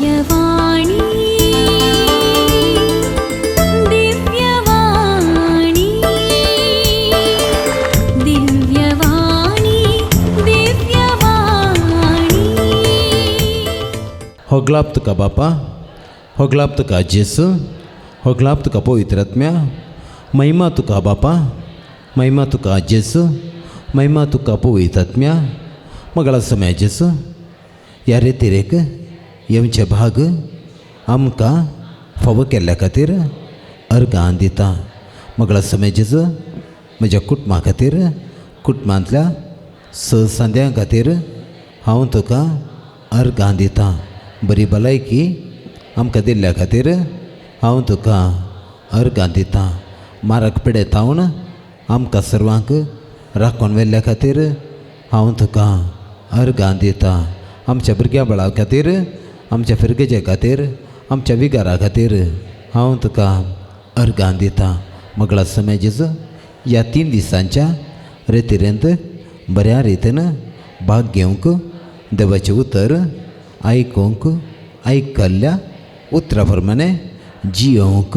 दिव्यवाणी दिव्यवाणी दिव्यवाणी दिव्यवाणी. होगलाप तुका बापा, होगलाप तुका जेसू, होगलाप तुका पवित्र आत्म्या. महिमा तुका बापा, महिमा तुका जेसू, महिमा तुका पवित्र आत्म्या. मगळा समय जेसू ह्या रेतिरेक येवचे भाग आमकां फावो केल्ल्या खातीर अर्गां दिता. मगळा समय जेजू म्हज्या कुटुंबा खातीर, कुटुंबांतल्या स सांद्यां खातीर हांव तुका अर्गां दिता. बरी भलायकी आमकां दिल्ल्या खातीर हांव तुका अर्गां दिता. मारक पिडे तावन आमकां सर्वांक राखून व्हेल्ल्या खातीर हांव तुका अर्गां दिता. आमच्या भुरग्यां बाळा खातीर, आमच्या फिरगेजे खातीर, आमच्या विगारा खातीर हांव तुका अर्गां दिता. मगळा समय जेजू ह्या 3 दिसांच्या रेतिरेंत बऱ्या रितीन भाग घेवंक, देवाचें उतर आयकूंक, आयकल्ल्या उतरा प्रमाणे जियोवंक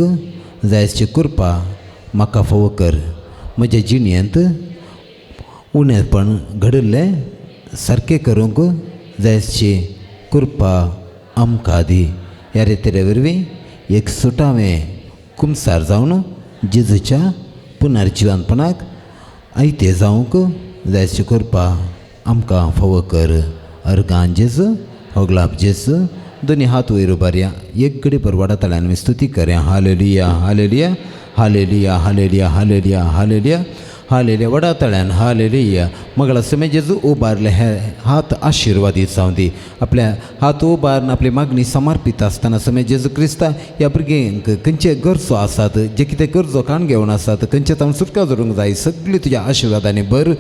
जायची कृपा म्हाका फावो कर. म्हज्या जिणेंत उणेपण घडिल्लें सारकें करूंक जायची कृपा आमकां दी. ह्या रेतिरे वरवीं एक सुटावें कुमसार जावन जेजूच्या पुनर्जिवनपणाक आयते जावंक जायची कृपा आमकां फावो कर. अर्गां जेजू, होगलाप जेजू. दोनी हात वयर उबारया, एक घडी परवाडा ताळ्यान आमी स्तुती करया. Hallelujah, hallelujah, hallelujah, hallelujah, hallelujah, hallelujah, hallelujah. वडा ताळ्यान हालेलुया. मगळा समय जेजू उबारले हे हात आशिर्वादीत जावं दी. आपल्या हात उबारून आपली मागणी समर्पीत आसतना समय जेजू क्रिस्ता ह्या भुरग्यांक खंयचे गरजो आसात, जे कितें गरजो काण घेवन आसात, खंयचे तावन सुटका जोडूंक जाय, सगळी तुज्या आशिर्वादांनी भर.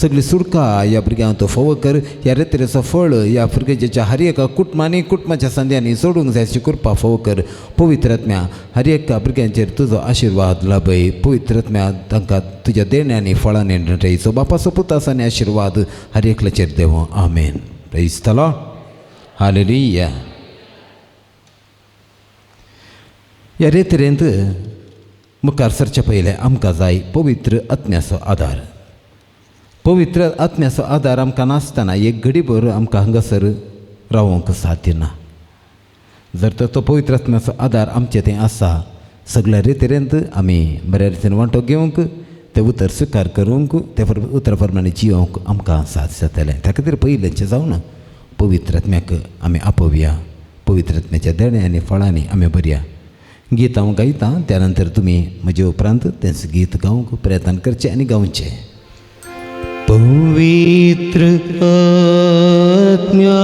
सगळी सुटका ह्या भुरग्यांक तूं फावो कर. ह्या रेतरेचो फळ ह्या भुरग्याच्या हर एका कुटुंबांनी, कुटुंबाच्या संद्यांनी सोडूंक जाय अशी कृपा फावो कर. पवित्र आत्म्या हर एका भुरग्यांचेर तुजो आशिर्वाद लाभय. पवित्र आत्म्या तांकां तुज्या देण्यांनी फळांनी नटयचो. बापाचो पुताचो आनी आशिर्वाद हर एकल्याचेर देवो. आमेन. Praise the Lord. Hallelujah. ह्या रेतरेंत मुखार सरचे पयलें आमकां जाय पवित्र आत्म्याचो आदार. पवित्र आत्म्याचो आदार आमकां नासतना एक घडीभर आमकां हांगासर रावोंक साध्य ना. जर तर तो पवित्र आत्म्याचो आदार आमचे थंय आसा, सगळ्या रेतरेंत आमी बऱ्या रितीन वांटो घेवंक, तें उतर स्विकार करूंक, ते उतरा प्रमाणे जियोवंक आमकां साथ जातलें. त्या खातीर पयलेंचें जावन पवित्र आत्म्याक आमी आपोवया. पवित्र आत्म्याच्या देण्या आनी फळांनी आमी बरया. गीत हांव गायतां, त्या नंतर तुमी म्हजे उपरांत तेंच गीत गावंक प्रयत्न करचें आनी गावचें. पवित्र आत्म्या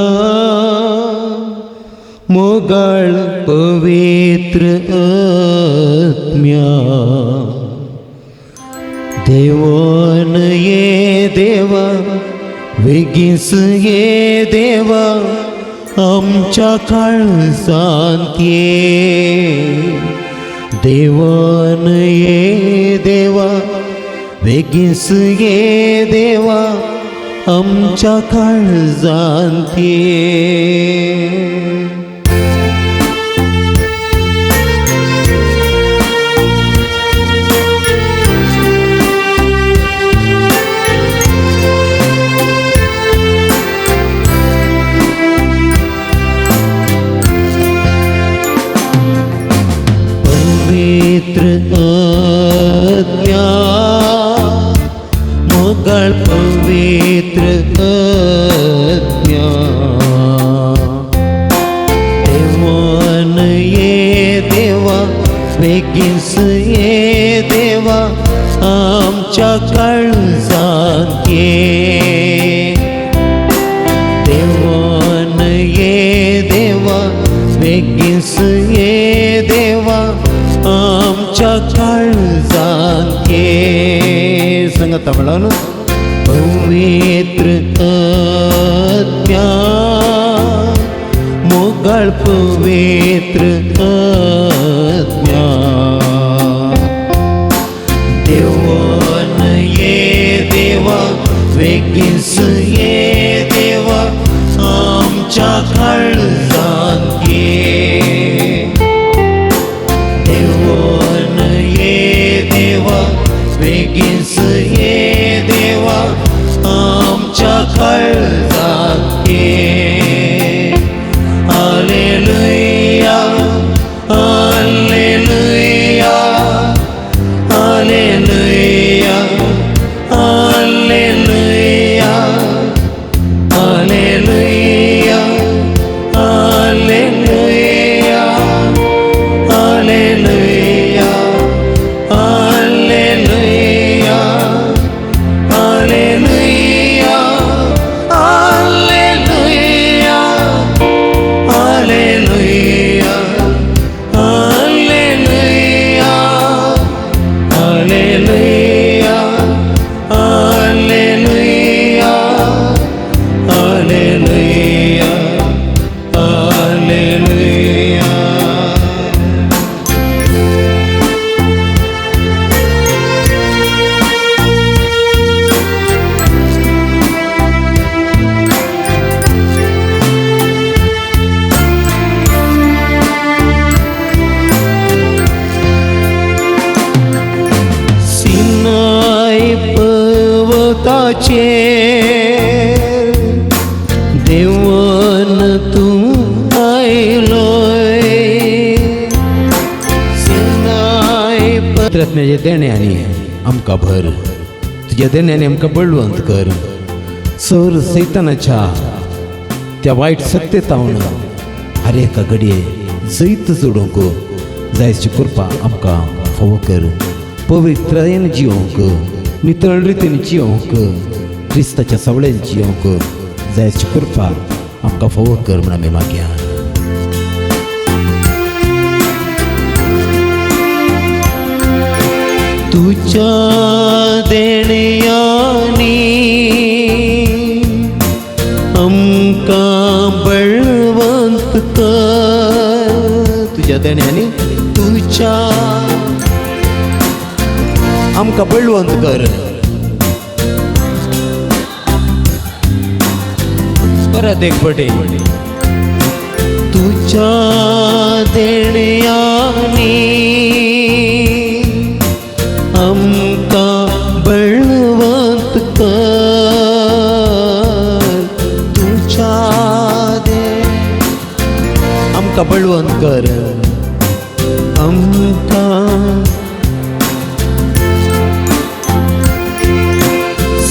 मोगाळ, पवित्र आत्म्या देवान ये देवा, वेगींच ये देवा, आमच्या काळजांत ये. देवान ये देवा, वेगींच ये देवा, आमच्या काळजांत ये. पवित्र आत्म्या मोगाळ, पवित्र आत्म्या देवान ये देवा, बेगीन ये देवा, आमच्या काळजांत ये. देवान ये देवा, बेगीन ये देवा, आमच्या काळजांत ये. सांगता म्हणून पवित्र आत्म्या मोगाळ, पवित्र आत्म्या देवान ये देवा, बेगीन ये देवा, आमच्या काळजांत ये. देवन तूं आयलोय सिनाय पवित्र देण्यानी आमकां भर, तुज्या देण्यानी आमकां बळवंत कर. सर सैतानाच्या त्या वायट सत्तेतावन हर एका घडये जैत जोडूंक जायची कृपा आमकां फावो कर. पवित्रायेन जियोंक, नितळ रितीन जियोंक, क्रिस्ताच्या सवळेन जियोंक जायची कृपा आमकां फावो कर म्हण आमी मागया. तुझ्या देण्यानी आमकां बळवंत कर. तुझ्या देण्यानी तुझ्या आमकां बळवंत कर. परत एक पटे तुझ्या देण्यानी आमकां बळवंत कर. तुझ्या दे आमकां बळवंत कर. आमकां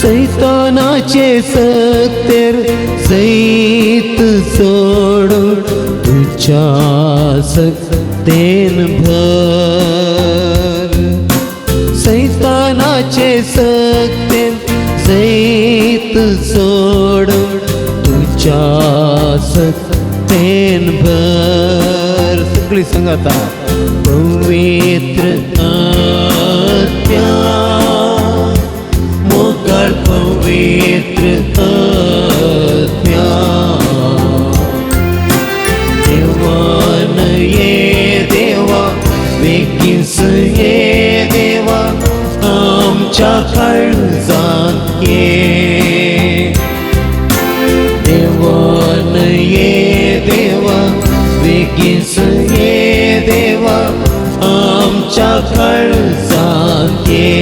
सैतानाचे सक्तेर जैत सोडून तुझ्या सक्तेन भर. सैतानाचे सक्तेन जैत सोडून तुझ्या सक्तेन भर. सगळी संगाता पवित्र आत्म्या मोगाळ पवित्र आत्म्या देवान ये देवा बेगीन ये देवा आमच्या काळजांत ये. देवान ये देवा बेगीन ये देवा आमच्या काळजांत ये.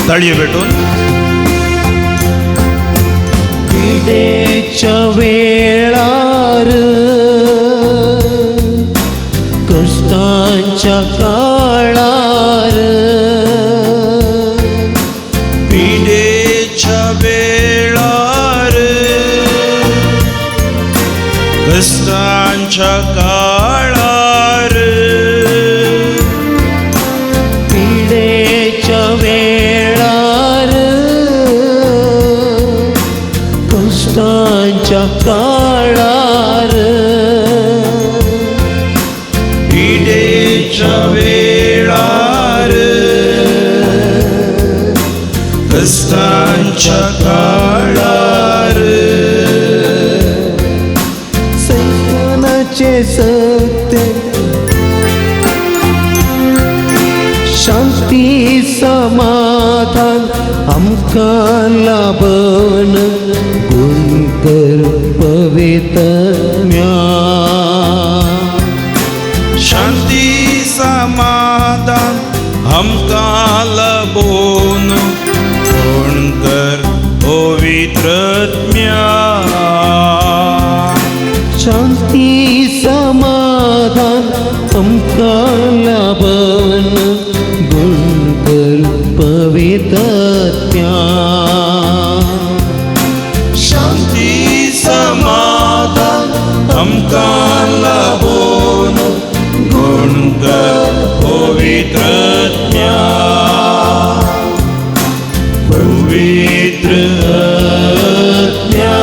ताळयो भेटून. पिडेच्या वेळार कश्टांच्या काळार पिडेच्या वेळार कश्टांच्या काळार पिडेच्या वेळार कश्टांच्या काळार पिडेच्या वेळार कश्टांच्या काळार सैतानाचे सत्य शांती समाधान आमकां लाभन गुण कर पवित्र. शांती समाधान आमकां लाभून गुण कर पवित्रत्म्या. शांती समाधान आमकां लाभन गुण कर पवित्र. शांती समाधान आमकां लाभून गुण कर पवित्रत्म्या. पवित्र आत्म्या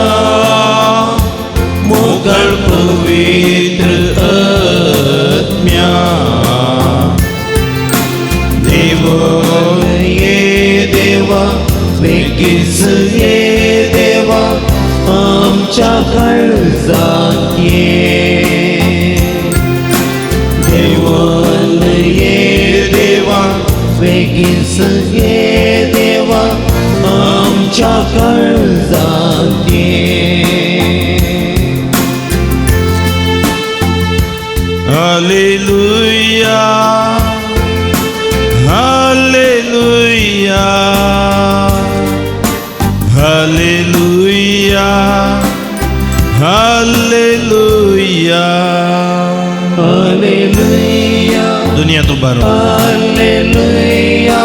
मोगळ पवित्र आत्म्या देव ये देवा बेगीन ये देवा आमच्या काळजांत ये. देवान ये देवा बेगीन ये देवा Hallelujah, hallelujah, hallelujah, hallelujah. Hallelujah, दुनिया तूं बारो हालेलुया,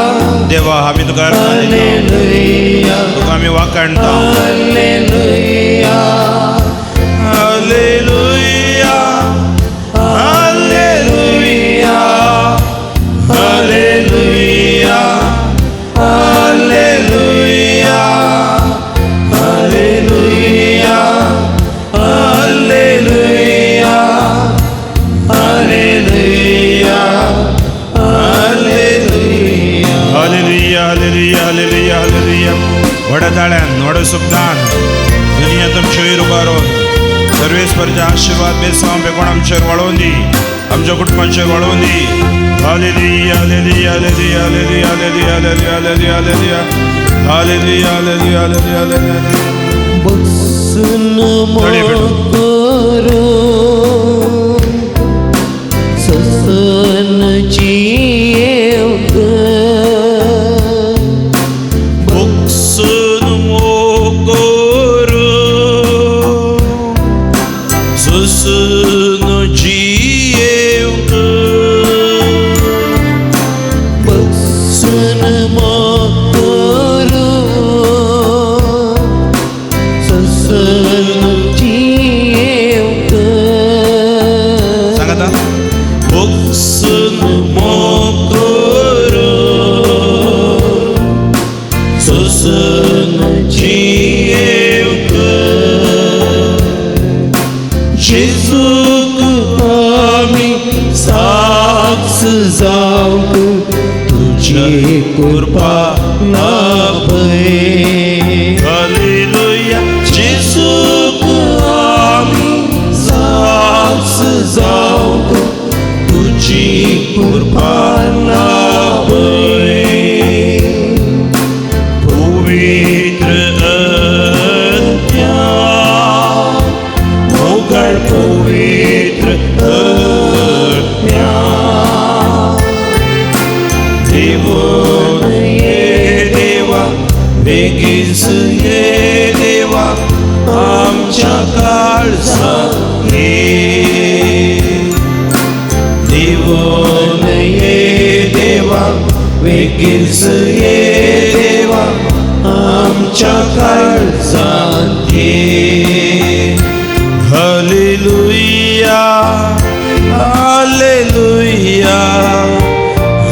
देवा, आमी तुका अर्पण दिता, हालेलुया, तुका आमी वाखाणता. Hallelujah, hallelujah, hallelujah, hallelujah, hallelujah, hallelujah, hallelujah, hallelujah, hallelujah. Hallelujah, hallelujah, hallelujah, hallelujah. व्हडा ताळ्यान, व्हडा शब्दान दुनिया तुमचे वयर उबारून सर्वेस्परचे आशीर्वाद बेसांव बेकोण आमचेर वाळोवन दी, आमच्या कुटुंबाचेर वाळोवन दी. Hallelujah, hallelujah, hallelujah, hallelujah, hallelujah, hallelujah, hallelujah, hallelujah, hallelujah, hallelujah, hallelujah. बसून तळी पेटून. करो ससन जीव बुक्सून मोकोरू सुसून जियेवक. बसून करो ससन जीव सांगाता, बुक्सून मोकोरू सुसून जियेवक. जेजूक आमी साक्ष जावंक तुजी कृपा लाभय. हालेलुया. जेजूक आमी साक्ष जावंक तुजी कृपा लाभय. पवित्र आत्म्या, मोगाळ पवित्र आत्म्या, देवोन ये देवा, बेगीच ये देवा, आमच्या काळजात ये. देवोन ये देवा, बेगीच ये देवा, आमच्या काळजात ये. Hallelujah, hallelujah,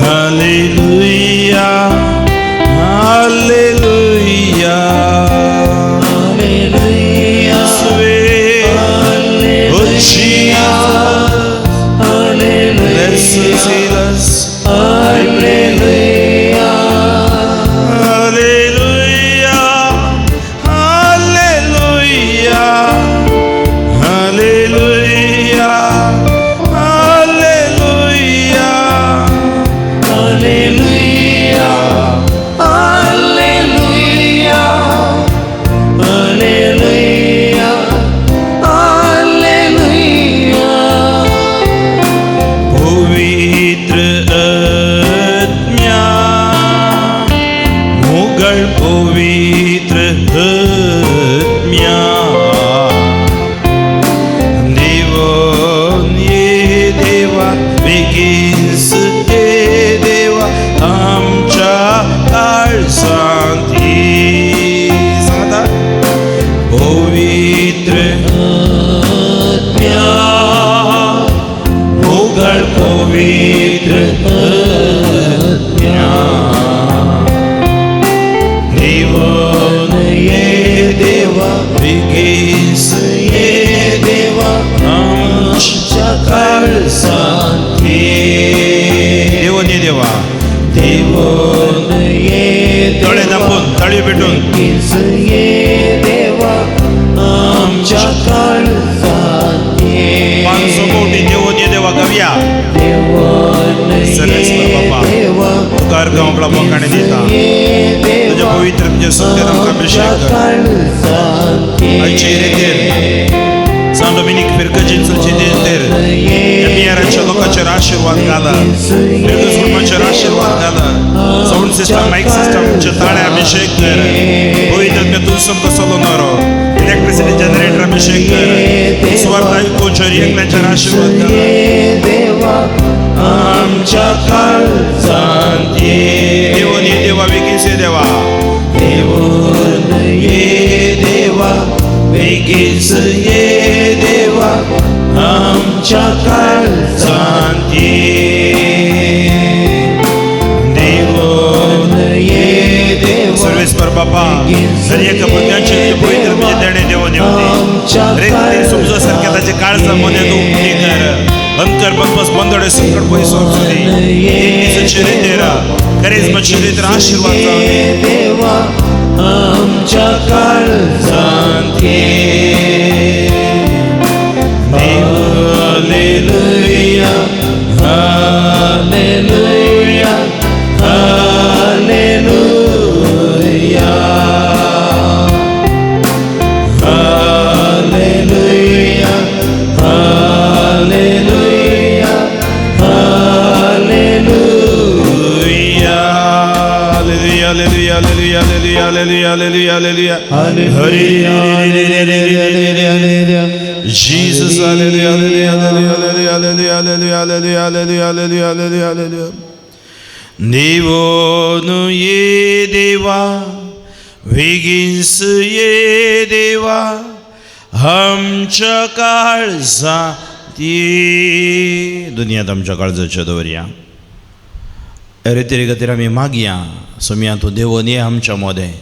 hallelujah, hallelujah. Hallelujah, येसुवे, oh Jesus, bless us, heal us. Hallelujah, hallelujah, hallelujah, hallelujah, hallelujah. Hallelujah, hallelujah, hallelujah, hallelujah. पवित्र आत्म्या, मोगाळ पवित्र आत्म्या, देवोन ये देवा, बेगीन ये देवा, आमच्या काळजांत ये. सांगता, पवित्र आत्म्या, मोगाळ पवित्र आत्म्या, देवोन ये देवा, बेगीन ये देवा, आमच्या काळजांत ये. देवोन ये देवा, देवोन ये दोळे दापून ताळी पेटून. बेगीन ये देवा, आमच्या काळजात ये. 500 कोटी देवोन ये देवा गावया. देवोन सर्वेस्पर ये बापा, देवा, तुका अर्घ आपला मोकाणे दिता. ये तुझ्या देवा, पवित्र तुझ्या सत्यान आमकां अभिषेक कर. आमच्या काळजात ये. आयचे रेतेर सान डोमिनिक फिरकजीन चलची तेर मियाराच्या लोकांचेर आशिर्वाद घाला, फिरकज कुटुंबाचेर आशिर्वाद घाला. सावंड सिस्टम, मायक सिस्टमचे ताळे अभिषेक कर. पवित्र तूं समतो चलोवनारो इलेक्ट्रिसिटी जनरेटर अभिषेक कर. सुवार्थ आयकुचेर एकल्याचेर आशिर्वाद घाला. देवा आमच्या काळजांत ये. देवोन ये देवा, बेगीन ये देवा. देवोन ये देवा, बेगीच ये देवा, आमच्या काळजांत ये. देवोन ये देवा, सर्वेस्पर बापा, जर एका भुरग्याचे पवित्र तुझे देणे देवोन येवनी रे समजो सारखे ताचे काळजा मध्ये तूं उक्ती कर. अंतर बदबस बंदडे संकट पयस वचूं दी. चरित्र करेज चरित्र आशीर्वाद जावं दी. देवा आमच्या काळजांत ये. Hallelujah, hallelujah, hallelujah, hallelujah, hallelujah, hallelujah. Hallelujah, hallelujah, hallelujah, hallelujah, hallelujah, hallelujah. Hallelujah. Jesus, hallelujah, hallelujah, hallelujah, hallelujah, hallelujah, hallelujah, hallelujah, hallelujah, hallelujah. देवोनु ये देवा, वेगींस ये देवा, आमच्या काळजांत ये. दुनियांत आमच्या काळजाच्या दवरया. रितीर खातीर आमी मागया सोमया तूं देवोन ये आमच्या मदें,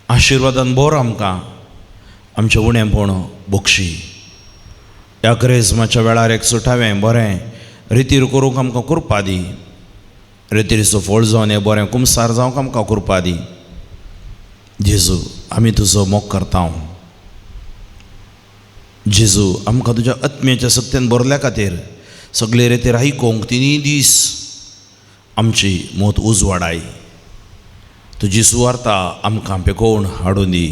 आशिर्वादान बोर आमकां, आमचें उणेंपण बक्षी. ह्या क्रेजमाच्या वेळार एक सुटावें बरें रितीर करूंक आमकां कृपा दी. रितीरचो फळ जावन हें बरें कुमसार जावंक आमकां कृपा दी. जेजू आमी तुजो मोग करता. जेजू आमकां तुज्या आत्म्याच्या सत्यान भरल्या खातीर सगळे रितीर आयकूंक तिनूय दीस आमची मोत उजवाडाय. तुजी सुवार्ता आमकां पेकोवन हाडून दी.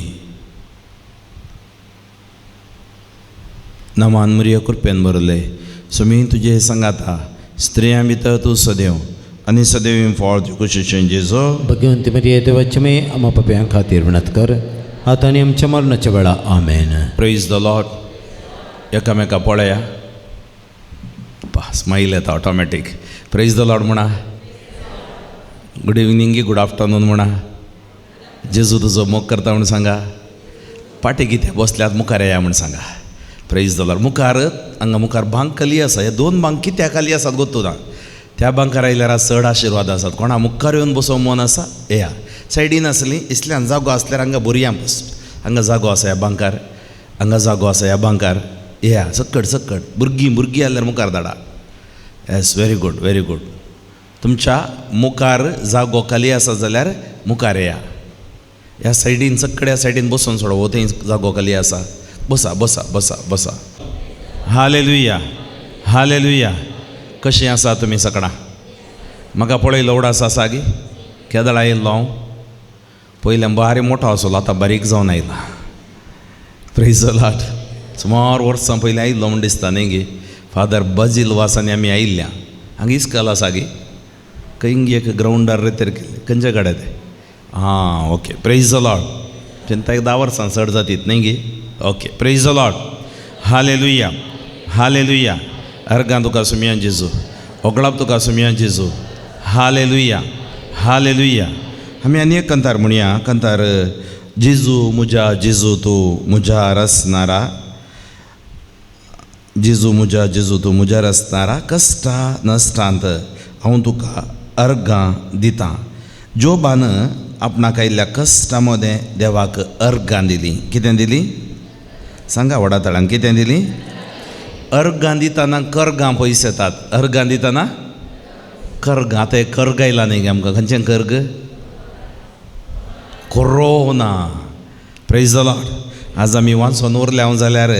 नमान मरिया कृपेन भरले सुमी तुजे सांगाता, स्त्रियां भितर तूं सदैव आनी सदैव फळ तुजे कुशीचें जेजू. भगवंती मरिये देवाचे मे आमा पापयां खातीर विनत कर आतां आनी आमच्या मरणाच्या वेळा. आमेन. Praise the Lord. एकामेका पळया, स्मायल येता ऑटोमॅटीक. प्रेज the Lord म्हणा, गुड इवनींग, गुड आफ्टरनून म्हणा. जेजू तुजो मोग करता म्हूण सांगा. पाटी कितें बसल्यात मुखार येया म्हूण सांगा. Praise the Lord. मुखार हांगा मुखार बांक खाली आसा. हे दोन बांक कित्याक खाली आसात गोत्तू ना. त्या बांकार आयल्यार चड आशिर्वाद आसात. कोणा मुखार येवन बसोवंक मन आसा येया. सायडीन आसली इसल्यान जागो आसल्यार हांगा भुरग्यां बस. हांगा जागो आसा ह्या बांकार, हांगा जागो आसा ह्या बांकार. येया सक्कड सक्कड. भुरगीं भुरगीं आसल्यार मुखार धाडा. Yes, very good, very good. तुमच्या मुखार जागो खाली आसा जाल्यार मुखार येया. ह्या सायडीन सक्कड ह्या सायडीन बसून सोडो, हो थंय जागो खाली आसा. बसा बसा बसा बसा. Hallelujah, hallelujah. कशीं आसा तुमी सगळां? म्हाका पळयलो उडास आसा गी केदळ आयिल्लो हांव. पयलें बारी मोठो आसलो, आतां बारीक जावन आयला. Praise the Lord. सुमार वर्सां पयलीं आयिल्लो म्हूण दिसता न्ही गी. फादर बाजील वासांनी आमी आयिल्ल्या. हांगा इस्कॉल आसा गी खंय एक ग्रावंडार रेतर केल्लें खंयच्या कडेन तें. आं ओके, प्रेज the Lord. चिंता एक 10 वर्सां चड जातीत न्ही गी. Okay, praise the Lord. Hallelujah, hallelujah. अर्गां तुका सुमया जेजू, होगळाप तुका सुमया जेजू. Hallelujah, hallelujah. आमी आनी एक कंतार म्हणया. कंतार जेजू मुज्या जेजू तूं मुज्या रसनारा, जेजू मुज्या जेजू तूं मुज्या रसनारा, कश्टा नश्टांत हांव तुका अर्गां दितां. जोबान आपणाक आयिल्ल्या कश्टां मदें देवाक अर्गां दिलीं. कितें दिलीं सांगा व्हडा ताळ्यान, कितें दिलीं? अर्गां दितना कर्गां पयस येतात. अर्गां दितना कर्गां. आतां एक कर्ग आयला न्ही गे आमकां. खंयचें कर्ग? कोरोना. Praise the Lord. आज आमी वाचून उरले हांव जाल्यार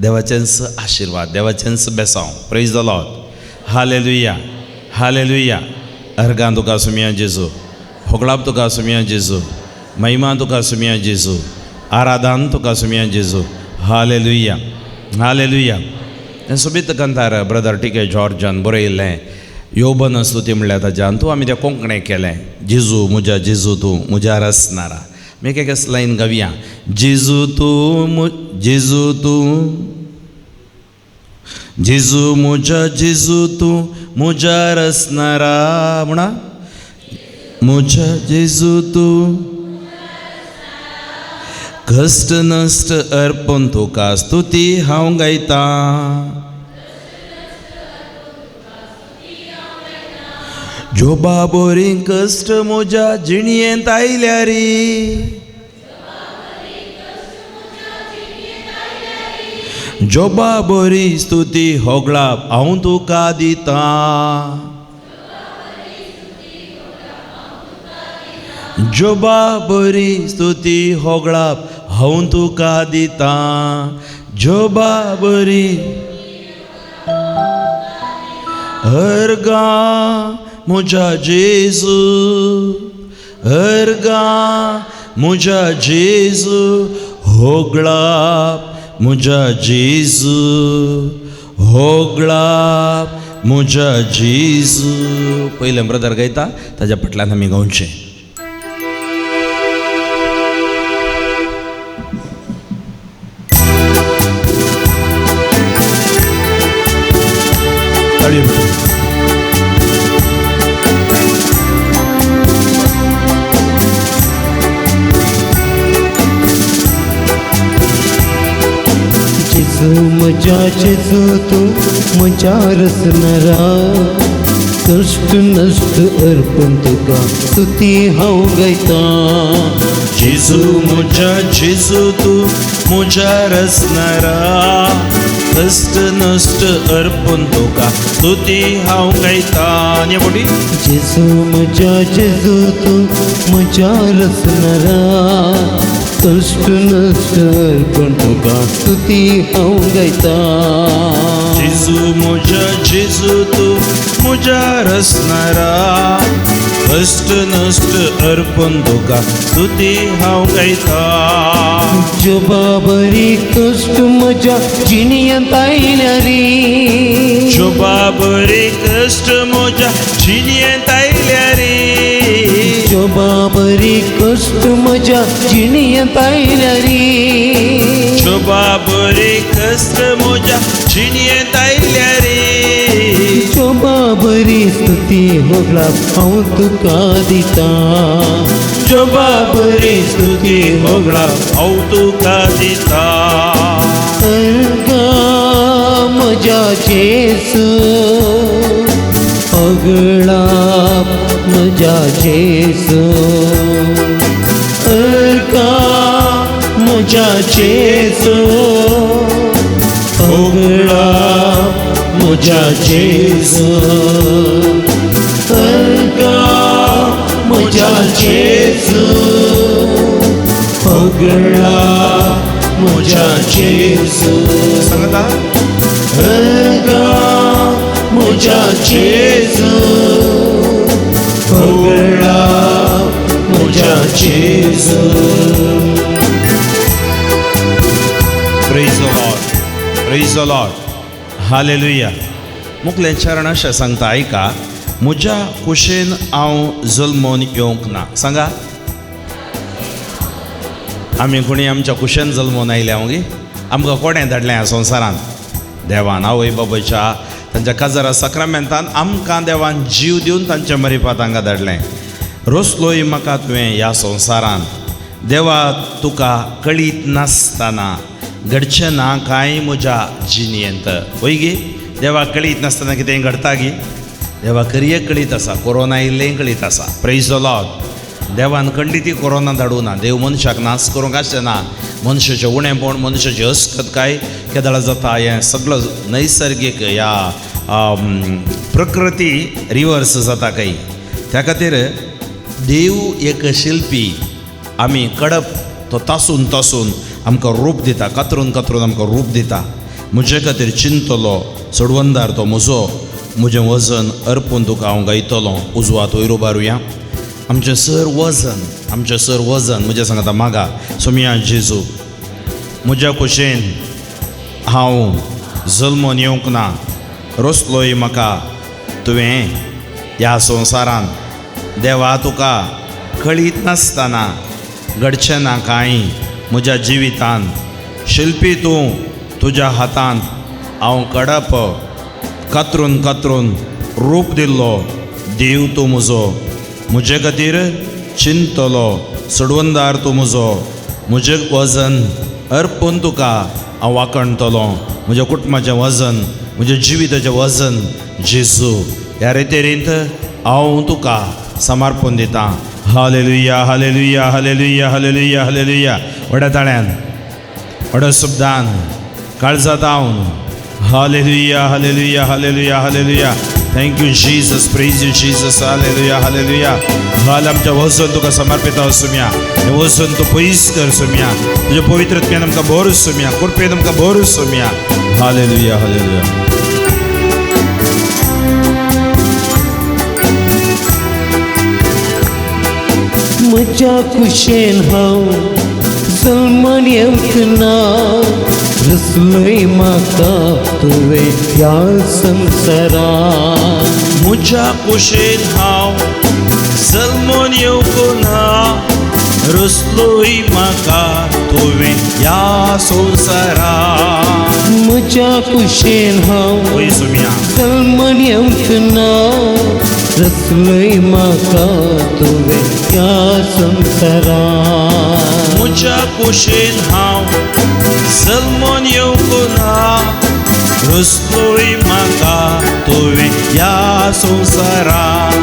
देवाचेंच आशिर्वाद, देवाचेंच बेसांव. Praise the Lord. Hallelujah, hallelujah. अर्गां तुका सुमया जेजू, होगळाप तुका सुमया जेजू, महिमा तुका सुमया जेजू, आराधन तुका सुमया जेजू. हालेलुया. हालेलुया. हें सोबीत कांतार ब्रदर टी के जॉर्जान बरयल्लें योबन स्तुती म्हणल्यार ताज्या तूं आमी तें कोंकणी केलें. जेजू म्हज्या जेजू तूं म्हज्या रसनारा. आमी एक एक लायन गावया. जेजू तूं जेजू तूं जेजू म्हज्या जेजू तूं म्हज्या रसनारा म्हणा. म्हज्या जेजू तूं कश्ट नश्ट अर्पण तुका स्तुती हांव गायतां. जोबा बोरी कश्ट म्हज्या जिणयेंत आयल्या रे. जोबा बोरी स्तुती होगळाप हांव तुका दितां. जोबा बरी स्तुती होगळाप हांव तुका दितां. जोबा बरी अर्गां म्हज्या जेजू अर्गां म्हज्या जेजू होगळाप म्हज्या जेजू होगळाप म्हज्या जेजू. पयलें ब्रदर गायता ताज्या फाटल्यान आमी गावचें. जेजू म्हज्या जेजू तूं म्हज्या रसनारा. कश्ट नश्ट अर्पण तुका स्तुती हांव गायतां. जेजू म्हज्या जेजू तूं म्हज्या रसनारा. कश्ट नश्ट अर्पण तुका स्तुती हांव गायतां. आनी फुडें जेजू म्हज्या जेजू तूं म्हज्या रसनारा. कश्ट नश्ट अर्पण तुका स्तुती हांव गायतां. जेजू म्हज्या जेजू तूं म्हज्या रसनारा. कश्ट नश्ट अर्पण तुका स्तुती हांव गायतां. जोबा बरी कश्ट म्हज्या जिणयेंत आयल्या रे. जोबा बरी कश्ट म्हज्या जिणयेंत आयल्या रे. जोबा बरी कश्ट म्हज्या जिणयेंत आयल्या रे. जोबा बरी कश्ट म्हज्या जिणयेंत आयल्या रे. जोबा बरी स्तुती होगळाप हांव तुका दितां. जोबा बरी स्तुती होगळाप हांव तुका दितां. अर्गां म्हज्या जेजू होगळाप म्हज्या जेजू. अर्गां म्हज्या जेजू होगळाप म्हज्या जेजू. अर्गां म्हज्या जेजू होगळाप म्हज्या जेजू. सांगता अर्गां म्हज्या जेजू होगळाप म्हज्या जेजू. Praise the Lord, praise the Lord. Hallelujah. मुखलें चरण अशें सांगता आयका. म्हज्या कुशेन हांव जल्मून येवंक ना. सांगा आमी कोणी आमच्या कुशेन जल्मून आयल्या मागीर आमकां कोणें धाडलें ह्या संवसारांत? देवान आवय बापायच्या तांच्या काजारा साक्रामेंतान आमकां देवान जीव दिवन तांच्या मरिपात हांगा धाडलें. रोसलोय म्हाका तुवें ह्या संवसारांत. देवा तुका कळीत नासतना घडचें ना कांय म्हज्या जिणयेंत. वय गे देवा कळीत नासतना कितें घडटा गी? देवा करये कळीत आसा. कोरोना आयिल्लें कळीत आसा. Praise the Lord. देवान खंडिती कोरोना धाडूं ना. देव मनशाक नाश करूंक आसचें ना. मनशाचें उणेंपण मनशाची अस्कतकाय केदळा जाता हें सगळो नैसर्गीक ह्या प्रकृती रिवर्स जाता काय. त्या खातीर देव एक शिल्पी. आमी कडप तो तासून तासून आमकां रूप दिता. कातरून कातरून आमकां रूप दिता. म्हजे खातीर चिंतलो सोडवंदार तो म्हजो. म्हजें वजन अर्पून तुका हांव गायतलो. उजवात वयर उबारुया. आमचें सर वजन आमचें सर वजन म्हजें सांगता मागा सोमिया जेजू म्हज्या कुशेन हांव जल्मून येवंक ना, रसलोय म्हाका तुवें ह्या संवसारान. देवा तुका कळीत नासतना घडचें ना कांय म्हज्या जिवितान. शिल्पी तूं तुज्या हातांत हांव कडप कातरून कातरून रूप दिल्लो. देव तूं म्हजो, म्हजे खातीर चिंतलो सोडवणदार तूं म्हजो. म्हजें वजन अर्पून तुका हांव वांकणटलो. म्हज्या कुटुंबाचें वजन, म्हज्या जिविताचें वजन जेजू ह्या रेतेरींत हांव तुका समर्पण दितां. Hallelujah, hallelujah, hallelujah, hallelujah, hallelujah. व्हडा ताळ्यान, व्हडा शब्दान, काळजांत हांव hallelujah, hallelujah, hallelujah, hallelujah. Thank you Jesus, praise you Jesus. Hallelujah, hallelujah. हाल आमच्या वजन तुका समर्पित सुम्या. हें वजन तूं पयस कर सुम्या. तुज्या पवित्र आत्म्यान आमकां भर सुम्या, कृपेन आमकां भर सुम्या. Hallelujah, hallelujah. म्हज्या कुशेन हांव जल्मान येवंक ना, रसलोय म्हाका तुवें ह्या संवसारान. म्हज्या कुशेन हांव जल्मून येवंक ना, रसलोय म्हाका तुवें ह्या संवसारान. म्हज्या कुशेन हांव वय सुम्या. जल्मान येवंक ना, रसलोय म्हाका तुवें ह्या संवसारान. म्हज्या कुशेन हांव जल्मून येवंक ना, रसलोय म्हाका तुवें ह्या संवसारान.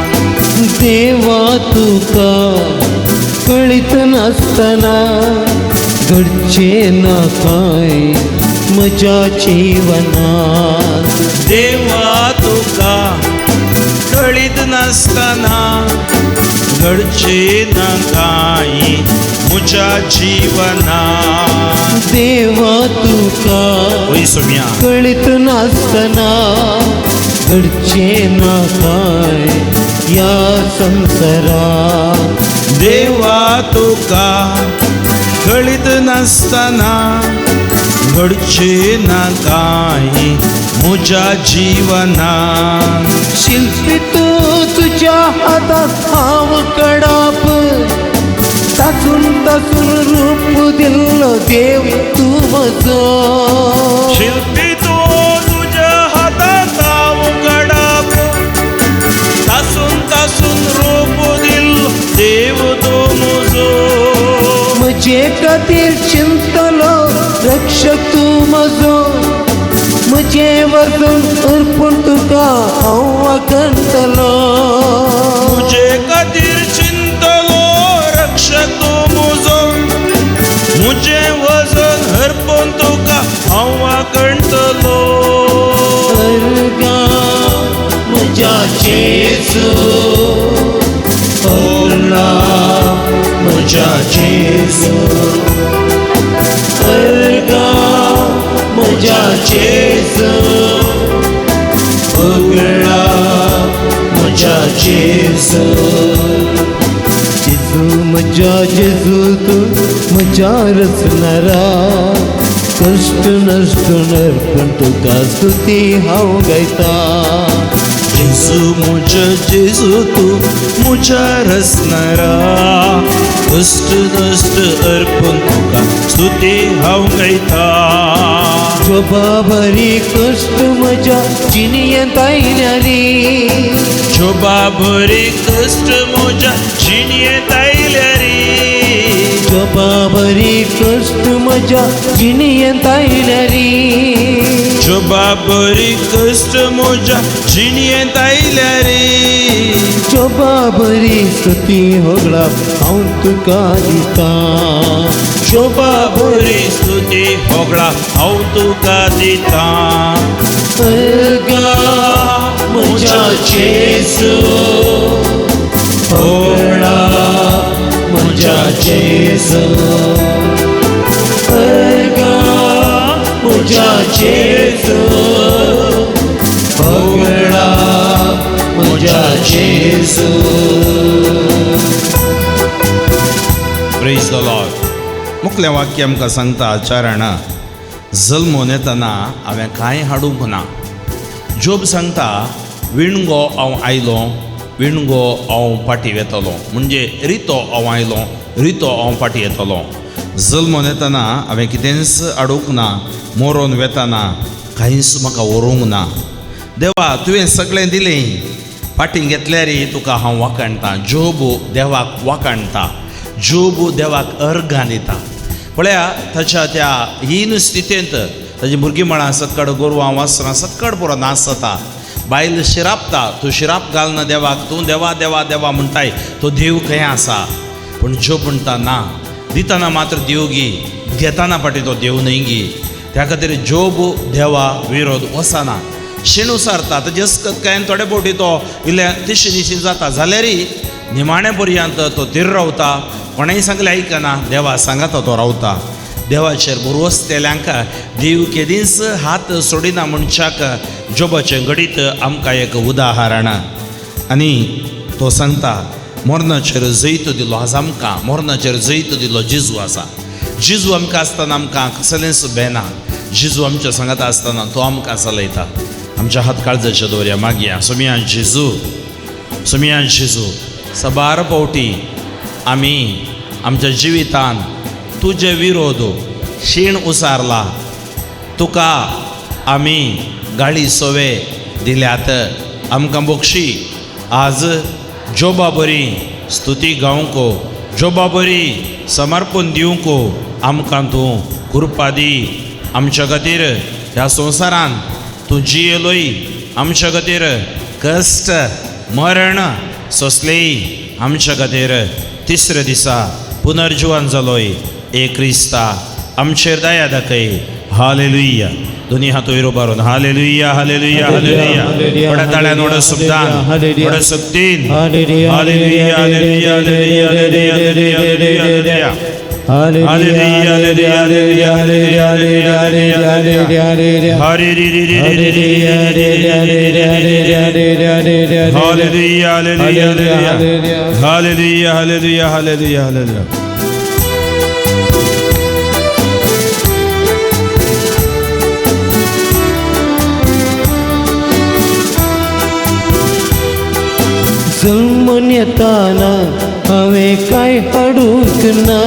देवा तुका कळीत नासतना घडचें ना कांय म्हज्या जिवनान. देवा तुका कळीत नासतना घडचें ना कांय म्हज्या जिवनान. देवा तुका वय सुम्या. कळीत नासतना घडचें ना कांय ह्या संवसारान. देवा तुका कळीत नासतना घडचें ना कांय म्हज्या जिवनान. शिल्पी तूं तुज्या हातांत हांव कडाप, तासून तासून रूप दिल्लो देव तूं म्हजो. शिल्पी तूं तुज्या हातांत हांव कडाप, तासून तासून रूप दिल्लो देव तूं म्हजो. म्हजे खातीर चिंतलो रक्षक तूं म्हजो. म्हजें वजन अर्पून तुका हांव वांकणटलो. म्हजे खातीर चिंतलो रक्षक तूं म्हजो. म्हजें वजन अर्पून तुका हांव वांकणटलो. अर्गां म्हज्या जेजू, होगळा म्हज्या जेजू. अर्गां म्हज्या जेजू, होगळा म्हज्या जेजू. जेजू म्हज्या जेजू तूं म्हज्या रचणारा, कश्ट नश्ट अर्पण तुका स्तुती हांव गायता. जेजू म्हज्या जेजू तूं म्हज्या रचणारा, कश्ट नश्ट अर्पण तुका स्तुती हांव गायता. जोबा बरी कश्ट म्हज्या जिणेंत आयल्या रे, जोबा बरी कश्ट म्हज्या जिणेंत आयल्या रे. जोबा बरी कश्ट म्हज्या जिणेंत आयल्या रे. जोबा बरी कश्ट म्हज्या जिणेंत आयल्या रे. जोबा बरी स्तुती होगळा हांव तुका दिता. जोबा बरी स्तुती होगळा हांव तुका दिता. अर्गां म्हज्या जेजू, होगळा म्हज्या जेजू. अर्गां म्हज्या जेजू, होगळा म्हज्या जेजू. Praise the Lord. मुखलें वाक्य आमकां सांगता आचारण जल्मून येतना हांवें कांय हाडूंक ना. जोब सांगता विणगो हांव आयलो, विणगो हांव फाटीं वेतलो, म्हणजे रितो हांव आयलो, रितो हांव फाटीं येतलो. जल्मून येतना हांवें कितेंच हाडूंक ना, मरोन वेतना कांयच म्हाका व्हरूंक ना. देवा तुवें सगळें दिलें, फाटीं घेतल्यार तुका हांव वाखाणटा. जोब देवाक वाखाणटा, जोब देवाक अर्गां दिता. पळया ताच्या त्या हीन स्थितेंत ताजी भुरगीं मळां सक्कड, गोरवां वासरां सक्कड पुरो नाश जाता. बायल शिरापता, तूं शिराप घालना देवाक, तूं देवा देवा देवा म्हणटाय, तो देव खंय आसा? पूण जोब म्हणटा ना, दितना मात्र देव गी, घेतना फाटीं तो देव न्हय गी. त्या खातीर जोब देवा विरोध वचना, शीण उसारता. ताजे अस्कत कांय थोडे फावटी तो इल्ले तिशी निशी जाता, जाल्यारय निमाणे पर्यंत तो थीर रावता. कोणेंय सांगलें आयकना, देवा सांगाता तो रावता. देवाचेर भरवसतेल्यांक देव केदींच हात सोडिना म्हणच्याक जोबाचें घडीत आमकां एक उदाहरण. आनी तो सांगता मरणाचेर जैत दिलो आज आमकां, मरणाचेर जैत दिलो जेजू आसा. जेजू आमकां आसतना आमकां कसलेंच बेना. जेजू आमच्या सांगाता आसतना तो आमकां चलयता. आमच्या हात काळजाचे दवरया, मागया सोमिया जेजू, सोमिया जेजू. सबार फावटी आमी आमच्या जिवितान तुजे विरोध शीण उसारला, तुका आमी गाळी सोवे दिल्यात, आमकां बक्षी. आज जोबा बरी स्तुती गावंक, जोबा बरी समर्पण दिवंक आमकां तूं कृपा दी. आमच्या खातीर ह्या संवसारान तूं जियेलोय, आमच्या खातीर कश्ट मरण सोंसलेय, आमच्या खातीर तिसऱ्या दिसा पुनर्जिवन जालोय. ए क्रिस्ता आमचेर दया दाखय. हालेलुया. दोनी हात वयर उबारून हालेलुया हालेलुया हालेलुया. व्हडा ताळ्यान, व्हडा शब्दान, व्हडा शक्तीन hallelujah hallelujah hallelujah hallelujah hallelujah hallelujah hallelujah hallelujah hallelujah. Hallelujah hallelujah hallelujah hallelujah. जल्मून येताना हांवें कांय हाडूंक ना,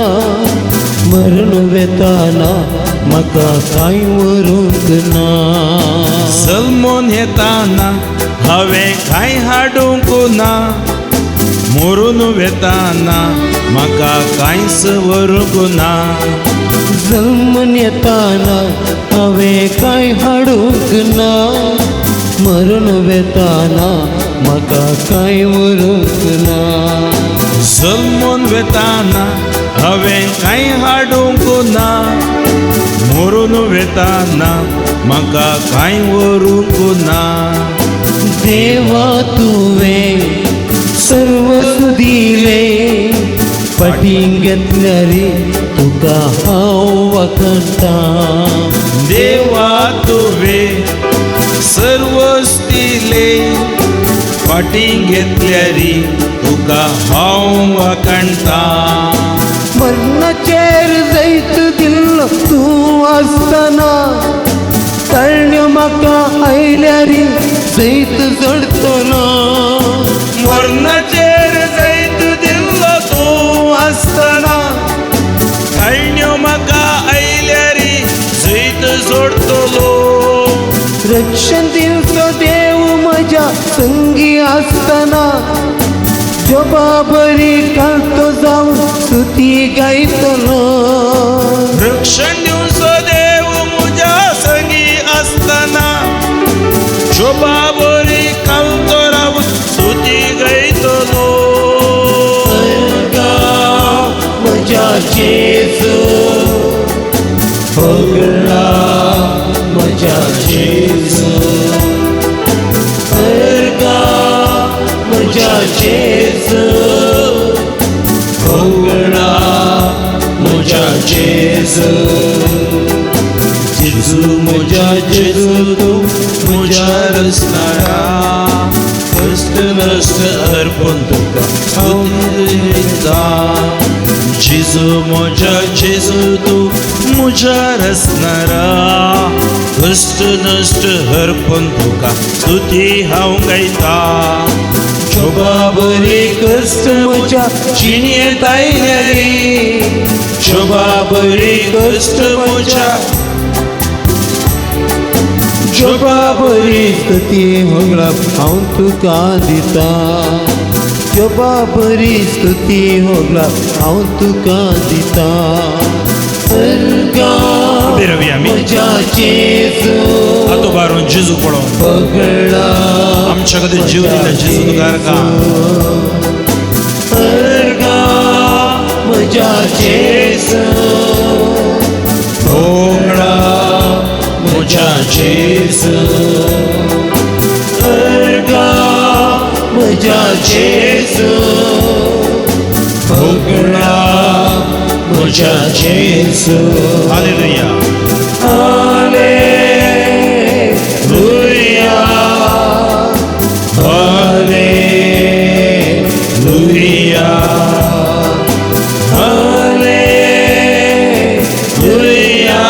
मरण वेताना म्हाका कांय व्हरूंक ना. जल्मून येताना हांवें कांय हाडूंक ना, मरून वेताना म्हाका कांयच व्हरूंक ना. जल्मून येताना हांवें कांय हाडूंक ना, मरण वेताना म्हाका कांय व्हरूंक ना. जल्मून वेताना हांवें कांय हाडूंक ना, मरून वेताना म्हाका कांय व्हरूंक ना. देवा तुवें सर्वस्व दिलें, फाटीं घेतल्यार तुका हांव वाखाणटां. देवा तुवें सर्वस्व दिलें, फाटीं घेतल्यार तुका हांव वाखाणटां. मरणाचेर जैत दिल्लो तूं आसतना, ताळण्यो म्हाका आयल्यार जैत जोडटलो. मरणाचेर जैत दिल्लो तूं आसतना, ताळण्यो म्हाका आयल्यार जैत जोडटलो. रक्षण दिवचो देव म्हज्या संगी आसतना, जोबा बरी घालतो जावन स्तुती गायतलो. रक्षण दिवचो देव म्हज्या संगी आसतना, जोबा बरी घालतो रावन स्तुती गायतलो. म्हज्या जेजू, होगळा म्हज्या जेजू, अर्गा म्हज्या जेजू, होगळा म्हज्या जेजू. जेजू म्हज्या जेजू तूं म्हज्या रचणारा, कश्ट नश्ट अर्पण तुका स्तुती दिता. जेजू म्हज्या जेजू तूं म्हज्या रसनारा कश्ट नश्ट हरपून तुका स्तुती हांव गायता. शोभा बरी कश्ट म्हज्या जिणेंत आयल्या रे, शोभा बरी कश्ट म्हज्या, शोभा बरी स्तुती होगळाप हांव तुका दिता, शोभा बरी स्तुती होगळाप हांव तुका दिता. उबे रावया आमी. म्हज्या जेजू हात उबारून जेजू पळोवन पगळा आमच्या खातीर जीव दिला जेजू तुका अर्गां. अर्गां म्हज्या जेजू होगळा म्हज्या जेजू, अर्गां म्हज्या जेजू पगळा म्हज्या जेजू. Hallelujah. Hallelujah, hallelujah, hallelujah, hallelujah.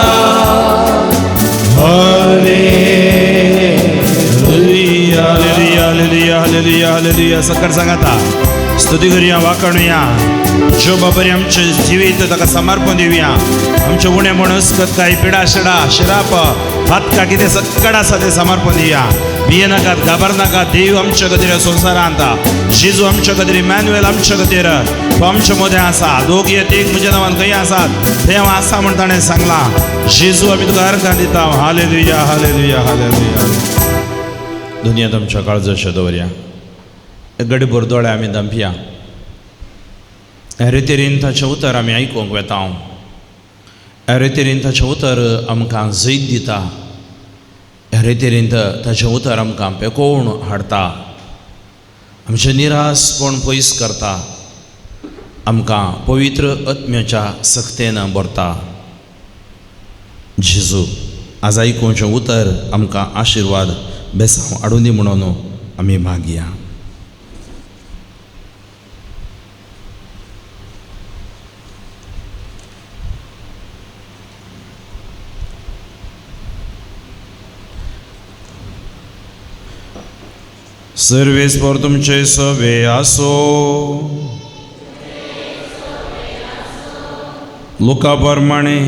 Hallelujah, hallelujah, hallelujah, hallelujah. सकट सांगाता स्तुती करूया, वाकाणुया. शोभा बरी आमचें जिवीत ताका समर्पण दिवया. आमचें उणें म्हणस काय पिडा शिडा शिराप फातका कितें सक्कड आसा तें समर्पण दिवया. भियेनाकात, घाबरनाकात. देव आमच्या खातीर संवसारांत, जेजू आमच्या खातीर, इमॅन्युएल आमच्या खातीर, तो आमच्या मदें आसा. दोग येत एक म्हज्या नांवान खंय आसात थंय हांव आसा म्हण ताणें सांगलां. जेजू आमी तुका अर्गां दिता. Hallelujah, hallelujah, hallelujah. दुनियांत आमच्या काळजाचेर दवरया. गडीभर दोळे आमी धांपया. हे रितीन ताचें उतर आमी आयकूंक वेता. हे रितीन ताचें उतर आमकां जैत दिता. हे रितीन ताचें उतर आमकां पेकोवन हाडटा. आमचें निरासपण पयस करता. आमकां पवित्र आत्म्याच्या सक्तेन भरता. जेजू आज आयकुचें उतर आमकां आशिर्वाद बेसांव हाडून दी म्हणून आमी मागया. सर्वेस्पर तुमचे सवे आसो. लुका प्रमाणे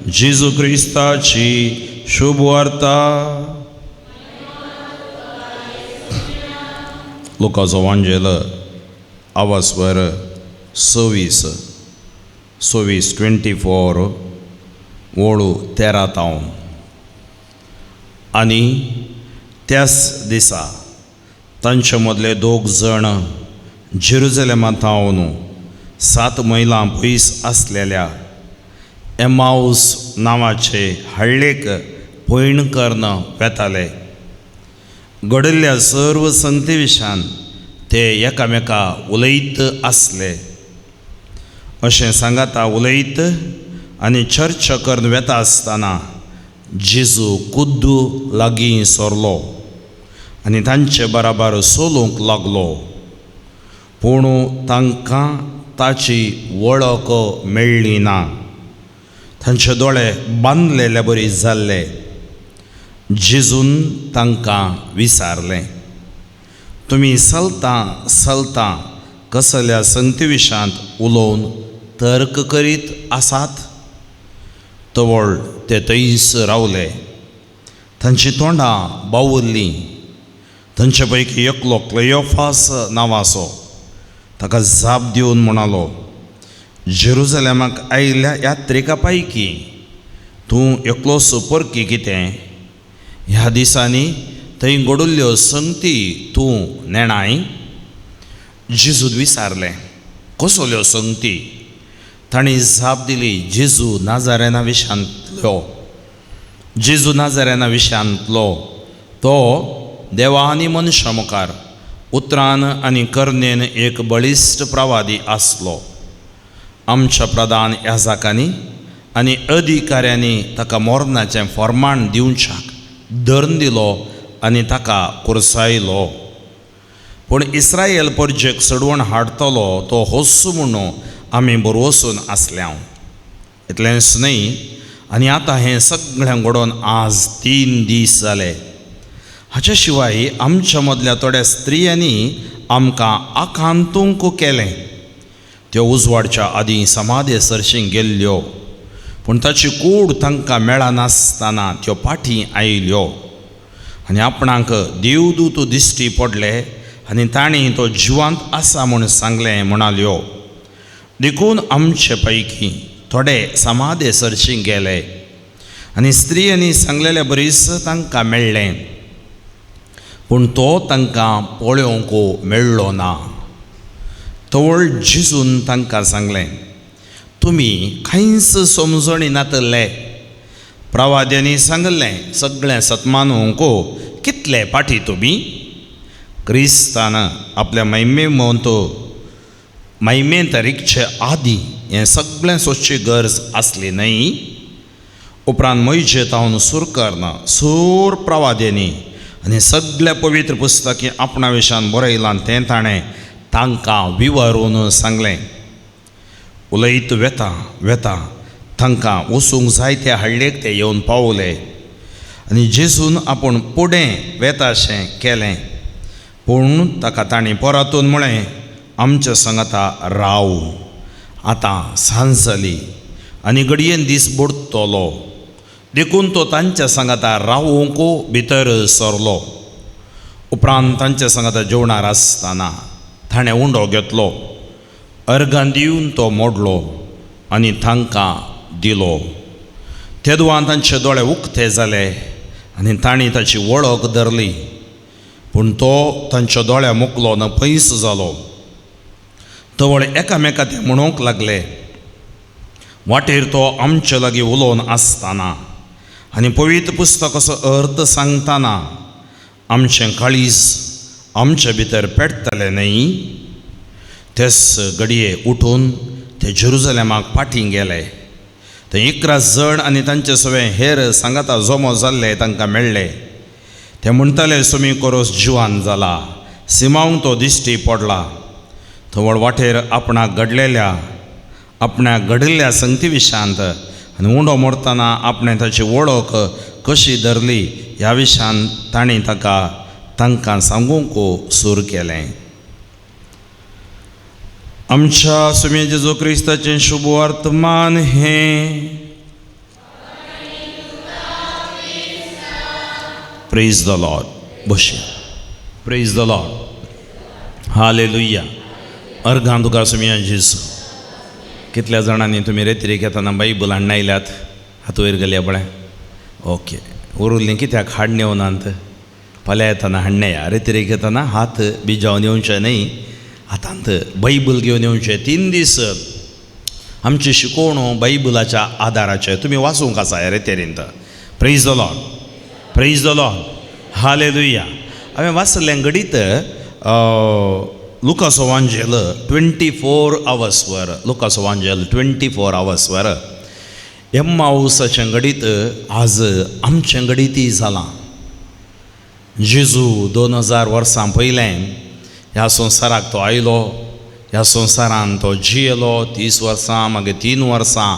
जेजू क्रिस्ताची शुभ वार्ता. लुकाचो वांजेल आवाजवर 26 24 वळू 13 तावन. आनी त्याच दिसा तांचे मदले दोग जण जेरुजलेमांत थावन 7 मैलां पयस आसलेल्या एमाऊस नांवाचे हळ्ळेक पयण करून वेताले. घडिल्ल्या सर्व संगती विशयान ते एकामेका उलयत आसले. अशें सांगाता उलयत आनी चर्चा करून वेता आसतना जेजू कुद्दू लागीं सरलो आनी तांचे बराबर चलूंक लागलो. पूण तांकां ताची वळख मेळ्ळी ना. तांचे दोळे बांदलेले बरी जाल्ले. जेजून तांकां विचारलें, तुमी चलता चलता कसल्या संगती विशयांत उलोवन तर्क करीत आसात? तवळ ते थंयच रावले. तांचीं तोंडां बावुरलीं. तांचे पैकी एकलो क्लेयोफास नांवाचो ताका जाप दिवन म्हणालो, जेरुजलेमाक आयिल्ल्या यात्रिका पैकी तूं एकलोच परकी कितें? ह्या दिसांनी थंय घडिल्ल्यो संगती तूं नेणाय? जेजून विचारलें, कसल्यो संगती? तांणी जाप दिली, जेजू नाजारेना विशयांतलो. जेजू नाजारेना विशयांतलो तो देवा आनी मनशां मुखार उतरान आनी करनेन एक बळिश्ट प्रवादी आसलो. आमच्या प्रधान याजकांनी आनी अधिकाऱ्यांनी ताका मरणाचें फर्माण दिवच्याक धरून दिलो आनी ताका कुर्सायलो. पूण इस्रायल परजेक सडवण हाडटलो तो होस्सू म्हणून आमी बरवसून आसल्या. इतलेंच न्हय, आनी आतां हें सगळें घडोवन आज 3 दीस जाले. हाच्या शिवाय आमच्या मदल्या थोड्या स्त्रियांनी आमकां आकांतूंक केलें. त्यो उजवाडच्या आदीं समाधे सरशीं गेल्ल्यो, पूण ताची कूड तांकां मेळनासतना त्यो फाटीं आयल्यो आनी आपणाक देवदूत दिश्टी पडले आनी तांणी तो जिवांत आसा म्हूण सांगलें म्हणाल्यो. देखून आमचे पैकी थोडे समाधे सरशीं गेले आनी स्त्रियांनी सांगलेले बरीच तांकां मेळ्ळें, पूण तो तांकां पळोवंक मेळ्ळो ना. तवळ जेजून तांकां सांगलें, तुमी कांयच समजणी नातले. प्रवाद्यांनी सांगलें सगळें सतमानूंक कितले पाटी तुमी क्रिस्तान आपल्या महिमे म्हणतो महिमेंत रिगचे आदीं हें सगळें सोदची गरज आसली न्हय. उपरांत मैजे तावन सूर करना सूर प्रवाद्यांनी आनी सगळ्या पवित्र पुस्तकी आपणा विशान बरयलां तें ताणें तांकां विवरून सांगलें. उलयत वेता वेता तांकां वचूंक जाय त्या हाडलेक ते येवन पावले आनी जेजून आपूण फुडें वेताशें केलें, पूण ताका तांणी परतून म्हळें, आमच्या सांगाता राव, आतां सांज जाली आनी घडयेन दीस बुडटलो. देखून तो तांच्या सांगाता रावूंक भितर सरलो. उपरांत तांच्या सांगाता जेवणार आसतना ताणें उंडो घेतलो, अर्गां दिवन तो मोडलो आनी तांकां दिलो. तेदवान तांचे दोळे उक्ते जाले आनी तांणी ताची वळख धरली, पूण तो तांच्या दोळ्या मुकलो ना पयस जालो. तवळ एकामेका ते म्हणूंक लागले, वाटेर तो आमचे लागीं उलोवन आसतना आनी पवित्र पुस्तकाचो अर्थ सांगतना आमचें काळीज आमचे भितर पेटतलें न्हय. तेच घडये उठून ते जेरुजलेमाक फाटीं गेले. ते 11 जण आनी तांचे सगळे हेर सांगाता जमो जाल्ले तांकां मेळ्ळे. ते म्हणटाले, सुमी कोरोस जिवान जाला, सिमावंक तो दिश्टी पडला. तवळ वाटेर आपणाक घडिल्ल्या संगती विशांत आनी उंडो मोडतना आपणें ताची वळख कशी धरली ह्या विशांत तांणी तांकां सांगूंक सूर केलें. आमच्या सुमे जेजू क्रिस्ताचें शुभ वर्तमान हें. Praise the Lord. बशे. Praise the Lord. Hallelujah. अर्घां तुका सुमया जेजू. कितल्या जाणांनी तुमी रेतिरीक येतना बायबल हाडून आयल्यात? हात वयर गेले पळय. ओके, उरुल्लीं कित्याक हाडून येवनात? फाल्यां येतना हाडणे या. रेतिरीक येतना हात बिजावन येवचें न्हय, हातांत बायबल घेवन येवचें. 3 दीस आमची शिकवण बायबलाच्या आदाराचेर तुमी वाचूंक आसा ह्या रेतेरींत. Praise the Lord. Praise the Lord. Hallelujah. हांवें वाचलें घडीत लुकासो वांजेल 24 आवर्सवर, लुकासो वांजेल 24 आवर्सवर एम्माउसाचें घडीत आज आमचें घडीतय जालां. जेजू 2000 वर्सां पयलें ह्या संवसाराक तो आयलो, ह्या संवसारान तो जियेलो 30 वर्सां, मागीर 3 वर्सां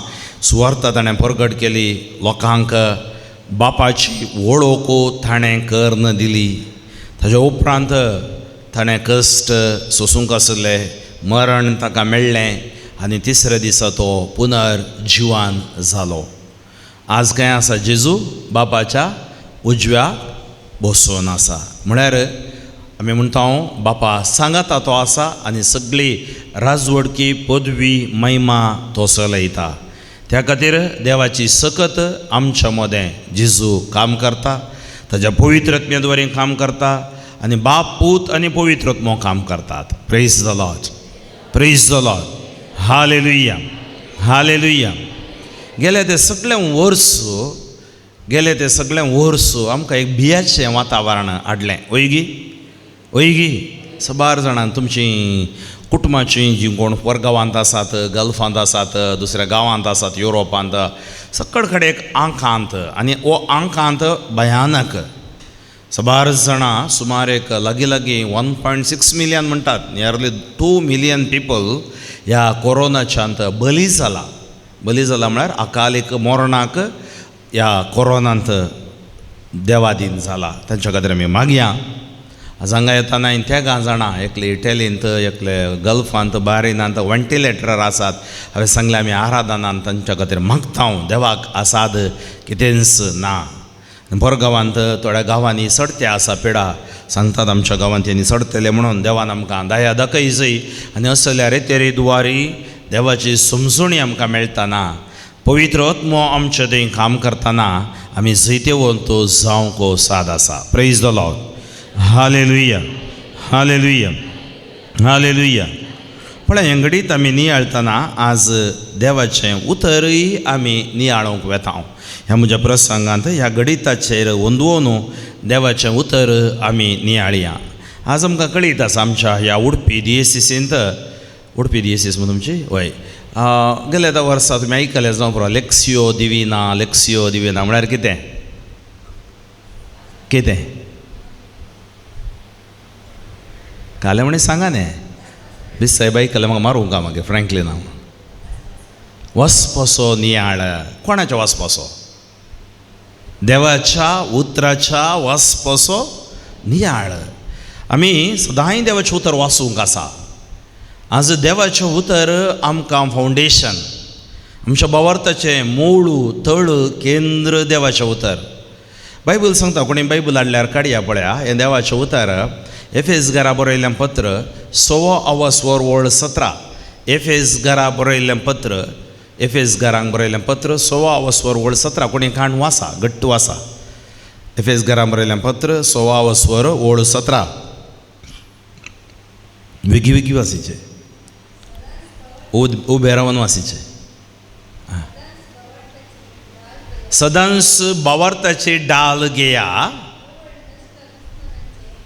सुवार्ता ताणें परगट केली, लोकांक बापाची वळख ताणें करून दिली. ताज्या उपरांत ताणें कश्ट सोसूंक आसले, मरण ताका मेळ्ळें आनी तिसऱ्या दिसा तो पुनर्जिवान जालो. आज खंय आसा जेजू? बापाच्या उजव्या बसून आसा. म्हळ्यार आमी म्हणटा बापा सांगाता तो आसा आनी सगळी राजवडकी पदवी महिमा तो चलयता. त्या खातीर देवाची सकत आमच्या मदें जेजू काम करता, ताज्या पवित्र आत्म्या काम करता आनी बाप पूत आनी पवित्र आत्मो काम करतात. Praise the Lord. Praise the Lord. Hallelujah. Hallelujah. गेले ते सगळे वर्स, गेले ते सगळे वर्स आमकां एक भियाचें वातावरण हाडलें. वयगी वयगी सबार जाणां तुमची कुटुंबाचीं जीं कोण परगांवांत आसात, गल्फांत आसात, दुसऱ्या गांवांत आसात, युरोपांत, सगळे कडेन एक आंकांत आनी हो आंकांत भयानक. साबार जाणां सुमार एक लागीं लागीं 1.6 मिलियन म्हणटात, नियरली 2 मिलियन पिपल ह्या कोरोनाच्यांत बली जाला. बली जाला म्हळ्यार अकालीक मरणाक ह्या कोरोनांत देवादीन जाला. तांच्या खातीर आमी मागया. आज हांगा येतना हांवें तेगां जाणां, एकले इटलींत, एकले गल्फांत, बारिनांत व्हेंटिलेटरार आसात. हांवें सांगलें आमी आराधनान तांच्या खातीर मागता, देवाक आसाद कितेंच ना. बोरगांवांत थोड्या गांवांनी सडते आसा पिडा सांगतात, आमच्या गांवांत तेणी सडतले म्हणून देवान आमकां दया दाखय जय. आनी असल्या रेतेरी दुवारी देवाची समजणी आमकां मेळटना, पवित्र आत्मो आमचे थंय काम करतना आमी जैतेवंत जावंक साद आसा. Praise the Lord. Hallelujah, hallelujah, hallelujah. पळय हें घडीत आमी नियाळतना आज देवाचें उतरूय आमी नियाळूंक वेता. ह्या म्हज्या प्रसंगांत ह्या घडिताचेर वंदवोन देवाचें उतर आमी नियाळया. आज आमकां कळीत आसा आमच्या ह्या उडपी दियेसीसींत, उडपी दियेसीस मू तुमची? वय, गेल्या आतां वर्सा तुमी आयकलें जावं पुरो, लेक्सियो दिविना, लेक्सियो दिविना म्हळ्यार कितें? कितें कालें म्हणी सांगा न्ही, बीस साहेब आयकलें म्हाका मारूंक का मागीर फ्रँकलीन हांव. वचपाचो नियाळ, कोणाच्या वचपाचो? देवाच्या उतराच्या वचपाचो नियाळ. आमी सदांय देवाचें उतर वाचूंक आसा. आज देवाचें उतर आमकां फावंडेशन, आमच्या भावार्थाचें मूळ तळ केंद्र देवाचें उतर. बायबल सांगता, कोणी बायबल हाडल्यार काडया पळया, हें देवाचें उतर एफेस घरा बरयल्लें पत्र 6:17. एफेस घरा बरयल्लें पत्र, एफेस घरांक बरयल्लें पत्र 6:17. कोणी काण वासा, घट्ट वासा. एफेस घरां बरयल्लें पत्र 6:17. वेगी वेगी वासीचे, उबे रावन वासीचे. सदांच भावार्थाची डाल घेया.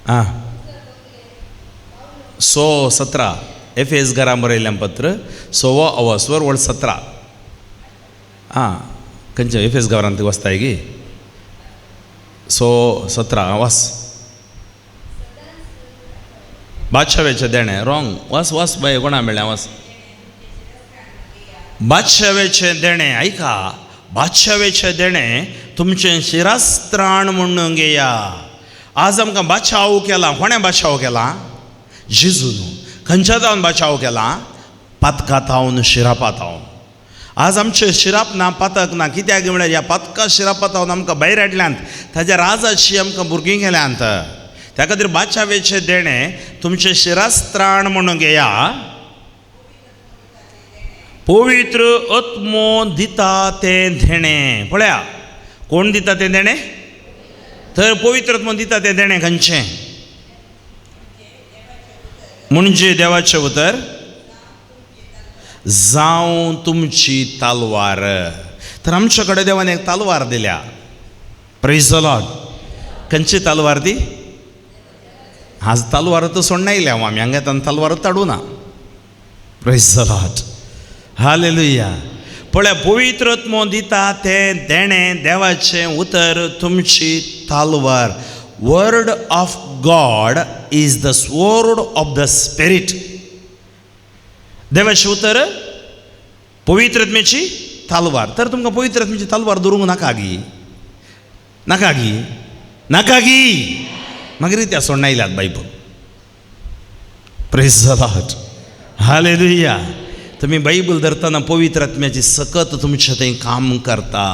आं, 6:17 एफेस घरां बरयल्लें पत्र 6:17. आं, खंयचें एफेस घरांत वाचताय गी? 6:17 वास. बादशावेचें देणें रोंग. वास वास बाय, कोणा मेळ्ळें? वास. बादशावेचें देणें, आयका, बादशावेचें देणें तुमचें शिरास्त्राण म्हणून घेया. आज आमकां बादशाव केला. कोणें बादशाव केला? जेजून. खंयच्या जावन बाचाव केला? पातका थावन, शिरापा थावन. आज आमचें शिराप ना, पातक ना. कित्याक म्हळ्यार ह्या पातका शिरापा थावन आमकां भायर हाडल्यांत, ताज्या राजाची आमकां भुरगीं केल्यांत. त्या खातीर बाचावेचें देणें तुमचें शिरास्त्राण म्हणून घेया. पवित्र आत्मो दिता तें देणें. पळया, कोण दिता तें देणें? तर पवित्र आत्मो दिता तें देणें खंयचें? म्हणजे देवाचें उतर जावं तुमची तालवार. तर आमचे कडेन देवान एक तालवार दिल्या. Praise the Lord. खंयची तालवार ती? आज तालवार तर सोडना येयल्या आमी, हांगा येताना तालवार ताडूना. Praise the Lord. Hallelujah. पळय, पवित्र आत्मो दिता तें देणें, देवाचें उतर तुमची तालवार. Word of God is the sword of the spirit. देवाचें उतर पवित्र आत्म्याची तालवार. तर तुमकां पवित्र आत्म्याची तालवार दवरूंक नाका गी? नाका गी? नाका गी? मागीर त्या सोडना येयल्यात Bible. Praise the Lord. Hallelujah. तुमी बायबल धरतना पवित्र आत्म्याची सकत तुमचें थंय काम करता.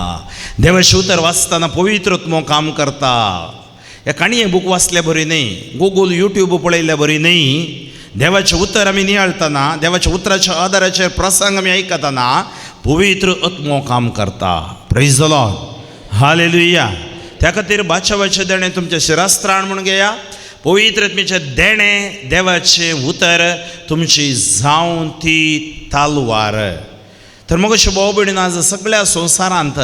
देवाचें उतर वाचतना पवित्र आत्मो काम करता. ह्या काणये बूक वाचल्या बरी न्हय, गुगल युट्यूब पळयल्या बरी न्हय. देवाचें उतर आमी नियाळतना, देवाच्या उतराच्या आदाराचेर प्रसंग आमी आयकतना पवित्र आत्मो काम करता. Praise the Lord. Hallelujah. त्या खातीर बादशावाचें देणें तुमचें शिरास्त्राण म्हूण घेया. पवित्र आत्म्याचें देणें, देवाचें उतर तुमची जावं ती तालवार. तर मग अशें भाव भयणीन, आज सगळ्या संवसारांत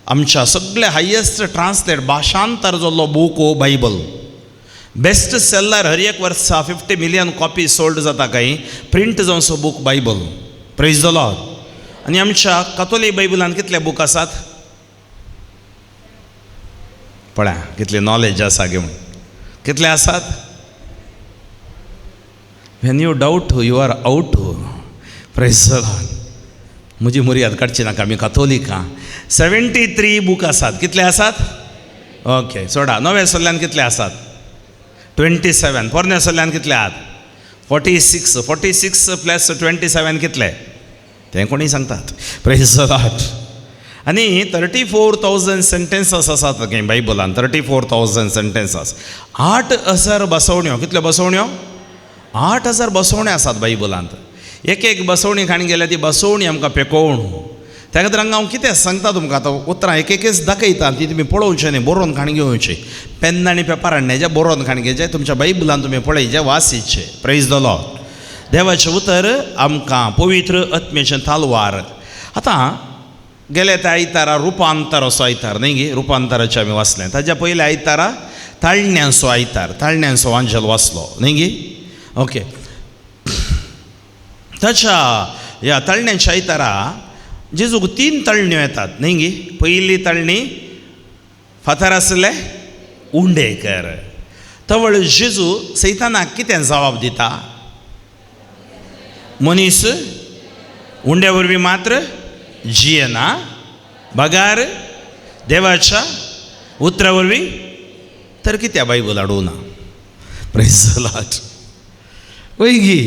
आमच्या सगळे हायेस्ट ट्रान्सलेट भाशांतर जाल्लो बूक हो बायबल. बेस्ट सेलर, हर एक वर्सा 50 मिलियन कॉपी सोल्ड जाता काय प्रिंट जावचो book Bible. Praise the Lord. आनी आमच्या कातोलीक बायबलान कितले बूक आसात? पळया कितली नॉलेज आसा गे म्हूण. कितले आसात? When you doubt you are out. Praise the Lord. म्हजी मुर्याद काडची नाका, आमी कातोलिकां. 73 बूक आसात. कितले आसात? ओके सोडा. नव्या सल्ल्यान कितले आसात? 27. पोरण्या सल्ल्यान कितले आहात? 46. 46 प्लस 27 कितले तें कोणीय सांगतात. Praise the Lord. आनी 34,000 सेंटेन्सास आसात खंय बायबलान. 34,000 सेंटेन्सास. 8,000 बसवण्यो. कितल्यो बसवण्यो? 8,000 बसवण्यो आसात बायबलांत. एक एक बसवणी खाणी गेल्यार ती बसवणी आमकां पेकोवण. त्या खातीर हांगा हांव कितें सांगता तुमकां, आतां उतरां एक एकच दाखयता, ती तुमी पळोवचें न्ही, बरोवन खाण घेवचें. पेन आनी पेपर हाडण्याचें, बरोवन खाण घेवचें, तुमच्या बायबलान तुमी पळयचें, वासीचें. Praise the Lord. देवाचें उतर आमकां पवित्र आत्म्याचें तालवार. आतां गेले त्या आयतारा रुपांतर असो आयतार न्ही गी, रुपांतराचें आमी वाचलें. ताज्या पयल्या आयतारा ताळण्यांचो आयतार, ताळण्यांचो वांजेल वाचलो न्ही गी. ओके, ताच्या ह्या तळण्यांच्या आयतारा जेजूक 3 तळण्यो येतात न्ही गी. पयली तळणी फातर आसले उंडेकर. तवळ जेजू सैतानाक कितें जबाब दिता? मनीस उंड्या वरवीं मात्र जियेना, बगार देवाच्या उतरा वरवीं. तर कित्या बायबल हाडूना? Praise the Lord. वय गी,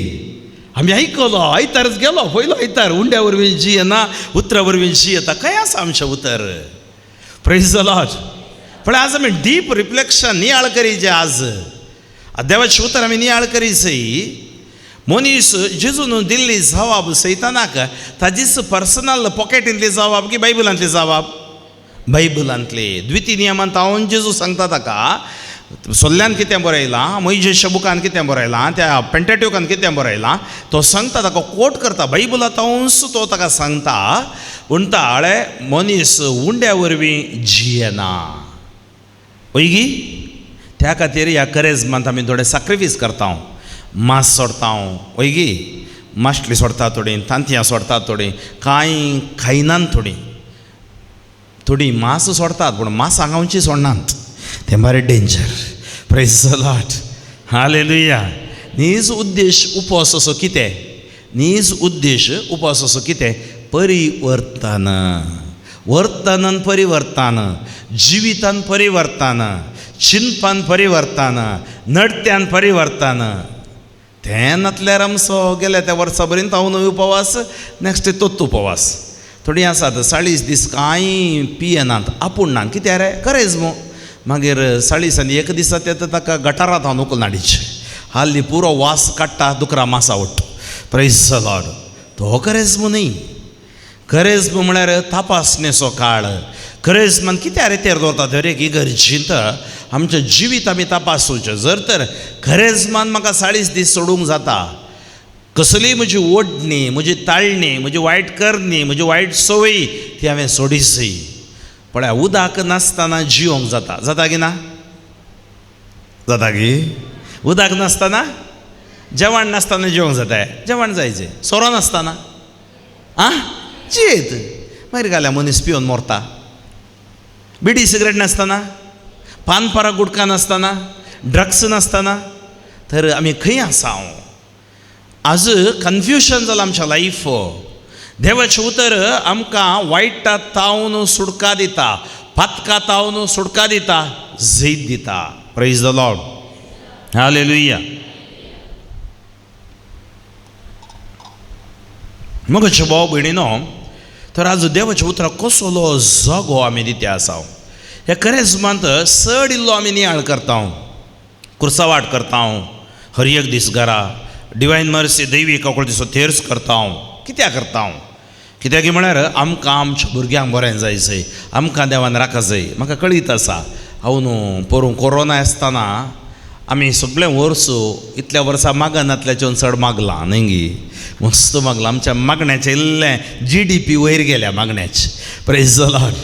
आमी आयकलो आयतारच गेलो, पयलो आयतार उंड्या वरवीं जियेना उतरा वरवीं जियेता. खंय आसा आमचें उतर? Praise the Lord. पण आज आमी डीप रिफ्लेक्शन नियाळ करीचे. आज देवाचें उतर आमी नियाळ करीचय. मनीस जेजून दिल्ली जबाब सैतानाक ताजीच पर्सनल पॉकेटींतली जबाब की बायबलांतली जबाब? बायबलांतली. द्वितीय नियमांत हांव जेजू सांगता ताका, सोल्ल्यान कितें बरयलां, मोयजेच्या बुकान कितें बरयलां, त्या पेंटेट्युकान कितें बरयलां, तो सांगता ताका, कोट करता बायबलांतूच. तो ताका सांगता, म्हणटा आळे मनीस उंड्या वरवीं जियेना. वयगी त्या खातीर ह्या करेजमांत आमी थोडे साक्रिफीस करता, मांस सोडता. वयगी मासली सोडता थोडी, तांतयां सोडता थोडी, कांय खायनात थोडी, थोडी मांस सोडतात पूण मांस हांगावची सोडनात. तें बरें danger. Praise the Lord. Hallelujah. नीज उद्देश उपवास असो कितें? नीज उद्देश उपवास असो कितें? परिवर्तन. वर्तनान परिवर्तन, जिवितान परिवर्तन, चिंतपान परिवर्तन, नडत्यान परिवर्तन. तें नातल्यार आमचो गेल्या त्या वर्सा पर्यंत हांव न्हय उपवास, नेक्स्ट तोच उपवास. थोडीं आसात 40 दीस कांय पियेनात, आपूण ना. कित्याक रे? करेज मू. मागीर 40 आनी एक दिसा ते ताका गटारांत हांव उखलून हाडीचे, हाली पुरो वास काडटा, दुकरा मासा उडटा. Praise the Lord. तो करेज मू न्ही. करेज म्हळ्यार तपासणेचो काळ. करेजमान कित्याक रे तेर दवरता? दर एक इगर्जींत आमचें जिवीत आमी तपासूचें. जर तर करेजमान म्हाका 40 दीस सोडूंक जाता, कसलीय म्हजी ओडणी, म्हजी ताळणी, म्हजी वायट करणी, म्हजी वायट संवय ती हांवें सोडीची. पळया उदक नासतना जियोंक जाता. जाता की ना? जाता की? उदक नासतना, जेवण नासतना जियोंक जाता. जेवण जायचें, सोरो नासतना आं जियेत. मागीर घाल्या मनीस पिवन मरता. बिडी सिगरेट नासतना, पानपारा गुटखा नासतना, ड्रग्स नासतना, तर आमी खंय आसा? आज कन्फ्युजन जालां आमच्या लायफ. देवाचें उतर आमकां वायटा तावन सुटका दिता, पातका तावन सुटका दिता, जैत दिता. Praise the Lord. Hallelujah. मगचे भाव भयणीनो, तर आज देवाच्या उतराक कसलो जागो आमी दिते आसा. ह्या करेजमांत चड इल्लो आमी नियाळ करता, कुर्सावाट करता, हर एक दीस घरा डिवायन मर्सी दैवी काकुळतीचो तेर्स करता. कित्याक करता? कित्याक म्हळ्यार आमकां आमच्या भुरग्यांक बरें जायचें, आमकां देवान राखा जाय. म्हाका कळीत आसा, हांव न्हू पोरूं कोरोना आसतना आमी सगळें वर्स इतल्या वर्सां मागनातल्याच्यान चड मागलां न्ही गी, मस्त मागलां. आमच्या मागण्याचें इल्लें GDP वयर गेल्या मागण्याचें. Praise the Lord.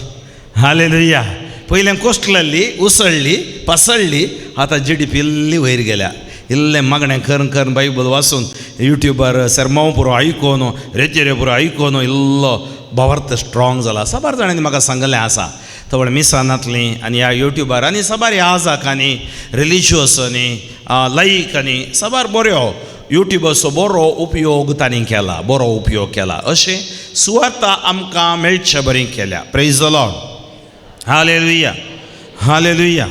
Hallelujah. पयलें कोसळ्ळी, उसळ्ळी, पसळ्ळी, आतां GDP इल्ली वयर गेल्या. इल्लें मागणें करून करून बायबल वाचून युट्यूबार सेरमांव पुरो आयकोन, रेचेरे पुरो आयकोन इल्लो भावार्थ स्ट्रॉंग जाला. साबार जाणांनी म्हाका सांगलें आसा. तवळ मिसानांतलीं आनी ह्या युट्युबार आनी साबार याजाकांनी रिलिजियस आनी लायक आनी साबार बऱ्यो युट्युबाचो बरो उपयोग तांणी केला, बरो उपयोग केला. अशें सुवार्ता आमकां मेळचे बरी केल्या. Praise the Lord. Hallelujah, hallelujah.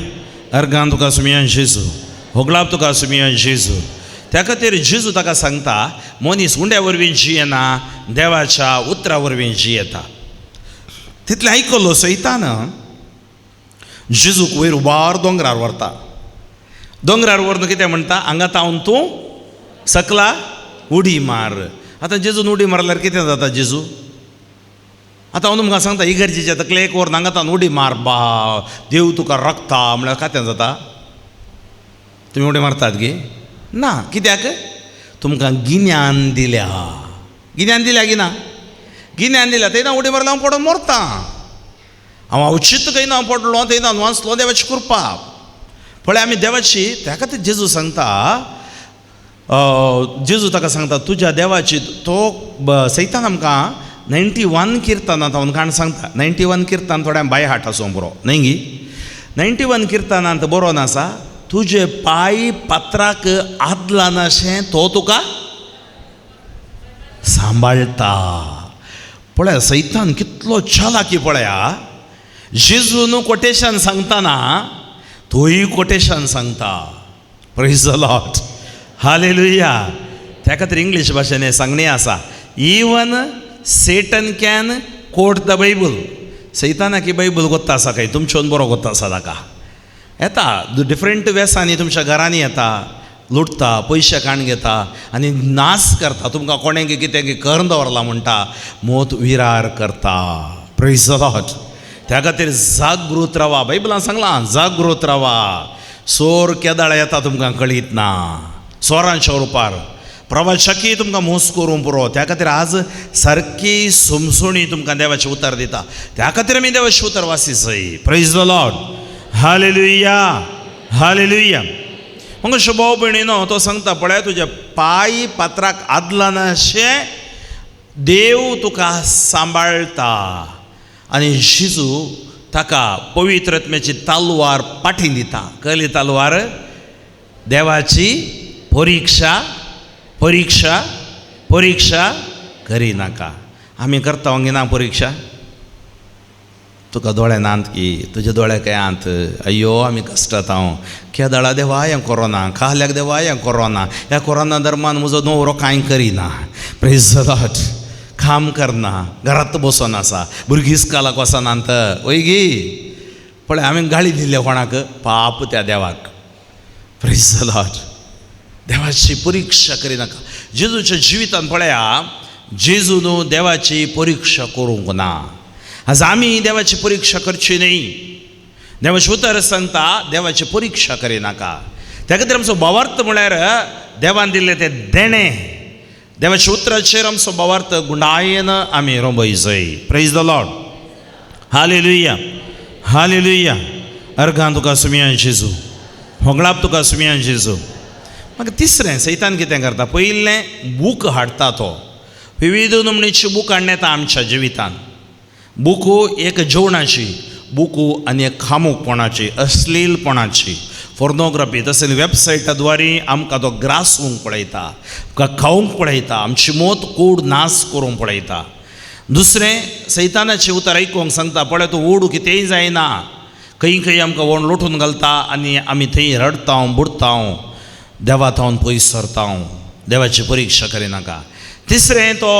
Organ तुका सुमियान जेजू, होगलाप तुका सुमियान जेजू. त्या खातीर जेजू ताका सांगता, मनीस उंड्या वरवीं जियेना, देवाच्या उतरा वरवीं जियेता. तितलें आयकलो सैतान जेजूक वयर उबार दोंगरार व्हरता. दोंगरार व्हरून कितें म्हणटा, हांगा तावन तूं सकला उडी मार. आतां जेजून उडी मारल्यार कितें जाता? जेजू आतां हांव तुमकां सांगता, इगर्जेच्या तकलेक व्हरून हांगा तावन उडी मार बा, देव तुका रखता म्हळ्यार कितें जाता? तुमी उडी मारतात गे? ना. कित्याक? तुमकां गिन्यान दिल्या. गिन्यान दिल्या की ना? गिन्यान दिल्या. थंय हांव उडी मारल्यार हांव पडोन मरता. हांव अवचीत खंय हांव पडलो, थंय हांव वाचलो देवाची कृपा. पळय आमी देवाची, त्या खातीर जेजू सांगता, जेजू ताका सांगता तुज्या देवाची. तो सैतान आमकां 91 किर्तनांत हांव काण सांगता. 91 किर्तन थोड्यां बाय हार्ट आसूं बरो न्हय गी? 91 किर्तनांत बरोवन आसा, तुजे पांय पात्राक आदलानाशें तो तुका सांबाळटा. पळया सैतान कितलो चालाकी. पळया जेजून कोटेशन सांगताना तोय कोटेशन सांगता. Praise the Lord, hallelujah. त्या खातीर इंग्लीश भाशेन सांगणी आसा, even Satan can quote the Bible. सैतानाक ही बायबल गोत्ता आसा काय तुमच्यान बरो गोत्ता आसा ताका. येता डिफरंट वेसांनी तुमच्या घरांनी येता, लुटता, पयशे काण घेता आनी नाश करता. तुमकां कोणें कितें करून दवरलां म्हणटा, मोत विरार करता. Praise the Lord. त्या खातीर जागृत रावा. बायबलान सांगलां जागृत रावा. सोर केदाळ येता तुमकां कळीत ना, सोरांच्या रुपार प्रवाचकी तुमकां मोस करूंक पुरो. त्या खातीर आज सारकी समजणी तुमकां देवाचें उतर दिता. त्या खातीर आमी देवाचें उतर वासीसय. Praise the Lord, hallelujah, hallelujah. मग भाव भयणीनो, तो सांगता पळय तुज्या पांय पात्राक आदलानाशें देव तुका सांबाळटा. आनी जेजू ताका पवित्र आत्म्याची तालवार पाठी दिता. कसली तालवार? देवाची परिक्षा, परिक्षा, परिक्षा करिनाका. आमी करता ना परिक्षा? तुका दोळे नात की? तुजे दोळे काय आंत? अय्यो आमी कश्टात हांव केदळा देवा हें कोरोना, काल्याक देवा हें कोरोना, ह्या कोरोना दरम्यान म्हजो न्हवरो कांय करिना. Praise the Lord. काम करना, घरांत बसोन आसा, भुरगीं स्कॉलाक वचनात. वय गी? पळय हांवें गाळी दिल्यो कोणाक? पाप त्या देवाक. Praise the Lord. देवाची परिक्षा करिनाका. जेजूच्या जिवितान पळया, जेजू न्हू देवाची परिक्षा करूंक ना. आज आमी देवाची परिक्षा करची न्हय. देवाचें उतर सांगता देवाची परिक्षा करिनाका. त्या खातीर आमचो भावार्थ म्हळ्यार देवान दिल्लें तें देणें. देवाच्या उतराचेर आमचो भावार्थ गुंडायेन आमी रोंबयजय. Praise the Lord, hallelujah, hallelujah. Organ तुका सुमियान जेजू, होगळाप तुका सुमियान जेजू. मागीर तिसरें सैतान कितें करता? पयलें बूक हाडटा तो, विविध नमणेची बूक हाडून येता आमच्या जिवितान. बुकू एक जेवणाची बुकू आनी एक खामूकपणाची, अश्लीलपणाची, फोर्नोग्राफी तशेंच वेबसायटा द्वारे आमकां तो ग्रासूंक पळयता, आमकां खावंक पळयता, आमची मोत कूड नाश करूंक पळयता. दुसरें सैतानाचें उतर आयकूंक सांगता, पळय तूं ओडू कितेंय जायना. खंय खंय आमकां व्हरून लोटून घालता आनी आमी थंय रडटा, बुडटा, देवा थावन पयस सरता. देवाची परिक्षा करिनाका. तिसरें तो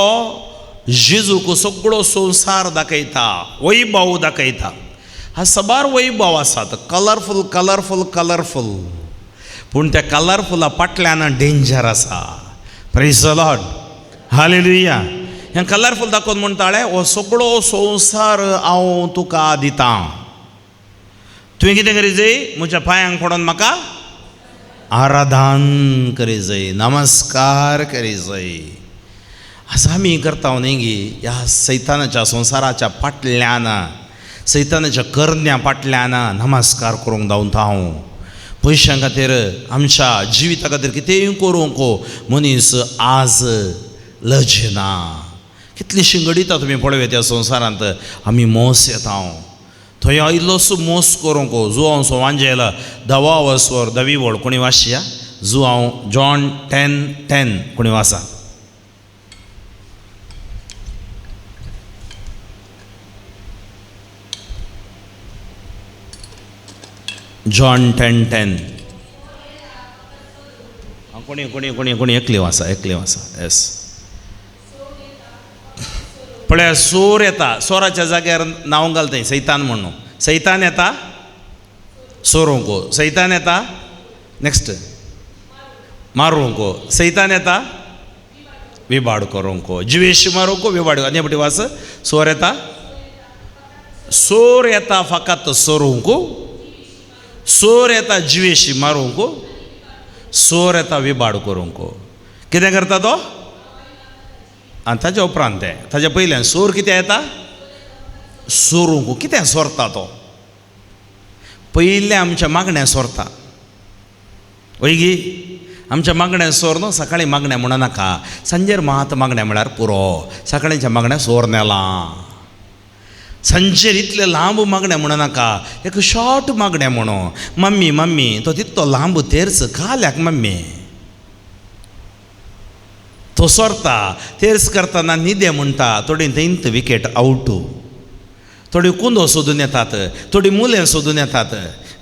जेजूक सगळो संवसार दाखयता, वैभव दाखयता. हा साबार वैभव आसात, कलरफूल कलरफूल कलरफूल, पूण त्या कलरफुला फाटल्यान डेंजर आसा. Praise the Lord, hallelujah. हें कलरफूल दाखोवन म्हणटाले, हो सगळो संवसार हांव तुका दितां, तुवें कितें करी जाय? म्हज्या पांयांक पडोन म्हाका आराधन करी जाय, नमस्कार करी जाय. आज आमी करता न्ही गी? ह्या सैतानाच्या संवसाराच्या फाटल्यान, सैतानाच्या करण्या फाटल्यान नमस्कार करूंक धांवता हांव. पयशां खातीर, आमच्या जिविता खातीर कितेंय करूंक मनीस आज लजना. कितलींशीं घडितां तुमी पळोवया त्या संवसारांत आमी मोस येता. थंय इल्लोसो मोस करूंक जुआंव सोवांजेल धवा वसवर धवी वळ कोणी वाशिया जुआंव जॉन 10:10 कोणी वासा. जॉन 10:10 कोणी कोणी कोणी कोणी एकली वासा, एकली वासा. येस पळया सोर येता, सोराच्या जाग्यार नांव घालताय सैतान म्हणून. सैतान येता सोरूंक, सैतान येता नेक्स्ट मारूंक, सैतान येता विबाड करूंक, जिवेश मारूंक विबाड. आनी पटी वास सोर येता, सोर येता फकत सोरूंक, सोर येता जिवेशी मारूंक, सोर येता विबाड करूंक. कितें करता तो? आनी ताज्या उपरांत तें ताज्या पयल्यान सोर कितें येता सोरूंक. कितें सोरता तो? पयलें आमच्या मागण्या सोरता. वयगी आमच्या मागण्या सोर न्हू, सकाळीं मागण्या म्हणू नाका, सांजेर मात मागण्या म्हळ्यार पुरो, सकाळींच्या मागण्या सोर नेलां. सांजेर इतलें लांब मागण्या म्हणू नाका, एक शॉर्ट मागण्या म्हणू. मम्मी मम्मी तो तितलो लांब तेर्स काल्याक मम्मी तो सोरता. तेर्स करतना न्हिदे म्हणटा, थोडी थंयत विकेट आवट, थोडी कुंदो सोदून येतात, थोडी मुलें सोदून येतात.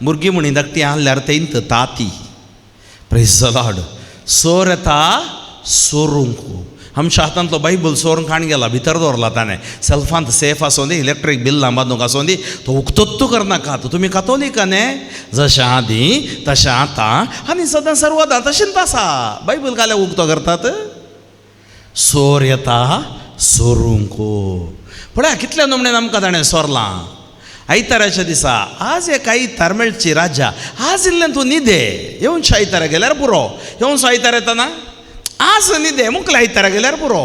भुरगीं म्हणी धाकटी आहल्यार थंयत ताती. प्रेज the Lord. सोर येता सोरूंक. आमच्या हातांतलो बायबल सोरून काण गेला, भितर दवरला ताणें, सेल्फांत सेफ आसूं दी, इलेक्ट्रीक बिल्लां बांदूंक आसूं दी, तो उक्तोत्तू करनाका. तुमी कातोलिका न्ही, जशें आदीं तशें आतां आनी सदां सर्वदां तशेंच आसा. बायबल काल्याक उक्तो करतात. सोर येता सोरूंक. पळया कितल्या नमण्यान आमकां ताणें सोरलां. आयताराच्या दिसा आज एक आयतार मेळची राजा, आज इल्लें तूं न्हिदे, येवनशें आयतारा गेल्यार पुरो, येवनसो आयतार येताना आज न्हिदे, मुखल्या आयतारा गेल्यार पुरो.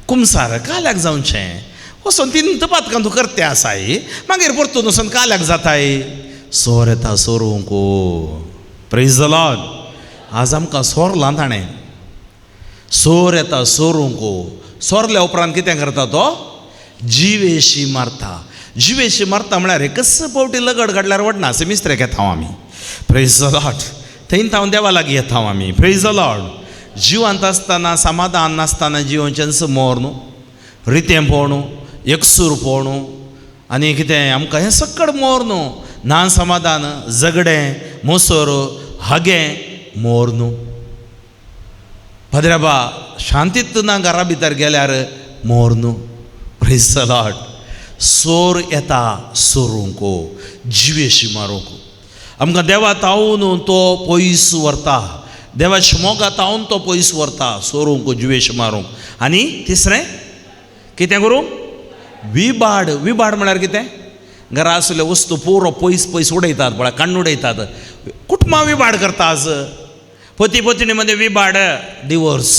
कुमसार काल्याक जावचें, वचून तीन पातकां तूं करते आसाय, मागीर परतून वचून काल्याक जाताय. सोर येता सोरूंक. प्रेज the Lord. आज आमकां सोरलां ताणें. सोर येता सोरूंक. सोरल्या उपरांत कितें करता तो? जिवेशी मारता. जिवेशी मारता म्हळ्यार एकच पावटी लगड काडल्यार वडना, सिमिस्त्रेक येता हांव आमी. प्रेज the Lord. थंय हांव देवा लागीं येता हांव आमी. प्रेज the Lord. जिवंत आसतना समाधान नासतना जिवनचेंच मोर न्हू, रितें पळोवणू, एकसूर पळोवणू आनी कितें आमकां हें सकड मोर न्हू, ना समाधान, झगडें, मोसोर, हागें मोर न्हू. पाद्र्याबा शांतीत ना घरा भितर गेल्यार मोर न्हू. प्रेज the Lord. सोर येता सोरूंक, जिवेशी मारूंक. आमकां देवा तावन तो पयस व्हरता, देवाच्या मोगा तावन तो पयस व्हरता, सोरूंक, जिवेश मारूंक. आनी तिसरें कितें करूं? विबाड. विबाड म्हळ्यार कितें? घरा आसल्यो वस्तू पुरो पयस पयस उडयतात, पळय काण्ण उडयतात. कुटुंबां विबाड करता आज, पती पत्नी मदें विबाड, डिवोर्स.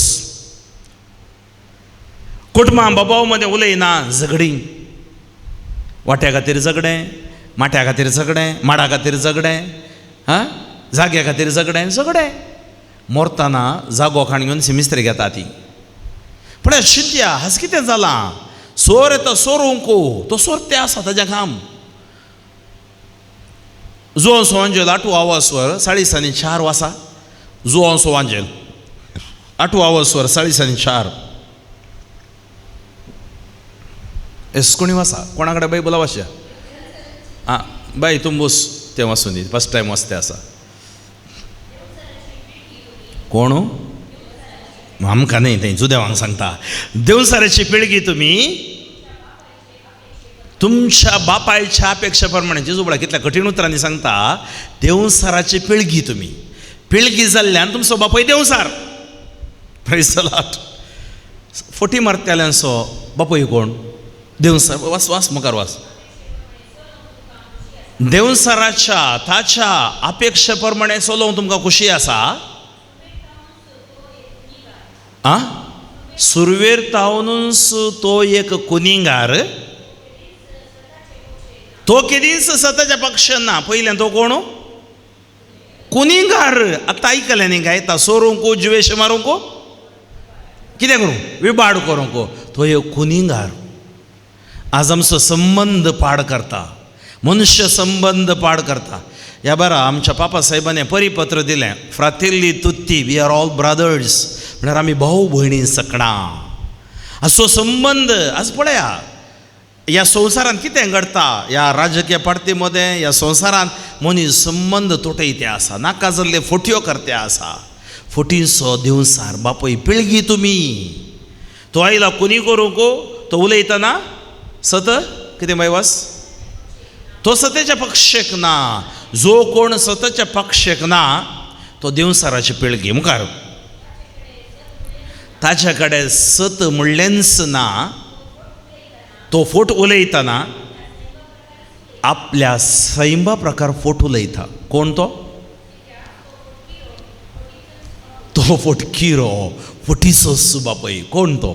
कुटुंबां बाबाव मदें उलयना, झगडीं, वाट्या खातीर झगडें, माट्या खातीर झगडें, माडा खातीर झगडें, आं जाग्या खातीर झगडें, झगडें. मरतना जागो खाण घेवन सिमिस्त्री घेता ती. पळय शिंत्या हाज कितें जालां? सोर येता सोरूंक, तो सोरते आसा ताजें काम. जुआंव सोवांजेल आठवो आवासवर 4:30 वासा. जुआंव सोवांजेल आठवो आवासवर 4:30. एस कोणी वासा? कोणा कडेन बाई बोला वाशा? आं बाई तूं बोस, तें वाचून दी, फर्स्ट टायम वाचते आसा. कोण? आमकां न्हय, थंय जुदेवांक सांगता. देवसाराची पिळगी तुमी तुमच्या बापायच्या अपेक्षा प्रमाणे. जेजू पळय कितल्या कठीण उतरांनी सांगता, देवसाराची पिळगी तुमी. पिळगी जाल्ल्यान तुमचो बापूय देवसार. प्रेज the Lord. फटी मारतल्यांचो बापूय कोण? देवसार. वास वास मुखार वास. देवसाराच्या ताच्या अपेक्षे प्रमाणे चलोवंक तुमकां खुशी आसा. आं सुरवेर तावनूच तो एक कुनिंगार, तो केदींच सताच्या पक्षान ना. पयल्यान तो कोण? कुनिंगार. आतां आयकलें न्ही काय? सोरूंक, जिवेश मारूंक, कितें करूं? विबाड करूंक. तो एक कुनिंगार. आज आमचो संबंद पाड करता, मनुष्य संबंद पाड करता. ह्या बरा आमच्या पापा साहेबांनी परिपत्र दिलें, फ्रातिल्ली तुत्ती, we are all brothers, म्हळ्यार आमी भाव भयणी सकणां. असो संबंद आज पळया ह्या संवसारांत कितें घडटा, ह्या राजकीय पार्टी मदें ह्या संवसारांत मनीस संबंद तुटयते आसा, नाका जाल्ले फोटयो करते आसा. फोटींचो दिवसार बापूय पिळगी तुमी. तो आयला कोणी करूंक, तो उलयतना सत कितें बायवास, तो सत्याच्या पक्षेक ना. जो कोण सत्याच्या पक्षेक ना तो देवसाराची पिळगी. मुखार ताच्या कडेन सत म्हणलेंच ना, तो फोट उलयतना आपल्या सैमा प्रकार फोट उलयता. कोण तो? तो फोटकिरो, फोटीचो बापय. कोण तो?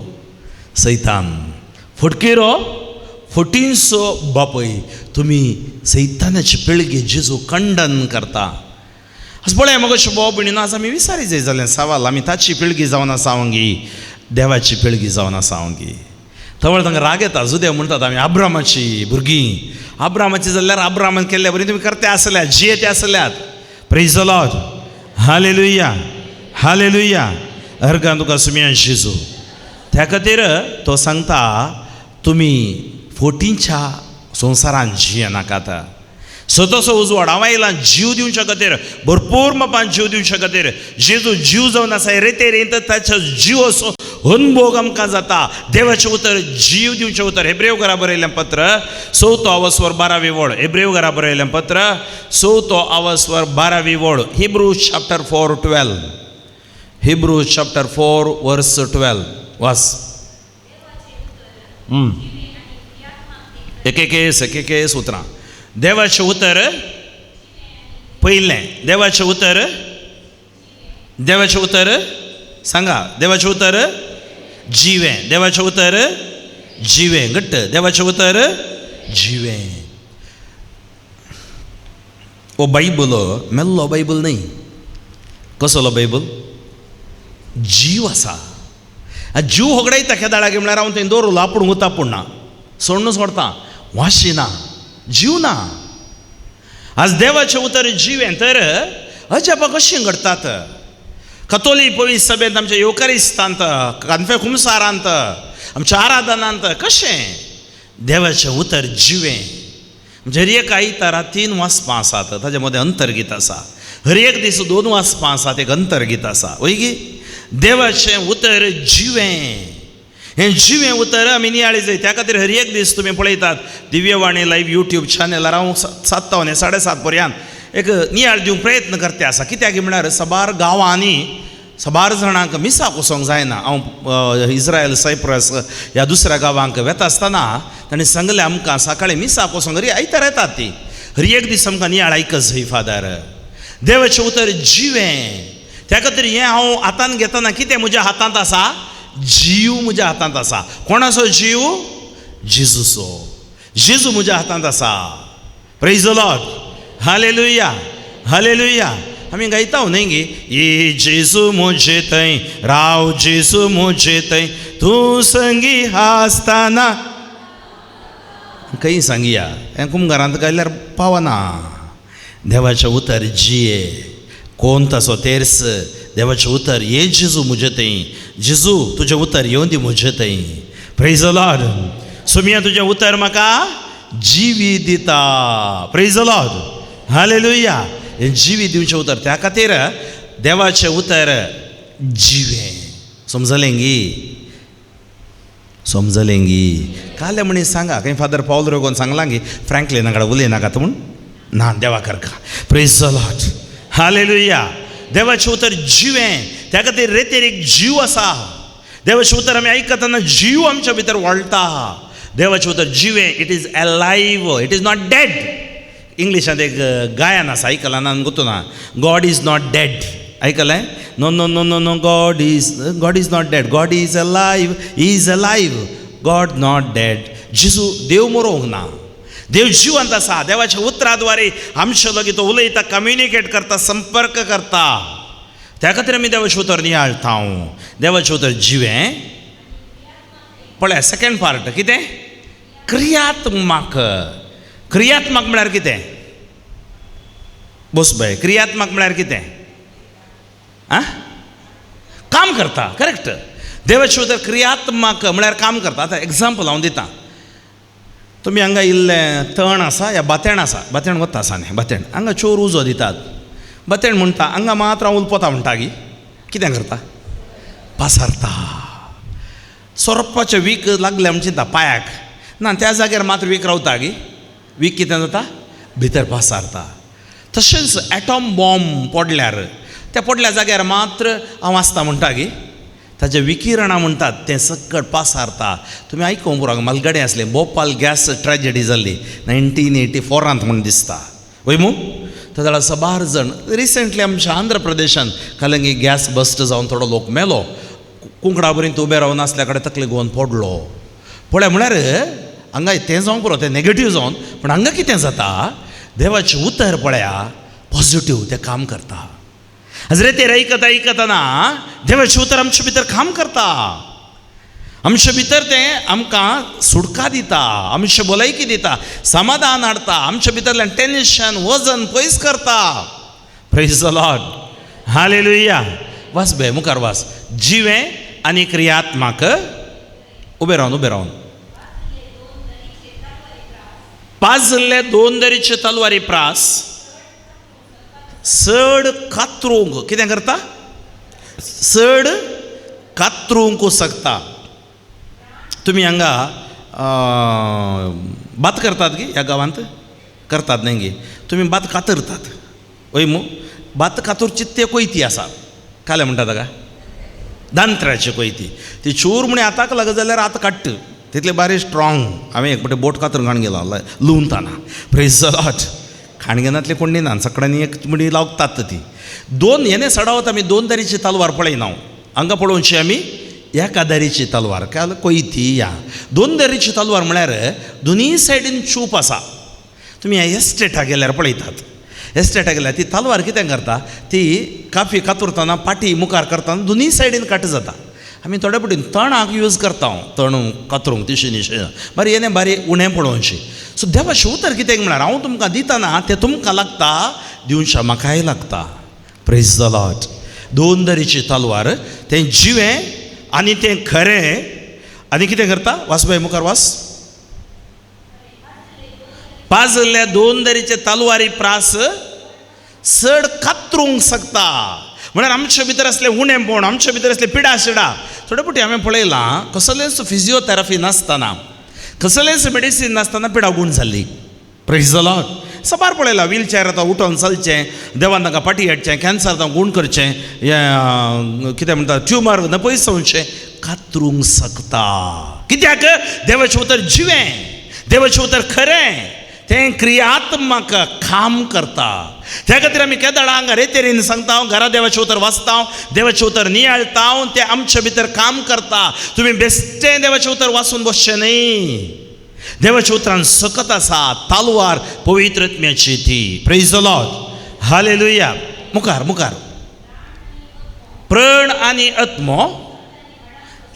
सैतान. फोटकिरो, फोटींचो बापय. तुमी सैतानाची पिळगी जेजू खंडन करता. आस पळय मगो भाव भयणीनो, आज आमी विचारी जाय जालें सवाल, आमी ताची पिळगी जावन आसा हांव देवाची पिळगी जावन आसा हांव. तवळ तांकां राग येता, जुदेव म्हणटात आमी आब्रामाची भुरगीं. आब्रामाची जाल्यार आब्रामान केल्ल्या बरी तुमी करते आसल्यात, जियेते आसल्यात. Praise the Lord, hallelujah, hallelujah. Organ तुका सुमया जेजू. त्या खातीर तो सांगता तुमी फोटींच्या संवसारान जियेनाकात. सतसो उजवाड हांव आयला जीव दिवच्या खातीर, भरपूर मापान जीव दिवच्या खातीर. जेजू जीव जावन आसा रेते रेत ताचो जीव असो अनुभोग आमकां जाता. देवाचें उतर जीव दिवचें उतर. हेब्रेव घरा बरयलें पत्र 4 आवस्वर 12वी वळ. हेब्रेव घरा बरयलें पत्र 4 आवस्वर 12वी वळ. Hebrew chapter 4:12. Hebrew chapter 4 verse 12. वास. एक एक एक उतरां. देवाचें उतर पयलें, देवाचें उतर, देवाचें उतर सांगा, देवाचें उतर जिवें, देवाचें उतर जिवें, घट्ट, देवाचें उतर जिवें. ओ बायबल मेल्लो बायबल न्हय. कसलो बायबल? जीव आसा. जीव होगडायता केदाळागे म्हळ्यार हांव थंय दवरलो आपूण उता पूण ना, सोडून सोडता, वाशिना, जीव ना. आज देवाचें उतर जिवें तर अजापां कशीं घडटात? कतोलीक पवित्र सभेंत, आमच्या येवकारिस्तांत, कानफे कुमसारांत, आमच्या आराधनांत कशें देवाचें उतर जिवें. म्हणजे हर एक आयतारा 3 वाचपां आसात, ताजे मदें अंतर्गीत आसा. हर एक दीस 2 वाचपां आसात, एक अंतर्गीत आसा. वय गी? देवाचें उतर जिवें. हें जिवें उतर आमी नियाळी जाय. त्या खातीर हर एक दीस तुमी पळयतात दिव्यवाणी लायव्ह यूट्यूब चॅनलार हांव 7 ते 7:30 पर्यंत एक नियाळ दिवंक प्रयत्न करते आसा. कित्याक म्हळ्यार साबार गांवांनी साबार जाणांक मिसाक वचोंक जायना. हांव इस्रायल, सायप्रस ह्या दुसऱ्या गांवांक वेता आसतना तांणी सांगलें आमकां सकाळीं मिसाक वचोंक हरी आयतार येतात ती. हर एक दीस आमकां नियाळ आयकत जाय फादर. देवाचें उतर जिवें. त्या खातीर हें हांव हातान घेतना कितें म्हज्या हातांत आसा? जीव म्हज्या हातांत आसा. कोणाचो जीव? जेजूचो. जेजू म्हज्या हातांत आसा. Praise the Lord, hallelujah, hallelujah. आमी गायता न्हय गे, ये जेजू म्हजे थंय राव, जेजू म्हजे थंय तूं संगी आसतना. खंय सांगिया हें कुमगारांत गायल्यार पावना. देवाचें उतर जिये. कोण ताचो तेर्स? देवाचें उतर ये जेजू म्हजे थंय, जेजू तुजें उतर येवन दी म्हजे थंय. Praise the Lord. सुमिया तुजें उतर म्हाका जिवी दिता. Praise the Lord, hallelujah. हें जिवी दिवचें उतर. त्या खातीर देवाचें उतर जिवें. समजलें गी? समजलें गी? काल्या म्हणी सांगा खंय फादर पावल रोगोन सांगलां गी फ्रँकलिना कडेन उलयनाकात म्हूण ना, देवा करका. Praise the Lord, hallelujah. देवाचें उतर जिवें. त्या खातीर रेतेर एक जीव आसा. देवाचें उतर आमी आयकतना जीव आमच्या भितर वळटा. देवाचें उतर जिवें. It is alive, it is not dead. इंग्लिशांत एक गायन आसा, आयकलां ना गोतू ना, गॉड is not dead. आयकलें? No no no no no, God is not dead, God is alive, is alive, God not dead. जेजू देव मरोवंक ना, देव जिवंत आसा. देवाच्या उतरा द्वारे आमचे लागीं तो उलयता, कम्युनिकेट करता, संपर्क करता. त्या खातीर आमी देवाचें उतर नियाळता. देवाचें उतर जिवें. पळया सेकंड पार्ट कितें? क्रियात्मक. क्रियात्मक म्हळ्यार कितें? बोस बाय, क्रियात्मक म्हळ्यार कितें? आं, काम करता. करेक्ट. देवाचें उतर क्रियात्मक म्हळ्यार काम करता. आतां एग्जाम्पल हांव दितां. तुमी हांगा इल्लें तण आसा या बातेण आसा, बातेण वता आसा न्ही, बातेण हांगा चोर उजो दितात. बातेण म्हणटा हांगा मात्र हांव उलपता म्हणटा गी, कितें करता? पासारता. सोरपाचें वीक लागलें म्हण चिंता पांयाक ना, त्या जाग्यार मात्र वीक रावता गी, वीक कितें जाता? भितर पासारता. तशेंच एटॉम बॉम्ब पडल्यार त्या पडल्या जाग्यार मात्र हांव आसता म्हणटा गी, ताजे विकिरणां म्हणटात तें सकट पासारता. तुमी आयकूंक पुरो, मालगडे आसलें भोपाल गॅस ट्रेजडी जाल्ली 1984 म्हूण दिसता वय मू. त्या जाल्यार साबार जाण रिसेंटली आमच्या आंध्र प्रदेशांत कालंगी गॅस बस्ट जावन थोडो लोक मेलो. कुंकडा बरीं उबे रावन आसल्या कडेन तकले गोवन पडलो. पळय म्हळ्यार हांगा तें जावंक पुरो, तें नेगेटीव जावन, पूण हांगा कितें जाता? देवाचें उतर पळया पॉझिटीव तें काम करता. हजरेतेर आयकता आयकतना देवाचें उतर आमचे भितर काम करता. आमचे भितर तें आमकां सुटका दिता, आमचे भलायकी दिता, समाधान हाडटा, आमचे भितरल्यान टेन्शन वजन पयस करता. Praise the Lord, hallelujah. वास बे मुखार वास. जिवें आनी क्रियात्मक. उबे रावन, उबे रावन. पाजल्ले दोन दरीचे तलवारी प्रास चड कातरूंक कितें करता? चड कातरूंक शकता. तुमी हांगा भात करतात गी? ह्या गांवांत करतात न्ही गी? तुमी भात कातरतात वय मू? भात कातरची ते कोयती आसा, काले म्हणटा ताका दांत्र्याची कोयती. ती चूर म्हणी हाताक लागत जाल्यार हात काडटा, तितले बारीक स्ट्रॉंग. हांवें एक पटे बोट कातरून खाण गेलो लुवताना. Praise the Lord. खाणगेनांतले कोण ना, सगळ्यांनी एक म्हणी लागतात ती. दोन हेणे सडावत आमी दोन तरेची तलवार पळयना. हांगा पळोवची आमी एका दारीची तलवार, काल कोयती. या दोन दारीची तलवार म्हळ्यार दोनूय सायडीन चूप आसा. तुमी ह्या एस्टेटा गेल्यार पळयतात, एस्टेटा गेल्यार ती तलवार कितें करता? ती काफी कातुरतना पाटी मुखार करतना दोनूय सायडीन काट जाता. आमी थोडे पटी तणाक यूज करता, तण कातरूंक तिशी निशी बरें येणे बारी उणें पळोवची. सो देवाचें उतर कितें म्हळ्यार हांव तुमकां दितना तें तुमकां लागता, दिवच्या म्हाकाय लागता. Praise the Lord. दोन दरीची तलवार तें जिवें आनी तें खरें. आनी कितें करता? वासबाय मुखार वास. पाजल्ल्या दोन दरीचे तलवारी प्रास चड कातरूंक शकता. म्हळ्यार आमचे भितर आसलें उणेंपण, आमचे भितर आसलें पिडा शिडा. थोडे फावटी हांवें पळयलां कसलेंच फिजियोथेरपी नासतना, कसलेंच मेडिसीन नासतना पिडा गूण जाल्ली. Praise the Lord. साबार पळयलां व्हीलचॅर आतां उठोन चलचें, देवान तांकां पाटी हाडचें, कॅन्सर तांकां गूण करचें, हें कितें म्हणटा ट्युमर नपयस जावचें, कातरूंक शकता. कित्याक? देवाचें उतर जिवें, देवाचें उतर खरें, तें क्रियात्मक काम करता. त्या खातीर आमी केदळा हांगा रेतेरीन सांगता, घरा देवाचें उतर वाचता, देवाचें उतर नियाळता, तें आमचे भितर काम करता. तुमी बेश्टें देवाचें उतर वाचून बसचें न्ही. देवाच्या उतरान सकत आसा तालवार पवित्र आत्म्याची ती. Praise the Lord, hallelujah. मुखार मुखार. प्रण आनी आत्मो,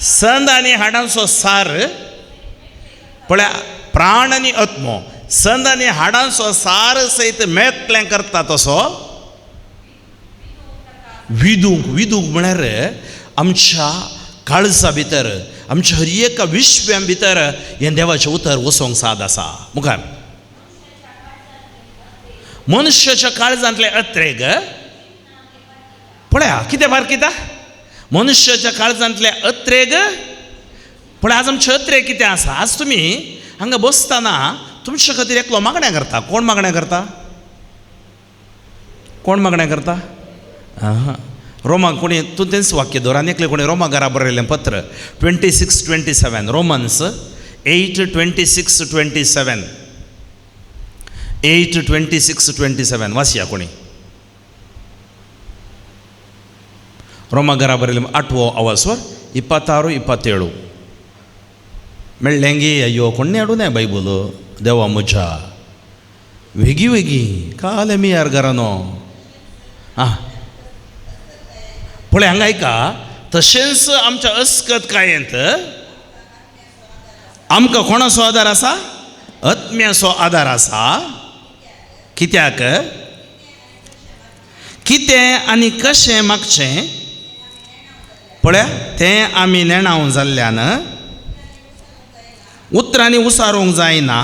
संद आनी हाडांचो सार. पळया, प्राण आनी आत्मो, संद आनी हाडांचो सार सयत मेळटलें करता तसो विदूंक. विदूंक म्हळ्यार आमच्या काळजा भितर, आमच्या हर एका विश्व्या भितर हें देवाचें उतर वचोंक साद आसा. मुखार. मनशाच्या काळजांतलें अत्रेग. पळया कितें बारकिता? मनशाच्या काळजांतलें अत्रेग. पळय आज आमचें अत्रेग कितें आसा? आज तुमी हांगा बसतना तुमचे खातीर एकलो मागण्या करता. कोण मागण्या करता? कोण मागण्या करता? आं, रोमाक कोणी तूं तेंच वाक्य दवर. आनी एकलें कोणी रोमा घरा बरयलें पत्र 26-27, रोमन्स 8:26-27, 8:26-27 वाचया कोणी. रोमा घरा बरयलें 8वो आवाजवर 26 27 मेळ्ळें गी? अय्यो कोण्णें हाडूं न्हय बायबल देवा म्हज्या. वेगी वेगी काल मी यार घरा न्हू. आं पळय हांगा आयका. तशेंच आमच्या अस्कत कायेंत आमकां कोणाचो आदार आसा? आत्म्याचो आदार आसा. कित्याक? कितें आनी कशें मागचें पळया तें आमी नेणाव जाल्ल्यान उतरांनी उसारूंक जायना.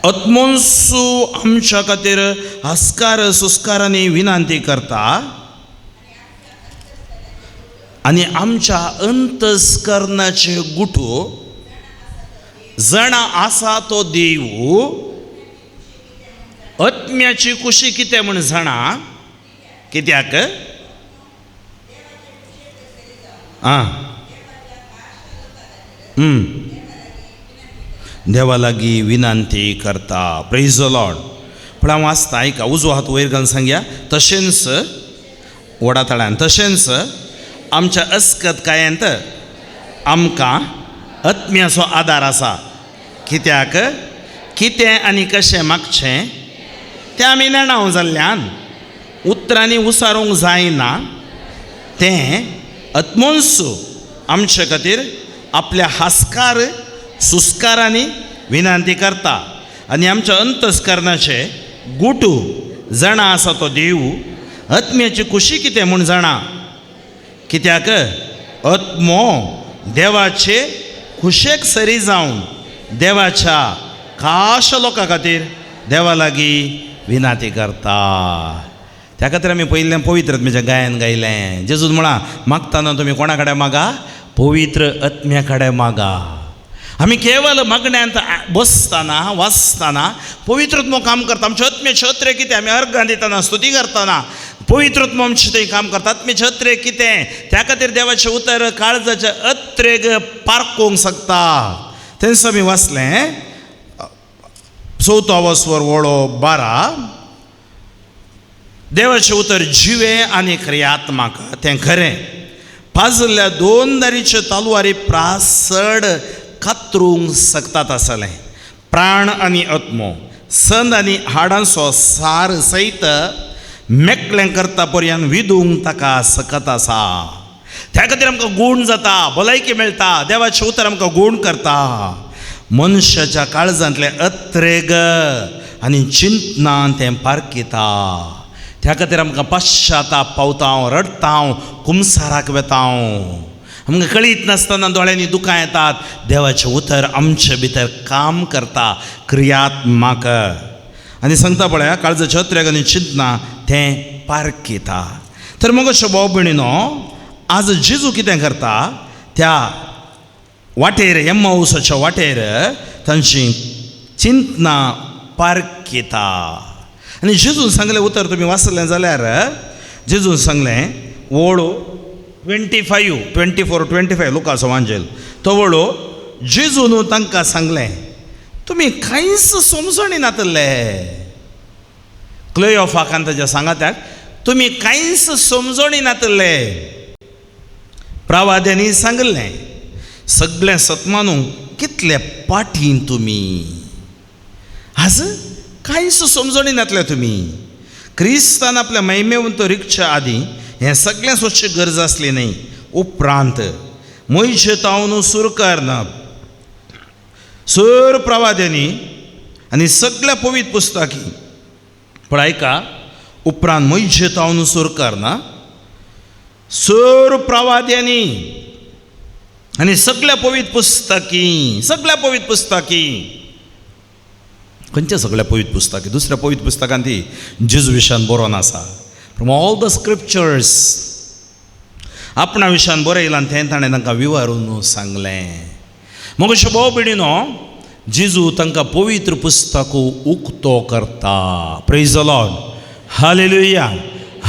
आत्मोन्सू आमच्या खातीर हस्कार सुस्कारांनी विनंती करता आनी आमच्या अंतस्करणाचे गुटू जाणा आसा तो देव आत्म्याची कुशी कितें म्हण जाणा. कित्याक? आं देवा लागीं विनंती करता. Praise the Lord. पूण हांव वाचता आयका, उजवो हात वयर घालून सांगया. तशेंच व्हडा ताळ्यान, तशेंच आमच्या अस्कत कायांत आमकां आत्म्याचो आदार आसा. कित्याक? कितें आनी कशें मागचें तें आमी नेणाव जाल्ल्यान उतरांनी उसारूंक जायना. तें आत्मोन्सू आमचे खातीर आपल्या हास्कार सुस्कारांनी विनंती करता आनी आमच्या अंतस्करणाचे गुटू जाणा आसा तो देव आत्म्याची कुशी कितें म्हूण जाणा. कित्याक? आत्मो देवाचे खुशेक सरी जावन देवाच्या खास लोकां खातीर देवा लागीं विनंती करता. त्या खातीर आमी पयलें पवित्र आत्म्याचें गायन गायलें. जेजून म्हळां मागतना तुमी कोणा कडेन मागा? पवित्र आत्म्या कडेन मागा. आमी केवल मागण्यांत बसतना वाचतना पवित्र आत्मो काम करता. आमचे आत्म्याचे अत्रे कितें? आमी अर्गां दितना स्तुती करतना पवित्र आत्मो आमचें थंय काम करता. आत्म्याचे अत्रे कितें? त्या खातीर देवाचें उतर काळजाचे अत्रेक पारकोवंक शकता. तेंच आमी वाचलें चवथो आवस्वर वळो 12. देवाचें उतर जिवें आनी क्रियात्मक तें खरें. पाजल्ल्या दोन दारीचे तलवारी प्रासड कातरूंक शकतात आसलें. प्राण आनी आत्मो संद आनी हाडांचो सार सयत मेकळें करता पर्यंत विदूंक ताका सकत आसा. त्या खातीर आमकां गूण जाता, भलायकी मेळटा. देवाचें उतर आमकां गूण करता. मनशाच्या काळजांतलें अत्रेग आनी चिंतनान तें पारखिता. त्या खातीर आमकां पश्चाताप पावता, रडटा, कुमसाराक वेता. आमकां कळीत नासतना दोळ्यांनी दुकां येतात. देवाचें उतर आमचे भितर काम करता, क्रियात्मक. आनी सांगता पळया काळजाचें अत्रेग आनी चिंतना तें पारखिता. तर मग अशें भाव भयणीनो, आज जेजू कितें करता? त्या वाटेर एम्माउसाच्या वाटेर तांची चिंतना पारखिता. आनी जेजून सांगलें उतर तुमी वाचलें जाल्यार जेजून सांगलें वळो 25, 24, 25 लुकाचो वांजेल तो वळो जेजून तांकां सांगलें तुमी कांयच समजणी नातले. क्लेओफाक आनी ताच्या सांगात्याक तुमी कांयच समजणी नातले. प्रवाद्यांनी सांगलें सगळें सतमानू कितले पाटीन तुमी आज कांयच समजणी नातले तुमी. क्रिस्तान आपल्या महिमेवंत रिगच्या आदीं हें सगळें सोदची गरज आसली न्हय. उपरांत मोयशे तावन सुरू करना सर प्रवाद्यांनी आनी सगळ्या पवित्र पुस्तकी पण आयका उपरांत मोयशे तावन सुरू करना सर प्रवाद्यांनी आनी सगळ्या पवित्र पुस्तकी, सगळ्या पवित्र पुस्तकी खंयच्या सगळ्या पवित्र पुस्तकी? दुसऱ्या पवित्र पुस्तकान ती जेजू विशयान बरोवन आसा. फ्रॉम ऑल the scriptures आपणा विशयान बरयलां तें ताणें तांकां विवरून सांगलें. मग अशें भाव भयणीनो, जेजू तांकां पवित्र पुस्तक उक्तो करता. Praise the Lord. Hallelujah,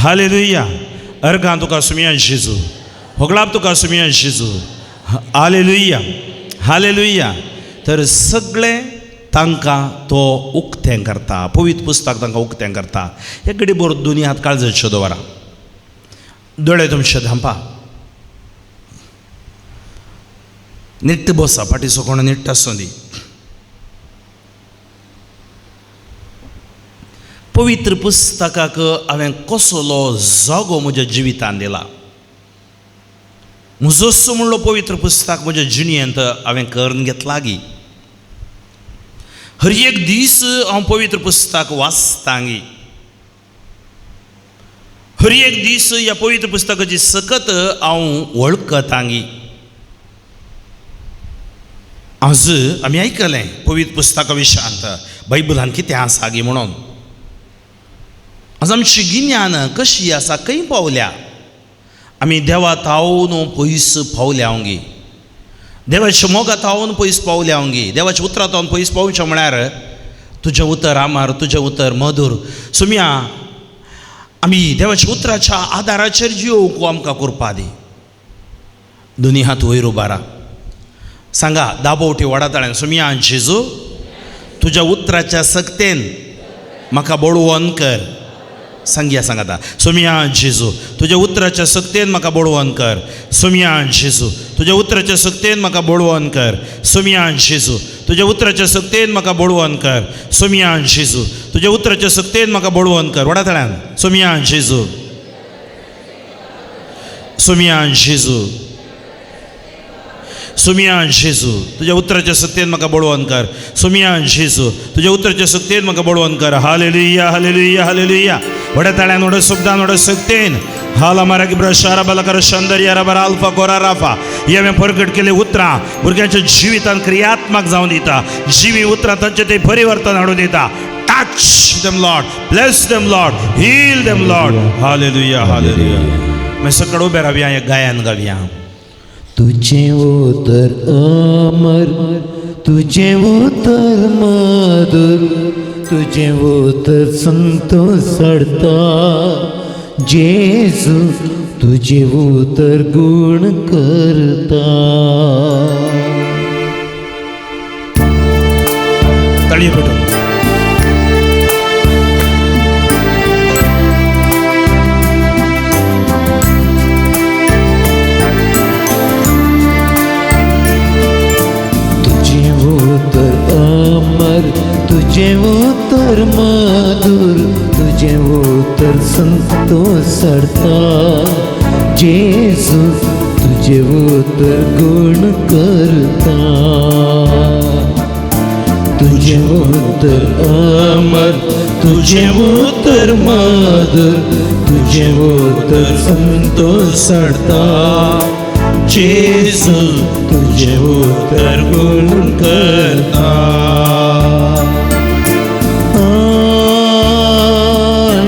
hallelujah. अर्गां तुका सुमया जेजू, होगळाप तुका सुमया जेजू. Hallelujah, hallelujah. तर सगळें तांकां तो उक्तें करता. पवित्र पुस्तक तांकां उक्तें करता. एक घडी बरो दोनी हात काळजाच्यो दवरा, दोळे तुमचे धांपा, निट्ट बसा, फाटीचो कोण निट्ट आसूं दी. पवित्र पुस्तकाक हांवें कसलो जागो म्हज्या जिवितान दिला? म्हजोसो म्हणलो पवित्र पुस्तक म्हज्या जिणेंत हांवें करून घेतला गी. हर एक दीस हांव पवित्र पुस्तक वाचतांगी. हर एक दीस ह्या पवित्र पुस्तकाची सकत हांव वळखतांगी. आज आमी आयकलें पवित्र पुस्तका विशयांत बायबलान कितें आसा गी म्हणून. आज आमची गिन्यान कशी आसा, खंय पावल्या? आमी देवा तावन पयस पावल्या गी, देवाच्या मोगा तावन पयस पावल्या गी, देवाच्या उतरा तावन पयस पावचें म्हळ्यार तुजें उतर आमार, तुजें उतर मधूर. सुम्या आमी देवाच्या उतराच्या आदाराचेर जियोवंक आमकां करपा दी. दोनी हात वयर उबारा, सांगा दाबोवटी वडाताळ्यान, सुम्या जेजू तुज्या उतराच्या सक्तेन म्हाका बळवंत कर. सांगया, सांगाता, सोमिया जेजू तुज्या उतराच्या सक्तेन म्हाका बळवंत कर. सोमिया जेजू तुज्या उतराच्या सक्तेन म्हाका बळवंत कर. सोमिया जेजू तुज्या उतराच्या सक्तेन म्हाका बळवंत कर. सोमिया जेजू तुज्या उतराच्या सक्तेन म्हाका बळवंत कर. वडाताळ्यान, सोमिया जेजू, सोमिया जेजू, सोमिया जेजू तुज्या उतराच्या सक्तेन म्हाका बळवंत कर. सोमिया जेजू तुज्या उतराच्या सक्तेन म्हाका बळवंत कर. Hallelujah, hallelujah, hallelujah. व्हड्या ताळ्यान, व्हड्या शब्दान, व्हड्या सक्तेन. हाला मारा गिब्रा शारा बलकर शंदर यारा अल्फा गोरा राफा. ही हांवें परगट केले उतरां भुरग्यांच्या जिवितान क्रियात्मक जावन दिता. जिवी उतरां तांचें ते परिवर्तन हाडून दिता. Touch them Lord, bless them Lord, heal them Lord. Hallelujah, hallelujah. मागीर सकळ उबे रावया, एक गायन गावया. तुझे उतर अमर, तुझे उतर मधुर, तुझे उतर संतोष हाडता. जेजू तुझे उतर गुण करता. ताळयो पेटोवन. तुझे उतर अमर, तुझे उतर मधुर, तुझे उतर संतोष हाडता. जेजू तुझे उतर गुण करता. तुझे उतर अमर, तुझे उतर मधुर, तुझे उतर संतोष हाडता. जेजू तुझे उतर गुण करता.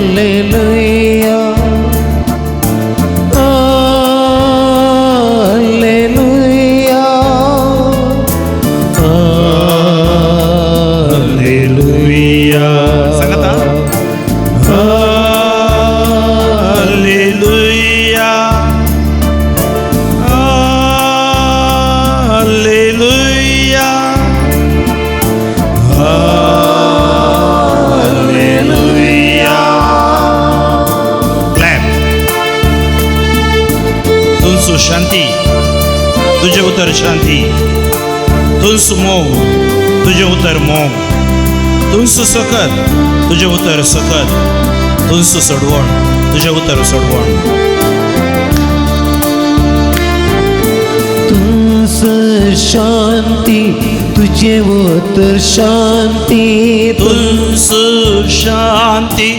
Hallelujah, hallelujah, hallelujah. सांगाता, हालेलुया, हालेलुया, हालेलुया. क्लॅप. तुमचो शांती, तुजें उतर शांती. तुमचो मोग, तुजें उतर मोग. तुमचो सकत, तुजें उतर सकत. तुमचो सडवण, तुजें उतर सडवण. तुझ शांती, तुझे उतर शांती. तुमचो शांती,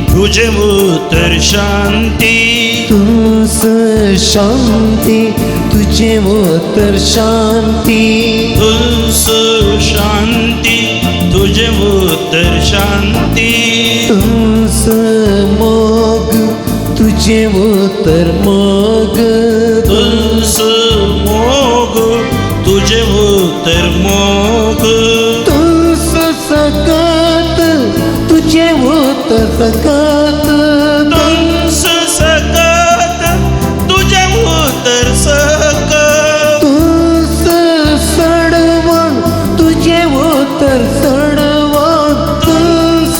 तुजें उतर शांती. तुझ शांती, तुझे उतर शांती. तुमचो शांती, तुजें उतर शांती. तुझ मोग, तुझे उतर मोग. तुमचो मोग, तुजें उतर मोग. तुझ सकत, तुझे उतर सकत. तुमचो सकत, तुजें उतर सकत. तुझ सडवण, तुझे उतर सडवण. तुझ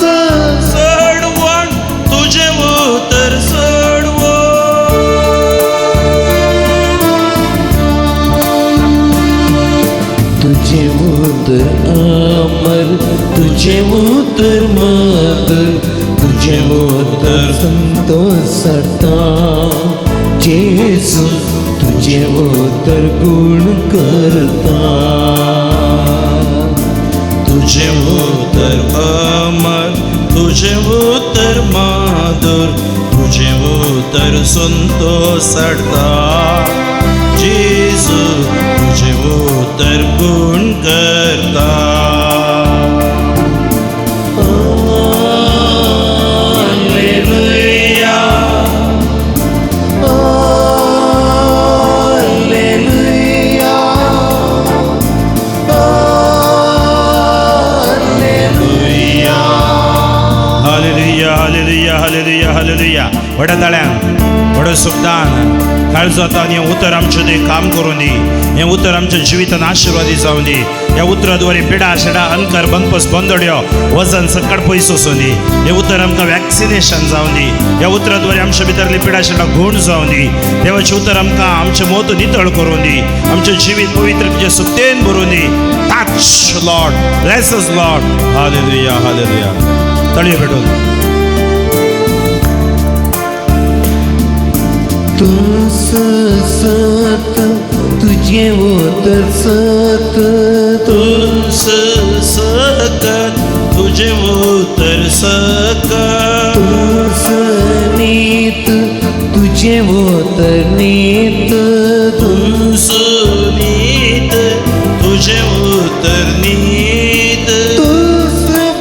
सडवण, तुजें उतर सडवण. तुझे उतर अमर, तुझे उतर मधुर, तुझे उतर संतोष हाडता. जेजू तुझे तुजें उतर गुण करता. तुजें उतर अमर, तुजें उतर माधुर, तुजें उतर संतोष हाडटा. जेजू तुजें उतर गुण करता. Alleluia, alleluia, alleluia. Hallelujah, hallelujah, hallelujah, hallelujah. व्हडा ताळ्यान, व्हडा सुखदान काळजांत हें उतर आमचें तें काम करूं दी. हें उतर आमच्या जिवितान आशिर्वादी जावं दी. ह्या उतरा द्वारे पिडा शेडा अनकर बंदपस बंदड्यो वजन सकट पयस वचूं दी. हें उतर आमकां वॅक्सिनेशन जावं दी. ह्या उतरा द्वारे आमच्या भितरली पिडा शेडा गूण जावं दी. देवाचें उतर आमकां आमचें मोत नितळ करूं दी. आमचें जिवीत पवित्र तुजें सुक्तेन भरूं दी. Touch Lord, bless us Lord. Hallelujah, hallelujah. तळयो भेटून. तूं सत, तुजें उतर सत, तूं सकत, तुजें उतर सकत. तूं नीत, तुजें उतर नीत, तूं नीत, तुजें उतर नीत. तूं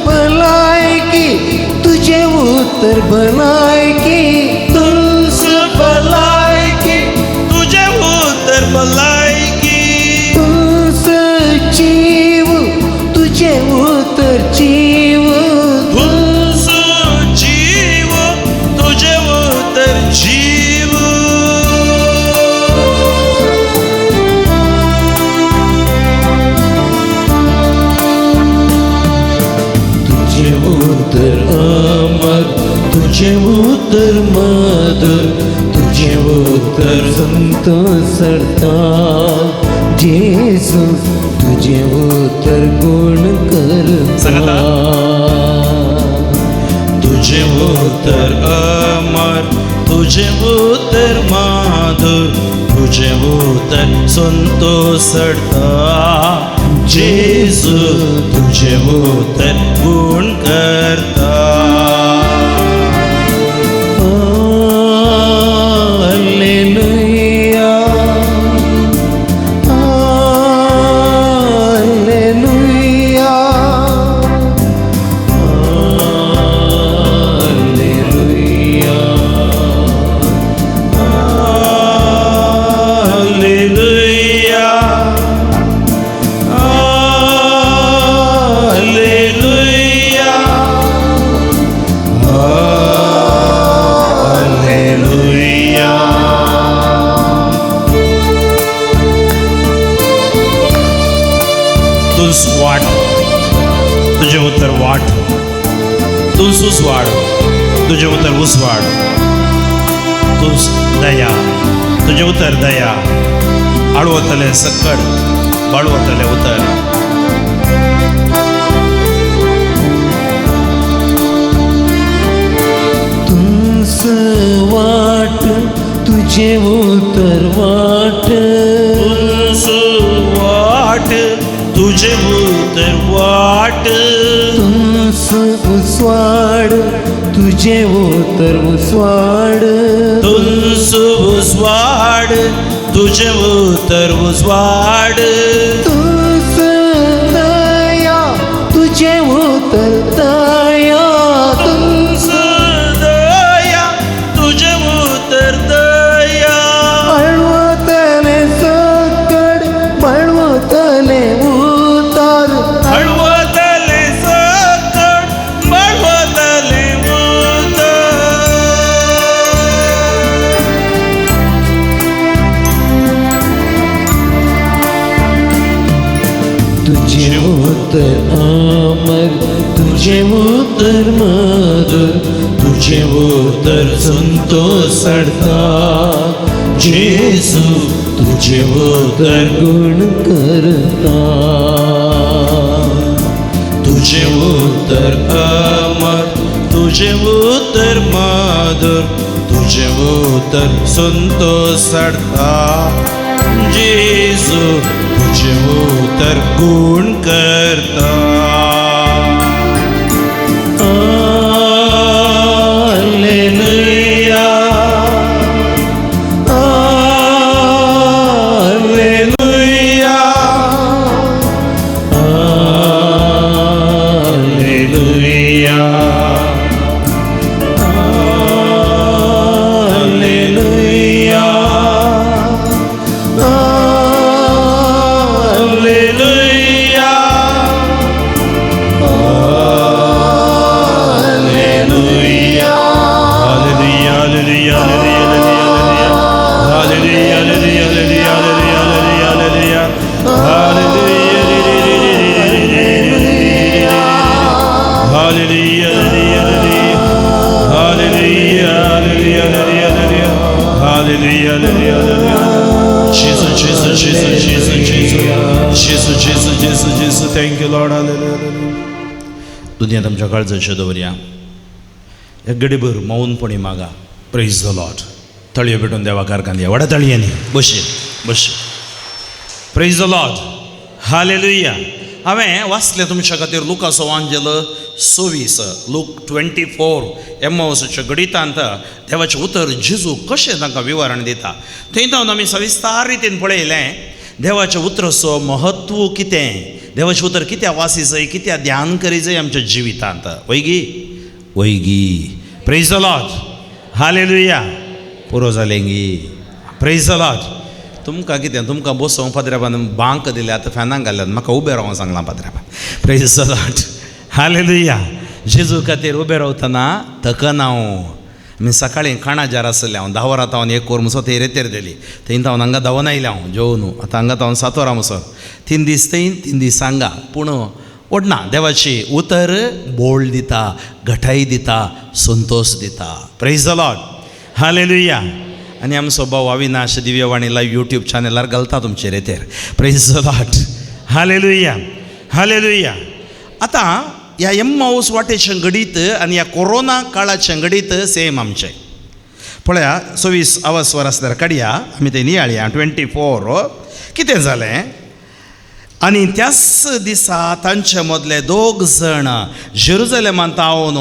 भलायकी, तुजें उतर भलायकी, तूं भलायकी, तुजें उतर भलायकी. तूं जीव, तुजें उतर जीव, तूं जीव, तुजें उतर जीव. तुजें उतर अमर, तुजें उतर मधुर, तुजें उतर संतोष हाडटा. जेजू तुजें उतर गुण करता. तुजें उतर अमर, तुजें उतर माधुर, तुजें उतर संतोष हाडटा. जेजू तुजें उतर गुण करता. Alleluia, alleluia, alleluia. Alleluia, alleluia, alleluia. तुझ वाट, तुझे उतर वाट, तुझ उजवाड, तुझे उतर उजवाड, तुझ दया, तुझे उतर दया. आळवतले सकड, बाळवतले उतर. तुझ वाट, तुझे उतर वाट, तुझ वाट, तुझे उतर वाट. तुझ उजवाड, तुझे उतर उजवाड, तुझ उजवाड, तुझे उतर उजवाड. तुझ दया, तुझे उतर दया, तुझ दया, तुझे उतर दया. अळवतले सकड, बळवतले उतर, हळवतले सकड, बळवतले उतर. तुझे उतर अमर, तुझे उतर मधुर, तुझे उतर संतोष हाडटा. जेजू तुझे उतर गुण करता. तुझे उतर अमर, तुझे उतर माधुर, तुझे तुजें उतर संतोस हाडटा जेजू तुजें उतर गूण करता. Alleluia, Alleluia, Alleluia, Alleluia, Alleluia, Alleluia. Hallelujah, hallelujah, hallelujah, hallelujah, hallelujah, hallelujah, hallelujah, hallelujah, hallelujah, hallelujah, hallelujah, hallelujah, hallelujah. Jesus, Jesus, Jesus, Jesus, Jesus, Jesus, Jesus, Jesus, Jesus. Thank you, Lord. Hallelujah. दुनिया तुमच्या काळजाचेर दवरया. एक गडीभर मौनपणी मागा. प्रेज the Lord. तळयो पेटून देवा कारखान या. व्हडा तळयांनी बशी बशी. Praise the Lord. Hallelujah. हांवें वाचलें तुमच्या खातीर लुकाचो वांजेल 26, लूक 24 एम्मावसाच्या गणितांत देवाचें उतर जेजू कशें तांकां विवरण दिता. थंय तावन आमी सविस्तार रितीन पळयलें देवाचें उतराचो म्हत्व कितें, देवाचें उतर कित्याक वाची जाय, कित्याक ध्यान करी जाय आमच्या जिवितांत. वयगी वयगी. Praise the Lord. Hallelujah. पुरो जालें गी. Praise the Lord. तुमकां कितें, तुमकां बसोवंक पाद्र्याबान बांक दिल्यात, फॅनाक घाल्यात, म्हाका उबें रावंक सांगलां पाद्र्याबान. Praise the Lord. Hallelujah. जेजू खातीर उबें रावतना थकना हांव. आमी सकाळीं काणाजार आसलें हांव, 10 वरां तावन 1 वर मुसो थंय रेतेर दिली, थंय तावन हांगा धांवन आयलें हांव जेवन. आतां हांगा तावन 7 वरां मुसो, 3 दीस थंय, 3 दीस हांगा. पूण ओडना देवाची उतर बोळ दिता, घटाय दिता, संतोश दिता. Praise the Lord. Hallelujah. आनी आमचो भाव अविनाश दिव्यवाणी लायव्ह यूट्यूब चॅनलार घालता तुमचे रेतेर. Praise the Lord. Hallelujah. Hallelujah. आतां ह्या एम्माऊस वाटेचें घडीत आनी ह्या कोरोना काळाचें घडीत सेम आमचें. पळया 26 आवाज आसल्यार काडया, आमी तें नियाळया. 24 कितें जालें. आनी त्याच दिसा तांचे मदले 2 जाण जेरुजलेमांत तावन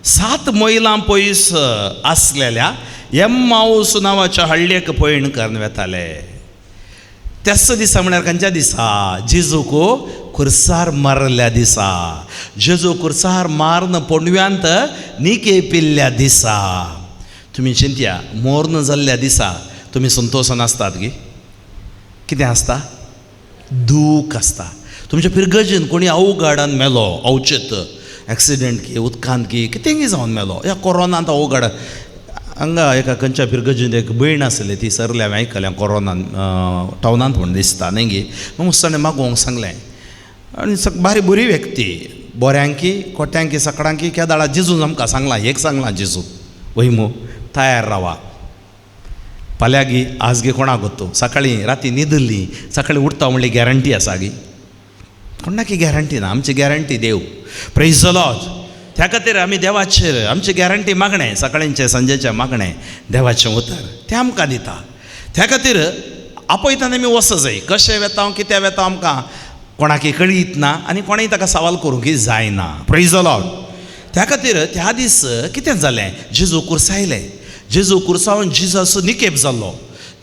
7 मैलां पयस आसलेल्या एम्माऊस नांवाच्या हळ्ळेक पयण करून वेताले. त्याच दिसा म्हळ्यार खंयच्या दिसा? जेजूक खुर्सार मारल्या दिसा, जेजू खुर्सार मारून पोंडव्यांत निके पिल्ल्या दिसा. तुमी चिंतया, मोर्न जाल्ल्या दिसा तुमी संतोशान आसतात गी? कितें आसता? दूख आसता. तुमच्या पिरगर्जेन कोणी अवघडान मेलो, अवचेत एक्सिडंट की उदकांत की कितेंय जावन मेलो, ह्या कोरोनांत अवघड. हांगा एका खंयच्या पिरगर्जेन एक भयण आसली, ती सरली, हांवें आयकलें कोरोनान टावनांत म्हूण दिसता न्ही गी. मागीर ताणें मागोवंक सांगलें. आनी बारी बरी व्यक्ती, बोऱ्यांकी कोट्यांकी सकडांकी केदाळा जेजून आमकां सांगलां, एक सांगलां जेजू वय मू तयार रावा. फाल्यां गी आज गी कोणाक गोत्तू, सकाळीं राती न्हिदली सकाळीं उठता म्हणली गॅरंटी आसा गी? कोणाकी गॅरंटी ना. आमची गॅरंटी देव. Praise the Lord. त्या खातीर आमी देवाचेर आमची गॅरंटी मागणें, सकाळींचें सांजेचें मागणें देवाचें उतर तें आमकां दिता. त्या खातीर आपयतना आमी वचो जाय. कशें वेता कित्याक वेता आमकां कोणाकी कळीत ना आनी कोणेय ताका सवाल करूंक जायना. Praise the Lord. त्या खातीर त्या दीस कितें जालें, जेजू कुर्सायलें. जेजू कुर्सावन जिजस निकेप जाल्लो.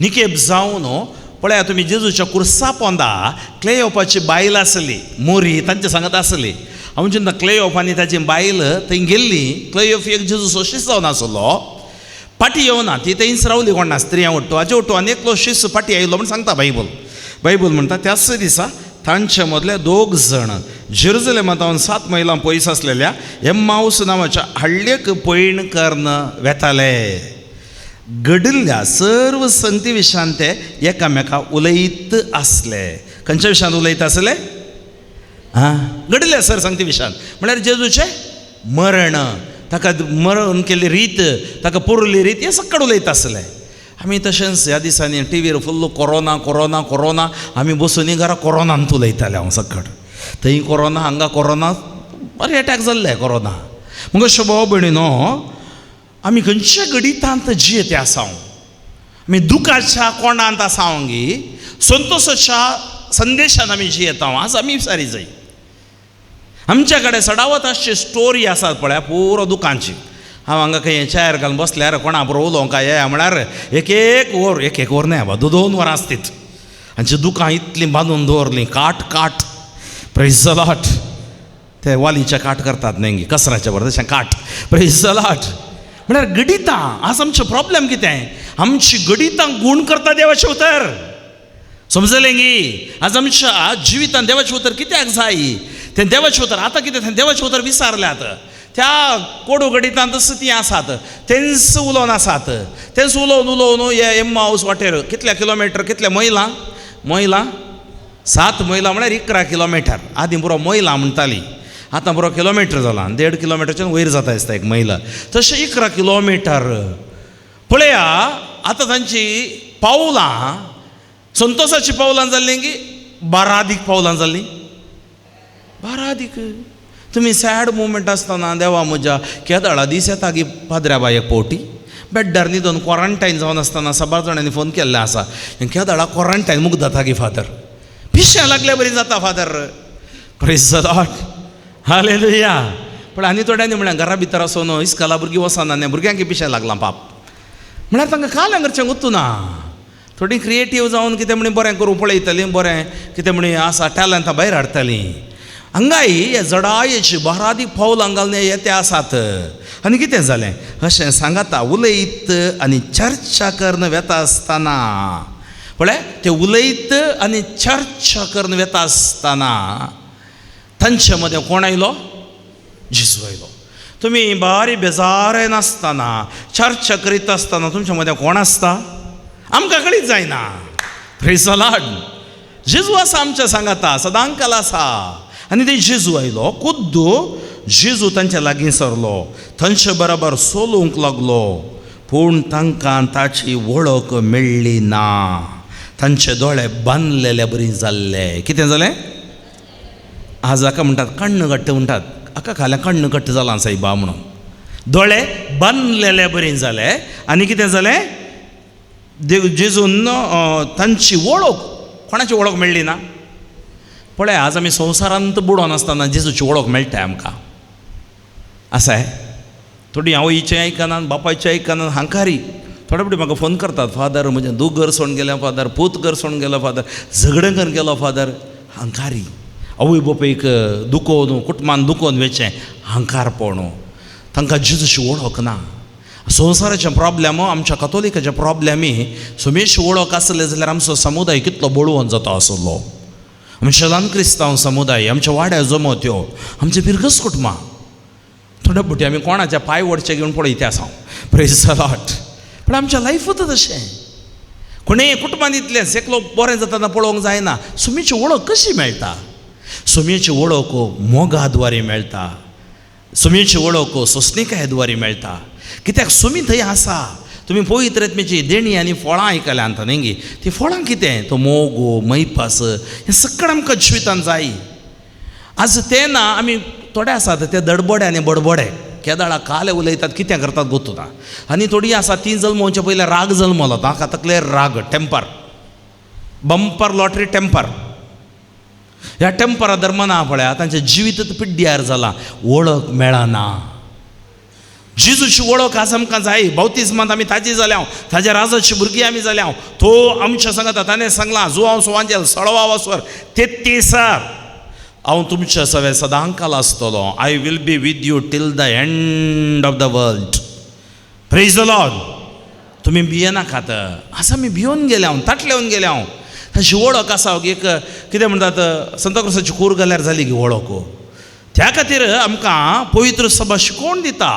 निकेप जावन पळया तुमी जेजूच्या कुर्सा पोंदा क्लेयोपाची बायल आसली, मोरी तांचे सांगत आसली. हांव चिंता क्लेयोफ आनी ताची बायल थंय गेल्ली. क्लेयोफ एक जेजू शीस जावन आसलो, फाटी येवना, ती थंयच रावली. कोण ना स्त्रियां उठ्ठो हाजे उठ्ठो आनी एकलो शीस फाटी आयलो म्हूण सांगता बायबल. बायबल म्हणटा त्याच दिसा तांचे मदले 2 जाण जेरुजलेमांत 7 मैलां पयस आसलेल्या एम्माऊस नांवाच्या हळ्ळेक पयण करून वेताले. घडिल्ल्या सर्व संगती विशयान ते एकामेका उलयत आसले. खंयच्या विशयान उलयत आसले? आं, घडिल्ल्या सर संगती विशयान म्हळ्यार जेजूचें मरण, ताका मरण केल्ली रीत, ताका पुरली रीत, हें सगळें उलयत आसले. आमी तशेंच ह्या दिसांनी टिवीर फुल्ल कोरोना कोरोना कोरोना, आमी बसून घरा कोरोनान उलयताले. हांव सकट थंय कोरोना, हांगा कोरोना, बरें एटॅक जाल्लें कोरोना. मगो अशें भाव भयणीनो, आमी खंयच्या गणितांत जियेते आसा, आमी दुखाच्या कोणांत आसा गी संतोशाच्या संदेशान आमी जियेता. आज आमी सारी जाय. आमच्या कडेन सडावत आसची स्टोरी आसात पळया पुरो दुकानची. हांव हांगा खंय चेर घालून बसल्यार कोणा बरोबर उलोवंक काय येया म्हळ्यार एक एक वर, एक एक वर न्हय बाबा, 2 वरां आसतीत. आमची दुकां इतलीं बांदून दवरलीं, काट काट. Praise the Lord. ते वालीचे काट करतात न्हय कसराचे बरें तशें काट. Praise the Lord. म्हळ्यार गणितां आज आमचें प्रॉब्लम कितें, आमची गणितां गूण करता देवाचें उतर. समजलें गी? आज आमच्या जिवितान देवाचें उतर कित्याक जाय तें देवाचें उतर आतां कितें तें देवाचें उतर विसारल्यात. त्या कोडू गणितान तसं तीं आसात, तेंच उलोवन आसात, तेंच उलोवन उलोवन हे एम हावस वाटेर कितल्या किलोमिटर, कितल्या मैलां, मैलां 7 मैलां म्हळ्यार 11 किलोमिटर. आदीं पुरो मैलां म्हणटाली, आतां पुरो किलोमिटर जालां, 1.5 किलोमिटरच्यान वयर जाता दिसता एक मैला. तशें 11 किलोमिटर पळया. आतां तांची पावलां संतोषाची पावलां जाल्लीं की बारादीक पावलां जाल्लीं, बारादीक. तुमी सॅड मुवमेंट आसतना देवा म्हज्या केदळा दीस येता की पाद्र्या बाय एक पावटी बेड्डार न्हिदून क्वॉरंटायन जावन आसतना साबार जाणांनी फोन केल्ले आसा, केदळा क्वॉरंटायन मुक्त जाता की फादर, पिशें लागल्या बरी जाता father. Praise the Lord. Hallelujah. पूण आनी थोड्यांनी म्हळ्यार घरा भितर आसून इस्कला भुरगीं वचना न्ही, भुरग्यांक पिशें लागलां पाप. म्हळ्यार तांकां काल करचें गुत्तू ना. थोडीं क्रिएटीव जावन कितें म्हणी बरें करूं पळयतलीं, बरें कितें म्हणी आसा टॅलंटां भायर हाडटलीं. हांगाय हे जडायेची बारादीक पावलां घालून येते आसात. आनी कितें जालें अशें सांगाता उलयत आनी चर्चा करून वेता आसतना, पळय ते उलयत आनी चर्चा करून वेता आसतना तांचे मदें कोण आयलो? जेजू आयलो. तुमी बारी बेजारे नासतना चर्चा करीत आसतना तुमच्या मदें कोण आसता आमकां कळीत जायना. Praise the Lord. जेजू आसा आमच्या सांगाता, सदांकाल आसा. आनी ते जेजू आयलो, खुद्द जेजू तांच्या लागीं सरलो, तांचे बराबर सोलूंक लागलो, पूण तांकां ताची वळख मेळ्ळी ना. तांचे दोळे बांदलेले बरी जाल्ले. कितें जालें? आज हाका म्हणटात कण्ण घट्ट म्हणटात, हाका खाल्यां कण्ण घट्ट जालां सायबा म्हणून. दोळे बांदलेले बरी जाले आनी कितें जालें? देव जेजून तांची वळख, कोणाची वळख मेळ्ळी ना. पळय आज आमी संवसारांत बुडोन आसतना जेजूची वळख मेळटा आमकां. आसाय थोडीं आवयचें आयकनात, बापायचें आयकनात, हांकारी. थोडे फावटी म्हाका फोन करतात, फादर म्हजें दूख घर सोडून गेलें फादर, पूत घर सोडून गेलो फादर, झगडें करून गेलो फादर. हांकारी आवय बापायक दुखोवन, कुटुंबान दुखोवन वेचें हांकारपण. तांकां जेजूची वळख ना. संवसाराचे प्रॉब्लेम, आमच्या कथोलिकाचे प्रॉब्लेमी सुमेश वळख आसले जाल्यार आमचो समुदाय कितलो बळवंत जाता आसलो. आमच्या ल्हान क्रिस्तांव समुदाय, आमच्या वाड्या जमोत्यो, आमचे फिरगस कुटुंबां. थोडे फावटी आमी कोणाच्या पांय ओडचे घेवन पळयता आसा. Praise the Lord. पूण आमच्या लायफूच तशें. कोणेय कुटुंबान इतलें एकलो बरें जाता पळोवंक जायना. सुमीची वळख कशी मेळटा? सुमेची वळख मोगा द्वारे मेळटा, सुमेची वळख सोंसणिकाये द्वारे मेळटा. कित्याक सुमी थंय आसा. तुमी पवित्र आत्म्याची देणी आनी फळां आयकल्यांत न्ही गी? ती फळां कितें? तो मोग, मैपास, हें सगळें आमकां जिवितान जाय. आज तें ना. आमी थोडे आसात ते दडबडे आनी बडबडे, केदाळा काले उलयतात, कितें करतात गोतू ना. आनी थोडीं आसा तीं जल्मोवचे पयलीं राग जल्मलो, तांकां तकलेर राग, टेम्पर, बंपर लॉटरी टेम्पर. ह्या टेम्परा धर्मना पळया तांचें जिवीत पिड्ड्यार जालां, वळख मेळना. जेजूची वळख आज आमकां जाय. बावतिज्मांत आमी ताजी जाल्या, ताज्या राजाची भुरगीं आमी जाल्या. तो आमच्या सांगता, ताणें सांगलां, जुवांव सुवांजेल सळवा वसवर 33 हांव तुमच्या सवे सदांकाल आसतलो. I will be with you till the end of the world. Praise the Lord. तुमी भियेनाकात. आज आमी भियोन गेल्या, ताटलेवन गेल्या. ताची वळख आसा एक कितें म्हणटात, संताक्रुसाची कूर घाल्यार जाली की वळख. त्या खातीर आमकां पवित्र सभा शिकोवन दिता.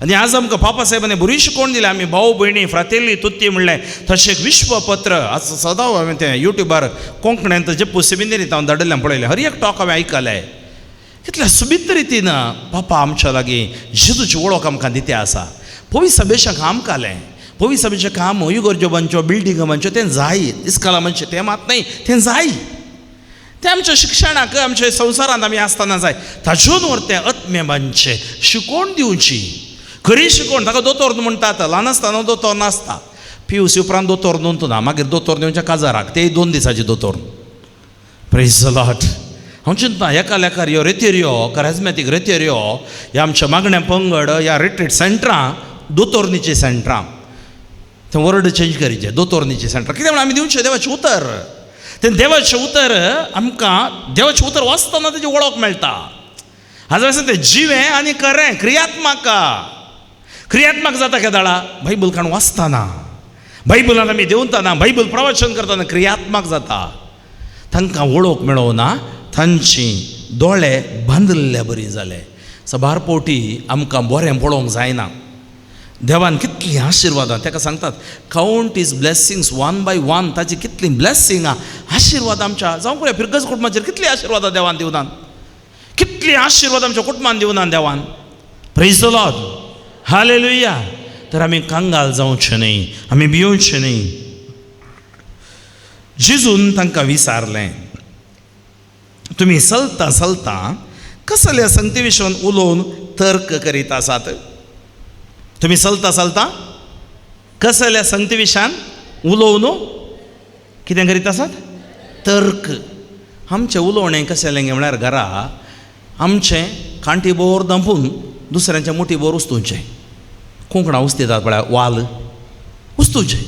आनी आज आमकां पापा साहेबांनी बरी शिकोवन दिलें. आमी भाव भयणी फ्रातेली तुत्ती म्हणलें तशें एक विश्वपत्र आज सदां हांवें तें युट्यूबार कोंकणींत जेप्पू सेमिनेरींत हांव धाडिल्लें पळयलें. हर एक टॉक हांवें आयकलें. कितल्या सुबीत रितीन पापा आमच्या लागीं जेजूची वळख आमकां दिते आसा. पवित्र सभेचें काम कालें, पवित्र सभेचें काम इगोर्ज्यो बांदच्यो, बिल्डिंगो बांदच्यो, तें जाय. इस्काला म्हणचें तें मात न्हय, तें जाय. तें आमच्या शिक्षणाक, आमच्या संवसारांत आमी आसतना जाय. ताजून वर तें आत्मे बांदचें शिकोवन दिवची. खरी शिकवण ताका दोतोर म्हणटात. ल्हान आसतना दोतोर नासता, पी यू सी उपरांत दोतोर नोंदतना ना, मागीर दोतोर दिवच्या काजाराक, तेय 2 दिसांचे दोतोर. Praise the Lord. हांव चिंता एका लेखार ह्यो रेतेरयो, कराजमॅतीक रेतेरयो, ह्या आमच्या मागण्या पंगड, ह्या रिट्रीट सेंटरां, दोतोर्नीचीं सेंटरां, तें वर्ड चेंज करीचें, दोतोर्नीचीं सेंटरां. कितें म्हणल्यार आमी दिवचें देवाचें उतर. तें देवाचें उतर आमकां, देवाचें उतर वाचतना तेजी वळख मेळटा. हाजो आसा तें जिवें आनी खरें, क्रियात्मक. क्रियात्मक जाता केदाळा बायबल काडून वाचतना, बायबलान आमी देंवतना, बायबल प्रवचन करतना क्रियात्मक जाता. तांकां वळख मेळोवना, तांची दोळे बांदिल्ले बरी जाले. सबार पोटी आमकां बरें पळोवंक जायना. देवान कितलीं आशिर्वादां, ताका सांगतात count his blessings one by one. ताची कितलीं ब्लेसिंगां, आशिर्वाद आमच्या जावं पळय फिरगज कुटुंबाचेर कितलीं आशिर्वादां देवान दिवनान, कितलीं आशिर्वाद आमच्या कुटुंबान दिवनान देवान. Praise the Lord, hallelujah. तर आमी कंगाल जावचें न्हय, आमी भियोवचें न्हय. जेजून तांकां विचारलें, तुमी चलता चलता कसल्या संगती विशयान उलोवन तर्क करीत आसात? तुमी चलता चलता कसल्या संगती विशयान उलोवन कितें करीत आसात? तर्क. आमचें उलोवणें कशें म्हळ्यार घरा आमचें कांटी बोर दांपून दुसऱ्यांच्या मुठी बोर उस्तुवचें. कोंकणा उस्तितात पळय वाल उस्तुवचें.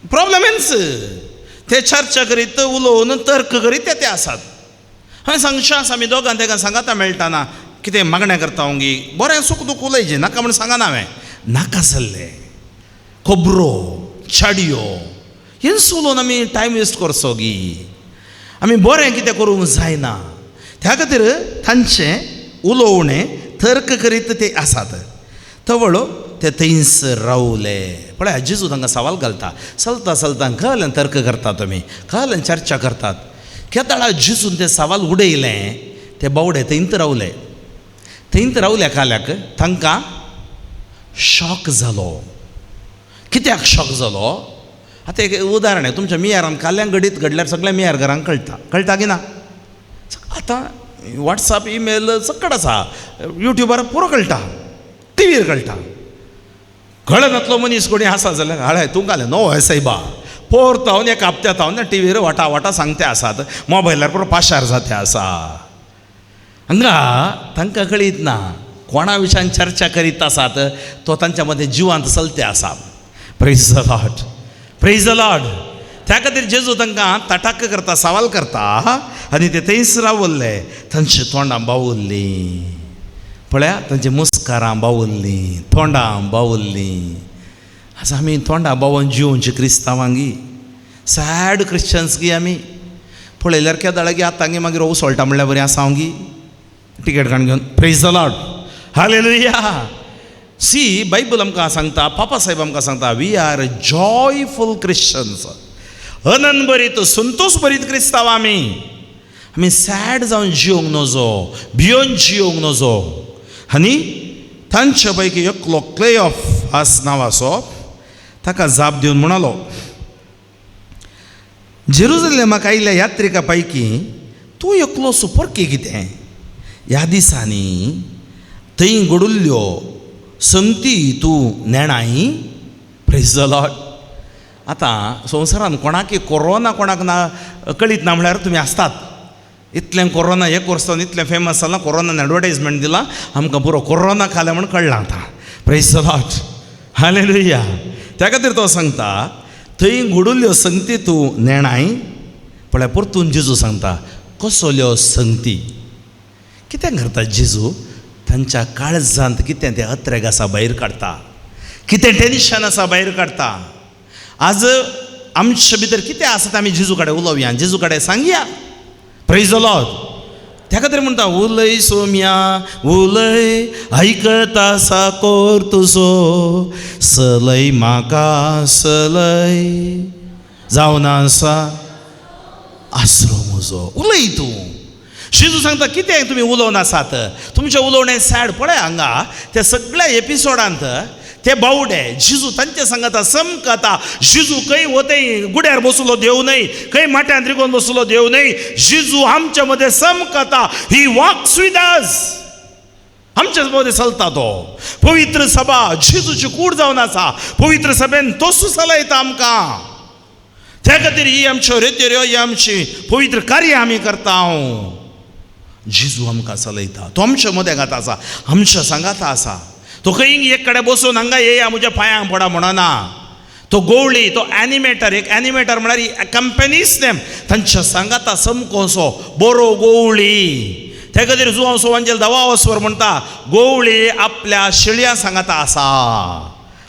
प्रॉब्लम ते चर्चा करीत उलोवन तर्क करीत ते आसात. हांवें सांगचें आसा, आमी दोगां तेका सांगाता मेळटाना कितें मागणें करता हांव गी, बरें सूख दूख उलयचें नाका म्हूण सांगना हांवें. नाका जाल्लें खबरो चाडयो हेंच उलोवन आमी टायम वेस्ट करचो गी, आमी बरें कितें करूंक जायना. त्या खातीर तांचें उलोवणें तर्क करीत ते आसात. तवळ ते थंयसर रावले. पळय जेजू तांकां सवाल घालता, चलता चलता कहल्यान तर्क करता तुमी, कहल्यान चर्चा करतात. केदाळा जेजून तें सवाल उडयलें, ते बावडे थंयत रावले. थंयत रावले काल्याक तांकां शॉक जालो. कित्याक शॉक जालो? आतां एक उदाहरण आहे, तुमच्या मियारान काल्यान घडीत घडल्यार सगळ्या मियार घरांक कळटा, कळटा की ना? आतां वॉट्सएप ईमेल सकट आसा, युट्यूबार पुरो कळटा, टिवीर कळटा. कळनातलो मनीस कोणी आसा जाल्यार हाळे तूं घालें नो हय सायबा, पोर हांव एका हप्त्यांत हांव टिवीर वाटा वाटा सांगते आसात, मोबायलार पुरो पाशार जाते आसा. हांगा तांकां कळीत ना कोणा विशयान चर्चा करीत आसात, तो तांच्या मदें जिवांत चलते आसा. Praise the Lord, praise the Lord. त्या खातीर जेजू तांकां तटाक करता, सवाल करता आनी ते थंयच रावल्ले. तांची तोंडां बावुल्लीं, पळया तांची मुस्कारां बावुल्लीं, तोंडां बावुल्लीं. आज आमी तोंडां बावून जिवनची क्रिस्तांवांगी, सॅड क्रिश्चन्स गी आमी. पळयल्यार केदाळा गी आतां गी मागीर उसळटा म्हणल्यार बरें आसा हांव गी टिकेट काडून घेवन. Praise the Lord, hallelujah. See Bible आमकां सांगता, पापा साहेब आमकां सांगता, we are joyful Christians. आनंद भरीत, संतोश भरीत क्रिस्तांव आमी. आमी सॅड जावन जियोंक नजो, भियोन जियोंक नजो. आनी तांचे पैकी एकलो क्लेऑफास नांवाचो ताका जाप दिवन म्हणालो, जेरुजलेमाक आयिल्ल्या यात्रिका पैकी तूं एकलो सुपर्की कितें? ह्या दिसांनी थंय घडुल्ल्यो संगती तूं नेणाय? Praise the Lord. आतां संवसारान कोणाकी कोरोना कोणाक ना कळीत ना म्हळ्यार तुमी आसतात. इतलें कोरोना एक वर्स इतलें फेमस जालां, कोरोनान एडवर्टायजमेंट दिलां आमकां, पुरो कोरोना खालें म्हूण कळ्ळां आतां. Praise the Lord, hallelujah. त्या खातीर तो सांगता थंय घडुल्ल्यो संगती तूं नेणाय. पळय परतून जेजू सांगता कसल्यो संगती. कितें करता जेजू? तांच्या काळजांत कितें तें अत्रेग आसा भायर काडटा, कितें टेन्शन आसा भायर काडटा. आज आमचे भितर कितें आसा तें आमी जेजू कडेन उलोवया, जेजू कडेन सांगया. Praise the Lord. त्या खातीर म्हणटा उलय सोम्या उलय, आयकता साकोर तुजो, सलय म्हाका सलय, जावन आसा आसरो म्हजो. उलय तूं. जेजू सांगता कितें तुमी उलोवन आसात, तुमचें उलोवणें सॅड. पळय हांगा त्या सगळ्या एपिसोडांत ते बावडे जेजू तांचे सांगता समकता. जेजू खंय वतय गुड्यार बसलो देव न्हय, खंय माट्यांत रिगोवन बसलो देव न्हय. जेजू आमच्या मदें समकता. He walks with us. आमच्याच मदें चलता तो. पवित्र सभा जेजूची कूड जावन आसा. पवित्र सभेन तोच चलयता आमकां. त्या खातीर ही आमच्यो रेतेऱ्यो, ही आमची पवित्र कार्य आमी करता. जेजू आमकां चलयता, तो आमच्या मदें घात आसा, आमच्या सांगाता आसा. तो खंय एक कडेन बसून हांगा येया म्हज्या पांयांक पडा म्हणना. तो गोवळी, तो एनिमेटर, एक एनिमेटर म्हळ्यार कंपनीस नेम तांच्या सांगाता सामको असो बरो गोवळी. त्या खातीर जुवांव सोवांजेल दवावस्वर म्हणटा, गोवळी आपल्या शेळयां सांगाता आसा.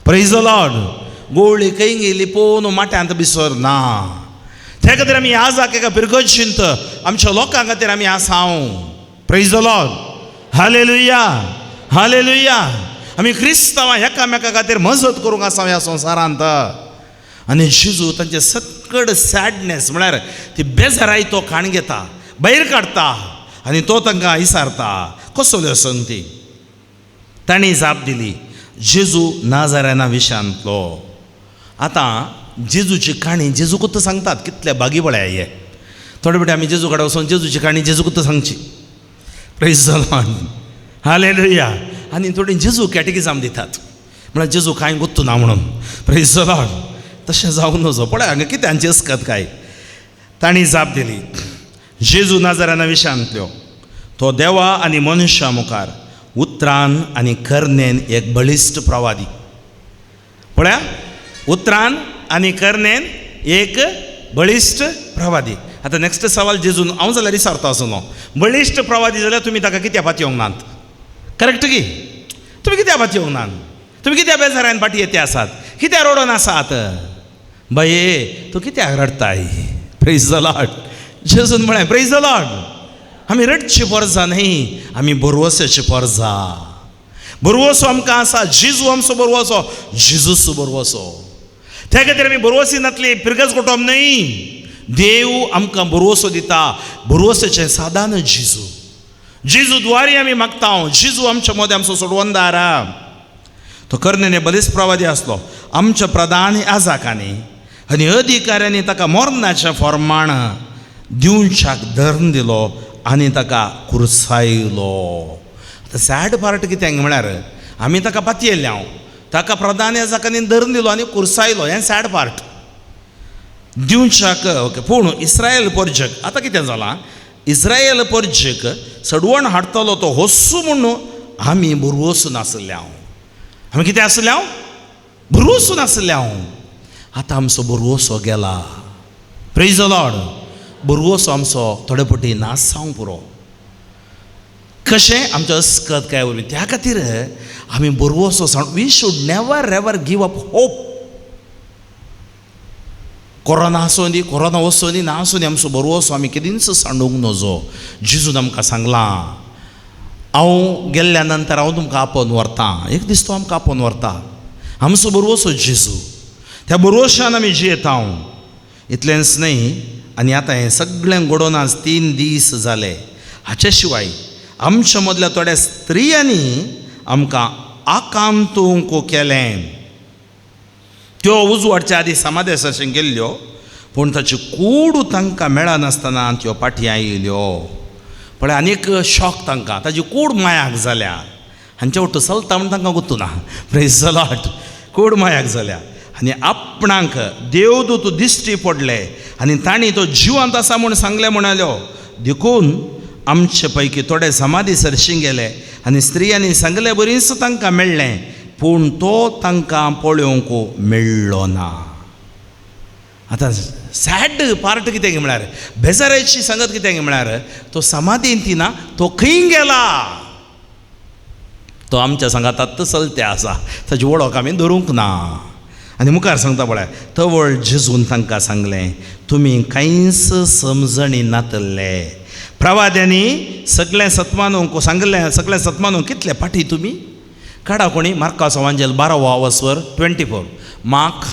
Praise the Lord. गोवळी खंय गेली पोवन माट्यांत बिसर ना. त्या खातीर आमी आजाक एका पिरगर्जींत आमच्या लोकां खातीर आमी आसा. Praise the Lord. Hallelujah, hallelujah. आमी क्रिस्तांवां एकामेका खातीर मजत करूंक आसा ह्या संवसारांत. आनी जेजू तांचे सकड सॅडनेस म्हळ्यार ती बेजाराय तो खाण घेता, भायर काडटा आनी तो तांकां विसारता. कसल्यो संगती. तांणी जाप दिली, जेजू नाजाऱ्याना विशांतलो. आतां जेजूची काणी जेजूकूच सांगतात. कितले बागी पळय हे. थोडे फावटी आमी जेजू कडेन वचून जेजूची काणी जेजूकूच सांगची. Praise the Lord. Hallelujah. आनी थोडीं जेजू कॅटेगिजाम दितात, म्हळ्यार जेजू कांय गोत्तू ना म्हणून. Praise the Lord. तशें जावं नजो. पळय हांगा कितें हांची अस्कत काय. तांणी जाप दिली, जेजू नाजाऱ्याना विशांतल्यो, तो देवा आनी मनशा मुखार उतरान आनी करणेन एक बळिश्ट प्रवादी. पळया, उतरान आनी करणेन एक बळिश्ट प्रवादी. आतां नेक्स्ट सवाल जेजून हांव जाल्यार विचारता आसलो, बळिश्ट प्रवादी जाल्यार तुमी ताका कित्याक पातयेवंक नात? करेक्ट की? तुमी कित्याक पातयेवंक नात? तुमी कित्याक बेजारान फाटी येते आसात? कित्याक रडोन आसात? बाये तूं कित्याक रडटाय? Praise the Lord. जेजून म्हळें, प्रेज the Lord. आमी रडची पोरजा न्ही, आमी बरवसाची पोरजा. बरवसो आमकां आसा. जेजू आमचो बरवसो, जेजूचो बरवसो. त्या खातीर आमी बरवसी नातली पिरगज कोटोम न्ही. देव आमकां बरवसो दिता. बरवसाचें सादान जेजू. जेजू द्वारी आमी मागता. जेजू आमच्या मदें आमचो सोडवंदार. तो करनेने बलिस प्रवादी आसलो. आमच्या प्रधान आजाकांनी आनी अधिकाऱ्यांनी ताका मरणाचें फॉर्माण दिवच्याक धरून दिलो आनी ताका कुर्सायलो. आतां सॅड पार्ट कितें म्हळ्यार आमी ताका पातयेल्ले हांव, ताका प्रधान याजकांनी धरून दिलो आनी कुर्सायलो. हें सॅड पार्ट दिवच्याक. ओके, पूण इस्रायल परजक आतां कितें जालां, इस्रायल परजक सडवण हाडटलो तो होसू म्हणून आमी भरवसून नासले हांव. आमी कितें आसले हांव? भरवसून आसले हांव. आतां आमचो भरवसो गेला. Praise the Lord. भरवसो आमचो थोडे फावटी नासावंक पुरो. कशें आमचें अस्कत काय वरवीं. त्या खातीर आमी भरवसो सांग. We should never ever give up hope. Corona आसूं दी, कोरोना वचूं दी, ना आसूं दी, आमचो भरवसो आमी केदींच सांडूंक नजो. जेजून आमकां सांगलां, हांव गेल्ल्या नंतर हांव तुमकां आपोवन व्हरतां. एक दीस तो आमकां आपोवन व्हरता. आमचो भरवसो जेजू. त्या भरवशान आमी जियेता. इतलेंच न्हय, आनी आतां हें सगळें घडोवन आज 3 दीस जाले. हाचे शिवाय आमच्या मदल्या थोड्या स्त्रियांनी आमकां आकांतूंक केलें. त्यो उजवाडच्या आदी समादेसाचें गेल्ल्यो, पूण ताची कूड तांकां मेळनासतना त्यो फाटीं आयल्यो. पळय, आनीक शॉक तांकां, ताची कूड मायाक जाल्या. हांचे वट्ट चलता म्हूण तांकां गोत्तू ना. Praise the Lord. कूड मायाक जाल्या आनी आपणाक देवदूत दिश्टी पडले आनी तांणी तो जिवंत आसा म्हूण सांगलें म्हणाल्यो. देखून आमचे पैकी थोडे समाधी सरशी गेले आनी स्त्रियांनी सांगले बरीच तांकां मेळ्ळें, पूण तो तांकां पळोवंक मेळ्ळो ना. आतां सॅड पार्ट कितें म्हळ्यार, बेजाराची सांगत कितें म्हळ्यार, तो समाधीन ती ना, तो खंय गेला? तो आमच्या सांगातात चलते आसा, ताची वळख आमी धरूंक ना. आनी मुखार सांगता पळय, तवळ जेजून तांकां सांगलें, तुमी कांयच समजणी नातल्ले. प्रवाद्यांनी सगळें सतमानूंक सांगलें, सगळें सतमानूंक कितले फाटी तुमी काडा. कोणी मार्काचो वांजेल 12वो आवस्वर 24, मार्क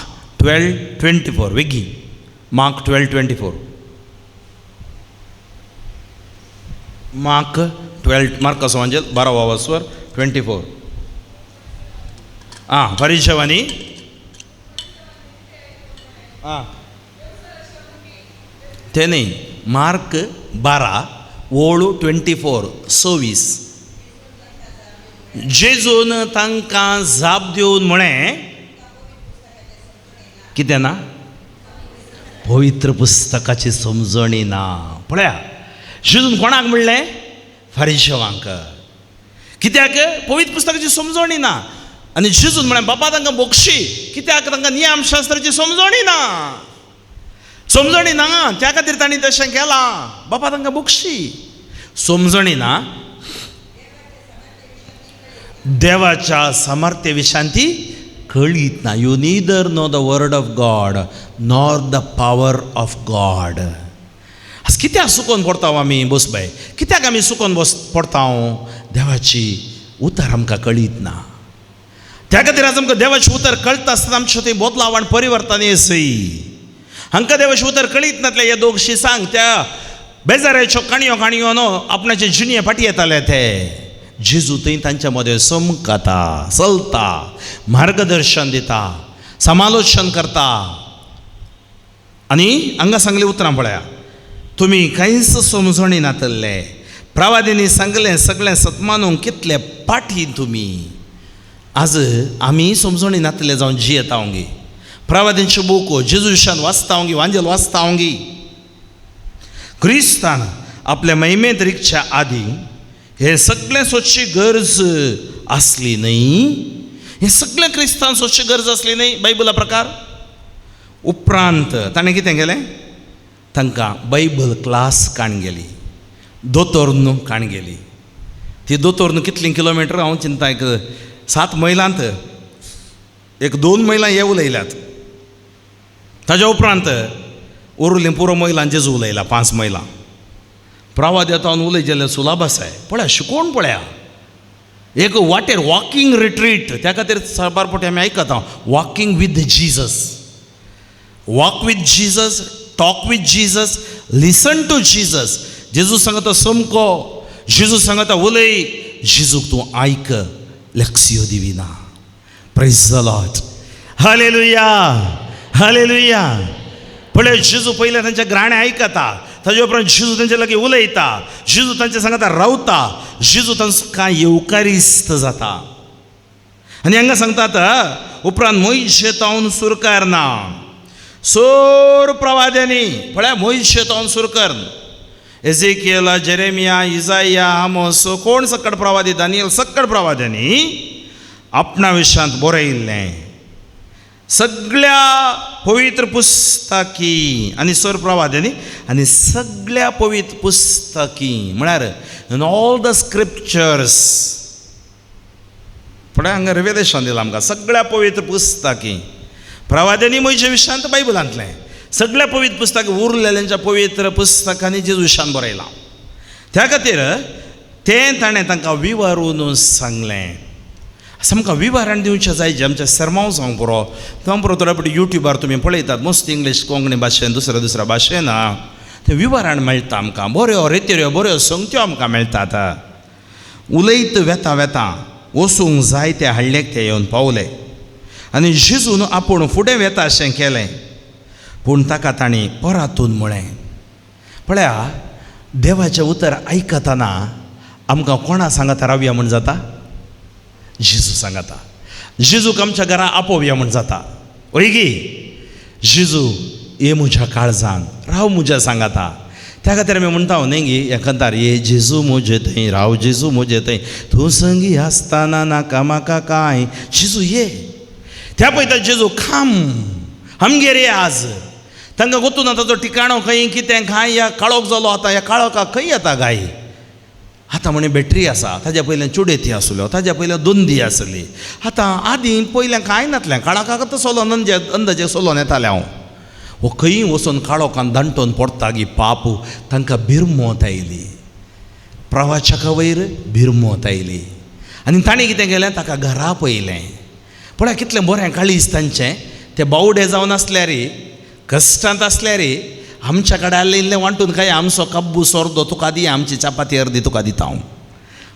12:24, वेगी मार्क 12:24, मार्क 12, मार्काचो वांजेल 12वो आवस्वर 24. आं, परिशवानी आं ते न्ही, मार्क 12 ओळ 24 26. जेजून तांकां जाप दिवन म्हळें, कितें ना? पवित्र पुस्तकाची समजणी ना. पळया, जेजून कोणाक म्हणलें? फारिशेवांक. कित्याक? पवित्र पुस्तकाची समजणी ना. आनी जेजून म्हळें, बाबा तांकां बोगशी, कित्याक? तांकां नियमशास्त्राची समजणी ना. समजणी ना, त्या खातीर तांणी तशें केलां. बाबा तांकां बोगशी, समजणी ना. देवाच्या सामर्थ्य विशांती कळीत ना. You neither know the word of God nor the power of God. आज कित्याक सुकोन पडटा आमी बोसबाय? कित्याक आमी सुकोन बस पडटा? देवाची उतर आमकां कळीत ना. त्या खातीर आज आमकां देवाचें उतर कळटा आसतना आमचें थंय बदलाव आनी परिवर्तन येसय. हांकां देवाचें उतर कळीत नातलें. हे दोग शिसांक त्या बेजाराच्यो काणयो काणयो न्हू आपणाचे जिणये फाटी येताले ते. जेजू थंय तांच्या मदें समकता, चलता, मार्गदर्शन दिता, समालोचन करता. आनी हांगा सांगली उतरां पळया, तुमी कांयच समजणी नातल्ले, प्रवादींनी सांगलें सगळें सतमानूंक कितले पाठी तुमी. आज आमी समजणी नातले जावन जियेता गे. प्रवादींच्यो बुको जेजूशान वाचता गे, वांजेल वाचता गे. क्रिस्तान आपल्या महिमेंत रिगच्या आदीं हें सगळें सोदची गरज आसली न्हय. हें सगळें क्रिस्तान सोदची गरज आसली न्हय बायबला प्रकार. उपरांत ताणें कितें केलें? तांकां बायबल क्लास काण गेली, दोतोर काण गेली. ती दोतोर कितलीं किलोमिटर हांव चिंता, एक 7 मैलांत एक 2 मैलां हे उलयल्यात. ताज्या उपरांत उरलीं पुरो मैलां जेजू उलयला, 5 मैलां. प्रवाद येता उलय जाल्यार सुलाभ आसाय. पळया शिकोवन पळया, एक वाटेर वॉकिंग रिट्रीट, त्या खातीर साबार फावटी आमी आयकता walking with Jesus. Walk with Jesus, talk with Jesus, listen to Jesus. जेजू सांगता समको, जेजू सांगता उलय, जेजूक तूं आयक. Lectio divina. Praise the Lord. Hallelujah, hallelujah. पळय जेजू पयलें तांच्या ग्राणें आयकता, ताजे उपरांत जेजू तांचे लागीं उलयता, जेजू तांचे सांगता रावता, जेजू तांकां येवकारिस्त जाता. आनी हांगा सांगतात उपरांत मोयशे तावन सुरकार ना सोर प्रवाद्यांनी. पळया मोयशे तावन सुरकर, एजेकियल, जेरेमिया, इजाया, आमोस, कोण सक्कड प्रवादी, दानियल, सक्कड प्रवाद्यांनी आपणा विशांत बरयल्लें सगळ्या पवित्र पुस्तकी आनी सोर प्रवाद्यांनी आनी सगळ्या पवित्र पुस्तकी म्हळ्यार इन ऑल the scriptures. फुडें हांगा रिवेलेशन दिलां आमकां सगळ्या पवित्र पुस्तकी प्रवाद्यांनी म्हज्या विशांत बायबलांतलें सगळ्या पवित्र पुस्तक उरलेल्यांच्या पवित्र पुस्तकांनी जेजू विशांत बरयलां. त्या खातीर तें ताणें तांकां विवरून सांगलें. आमकां विवरण दिवचें जाय जें आमचें सरमांव जावंक पुरो. जावंक पुरो थोड्या फावटी युट्यूबार तुमी पळयतात मस्त इंग्लीश कोंकणी भाशेन दुसऱ्या दुसऱ्या भाशेन तें विवरण मेळटा आमकां. बऱ्यो रेतिऱ्यो बऱ्यो संगत्यो आमकां मेळटात. उलयत वेता वेता वचूंक जाय ते हाडलेक ते येवन पावले आनी जेजून आपूण फुडें वेता अशें केलें, पूण ताका तांणी परातून म्हळें. पळया देवाचें उतर आयकतना आमकां कोणा सांगता रावया म्हूण जाता? जेजू सांगता. जेजूक आमच्या घरा आपोवया म्हूण जाता. वय गी? जेजू ये म्हज्या काळजान राव म्हज्या सांगाता. त्या खातीर आमी म्हणटा न्ही गी एकांतार, ये जेजू म्हजे थंय राव, जेजू म्हजे थंय, तूं संगी आसतना नाका म्हाका कांय, जेजू ये. त्या पळयता जेजू खाम आमगेर ये आज. तांकां गोतू ना ताचो ठिकाणो खंय कितें कांय. ह्या काळोख जालो आतां, ह्या काळोखाक खंय येता गाय? आतां म्हणे बॅटरी आसा, ताज्या पयल्यान चुडेती आसल्यो, ताज्या पयल्यान दोंदी आसली. आतां आदीं पयल्यान कांय नातलें, काळोखाक सोलोन अंदाजे अंदाजे सोलोन येतालें हांव. हो खंय वचून काळोखान दांटोन पडटा गी पाप. तांकां भिरमोत आयली, प्रवाचका वयर भिरमोत आयली आनी ताणें कितें केलें, ताका घरा पयलें. पळय कितलें बरें काळीज तांचें. ते बावडे जावन आसल्यार, कश्टांत आसल्यार आमच्या कडेन आयिल्लें इल्लें वांटून काय आमचो कब्बू सोर्दो तुका दी, आमची चपाती अर्दी तुका दिता हांव.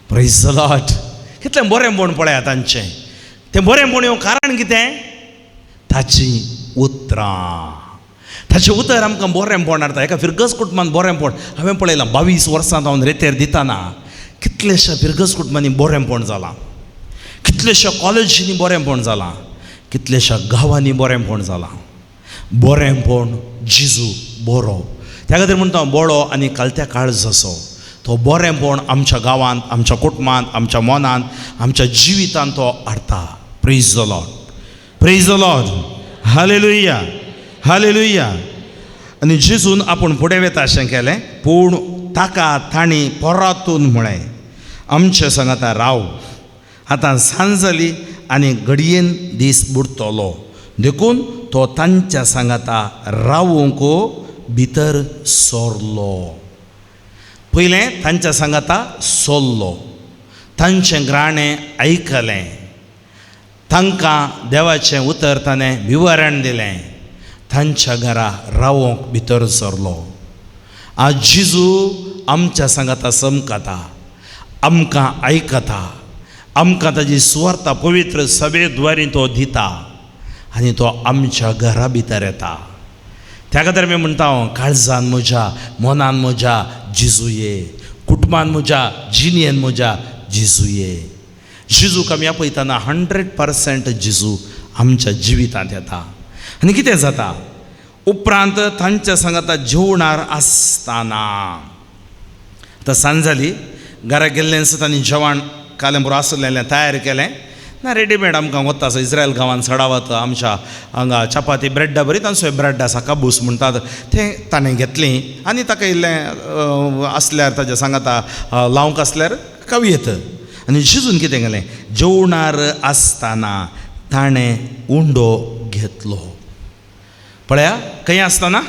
Praise the Lord. कितलें बरेंपण पळया तांचें. तें बरेंपण येवंक कारण कितें? ताचीं उतरां. ताचें उतर आमकां बरेंपण हाडटा. एका फिरगज कुटुंबान बरेंपण हांवें पळयलां. 22 वर्सां हांव रेतेर दितना कितलेशा फिरगज कुटुंबांनी बरेंपण जालां. कितलेश्या कॉलेजींनी बरेंपण जालां, कितलेश्या गांवांनी बरेंपण जालां. बरेंपण जेजू बरो, त्या खातीर म्हणटा हांव बरो आनी कालत्या काळजाचो. तो बरेंपण आमच्या गांवांत, आमच्या कुटुंबांत, आमच्या मनांत, आमच्या जिवितांत तो हाडटा. Praise the Lord, praise the Lord, hallelujah, hallelujah. आनी जेजून आपूण फुडें वेता अशें केलें, पूण ताका तांणी परतून म्हळें, आमचे सांगाता राव, आतां सांज जाली आनी घडयेन दीस बुडटलो. देखून तो तांच्या सांगाता रावूंक भितर सरलो. पयलें तांच्या सांगाता सोल्लो, तांचें ग्राणें आयकलें, तांकां देवाचें उतर ताणें विवरण दिलें, तांच्या घरा रावोंक भितर सरलो. आज जेजू आमच्या सांगाता समकता, आमकां आयकता, आमकां ताजी सुवार्ता पवित्र सभे द्वारी तो दिता आनी तो आमच्या घरा भितर येता. त्या खातीर आमी म्हणटा हांव, काळजान म्हज्या, मनान म्हज्या जेजू ये, कुटुंबान म्हज्या, जिणेन म्हज्या जेजू ये. जेजूक आमी आपयतना 100% जेजू आमच्या जिवितांत येता. आनी कितें जाता उपरांत तांच्या सांगाता जेवणार आसतना, आतां सांज जाली, घरा गेल्लें तांणी जेवण कालें बरो आसलें तयार केलें ना, रेडीमेड आमकां वता आसा इस्रायल गांवांत चडावत आमच्या हांगा चपाती ब्रेडा बरी तांचो ब्रेड आसा काबूस म्हणटात तें ताणें घेतलें आनी ताका इल्लें आसल्यार ताज्या सांगाता लावंक आसल्यार कवयेत. आनी जेजून कितें केलें, जेवणार आसतना ताणें उंडो घेतलो. पळया खंय आसतना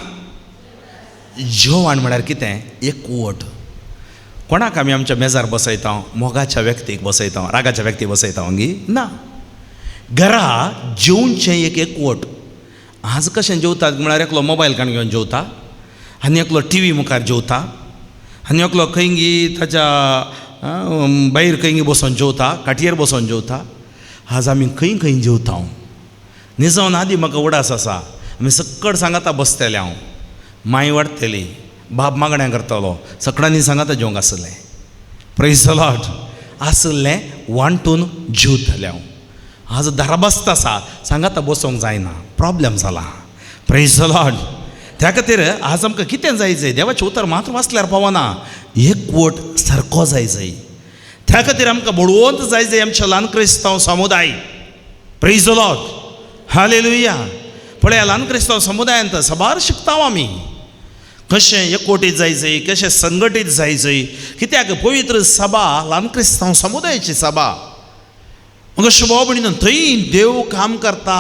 जेवण म्हळ्यार कितें, एकवट. कोणाक आमी आमच्या मेजार बसयता? मोगाच्या व्यक्तीक बसयता, रागाच्या व्यक्तीक बसयता गी ना. घरा जेवचें एक एकवट. आज कशें जेवतात म्हळ्यार एकलो मोबायल काण घेवन जेवता आनी एकलो टी व्ही मुखार जेवता आनी एकलो खंय गी ताच्या भायर खंय गी बसोन जेवता, खाटयेर बसोन जेवता. आज आमी खंय खंय जेवता. निजावन आदी म्हाका उडास आसा, आमी सकट सांगाता बसतले, हांव माय वाडटली, बाब मागणें करतलो, सगळ्यांनी सांगाता जेवंक आसलें. प्रेज the Lord. आसलें वांटून जेवतलें हांव. आज दाराबस्त आसा, सांगाता बसोंक जायना, प्रोब्लेम जाला. Praise the Lord. त्या खातीर आज आमकां कितें जाय जाय, देवाचें उतर मात्र वाचल्यार पावना, एकवट सारको जाय जाय. त्या खातीर आमकां बळवंत जाय जाय आमच्या ल्हान क्रिस्तांव समुदाय. Praise the Lord, hallelujah. पळया ल्हान क्रिस्तांव समुदायांत साबार शिकता आमी कशें एकवटीत जाय जाय, कशें संघटीत जाय जाय. कित्याक पवित्र सभा ल्हान क्रिस्तांव समुदायाची सभा. म्हाका शुभाव म्हणिना, थंय देव काम करता,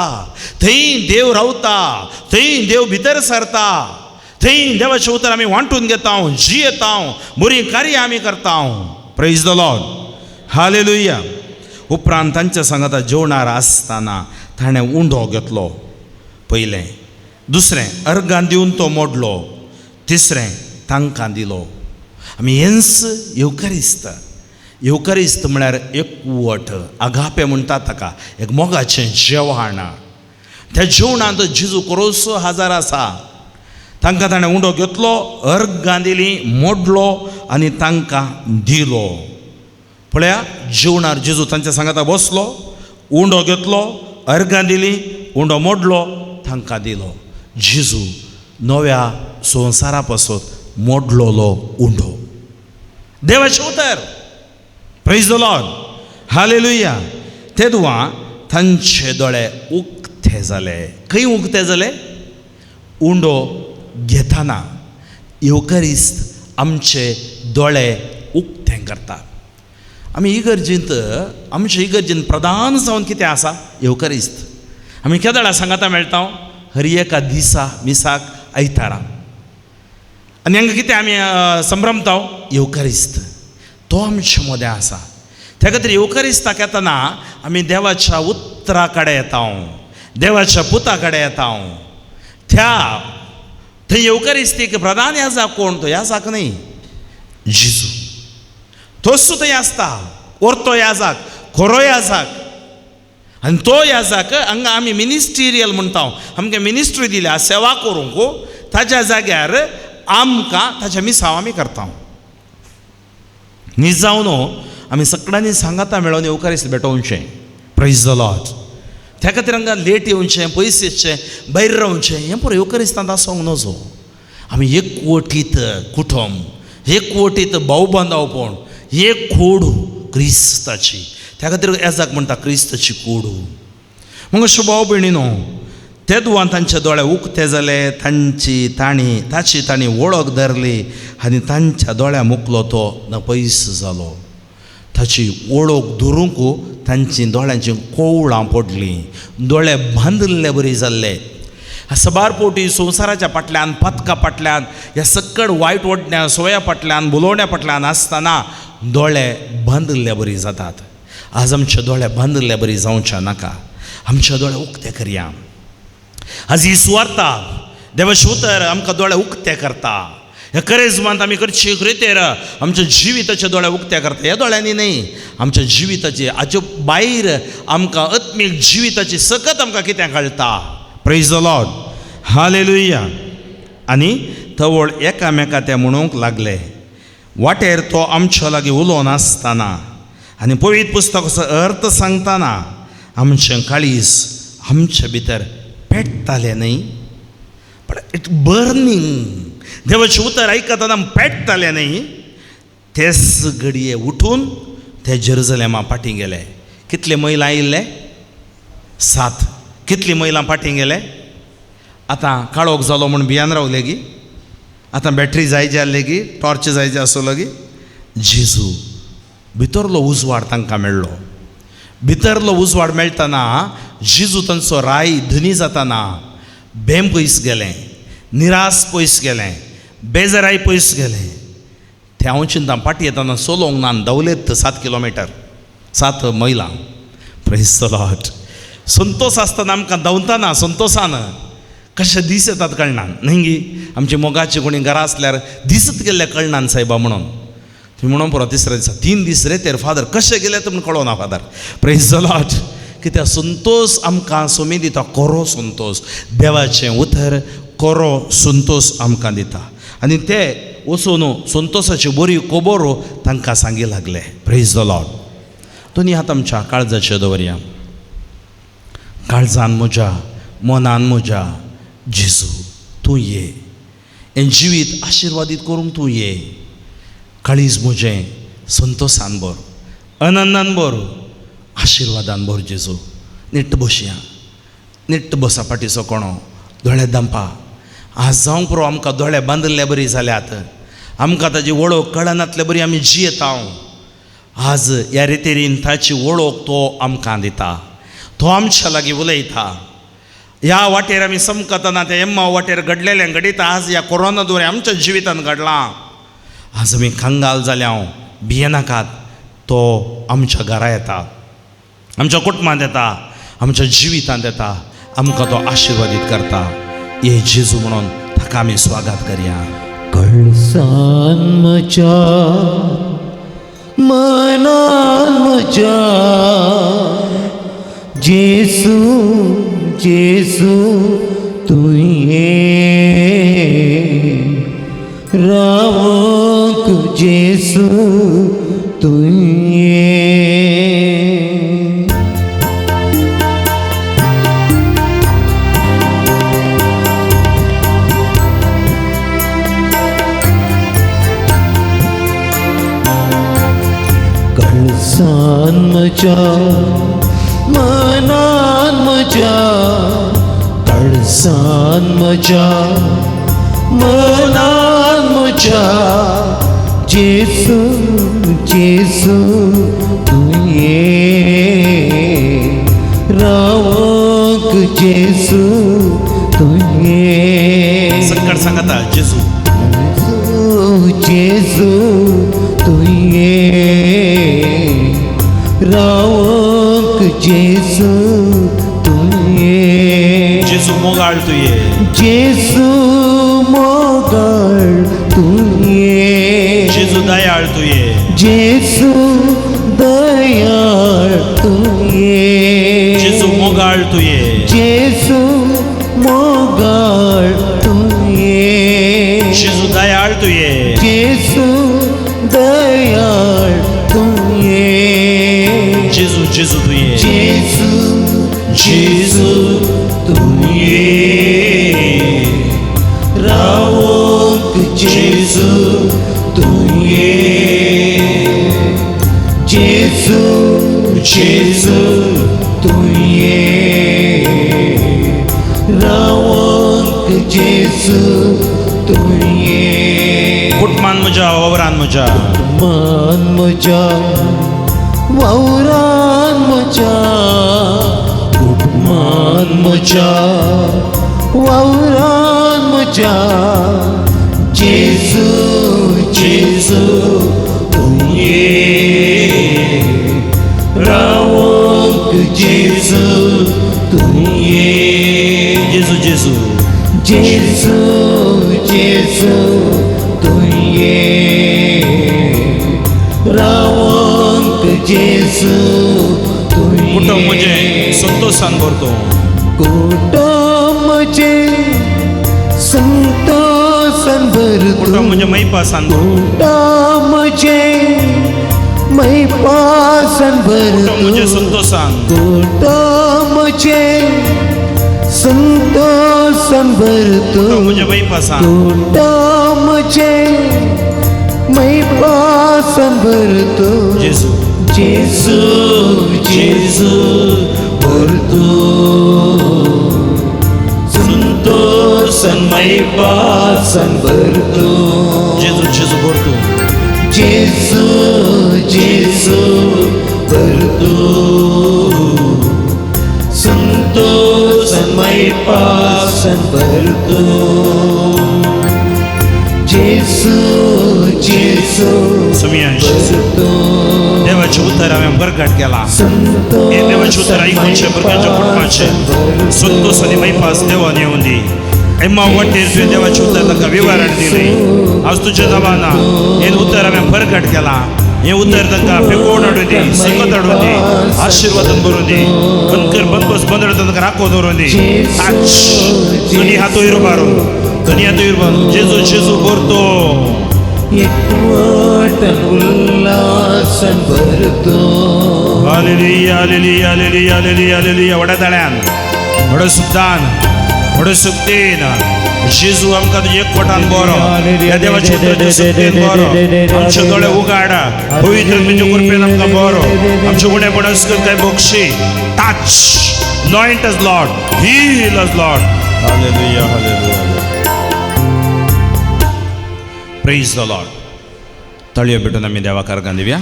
थंय देव रावता, थंय देव भितर सरता, थंय देवाचें उतर आमी वांटून घेता, जियेता, बरीं कार्यां आमी करता. Praise the Lord, hallelujah. उपरांत तांच्या सांगाता जेवणार आसतना ताणें उंडो घेतलो पयलें, दुसरें अर्गां दिवन तो मोडलो, तिसरें तांकां दिलो. आमी हेंच येवकारिस्त. येवकारिस्त म्हळ्यार एकवट, आगापे म्हणटात ताका, एक मोगाचें जेवण. त्या जेवणांत जेजू कोरोसो हाजार आसा. तांकां ताणें उंडो घेतलो, अर्गां दिली, मोडलो आनी तांकां दिलो. पळया जेवणार जेजू तांच्या सांगाता बसलो, उंडो घेतलो, अर्गां दिली, उंडो मोडलो, तांकां दिलो. जेजू नव्या संवसारा पासत मोडलोलो उंडो. देवाचें उतर. Praise the Lord, hallelujah. तेदवा तांचे दोळे उक्ते जाले. खंय उक्ते जाले? उंडो घेतना येवकारिस्त आमचे दोळे उक्ते करता. आमी इगर्जींत, आमचे इगर्जींत प्रधान जावन कितें आसा? येवकारिस्त. आमी केदळा सांगाता मेळटा? हर एका दिसा मिसाक आयतारा. आनी हांगा कितें आमी संभ्रमता? येवकारिस्त. तो आमचे मदें आसा. त्या खातीर येवकारिस्ताक येतना आमी देवाच्या उतरा कडेन येता, देवाच्या पुता कडेन येता. त्या थंय येवकारिस्तीक प्रधान याजाक कोण? तो याजाक न्हय, जेजू. तोच थंय आसता, ओरतो याजाक, खरो याजाक. आनी तो याजाक हांगा आमी मिनिस्ट्रियल म्हणटा. आमकां मिनिस्ट्री दिल्या सेवा करूंक, ताज्या जाग्यार आमकां ताज्या मिसांव आमी करता. निजावन आमी सगळ्यांनी सांगाता मेळोवन येवकारिस्त भेटोवचें. Praise the Lord. त्या खातीर हांगा लेट येवचें, पयस येवचें, भायर रावचें हें पुरो येवकरिस्तांत आसूंक नजो. आमी एकवटीत कुटुंब, एकवटीत भाव बांदावपण, एक कोडू क्रिस्ताची. त्या खातीर एजाक म्हणटा क्रिस्ताची कोडू. मग अशें भाव भयणीनो, ते दुवान तांचे दोळे उक्ते जाले, तांची तांणी ताची तांणी वळख धरली आनी तांच्या दोळ्या मुकलो तो ना पयस जालो. ताची वळख धरूंक तांची दोळ्यांची कोवळां पडलीं, दोळे बांदिल्ले बरी जाल्ले. सबार पोटी संवसाराच्या फाटल्यान, पथका फाटल्यान, ह्या सकड वायट ओडण्या सोया फाटल्यान, बोलोवण्या फाटल्यान आसतना दोळे बांदिल्ले बरी जातात. आज आमचे दोळे बांदिल्ले बरी जावचे नाका, आमचे दोळे उक्ते करया. आज ही सुवार्ता देवाचें उतर आमकां दोळे उक्ते करता. ह्या करेजमांत आमी करची कृतेर आमच्या जिविताचे दोळे उक्ते करता. ह्या दोळ्यांनी न्हय, आमच्या जिविताचे हाचे भायर आमकां आत्मीक जिविताची सकत आमकां कितें कळटा. Praise the Lord, hallelujah. आनी तवळ एकामेका ते म्हणूंक लागले, वाटेर तो आमच्या लागीं उलोवन आसतना आनी पवित्र पुस्तकाचो अर्थ सांगतना आमचें काळीज आमचे भितर पेट्टालें न्हय, पण it burning. देवाचें उतर आयकतना पेट्टालें न्हय. तेच घडये उठून ते जेरुजलेमा फाटीं गेले. कितले मैलां आयिल्ले? 7. कितलीं मैलां फाटीं गेले? आतां काळोख जालो म्हूण भियान रावले गी, आतां बॅटरी जाय जाल्ले गी, टॉर्च जाय जे आसलो गी. जेजू भितरलो उजवाड तांकां मेळ्ळो. भितरलो उजवाड मेळटना जेजू तांचो राय धनी जाताना भेम पयस गेलें, निरास पयस गेलें, बेजाराय पयस गेलें. ते हांव चिंता फाटीं येतना चलोवंक ना, धांवलेत 7 किलोमिटर, 7 मैलां. Praise the Lord. संतोस आसतना आमकां धांवतना संतोसान कशे दीस येतात कळना न्हय गी. आमचे मोगाचे कोणी घरा आसल्यार दिसत गेल्ले कळना सायबा म्हणून. तुमी म्हणून पुरो तिसऱ्या दिसा 3 दीस रे तेर फादर कशे गेले ते म्हण कळना फादर. Praise the Lord. कित्याक संतोस आमकां सोमी दिता, कोरो संतोस. देवाचें उतर कोरो संतोस आमकां दिता. आनी ते वचून संतोसाची बरी खबर तांकां सांगी लागले. Praise the Lord. दोनी हात आमच्या काळजाचे दवरया. काळजान म्हज्या, मनान म्हज्या, जेजू तूं ये, हें जिवीत आशिर्वादीत करूंक तूं ये. काळीज म्हजें संतोसान भर, आनंदान भर, आशिर्वादान भर जेजू. निट्ट बसया, निट्ट बसा फाटीचो कोणो दोळे दांपा. आज जावंक पुरो आमकां दोळे बांदिल्ले बरी जाल्यात, आमकां ताजी वळख कळनातले बरी आमी जियेता. आज ह्या रितीन ताची वळख तो आमकां दिता, तो आमच्या लागीं उलयता. ह्या वाटेर आमी समकतना त्या एम्मा वाटेर घडलेलें घडीत आज ह्या कोरोना द्वारे आमच्या जिवितान घडलां. आज आमी कंगाल जाल्या, भियेनाकात. तो आमच्या घरा येता, आमच्या कुटुंबांत येता, आमच्या जिवितांत येता, आमकां तो आशिर्वादीत करता. ये जेजू म्हणून ताका आमी स्वागत करया. कळसान म्हज्या, मनान म्हज्या, जेजू जेजू तूं ये, रावंक जेजू तूं ये. कळसान म्हज्या, मनान म्हज्या, कळसान म्हज्या, मनान म्हज्या, जेजू जेजू तूं ये, रावंक जेजू तूं ये. संकट सांगता जेजू, जेजू तूं ये, रावंक जेजू तूं ये. जेजू मोगाळ तूं ये, जेजू मोगाळ तूं ये, जेजू दयाळ तूं ये, जेजू दयाळ तूं ये, जेजू मोगाळ तूं ये, जेजू मोगाळ तूं ये, जेजू दयाळ तूं ये, जेजू दयाळ तूं ये, जेजू जेजू तूं ये, जेजू जेजू तूं ये रावोंक जेजू तूं ये जेजू जेजू तूं ये रावोंक जेजू तूं ये कुटमान म्हज्या वावरान म्हज्या मान म्हज्या वावरान म्हज्या कुटमान म्हज्या वावरान म्हज्या जेजू जेजू तूं ये रावोंक जेजू तूं ये जेजू जेजू जेजू जेजू तूं ये रावोंक जेजू तूं ये कुटुंब म्हजें संतोशान भरतो कुटुंब म्हजें संतोषान भरतो कुटुंब म्हजें मैपासान भरतो कुटुंब म्हजें मैपासान कुटुंब म्हजें भरतो संतोशान कुटुंब म्हजें संतोषान भरतो कुटुंब म्हजें मैपासान कुटुंब म्हजें मैपासान भरतो जेजू जेजू जेजू भरतो संतोषान मैपासान भरतो जेजू जेजू भरतो जेजू जेजू भरतो संतोषान मैपासान भरतो जेजू जेजू सुमिया भरतो देवाचें उतर हांवें बरगट केलां हे देवाचें उतर आयकुचें भुरग्यांच्या कुटुंबाचें संतोष आनी मैपास देवान येवन दी एम्मा वाटेर तुवें देवाचें उतर ताका विवरण दिलें आज तुज्या नांवान हें उतर हांवें बरगट केलां हें उतर तांकां फेकोवन हाडूं दी सकत हाडूं दी आशिर्वादान भरून दी बनकर बनबस बंदर तांकां राखून दवरून दी टच दुनिया हातो इरुबारून दुनिया हातो इरुबारून जेजू जेजू भरतो एकवटन उल्हासान भरतो hallelujah hallelujah hallelujah hallelujah hallelujah व्हड्या ताळ्यान व्हड सुखदान व्हड सुक्तेन जेजू आमकां तुज्या एकवटान बरो ह्या देवाच्या उतराच्या सुक्तेन बरो आमचे दोळे उगाड पवित्र तुज्या कृपेन आमकां बरो आमचे उणेपण करून काय Bakshi touch anoint us Lord heal us Lord hallelujah hallelujah praise the Lord तळयो भेटून आमी देवा कारगान दिवया.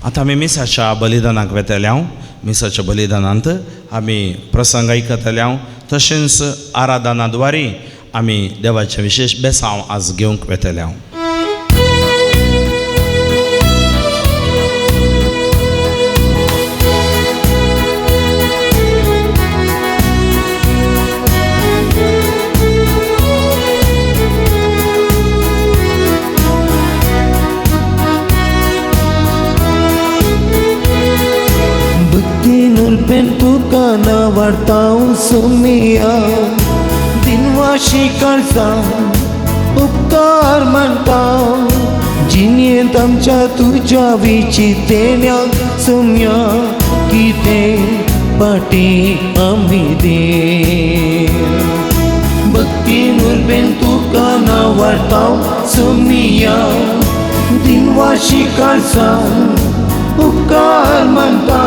आतां आमी मिसाच्या बलिदानाक वेतले हांव. मिसाच्या बलिदानांत आमी प्रसंग आयकतले हांव तशेंच आराधना द्वारे आमी देवाचें विशेश बेसांव आज घेवंक वेतले हांव. तुका नावाडतां सुमिया दिनवाशी काळजा उपकार मानता जिणेंत आमच्या तुज्या विचितेन्या सुम्या कितें पाटी आमी दे भक्तीन उर्बेन तुका नावाडतां सुमिया दिनवाशी काळजा उपकार मानता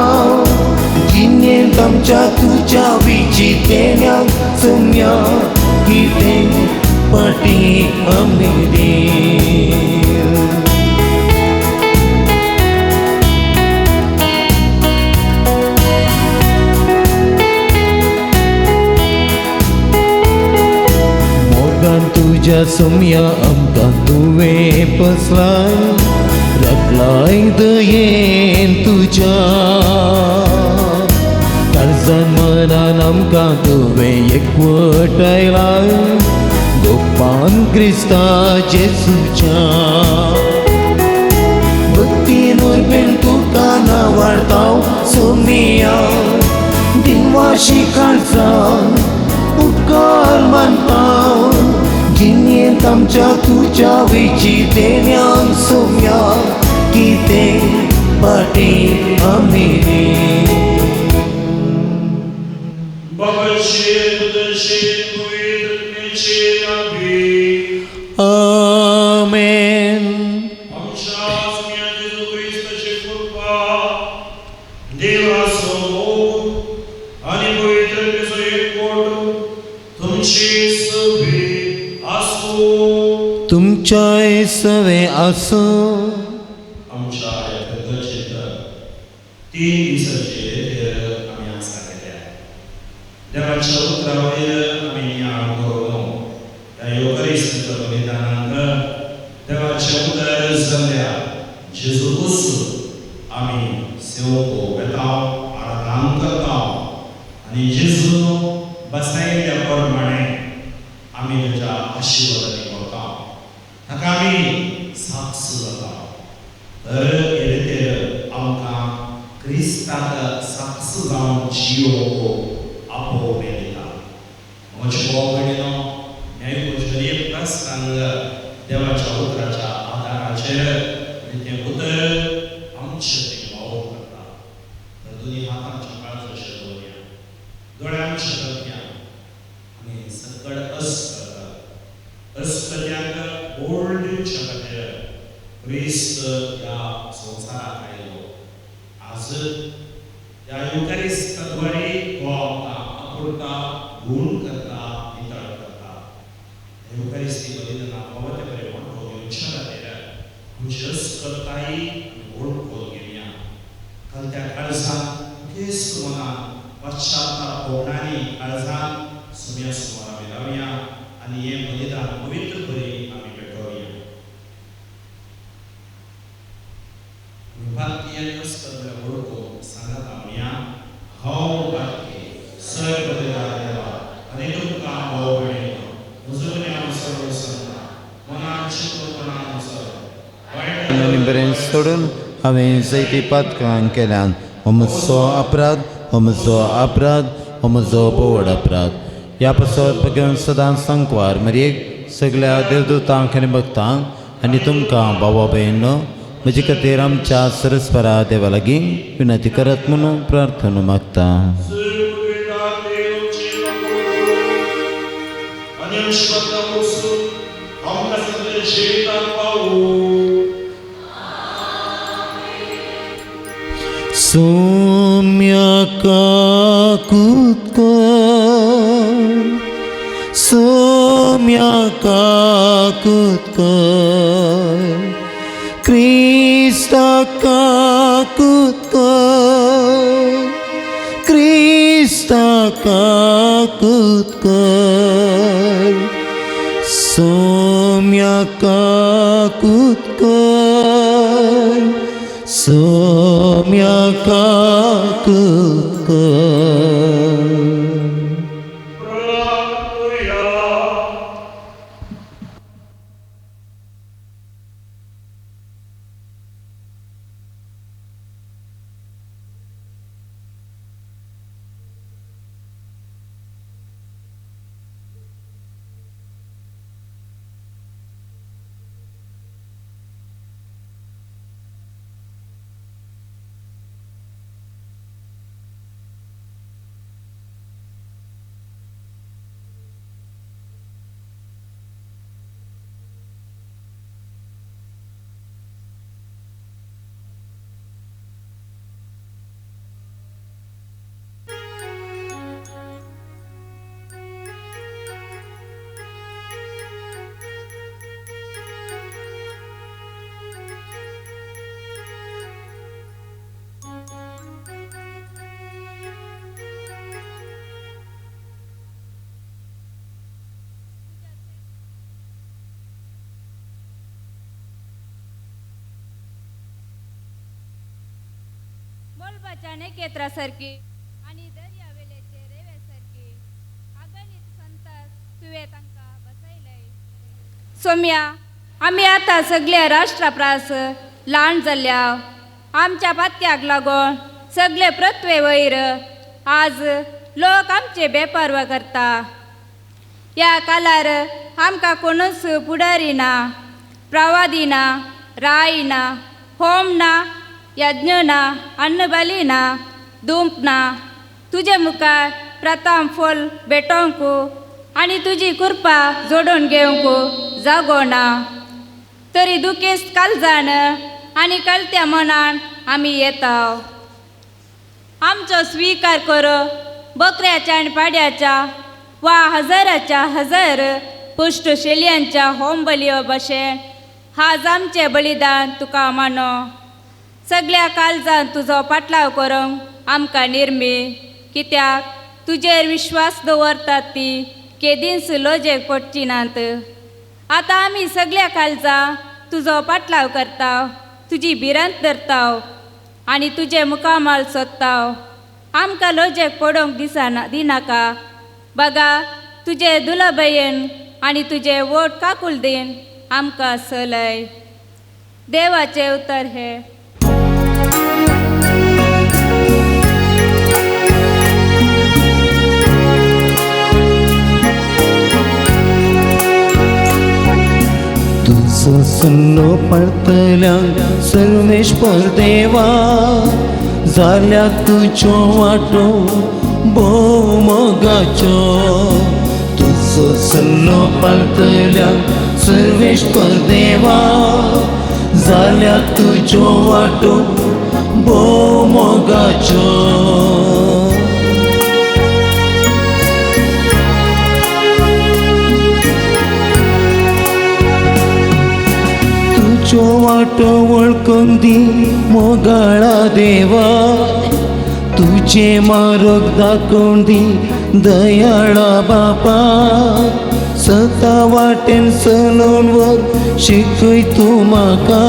जिणेंत आमच्या तुज्या विचितेन्या सुम्या कितें पाटी आमी दे. मोगान तुज्या सुम्या आमकां तुवें पसलाय राखलाय दयेन तुज्या काळजान मनान आमकां तुवें एकवटायलाय गोपान क्रिस्ता जेजूच्या भक्तीन उर्बेन तुका नावाडतां सुमिया दिनवाशी काळजान उपकार मानता जिणेंत आमच्या तुज्या विचितेन्यान सुम्या कितें पाटी आमीनी। आमेन। तुमच्याय सवे आसूं। आमच्या 3 दिसाचे आमी आसा केल्या देवाच्या उतरा वयर आमी नियाळ करून ह्या योकरिस्ताच्या बलिदानांत देवाच्या उतर जाल्ल्या जेजूकूच आमी सेवक वेता, आराधन करता आनी जेजू बसायिल्ल्या प्रमाणे आमी ताच्या आशिर्वादांनी करता, ताका आमी साक्ष जाता। तर हे रितीर आमकां क्रिस्ताक साक्ष जावन जियोवंक आपोवणें दिता। म्हज्या भाव भयणीनो, न्यायकोश एक प्रसंग देवाच्या उतराच्या आदाराचेर आनी तें उतर आमचें तें वावर करता। तर दोनी हात आमच्या काळजाचेर दवरया, दोळे आमचे करया आनी सकड अस करता। अस्कत्याक ओढ दिवच्या खातीर क्रिस्त ह्या संवसाराक आयलो। आज ह्या युकारिस्ताद्वारे तो आमकां आपुरता, गुण करता, नितळ करता। युकारिस्ती बलिदाना फावो ते बरें वांटो घेवच्या खातीर आमची अस्कताय आमी ओड करून घेवया। काल त्या काळजान दुखेस्त मनान पश्चाताप भोगणांनी काळजान सुम्या सुमार आमी रावया आनी हें बलिदान पवित्र बरी आमी पेटोवया। पालखी आनी अस्कत म्हळ्यार वळखून सांगात आमया, हांव पालखी सर बलिदान देवा आनी तुमकां भाव भयणीनो म्हजो हांव सर्व सांगता मनान चिंतपणान सर आनी बरें सोडून हांवें जायतीं पातकां केल्यान, हो म्हजो अपराध, हो म्हजो अपराध, हो म्हजो बोवड अपराध। ह्या पासत भगवान सदांच सांकवार मरयेक सगळ्या देवदूतांक आनी भक्तांक आनी तुमकां भावा भयणीनो म्हजे खातीर आमच्या सरस्परा देवा लागीं विनंती करात म्हणून प्रार्थना मागता। सोम्या काकुतकर, सोम्या काकुतकर, क्रिस्ता काकुतकर, क्रिस्ता काकुतकर, सोम्या काकुतकर, सोम्या काकुतकर। मोलबाच्या नेकेत्रासारखी आनी दर्यावेलेचे रेवेसारखी अगणित संतास तुवें तांकां बसयलय। सोम्या, आमी आतां सगल्या राष्ट्रा प्रास ल्हान जाल्या। आमच्या पात्याक लागून सगळे पृथ्वे वयर आज लोक आमचे बेपारवा करता। ह्या कालार आमकां कोणूच फुडारी ना, प्रवादी ना, राय ना, होम ना यज्ञ ना, अन्नबली ना, दुंप ना. तुजे मुखार प्रथम फल भेटोवंक आनी तुजी कृपा जोडून घेवंक जागो ना. तरी दुखेस्त काळजान आनी कळत्या मनान आमी येता. आमचो स्विकार कर बकऱ्याच्या आनी पाड्याच्या वा हजाराच्या हजार पुश्ट शेलयांच्या होम बलियो भशेन आज आमचें बलिदान तुका मानो. सगळ्या काळजान तुजो पाटलाव करूंक आमकां निर्मी, कित्याक तुजेर विश्वास दवरतात ती केदींच लजेक पडची नात. आतां आमी सगळ्या काळजां तुजो पाटलाव करता, तुजी भिरांत धरता आनी तुजें मुखामळ सोदता. आमकां लजेक पडोवंक दिसना दिनाका. बगा तुजे दुलबयेन आनी तुजे वोट काकूल दीन आमकां सलय. देवाचें उतर हें. तुजो सल्लो पाळतल्या सर्वेश्वर देवा, जाल्या तुज्यो वाटो भोव मोगाच्यो. तुजो सल्लो पाळतल्या सर्वेश्वर देवा, जाल्या तुज्यो वाटो भोव मोगाच्यो. तुज्यो वाटो वळखून दी मोगाळा देवा, तुझे मार्ग दाखोवन दी दयाळा बापा. सता वाटेन चलोवन वर शिकय तूं म्हाका,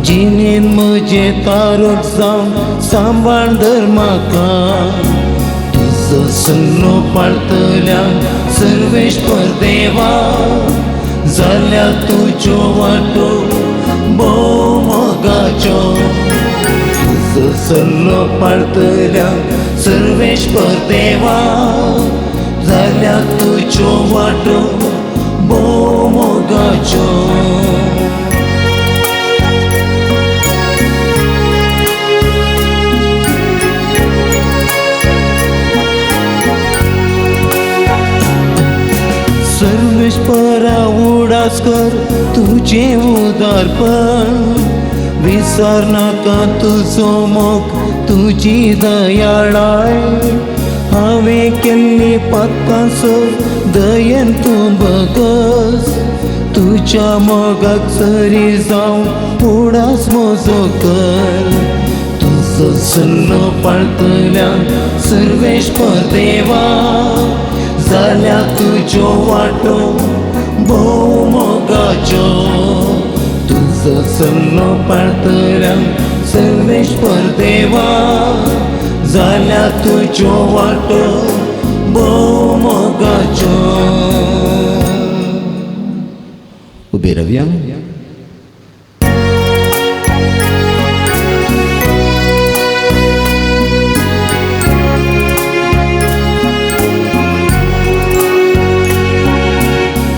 जिणेन म्हजें तारक जावन सांबाळ धर म्हाका. तुजो सल्लो पाळतल्या सर्वेश्वर देवा, जाल्या तुज्यो वाटो भोव मोगाच्यो. तुजो सल्लो पाळतल्या सर्वेश्वर देवा, जाल्या तुज्यो वाटो भोव मोगाच्यो. सर्वेश्वरा उडास कर तुजें उदारपण, विसर नाका तुजो मोग तुजी दयाळाय. हांवें केल्ली पातकां सर दयेन तूं बगस, तुज्या मोगाक सरी जावन उडास म्हजो कर. तुजो सल्लो पाळतल्या सर्वेश्वर देवा, जाल्या तुज्यो वाटो भोव मोगाच्यो. तुजो सल्लो पाळतल्या सर्वेश्वर देवा, जाल्या तुज्यो वाटो भोव मोगाच्यो. उबे रावया.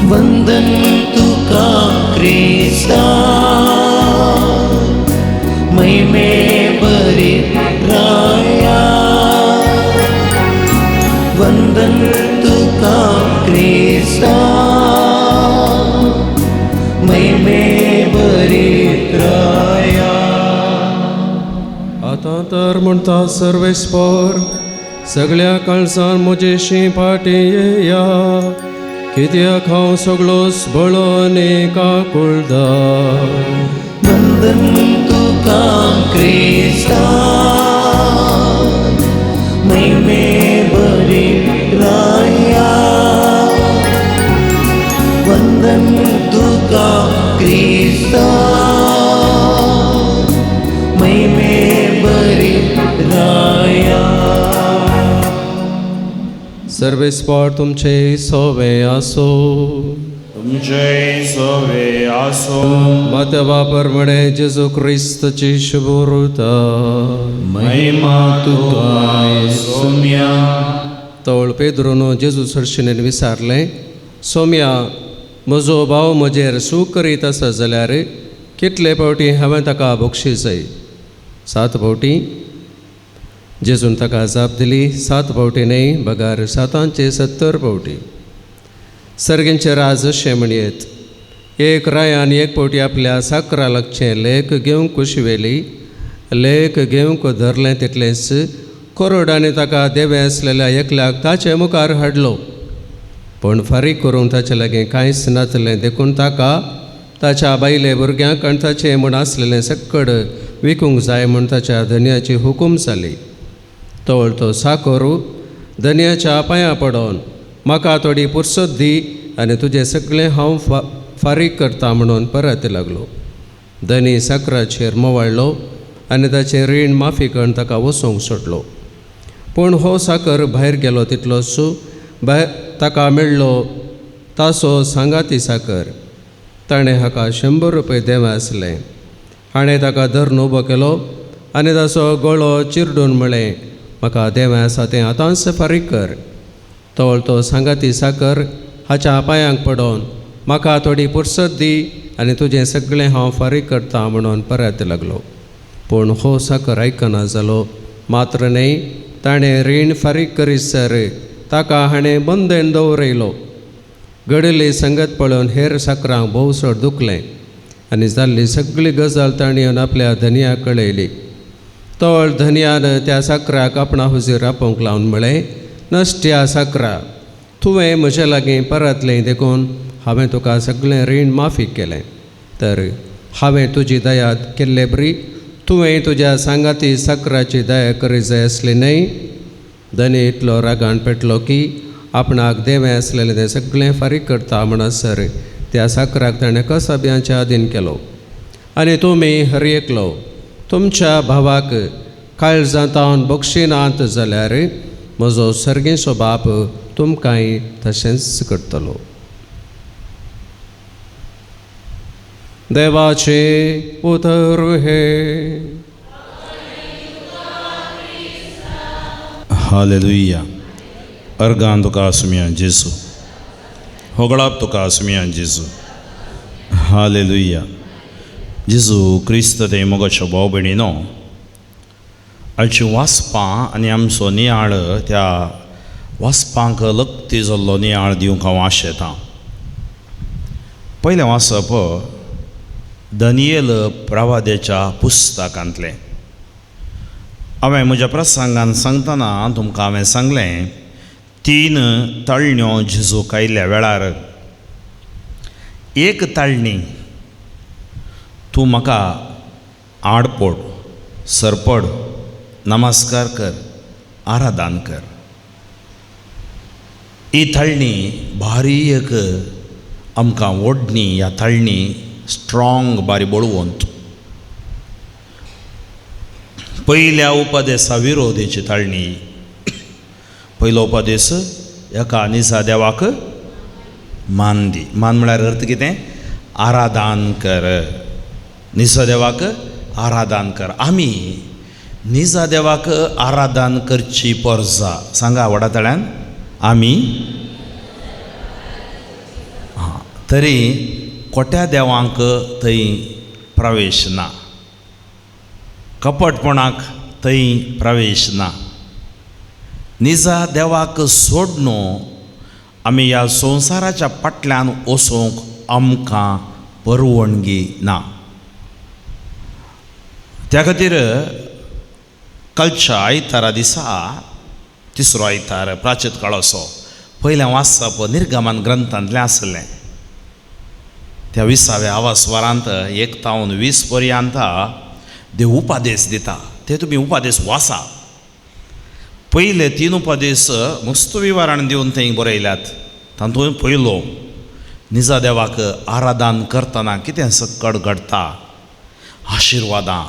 वंदन तुका क्रिस्ता, महिमे बरी राया. वंदन तुका क्रिस्ता, महिमे बरी राया. आतां तर म्हणटा सर्वेस्पर, सगळ्या काळजान म्हजेशी फाटीं येया, कित्याक हांव सगळोच बळो आनी काकुळदार. वंदन तुका क्रिस्ता, महिमे बरी राया. वंदन तुका क्रिस्ता, महिमे बरी राया. सर्वेस्पर तुमचे सोवे आसो. तुमचे सोवे आसो. मात्या परमणे जेजू क्रिस्तची शुभोरुता. महिमा तुका सोम्या. तवळ पेद्रोन जेजू सरशिनेन विचारलें, सोम्या, म्हजो भाव म्हजेर सूख करीत आसा जाल्यार कितले फावटी हांवें ताका बक्षी जाय? 7 फावटी. जेजून ताका जाप दिली, 7 फावटी न्हय, बगार 770 फावटी. सर्गींचें राज अशें म्हणयेत, एक रायान एक फावटी आपल्या साकरा लागचें लेख घेवंक कुशिवेली. लेख घेवंक धरलें तितलेंच कोरडांनी ताका देवे आसलेल्या एकल्याक ताचे मुखार हाडलो. पूण फारीक करूंक ताचे लागीं कांयच नासलें, देखून ताका ताच्या बायले भुरग्यांक आनी ताचें म्हूण आसलेलें सक्कड विकूंक जाय म्हूण ताच्या धनयाची हुकूम जाली. तवळ तो साकोर धनयाच्या पांयां पडोन म्हाका थोडी पुरसत दी आनी तुजें सगळें हांव फारीक करता म्हणून परत लागलो. धनी साकराचेर मोवाळ्ळो आनी ताचें रीण माफी करून ताका वचूंक सोडलो. पूण हो साकर भायर गेलो तितलोच भायर ताका मेळ्ळो ताचो सांगाती साकर. ताणें हाका 100 रुपये देवे आसले. हाणें ताका धरून उबो केलो आनी ताचो गळो चिरडून म्हळें, म्हाका देवें आसा तें आतांच फारीक कर. तवळ तो सांगाती साकर हाच्या पांयांक पडोन म्हाका थोडी पुरसत दी आनी तुजें सगळें हांव फारीक करता म्हणून परत लागलो. पूण हो साकर आयकना जालो. मात्र न्हय, ताणें रीण फारीक करीसर ताका हाणें बंदन दवरयलो. घडिल्ली संगत पळोवन हेर साकरांक भोव चड दुखलें आनी जाल्ली सगळी गजाल ताणें येवन आपल्या धनयाक कळयली. तवळ धनयान त्या साकराक आपणा हुजीर आपोवंक लावन म्हळें, नश्ट्या साकरा, तुवें म्हजे लागीं परतलें देखून हांवें तुका सगळें रीण माफी केलें. तर हांवें तुजी दया केल्ले बरी तुवें तुज्या सांगाती साकराची दया करी जाय आसली न्हय. धनी इतलो रागान पेटलो की आपणाक देवें आसलेलें तें सगळें फारीक करता म्हणसर त्या साकराक ताणें कसाब्यांच्या अधीन केलो. आनी तुमी हर एकलो तुमच्या भावाक काळजांतावन बक्षिनात जाल्यार म्हजो सर्गेचो बाप तुमकांय तशेंच करतलो. देवाचें उतर हें. हालेलुया. अर्गान तुका आसुया जेजू, होगळाप तुका आसुया जेजू. हालेलुया. जेजू क्रिस्त ते मोगाच्यो भाव भयणीनो, आयची वाचपां आनी आमचो नियाळ त्या वाचपांक लक्ती जाल्लो नियाळ दिवंक हांव आशेतां. पयलें वाचप दानियेल प्रवाद्याच्या पुस्तकांतलें. हांवें म्हज्या प्रसंगान सांगतना तुमकां हांवें सांगलें, 3 ताळण्यो जेजूक आयिल्ल्या वेळार. एक ताळणी, तूं म्हाका आडपोड सरपड नमस्कार कर, आराधन कर. ही ताळणी भारी एक आमकां ओडणी. ह्या ताळणी स्ट्रॉंग बारी बळवंत. पयल्या उपदेसा विरोधेची ताळणी. पयलो उपदेस एका निसा देवाक मान दी. मान म्हळ्यार अर्थ कितें? आराधन कर. निसा देवाक आराधन कर. आमी निजा देवाक आराधन करची परजा. सांगा व्हडा तळ्यान, आमी तरी कोट्या देवांक थंय प्रवेश ना, कपटपणाक थंय प्रवेश ना. निजा देवाक सोडून आमी ह्या संवसाराच्या फाटल्यान वचूंक आमकां परवणगी ना. त्या खातीर कालच्या आयतारा दिसा, तिसरो आयतार प्राचीत काळाचो, पयलें वाचप निर्गमन ग्रंथांतलें आसलें. त्या 20व्या आवासवारांत 1 तावन 20 पर्यंत देव उपादेश दिता. ते तुमी उपादेश वाचा. पयले 3 उपदेश मस्त विवरण दिवन थंय बरयल्यात. तातूंत पयलो, निजा देवाक आराधन करतना कितें सकट घडटा, आशिर्वादां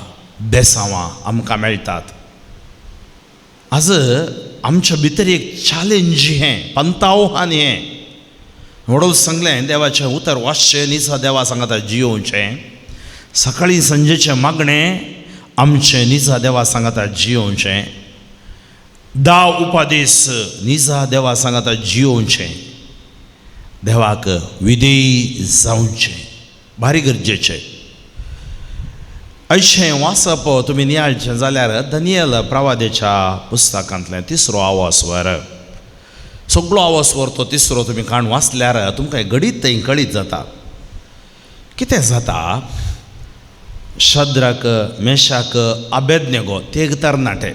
बेसांवां आमकां मेळटात. आज आमच्या भितर एक चॅलेंज हें पंतावहान हें व्हडोल सांगलें, देवाचें उतर वाचचें, निजा देवा सांगता जियोवचें. सकाळीं सांजेचें मागणें आमचें निजा देवा सांगता जियोवचें. 10 उपादेश निजा देवा सांगता जियोवचें. देवाक विधेयी जावचें भारी गरजेचें. अशें वाचप तुमी नियाळचें जाल्यार दानियल प्रवादेच्या पुस्तकांतलें तिसरो आवासवर, सगळो आवासवर तो तिसरो तुमी काण वाचल्यार तुमकां घडीत थंय कळीत जाता. कितें जाता, शद्रक मेशाक अबेदनेगो ते एक तरणाटे,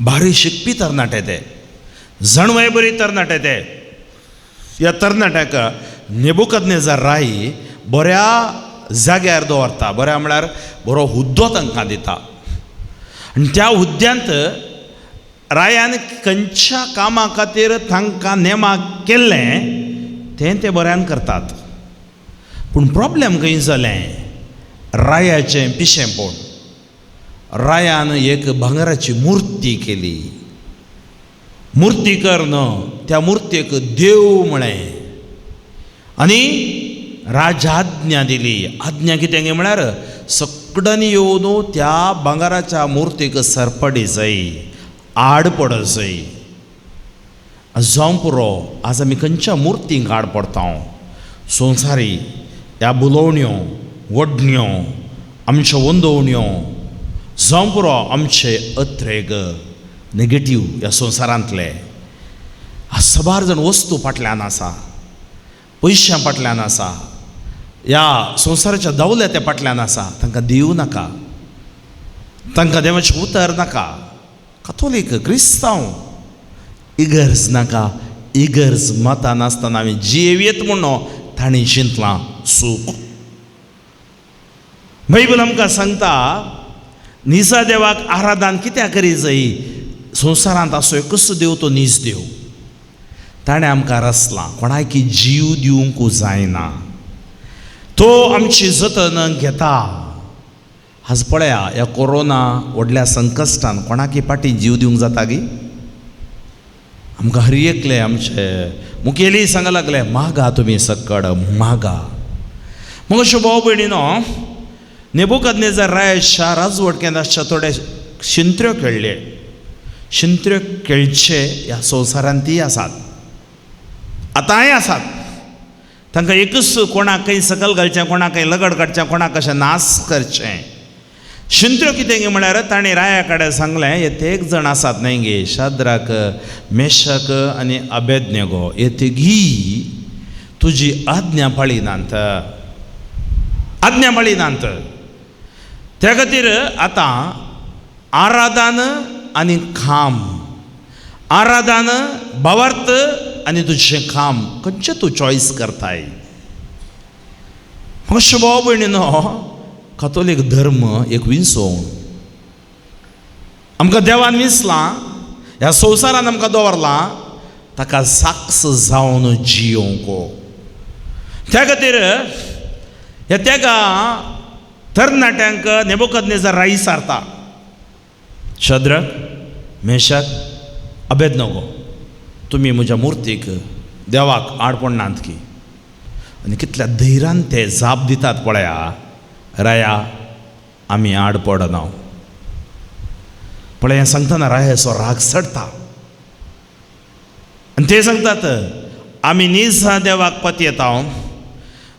भारी शिकपी तरणाटे, ते जाणवाय बरी तरणाटे. ते ह्या तरणाट्याक नेबुकदनेजार राय बऱ्या जाग्यार दवरता, बऱ्या म्हळ्यार बरो हुद्दो तांकां दिता. आनी त्या हुद्द्यांत रायान खंयच्या कामा खातीर तांकां नेमा केल्लें तें ते बऱ्यान करतात. पूण प्रॉब्लेम खंय जालें, रायाचें पिशेंपण. रायान एक भांगराची मुर्ती केली, मुर्ती करून त्या मुर्तेक देव म्हळें आनी राजाज्ञा दिली. आज्ञा कितें म्हळ्यार सगळ्यांनी येवन त्या भांगराच्या मुर्तीक सरपडी जाय, आड पड जाय. जावं पुरो, आज आमी खंयच्या मुर्तींक आड पडटा? संवसारी ह्या बुलोवण्यो, वडण्यो, आमच्यो वंदोवण्यो, जावं पुरो आमचे अत्रेग नेगेटीव ह्या संवसारांतले. साबार जाण वस्तू फाटल्यान आसा, पयशां फाटल्यान आसा, ह्या संवसाराच्या दौलते फाटल्यान आसा. तांकां देव नाका, तांकां देवाचें उतर नाका. कातोलीक क्रिस्तांव इगर्ज नाका, इगर्ज मतां नासतना आमी जियेत म्हणून तांणी चिंतलां सूख. बायबल आमकां सांगता निजा देवाक आराधन कित्याक करी जाय? संवसारांत आसो एकूच देव, तो नीज देव. ताणें आमकां रचलां, कोणाकी जीव दिवंक जायना, तो आमची जतन घेता. आज पळया ह्या कोरोना व्हडल्या संकश्टान कोणाकी फाटीं जीव दिवंक जाता गी? आमकां हर एकले आमचे मुखेली सांगा लागले, मागा तुमी सकड मागा. मग अश्यो भाव भयणीनो, नेबुकदनेजार रायाच्या राजवटकेंत आसच्या थोडे शिंत्र्यो खेळ्ळे, शिंत्र्यो खेळचे ह्या संवसारांत आसात, आतांय आसात. तांकां एकूच कोणाक खंय सकल घालचें, कोणाक खंय लगड काडचें, कोणाक कशें नाश करचें. शिंत्र्यो कितें गे म्हळ्यार ताणें राया कडेन सांगलें, हे तेग जाण आसात न्हय गे, शाद्राक मेशक आनी अबेदनेगो, हे तेगी तुजी आज्ञा पाळिनात, आज्ञा पाळिनात. त्या खातीर आतां आराधन आनी काम, आराधन भावार्थ आनी तुजें काम, खंयचें तूं चॉयस करताय? अशें भाव भयणीनो, कातोलीक धर्म एक विंचोवण. आमकां देवान विंचलां, ह्या संवसारान आमकां दवरलां ताका साक्ष जावन जियोवंक. त्या खातीर ह्या तेगा तरणाट्यांक नेबुकदनेजार राय सारता, शद्रक मेशक अबेदनगो, तुमी म्हज्या मुर्तीक देवाक आड पडनात की? आनी कितल्या धैर्यान ते जाप दितात पळया, राया आमी आड पडना. पळया सांगतना रायाचो राग चडटा आनी ते सांगतात, आमी नीज देवाक पतयेता,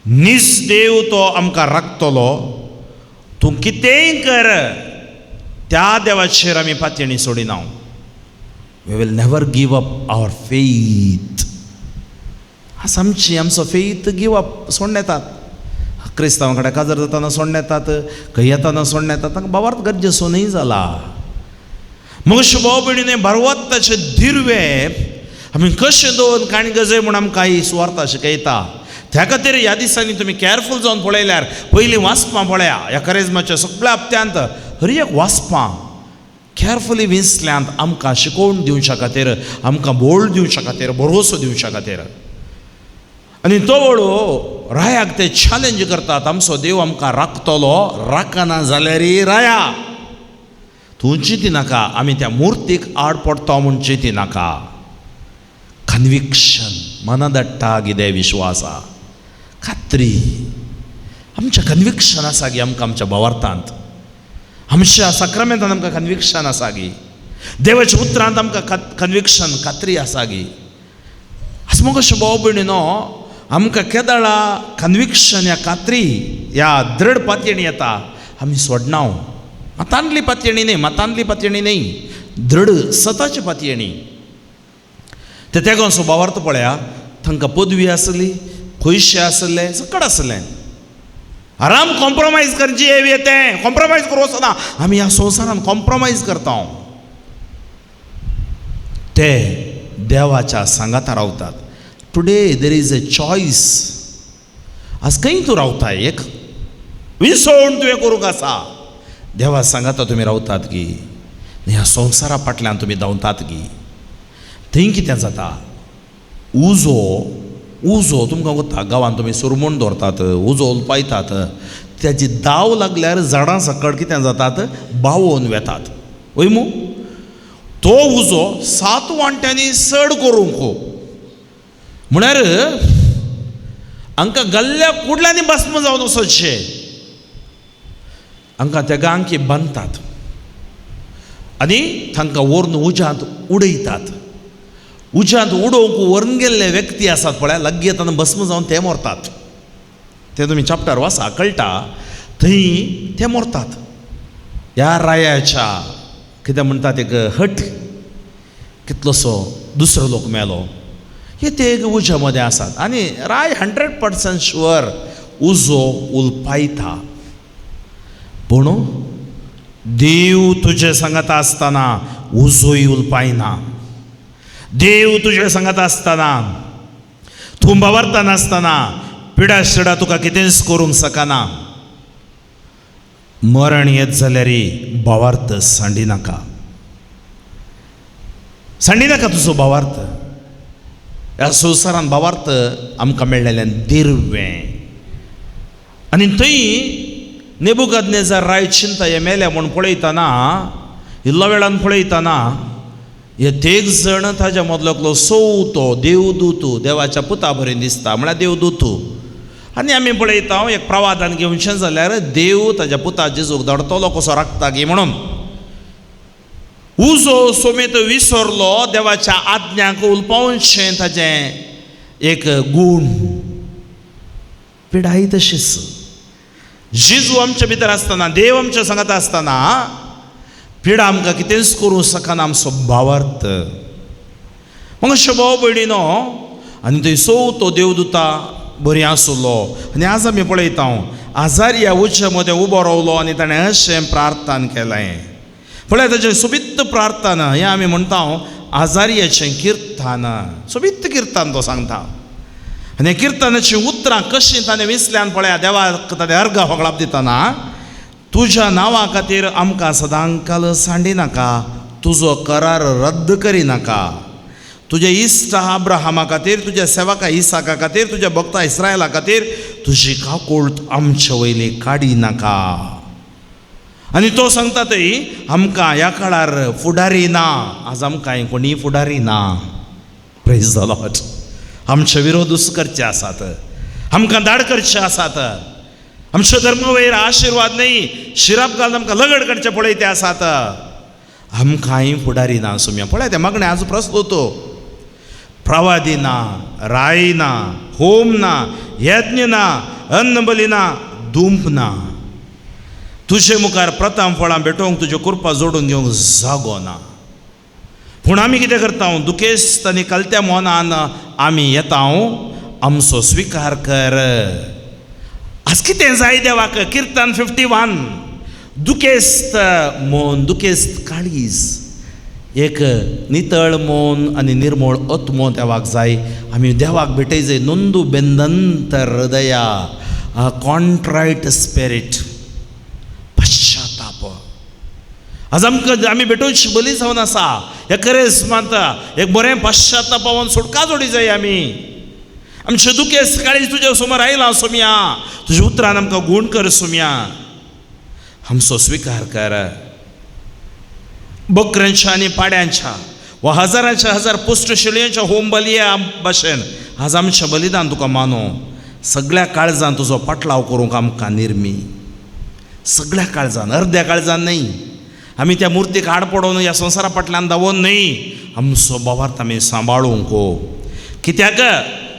नीज देव तो आमकां राखतलो, तूं कितेंय कर, त्या देवाचेर आमी पातयेणी सोडिना. We will never give up our faith. आज आमची आमचो फेथ गिव अप सोडून येतात. क्रिस्तांवां कडेन काजार जाताना सोडून येतात, खंय येताना सोडून येतात, तांकां भावार्थ गरजेचो न्हय जाला. मग भाव भयणीने भावार्थाचे दिर्वे आमी कशें दवरून काणी गजय म्हूण आमकां ही सुवार्थ शिकयता. त्या खातीर ह्या दिसांनी तुमी कॅरफूल जावन पळयल्यार पयलीं वाचपां पळया, ह्या करेजमाच्या सगळ्या हप्त्यांत हर एक वाचपां कॅरफुली विंचल्यांत आमकां शिकोवन दिवच्या खातीर, आमकां बोळ दिवच्या खातीर, भरोसो दिवच्या खातीर. आनी तो वळू रायाक ते चॅलेंज करतात, आमचो देव आमकां राखतलो, राखना जाल्यार राया तूं चिंती नाका, आमी त्या मुर्तीक आड पडटा म्हूण चिंती नाका. कन्विक्शन, मनादट्टा कितें विश्वासा, खात्री, आमचें कन्विक्शन आसा गी आमकां आमच्या भावार्थांत, आमच्या साक्रामेंतान आमकां कन्विक्शन आसा गी, देवाच्या उतरांत आमकां कन्विक्शन खात्री आसा गी. आस मगो अशें भाव भयणीनो, आमकां केदळा कन्विक्शन ह्या खात्री ह्या दृढ पातयेणी येता, आमी सोडना. मतांतली पातयेणी न्हय, मतांतली पातयेणी न्हय, दृढ सताची पातयेणी. ते तेगांचो भावार्थ पळया, तांकां पदवी आसली, पयशे आसले, सकट आसले. आराम कॉम्प्रोमायज करची येवी तें कॉम्प्रोमायज करूं वचना. आमी ह्या संवसारान कॉम्प्रोमायज करता. ते देवाच्या सांगाता रावतात. Today there is a choice. आज खंय तूं रावता, एक विसवण तुवें करूंक आसा. देवा सांगाता तुमी रावतात की ह्या संवसारा फाटल्यान तुमी धांवतात की थंय कितें जाता. उजो उजो तुमकां वता गांवांत तुमी सुरमूण दवरतात, उजो उलपायतात, ताजी दाव लागल्यार झाडां सकट कितें जातात, बावोन वेतात. वय मू, तो उजो 7 वांट्यांनी चड करूंक म्हळ्यार हांकां गल्ल्या कुडल्यांनी भस्म जावन वचचें. हांकां त्या गांकी बांदतात आनी तांकां व्हरून उज्यांत उडयतात. उज्यांत उडोवंक व्हरून गेल्ले व्यक्ती आसात पळय, लागीं येतना भस्म जावन ते मरतात. ते तुमी चॅप्टर वाचा कळटा, थंय ते मरतात. ह्या रायाच्या कितें म्हणटात एक हट, कितलोसो दुसरो लोक मेलो. हे ते एक उज्या मदें आसात आनी राय 100% शुअर उजो उलपायता. पूण देव तुजे सांगाता आसतना उजोय उलपायना. देव तुजे सांगाता आसतना, तूं बावरता नासतना पिडा शिडा तुका कितेंच करूंक शकना. मरण येत जाल्यार भावार्थ सांडी नाका, सांडी नाका तुजो भावार्थ. ह्या संवसारान भावार्थ आमकां मेळ्ळेलें दिर्वें. आनी थंय नेबुकदनेजार राय चिंता हे मेल्या म्हूण पळयतना, इल्लो वेळान पळयतना हे तेग जण ताज्या मदलो एकलो सोवतो देवदूत देवाच्या पुता बरें दिसता, म्हळ्यार देवदूत. आनी आमी पळयता एक प्रवादान घेवचें जाल्यार देव ताज्या पुता जेजूक धाडटलो कसो राखता गी म्हणून. उजो सोमेत विसरलो देवाच्या आज्ञाक उलपावचें ताजें एक गूण. पिडाय तशीच जेजू आमच्या भितर आसतना, देव आमच्या सांगाता आसतना पिडा आमकां कितेंच करूंक शकना आमचो भावार्थ. मग अशें भाव भयणीनो, आनी थंय सोवतो देवदूता बरी आसलो. आनी आज आमी पळयता आजारिया उज्या मदें उबो रावलो आनी ताणें अशें प्रार्थना केलें. पळय ताजें सोबीत प्रार्थना, हें आमी म्हणटा आजारियाचें किर्तन, सोबीत किर्तन तो सांगता. आनी किर्तनाचीं उतरां कशीं ताणें विसल्यान पळया, देवाक ताणें अर्घ होगळाप दितना, तुज्या नांवा खातीर आमकां सदांकाल सांडी नाका, तुजो करार रद्द करिनाका. तुज्या इश्ट अब्राहमा खातीर, तुज्या सेवका इसाका खातीर, तुज्या भक्ता इस्रायला खातीर तुजी काकूळट आमचे वयली काडी नाका. आनी तो सांगता थंय आमकां ह्या काळार फुडारी ना. आज आमकां कोणीय फुडारी ना. Praise the Lord. आमचे विरोधूच करचे आसात, आमकां धाड करचे आसात, आमच्या धर्म वयर आशिर्वाद न्हय, शिराप घालून आमकां लगड काडचे पळय ते आसात. आमकांय फुडारी ना सुम्या. पळय ते मागणें आज प्रस्न तो प्रवादी ना, राय ना, होम ना, यज्ञ ना, अन्न बली ना, दुंप ना. तुजे मुखार प्रथम फळां भेटोवंक तुज्यो कृपा जोडून घेवंक जागो ना. पूण आमी कितें करता, दुखेस्त आनी कलत्या मनान आमी येता, आमचो स्विकार कर. आज कितें जाय देवाक? किर्तन 51, दुखेस्त मन, दुखेस्त काळीज, एक नितळ मन आनी निर्मळ आत्मो देवाक जाय. आमी देवाक भेटय जाय नोंदू बेंदंतर हृदया, कॉन्ट्रायट स्पिरीट, पश्चाताप. आज आमकां आमी भेटोवची बली जावन आसा. हे करेस मानता एक बरें पश्चातापावन सुटका जोडी जाय. आमी आमचें दुखेस्त काळीज तुज्या समोर आयलां सोम्या, तुज्या उतरान आमकां गूण कर सोम्या, आमचो स्विकार कर. बकऱ्यांच्या आनी पाड्यांच्या वा हजारांच्या हजार पुश्ट शिलयांच्या होम बलिया भाशेन आज आमचें बलिदान तुका मानो. सगळ्या काळजान तुजो पाटलाव करूंक आमकां निर्मी, सगळ्या काळजान, अर्द्या काळजान न्हय. आमी त्या मुर्तीक आड पडोवन ह्या संवसारा फाटल्यान धांवोन न्हय, आमचो भावार्थ आमी सांबाळूंक. कित्याक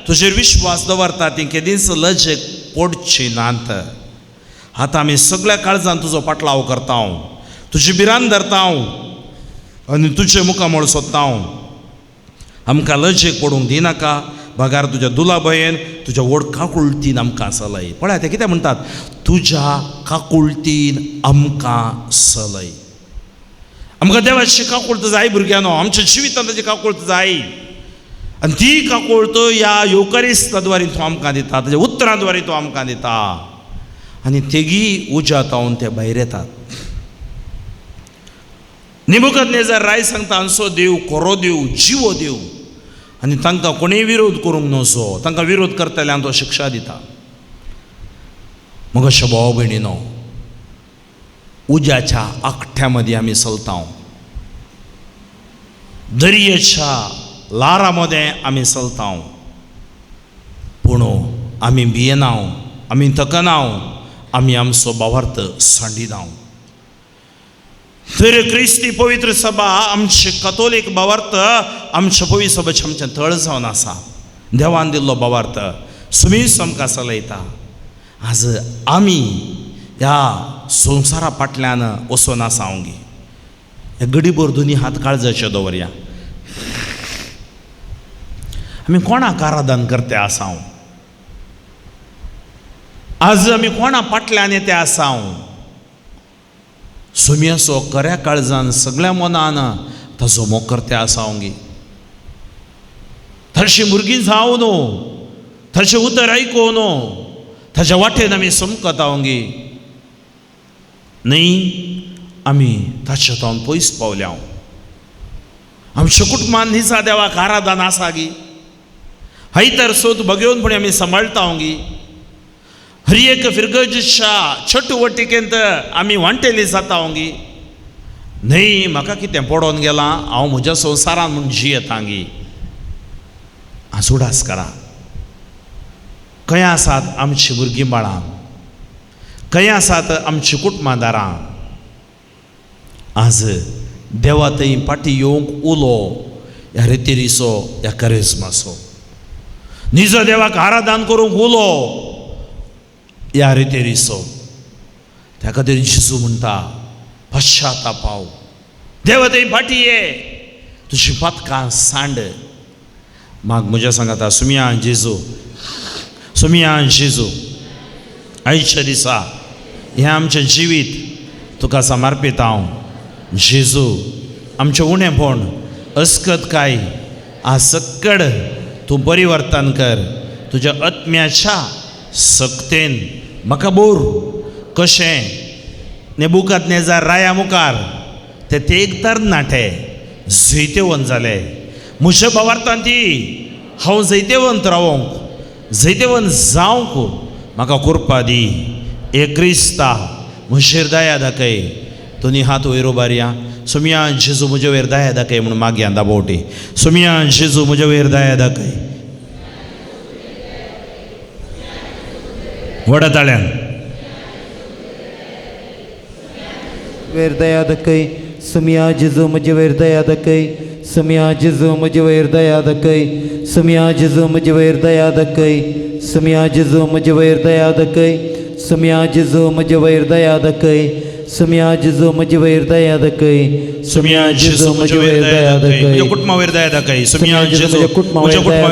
तुजेर विश्वास दवरता ती केदींच लजेक पडची नात. आतां आमी सगळ्या काळजान तुजो पाटलाव करता, तुजी भिरांत धरता आनी तुजे मुखामळ सोदता। आमकां लजेक पडूंक दिनाका, बगार तुज्या दुला भयेन तुज्या व्हड काकुळतीन आमकां सलय। पळय ते कितें म्हणटात, तुज्या काकुळतीन आमकां सलय। आमकां देवाची काकुळत जाय भुरग्यांनो, आमच्या जिवितांत ताची काकुळत जाय आनी ती काकुळत ह्या येवकारिस्ता द्वारे तो आमकां दिता, ताच्या उतरां द्वारे तो आमकां दिता आनी तेगी उज्या तावन ते भायर येतात। नेबुकदनेजार राय सांगता आमचो देव खरो देव, जिवो देव आनी तांकां कोणूय विरोध करूंक नजो, तांकां विरोध करतल्यांक तो शिक्षा दिता। मग अशें भाव भयणीनो, उज्याच्या आंकठ्या मदीं आमी चलता, दर्याच्या ल्हारां मदें आमी चलता, पूण आमी भियेना, आमी थकना, आमी आमचो भावार्थ सांडिना। तर क्रिस्ती पवित्र सभा आमचे कतोलीक भावार्थ आमच्या पवित्र सभेचें आमचें थळ जावन आसा। देवान दिल्लो भावार्थ सुमीस आमकां चलयता। आज आमी ह्या संवसारा फाटल्यान वचून आसा गी, ह्या गडीभर दोनी हात काळजाचे दवरया। आमी कोणाक आराधन करते आसा? आज आमी कोणा फाटल्यान येते आसा? सुम्याचो खऱ्या काळजान सगळ्या मनान ताजो मोग करते आसा गी। थर्शी भुरगीं जावं न्हू, थर्शें उतर आयकूं न्हू, ताच्या वाटेन आमी समकता गी न्ही, आमी ताच्या तावन पयस पावल्या। आमच्या कुटुंबान निजा देवाक आराधन आसा गी, हय तर सोद बगेवनपणी आमी सांबाळटा गी। हर एक फिरगर्जीच्या चटुवटिकेंत आमी वांटेली जाता गी न्ही, म्हाका कितें पडोवन गेलां, हांव म्हज्या संवसारान म्हूण जियेता गी। आज उडास करा, खंय आसात आमची भुरगीं बाळां, खंय आसात आमची कुटुंबादारां? आज देवा थंय फाटीं येवंक उलो ह्या रितिरीचो, ह्या करिज्माचो, निजो देवाक आराधन करूंक उलो ह्या रितेरीचो। त्या खातीर जेजू म्हणटा पश्चातापाव, देवा थंय फाटीं ये, तुजी पातकां सांड। म्हाका म्हज्या सांगाता सुमिया जेजू, सुमिया जेजू, आयच्या दिसा हें आमचें जिवीत तुका समर्पीत हांव जेजू। आमचें उणेपण अस्कत काय आज सक्कड तूं परिवर्तन कर, तुज्या आत्म्याच्या सक्तेन म्हाका बोर कशें नेबुकदनेजार राया मुखार ते तेग तरणाटे जैतेवंत जाले। म्हज्या भावार्थान ती हांव जैतेवंत रावोंक, जैतेवंत जावंक म्हाका कृपा दी। ए क्रिस्ता म्हजेर दया दाखय। दोनी हात वयर उबारया, सुमिया जेजू म्हजे वयर दया दाखय म्हणून मागया दाबोवटी। सुमिया जेजू म्हजे वयर दया दाखय। व्हडा ताळ्यान वयर दया दाखय, सुमिया जेजू म्हजे वयर दया दाखय, सुमिया जेजू म्हजे वयर दया दाखय, सुमिया जेजू म्हजे वयर दया दाखय, सुमिया जेजू म्हजे वयर दया दाखय, सुमिया जेजू म्हजे वयर दया दाखय, सुमिया जेजू म्हजे वयर दया दाखय, सुमिया जेजू म्हजे वयर दया दाखय, म्हज्या कुटुंबा वयर दया दाखय, सुमिया जेजू म्हज्या कुटुंबा वयर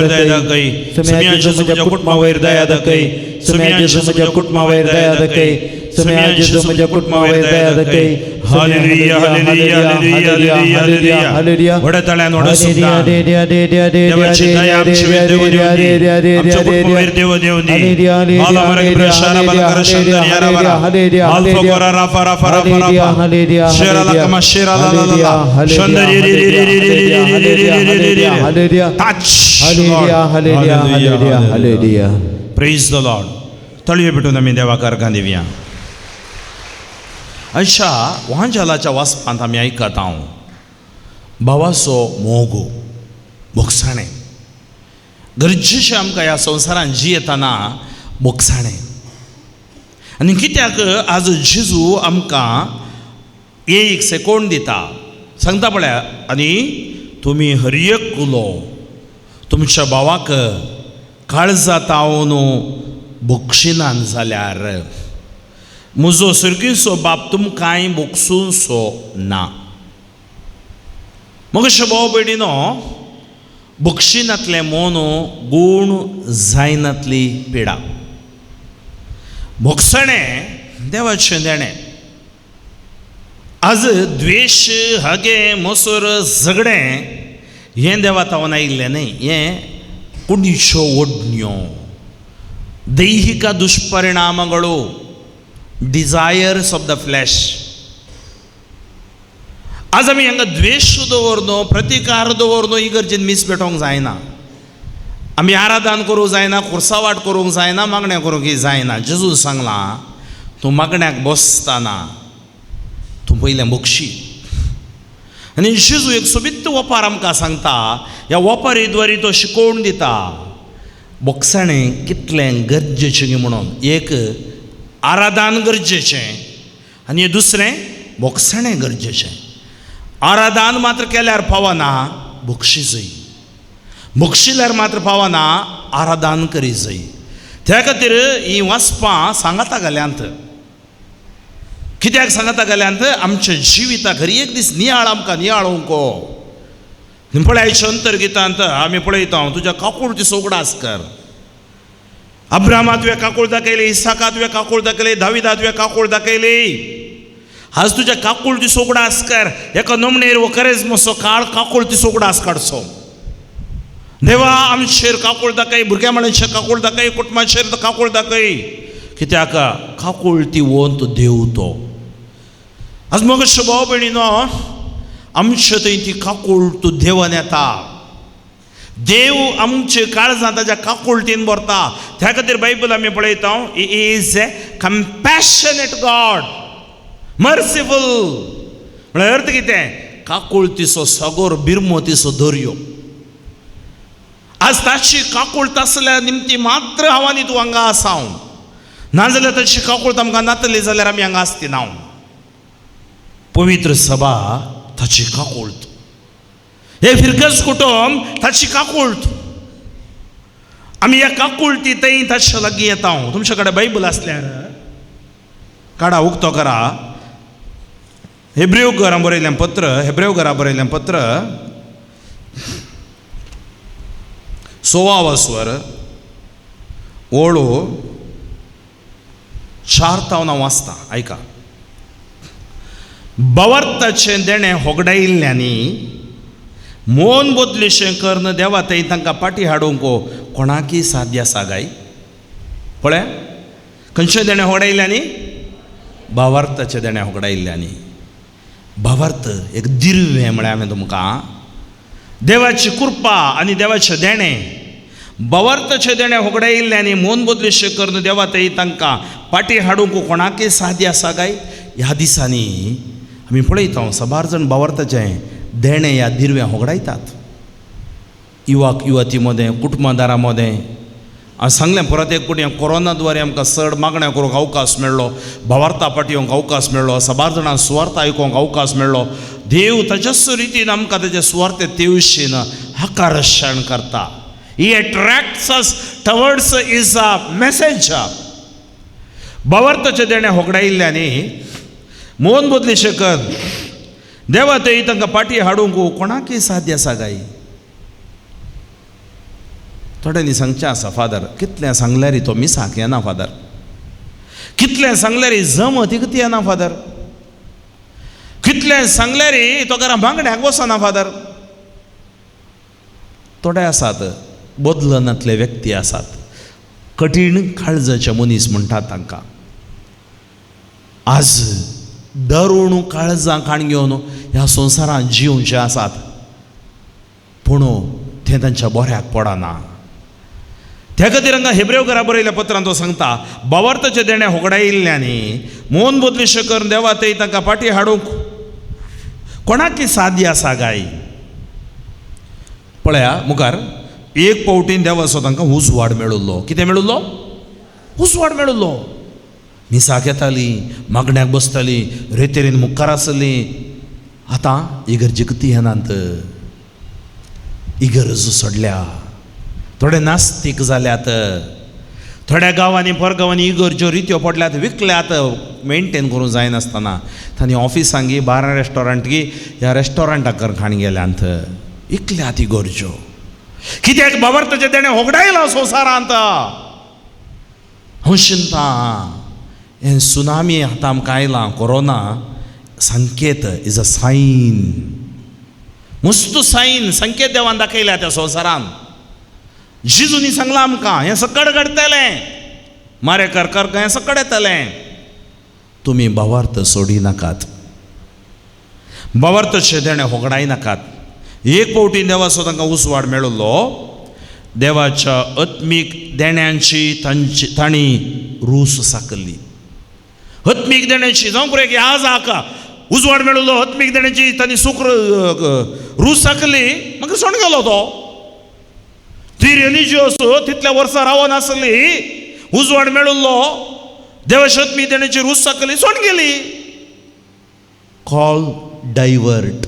दया दाखय, सुमिया जेजू म्हज्या कुटुंबा वयर दया दाखय, सुमिया जेजू म्हज्या कुटुंबा वयर दया दाखय, सुमिया जेजू म्हज्या कुटुंबा वयर दया दाखय। Hallelujah, hallelujah, hallelujah, hallelujah, hallelujah. व्हडा ताळ्यान व्हडा शब्दान देवाची दया आमचे वयर देव देवूं दी, आमच्या कुटुंबा वयर देव देवूं दी। आला मरग ब्रशारा बलकर शंदन यारा बरा अल्फा कोरा राफा राफा राफा राफा शेरा ला कमा शेरा ला ला ला शंदन रे रे रे रे रे रे रे रे रे रे रे touch. Hallelujah, hallelujah, hallelujah, hallelujah. Praise the Lord. तळये भेटून आमी देवाक अर्घां दिवया। अशा वांजालाच्या वाचपांत आमी आयकता हांव भावाचो मोग, भोगसाणें गरजेचें आमकां ह्या संवसारान जियेतना भोगसाणें। आनी कित्याक आज जेजू आमकां एक सेकोंड दिता, सांगता पळया, आनी तुमी हर एक उलो तुमच्या भावाक काळजा तावन बक्षिनान जाल्यार म्हजो सर्गीचो बाप तुमकांय बोगसूनसो ना. मगशे भाव भयणीनो, बक्षिनातलें मोन गूण जायनातली पिडा. भोगसणें देवाचें देणें. आज द्वेश, हगे, मोसर, झगडें हें देवा तावन आयिल्लें न्हय, हें कुडीच्यो ओडण्यो, दैहिक दुष्परिणामಗಳು, डिजायर्स ऑफ the flash. आज आमी हांगा द्वेश दवरनो, प्रतिकार दवरनो, ही गरजेन मीस पेटोवंक जायना. आमी आराधन करूंक जायना, खुर्सावाट करूंक जायना, मागण्या करूंक जायना. जेजून सांगलां, तूं मागण्याक बसतना तूं पयलें बक्षी. आनी जेजू एक सोबीत वपार आमकां सांगता. ह्या वपारी द्वारी तो शिकोवन दिता बोगसाणें कितलें गरजेचें म्हणून. एक आराधन गरजेचें आनी दुसरें बोगसाणें गरजेचें. आराधन मात्र केल्यार पावना, बक्षी जाय. बक्षिल्यार मात्र पावना, आराधन करी जाय. त्या खातीर ही वाचपां सांगाता घाल्यांत. कित्याक सांगाता घाल्यांत? आमच्या जिविता खरी एक दीस नियाळ आमकां नियाळोवंक. पळयाच्या अंतर्गितांत आमी पळयता, तुज्या काकुळतीचो उगडास कर. अब्राहमा तुवें काकूळ दाखयली, इसाका तुवें काकूळ दाखयली, दाविदा तुवें काकूळ दाखयली. आज तुज्या काकुळतीचो उगडास कर. एका नमणेर वो करेजमसो काळ काकुळतीचो उगडास काडचो. देवा आमचेर काकूळ दाखय, भुरग्या माणचेर काकूळ दाखय, कुटुंबाचेर काकूळ दाखय. कित्याक काकुळती वंत देव तो. आज मगशे भाव भयणीनो, आमचे थंय ती काकूळ तूं देवान येता. देव आमचे काळजां ताच्या काकुळतीन भरता. त्या खातीर बायबल आमी पळयता, he is a compassionate God, merciful. म्हळ्यार अर्थ कितें? काकुळतीचो सागोर, बिरमोतीचो दर्यो. आज ताची काकुळत आसल्यार निमती मात्र हांव आनी तूं हांगा आसा. हांव नाजाल्यार ताची काकुळत आमकां नातली जाल्यार आमी हांगा आसती ना. पवित्र सभा ताची काकुळत, हे फिरकस कुटुंब ताची काकुळत. आमी ह्या काकुळती थंय ताच्या लागीं येता. हांव तुमच्या कडेन बायबल आसल्यार काडा, उक्तो करा. हेब्रेव घरां बरयलें पत्र, हेब्रेव घरा बरयलें पत्र, 16 स्वर ओळो 4 तावन हांव वाचता, आयका. बवार्थाचें देणें होगडायिल्ल्यांनी मोन बदलिशें कर्ण देवा थंय तांकां पाटी हाडूंक कोणाकी साध्य आसा गाय? पळय, खंयचें देणें होगडायिल्ल्यांनी? भावार्थाचें देणें होगडायिल्ल्यांनी. भावार्थ एक दिर्वें म्हळ्यार हांवें तुमकां देवाची कृपा आनी देवाचें देणें. भावार्थाचें देणें होगडायिल्ल्यांनी मोन बदलिशें कर्ण देवा थंय तांकां पाटी हाडूंक कोणाकी साध्य आसा काय? ह्या दिसांनी आमी पळयता साबार जाण भावार्थाचें देणें ह्या दिर्वें होगडायतात. युवक युवती मदें, कुटुंबादारां मदें. हांवें सांगलें परत एक फावटी, कोरोना द्वारे आमकां चड मागण्या करूंक अवकाश मेळ्ळो, भावार्था पाटी येवंक अवकाश मेळ्ळो, साबार जाणांक सुवार्थ आयकोंक अवकाश मेळ्ळो. देव ताच्याच रितीन आमकां ताच्या सुवार्थे तेवशीन आकर्शण करता. He attracts us towards his message. भावार्थाचें देणें होगडायिल्ल्यांनी मोन बदलिशें कर देवा थंय तांकां पाटी हाडूंक कोणाकय साध्य आसा काय? थोड्यांनी सांगचें आसा, फादर कितलें सांगल्यार तो मिसाक येना फादर, कितलें सांगल्यार जमत कितें येना फादर, कितलें सांगल्यार तो घरा बांगड्याक वचना फादर. थोडे आसात बदलनातले व्यक्ती आसात, कठीण काळजाचे मनीस म्हणटात तांकां. आज दरुण काळजां काण घेवन ह्या संवसारांत जिवचे आसात, पूण तें तांच्या बऱ्याक पडना. त्या खातीर हांगा हेब्रेव घरा बरयल्या पत्रान तो सांगता, भावार्थाचें देणें होगडायिल्ल्यांनी मोन बदलिशें करून देवा थंय तांकां पाटी हाडूंक कोणाकी साध्य आसा गाय? पळया मुखार एक फावटीन देवाचो तांकां उजवाड मेळिल्लो. कितें मेळिल्लो? उजवाड मेळिल्लो. मिसाक येताली, मागण्याक बसताली, रेतेरीन मुखार आसली. आतां इगर्जी कितें येनात, इगर्ज सोडल्या, थोडे नास्तीक जाल्यात, थोड्या गांवांनी परगांवांनी इगर्ज्यो रित्यो पडल्यात, विकल्यात, मेनटेन करूंक जायनासतना. तांणी ऑफिसांगी, बारां रेस्टॉरंटगी, ह्या रेस्टॉरंटाक खाण गेल्यांत, इकल्यात इगर्ज्यो. कित्याक बाबर्ताचें तेणें होगडायलां संवसारांत. हांव चिंता हें सुनामी आतां आमकां आयलां, कोरोना संकेत, is a Sain, मस्त सायन, संकेत देवान दाखयल्या त्या संवसारान. जेजूनी सांगलां आमकां हें सकड घडटलें, मारेकार कर हें सकड येतलें. तुमी भावार्थ सोडी नाकात, भावार्थाचें देणें होगडाय नाकात. एक फावटी देवाचो तांकां उजवाड मेळिल्लो, देवाच्या आत्मीक देण्यांची तांची तांणी रूस साकल्ली. आत्मीक देण्याची जावं पुरो की आज आका उजवाड मेळिल्लो, आत्मीक देण्याची तांणी सुख रूस साकली, मागीर सोण गेलो तो. ती रिलिजियस तितल्या वर्सां रावन आसली, उजवाड मेळिल्लो, देवाच्या आत्मीक देण्याची रूस साकली, सोण गेली. Call divert.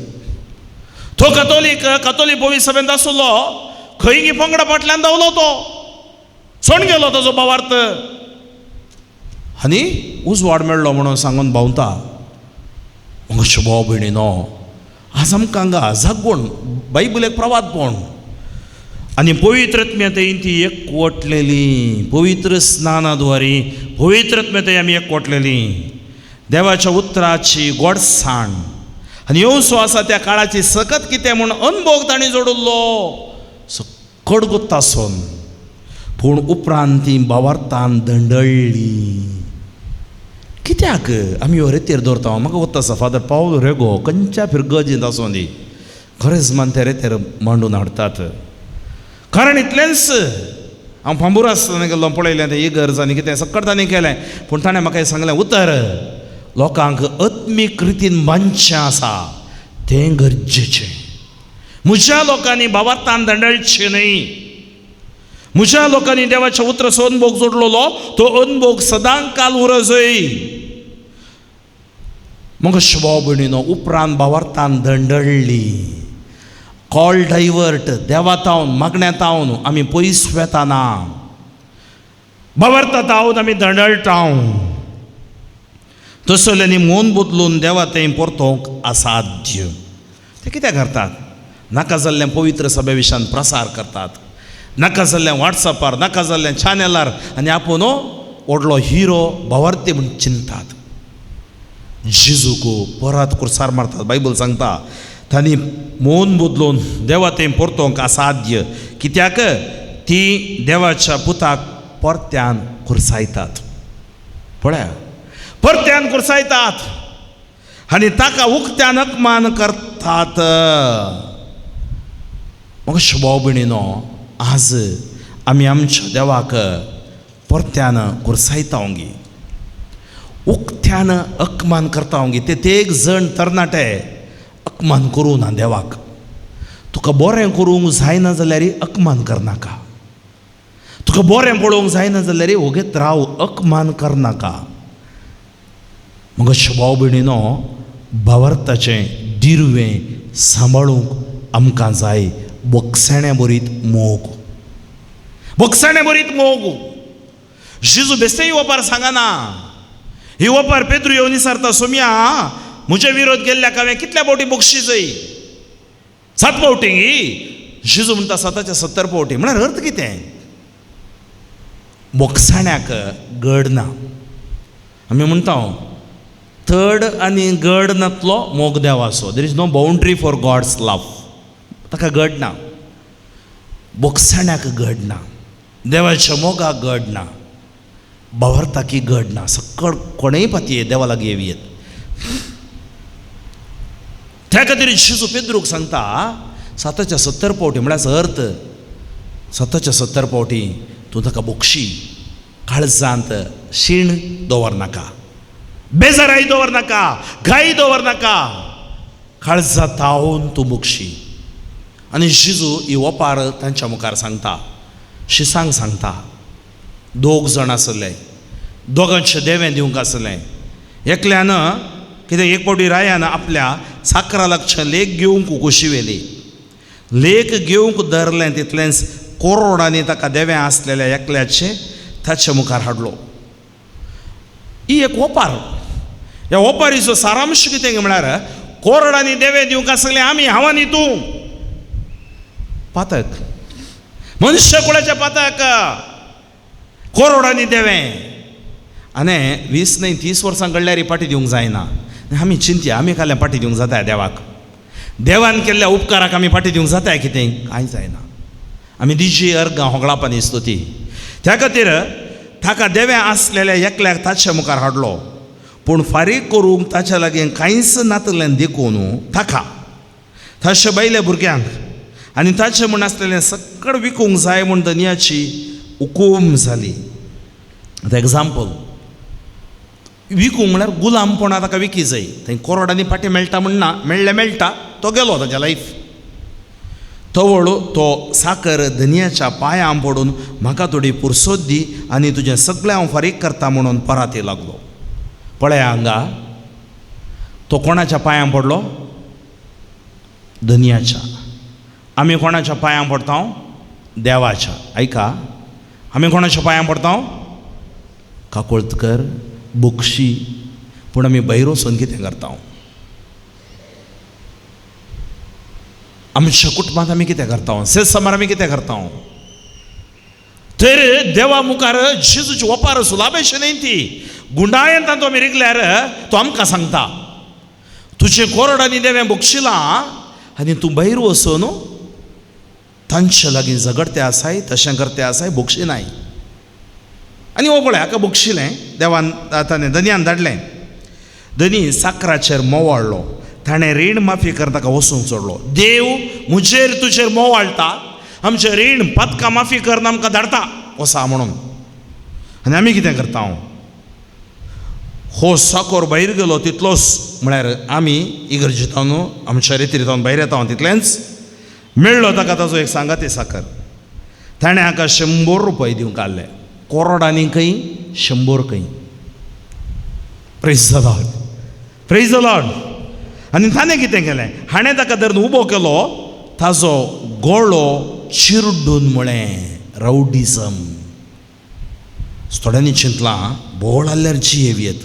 तो कतोलीक, कतोलीक पवित्र सभेंत आसलो, खंय गी पंगडा फाटल्यान धांवलो तो, सोण गेलो ताजो भावार्थ. आनी उजवाड मेळ्ळो म्हणून सांगून भोंवता. अशें भाव भयणीनो, आज आमकां हांगा जागवण बायबल एक प्रवादपण आनी पवित्र आत्म्यातय ती एकवटलेली. पवित्र स्नानाद्वारी पवित्र आत्म्यातय आमी एकवटलेली. देवाच्या उतराची गोडसाण आनी येवसो आसा त्या काळाची सकत कितें म्हूण अनभोग तांणी जोडिल्लो, सकड गोत्तासोन. पूण उपरांत ती भावार्थान दंडळ्ळी. कित्याक आमी हो रेतीर दवरता? म्हाका गोत्ता आसा फादर पावल रेगो खंयच्या फिरगर्जींत आसूं दी, खरेंच मान ते रेतीर मांडून हाडटात. कारण इतलेंच हांव फांबूर आसतना गेल्लो, पळयलें तें इगर्ज आनी कितें सकट तांणी केलें. पूण ताणें म्हाका सांगलें उतर, लोकांक आत्मीक रितीन बांदचें आसा तें गरजेचें. म्हज्या लोकांनी भावार्थान दंडळचें न्हय. म्हज्या लोकांनी देवाच्या उतराचो अनभोग जोडलेलो तो अनभोग सदां काल उरजय. मग भाव भयणीनो, उपरांत भावार्थान दंडळ्ळी. कॉल डायवर्ट, देवा तावन मागण्या तावन आमी पयस वेताना, भावार्था तावन आमी दंडळटा. तसल्यांनी मन बदलून देवा तें परतोवंक असाध्य. ते कित्याक करतात? नाका जाल्लें पवित्र सभे विशयान प्रसार करतात, नाका जाल्लें वॉट्सॅपार, नाका जाल्लें चॅनलार, आनी आपूण व्हडलो हिरो भावार्थी म्हूण चिंतात. जेजूक परत कुर्सार मारतात. बायबल सांगता तांणी मन बदलून देवा तें परतोवंक असाध्य. कित्याक ती देवाच्या पुताक परत्यान कुर्सायतात. पळया, परत्यान कुर्सायतात आनी ताका उक्त्यान अपमान करतात. म्हाका भाव भयणीनो, आज आमी आमच्या देवाक परत्यान कुर्सायता गी, उक्त्यान अपमान करता गी. ते एक जण तरणाटे अपमान करूं ना देवाक. तुका बरें करूंक जायना जाल्यार अपमान करनाका, तुका बरें पळोवंक जायना जाल्यार वोगेत राव, अपमान करनाका. मग भाव भयणीनो, भावार्थाचें दिरवें सांबाळूंक आमकां जाय बोगसाण्या बरीत मोग, बोगसाण्या बरीत मोग. जेजू बेस्तेय ओपार सांगना. ही ओपार पेद्रू येवन विचारता, सोम्या म्हजे विरोध गेल्ल्याक हांवें कितल्या फावटी बक्षी जाय? 7 फावटी. जेजू म्हणटा 7 70 फावटी. म्हळ्यार अर्थ कितें? बोगसाण्याक गड ना. आमी म्हणटा थर्ड आनी गड नातलो मोग देवाचो. There is no boundary for God's love. ताका गड ना, बोगसाण्याक गड ना, देवाच्या मोगाक गड ना, भावार्थाकी गड ना. सकळ कोणेय पातये देवा लागीं येवयेत. त्या खातीर जेजू पेद्रूक सांगता 7 70 फावटी. म्हळ्यार अर्थ 7 70 फावटी तूं ताका बोगशी, काळजांत शीण दवरनाका, बेजाराय दवरनाका, घाई दवरनाका, काळजा तावन तूं बोगशी. आनी जेजू ही ओपार तांच्या मुखार सांगता, शिसांक सांगता. 2 जाण आसले, दोगांचें देवें दिवंक आसलें. एकल्यान कितें एक फावटी रायान आपल्या साकरा लागचें लेख घेवंक कुशी व्हेली. लेख घेवंक धरलें तितलेंच कोरोडांनी ताका देवें आसलेल्या एकल्याचें ताच्या मुखार हाडलो. ही एक ओपार. ह्या ओपारीचो सारांश कितें म्हळ्यार कोरडांनी देवे दिवंक आसलें आमी, हांव आनी तूं. पातक, मनुष्य कुळाच्या पातक कोरोडांनी देवे. आनी 20 न्हय 30 वर्सां घडल्यार पाटी दिवंक जायना. आमी चिंतया, आमी काल्यां पाटी दिवंक जाता देवाक? देवान केल्ल्या उपकाराक आमी पाटी दिवंक जाता कितें? कांय जायना. आमी दिजी अर्गां होगळापानी स्तुती. त्या खातीर ताका देवे आसलेल्या एकल्याक ताच्या मुखार हाडलो, पूण फारीक करूंक ताच्या लागीं कांयच नातलें देखून ताका ताच्या बायल्या भुरग्यांक आनी ताचें म्हूण आसलेलें सगळें विकूंक जाय म्हूण धनयाची हुकूम जाली. आतां एग्जाम्पल, विकूंक म्हळ्यार गुलामपणा ताका विकी जाय. थंय कोरोडांनी फाटीं मेळटा म्हण ना, मेळ्ळें मेळटा, तो गेलो ताच्या लायफ. तवळ तो साकर धनयाच्या पांयां पडून म्हाका थोडी पुरसोद दी आनी तुजें सगळें हांव फारीक करता म्हणून पराती लागलो. पळया हांगा तो कोणाच्या पांयां पडलो? धनयाच्या. आमी कोणाच्या पांयां पडता? देवाच्या. आयका, आमी कोणाच्या पांयां पडता? काकोळतकर, बक्षी. पूण आमी भायर वचून कितें करता? आमच्या कुटुंबांत आमी कितें करता? सेसमार आमी कितें करता? तर देवा मुखार जेजूची ओपार सुलाबेशी न्हय ती. गुंडायेन तांचो आमी रिगल्यार तो आमकां सांगता, तुजें कोरडांनी देवें बक्षिलां आनी तूं भायर वचून तांचे लागीं झगडते आसाय, तशें करते आसाय, बक्षिनाय. आनी हो पळय हाका बक्षिलें देवान, ताणें धनयान धाडलें. धनी साकराचेर मोवाळ्ळो, ताणें रीण माफी कर ताका वचूंक सोडलो. देव म्हजेर तुजेर मोवाळटा, आमचें रीण पातकां माफी कर आमकां धाडटा वसा म्हणून. आनी आमी कितें करता? हो साकोर भायर गेलो तितलोच म्हळ्यार आमी इगर्जेंत आमच्या रेतीर भायर येता तितलेंच मेळ्ळो ताका ताजो एक सांगाती साकर. ताणें हाका 100 रुपये दिवंक काडले. कोरोडांनी खंय 100 खंय. Praise the Lord, praise the Lord. आनी ताणें कितें केलें? हाणें ताका धरून उबो केलो, ताजो गळो चिरडून म्हळें रावडिजम. थोड्यांनी चिंतलां बोळ आसल्यार जियेवयेत,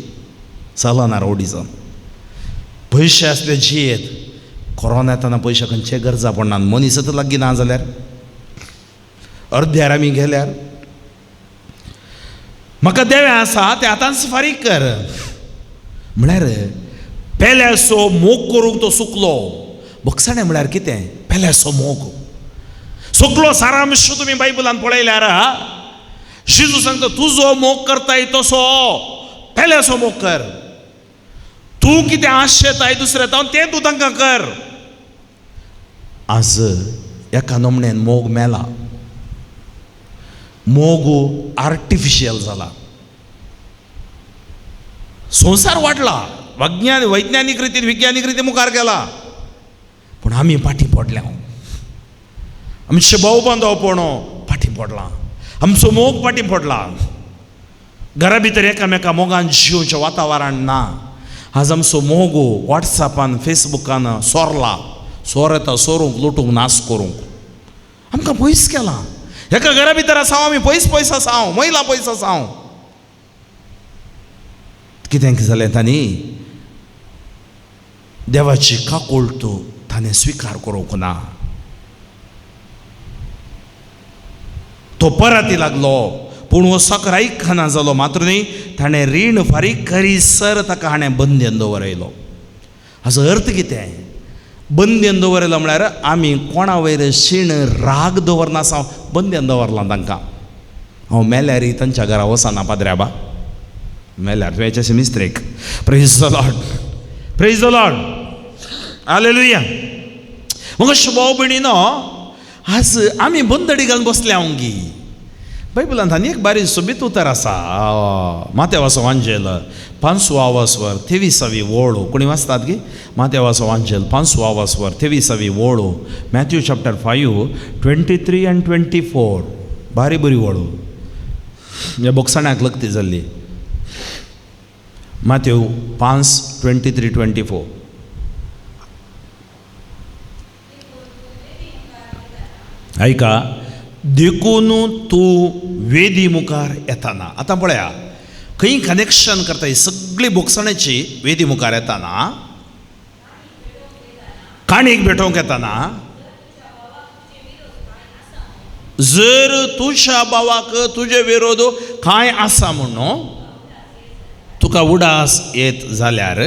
चलना रावडिजम. पयशे आसले जियेत, कोरोना येतना पयशे खंयचे गरजा पडना, मनीस लागीं ना जाल्यार अर्द्यार आमी गेल्यार. म्हाका देवें आसा तें आतांच फारीक कर म्हळ्यार पेल्याचो मोग करूंक तो सुकलो. बक्षाणें म्हळ्यार कितें? पेल्याचो मोग सगलो सारांश तुमी बायबलान पळयल्यार जेजू सांगता तुजो मोग करताय तसो पेल्याचो मोग कर. तूं कितें आशेताय दुसऱ्या तावन तें तूं तांकां कर. आज एका नमणेन मोग मेला, मोग आर्टिफिशियल जाला, संवसार वाडला, वैज्ञानीक रितीन विज्ञानीक रितीन मुखार गेला, पूण आमी फाटीं पडल्या. आमचे भाव बांदवपण फाटीं पडलां, आमचो मोग फाटीं पडला. घरा भितर एकामेका मोगान जिवचें वातावरण ना. आज आमचो मोग वॉट्सॅपान फेसबुकान सोरला, सोर येता सोरूंक, लुटूंक, नाश करूंक. आमकां पयस केलां. एका घरा भितर आसा आमी पयस पयस आसा, महिला पयस आसा. कितें जालें? तांणी देवाची काकुळट ताणें स्विकार करूंक ना. तो पराती लागलो, पूण हो साकर आयकना जालो. मात्र न्ही, ताणें रीण फारीक करीसर ताका हाणें बंद्यन दवरयलो. हाचो अर्थ कितें? बंद्यन दवरयलो म्हळ्यार आमी कोणा वयर शीण राग दवरना, बंद्यन दवरलां तांकां. हांव मेल्यार तांच्या घरा वचना पाद्र्या बा, मेल्यार तुवें मिस्त्रेक. Praise the Lord, praise the Lord, hallelujah. मग अशें भाव भयणीनो, आज आमी बंदडी घालून बसल्या हांव गी. बायबलांत आनी एक बारीक सोबीत उतर आसा, मातेवाचो वांजेल 5 वर 23वी वळ. कोणी वाचतात गी? मातेवाचो वांजेल 5 वर 23वी वळ, मॅथ्यू चॅप्टर 5 23 आनी 24. बारी बरी वळ, ह्या बोक्साण्याक लग्ती जाल्ली. मातेव 5 23 24. आयका, देखून तूं वेदी मुखार येताना. आतां पळया खंय कनेक्शन करता ही सगळी भोगसण्याची. वेदी मुखार येताना, काणीक भेटोवंक येताना, जर तुज्या भावाक तुजे विरोध कांय आसा म्हणून तुका उडास येत जाल्यार,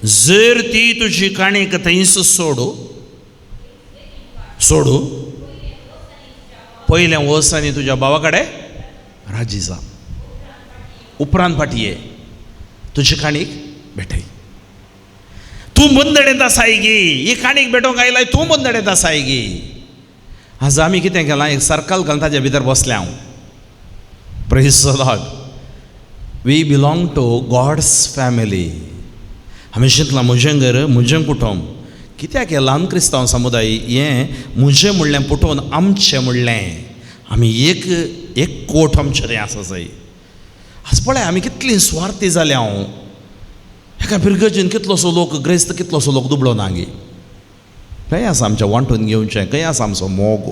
जर ती तुजी काणीक थंयच सोडू सोडू पयलें वच आनी तुज्या भावा कडेन राजी जा, उपरांत फाटी ये, तुजी काणीक भेटय. तूं बंदडेंत आसाय गी, ही काणीक भेटोवंक आयलाय, तूं बंदडेंत आसाय गी. आज आमी कितें केलां, एक सर्कल घालून ताज्या भितर बसल्या हांव. Praise the Lord. We belong to God's family. हांवें चिंतलां म्हजें घर, म्हजें कुटुंब. कित्याक हें ल्हान क्रिस्तांव समुदाय हें म्हजें म्हणलें पुटोवन आमचें म्हणलें, आमी एक एक कोट आमचें तें आसा जाय. आज पळय आमी कितलीं सुवार्थी जाल्या. हांव एका पिरगर्जेन कितलोसो लोक ग्रेस्त, कितलोसो लोक दुबळो ना गे. खंय आसा आमचें वांटून घेवचें, खंय आसा आमचो मोग?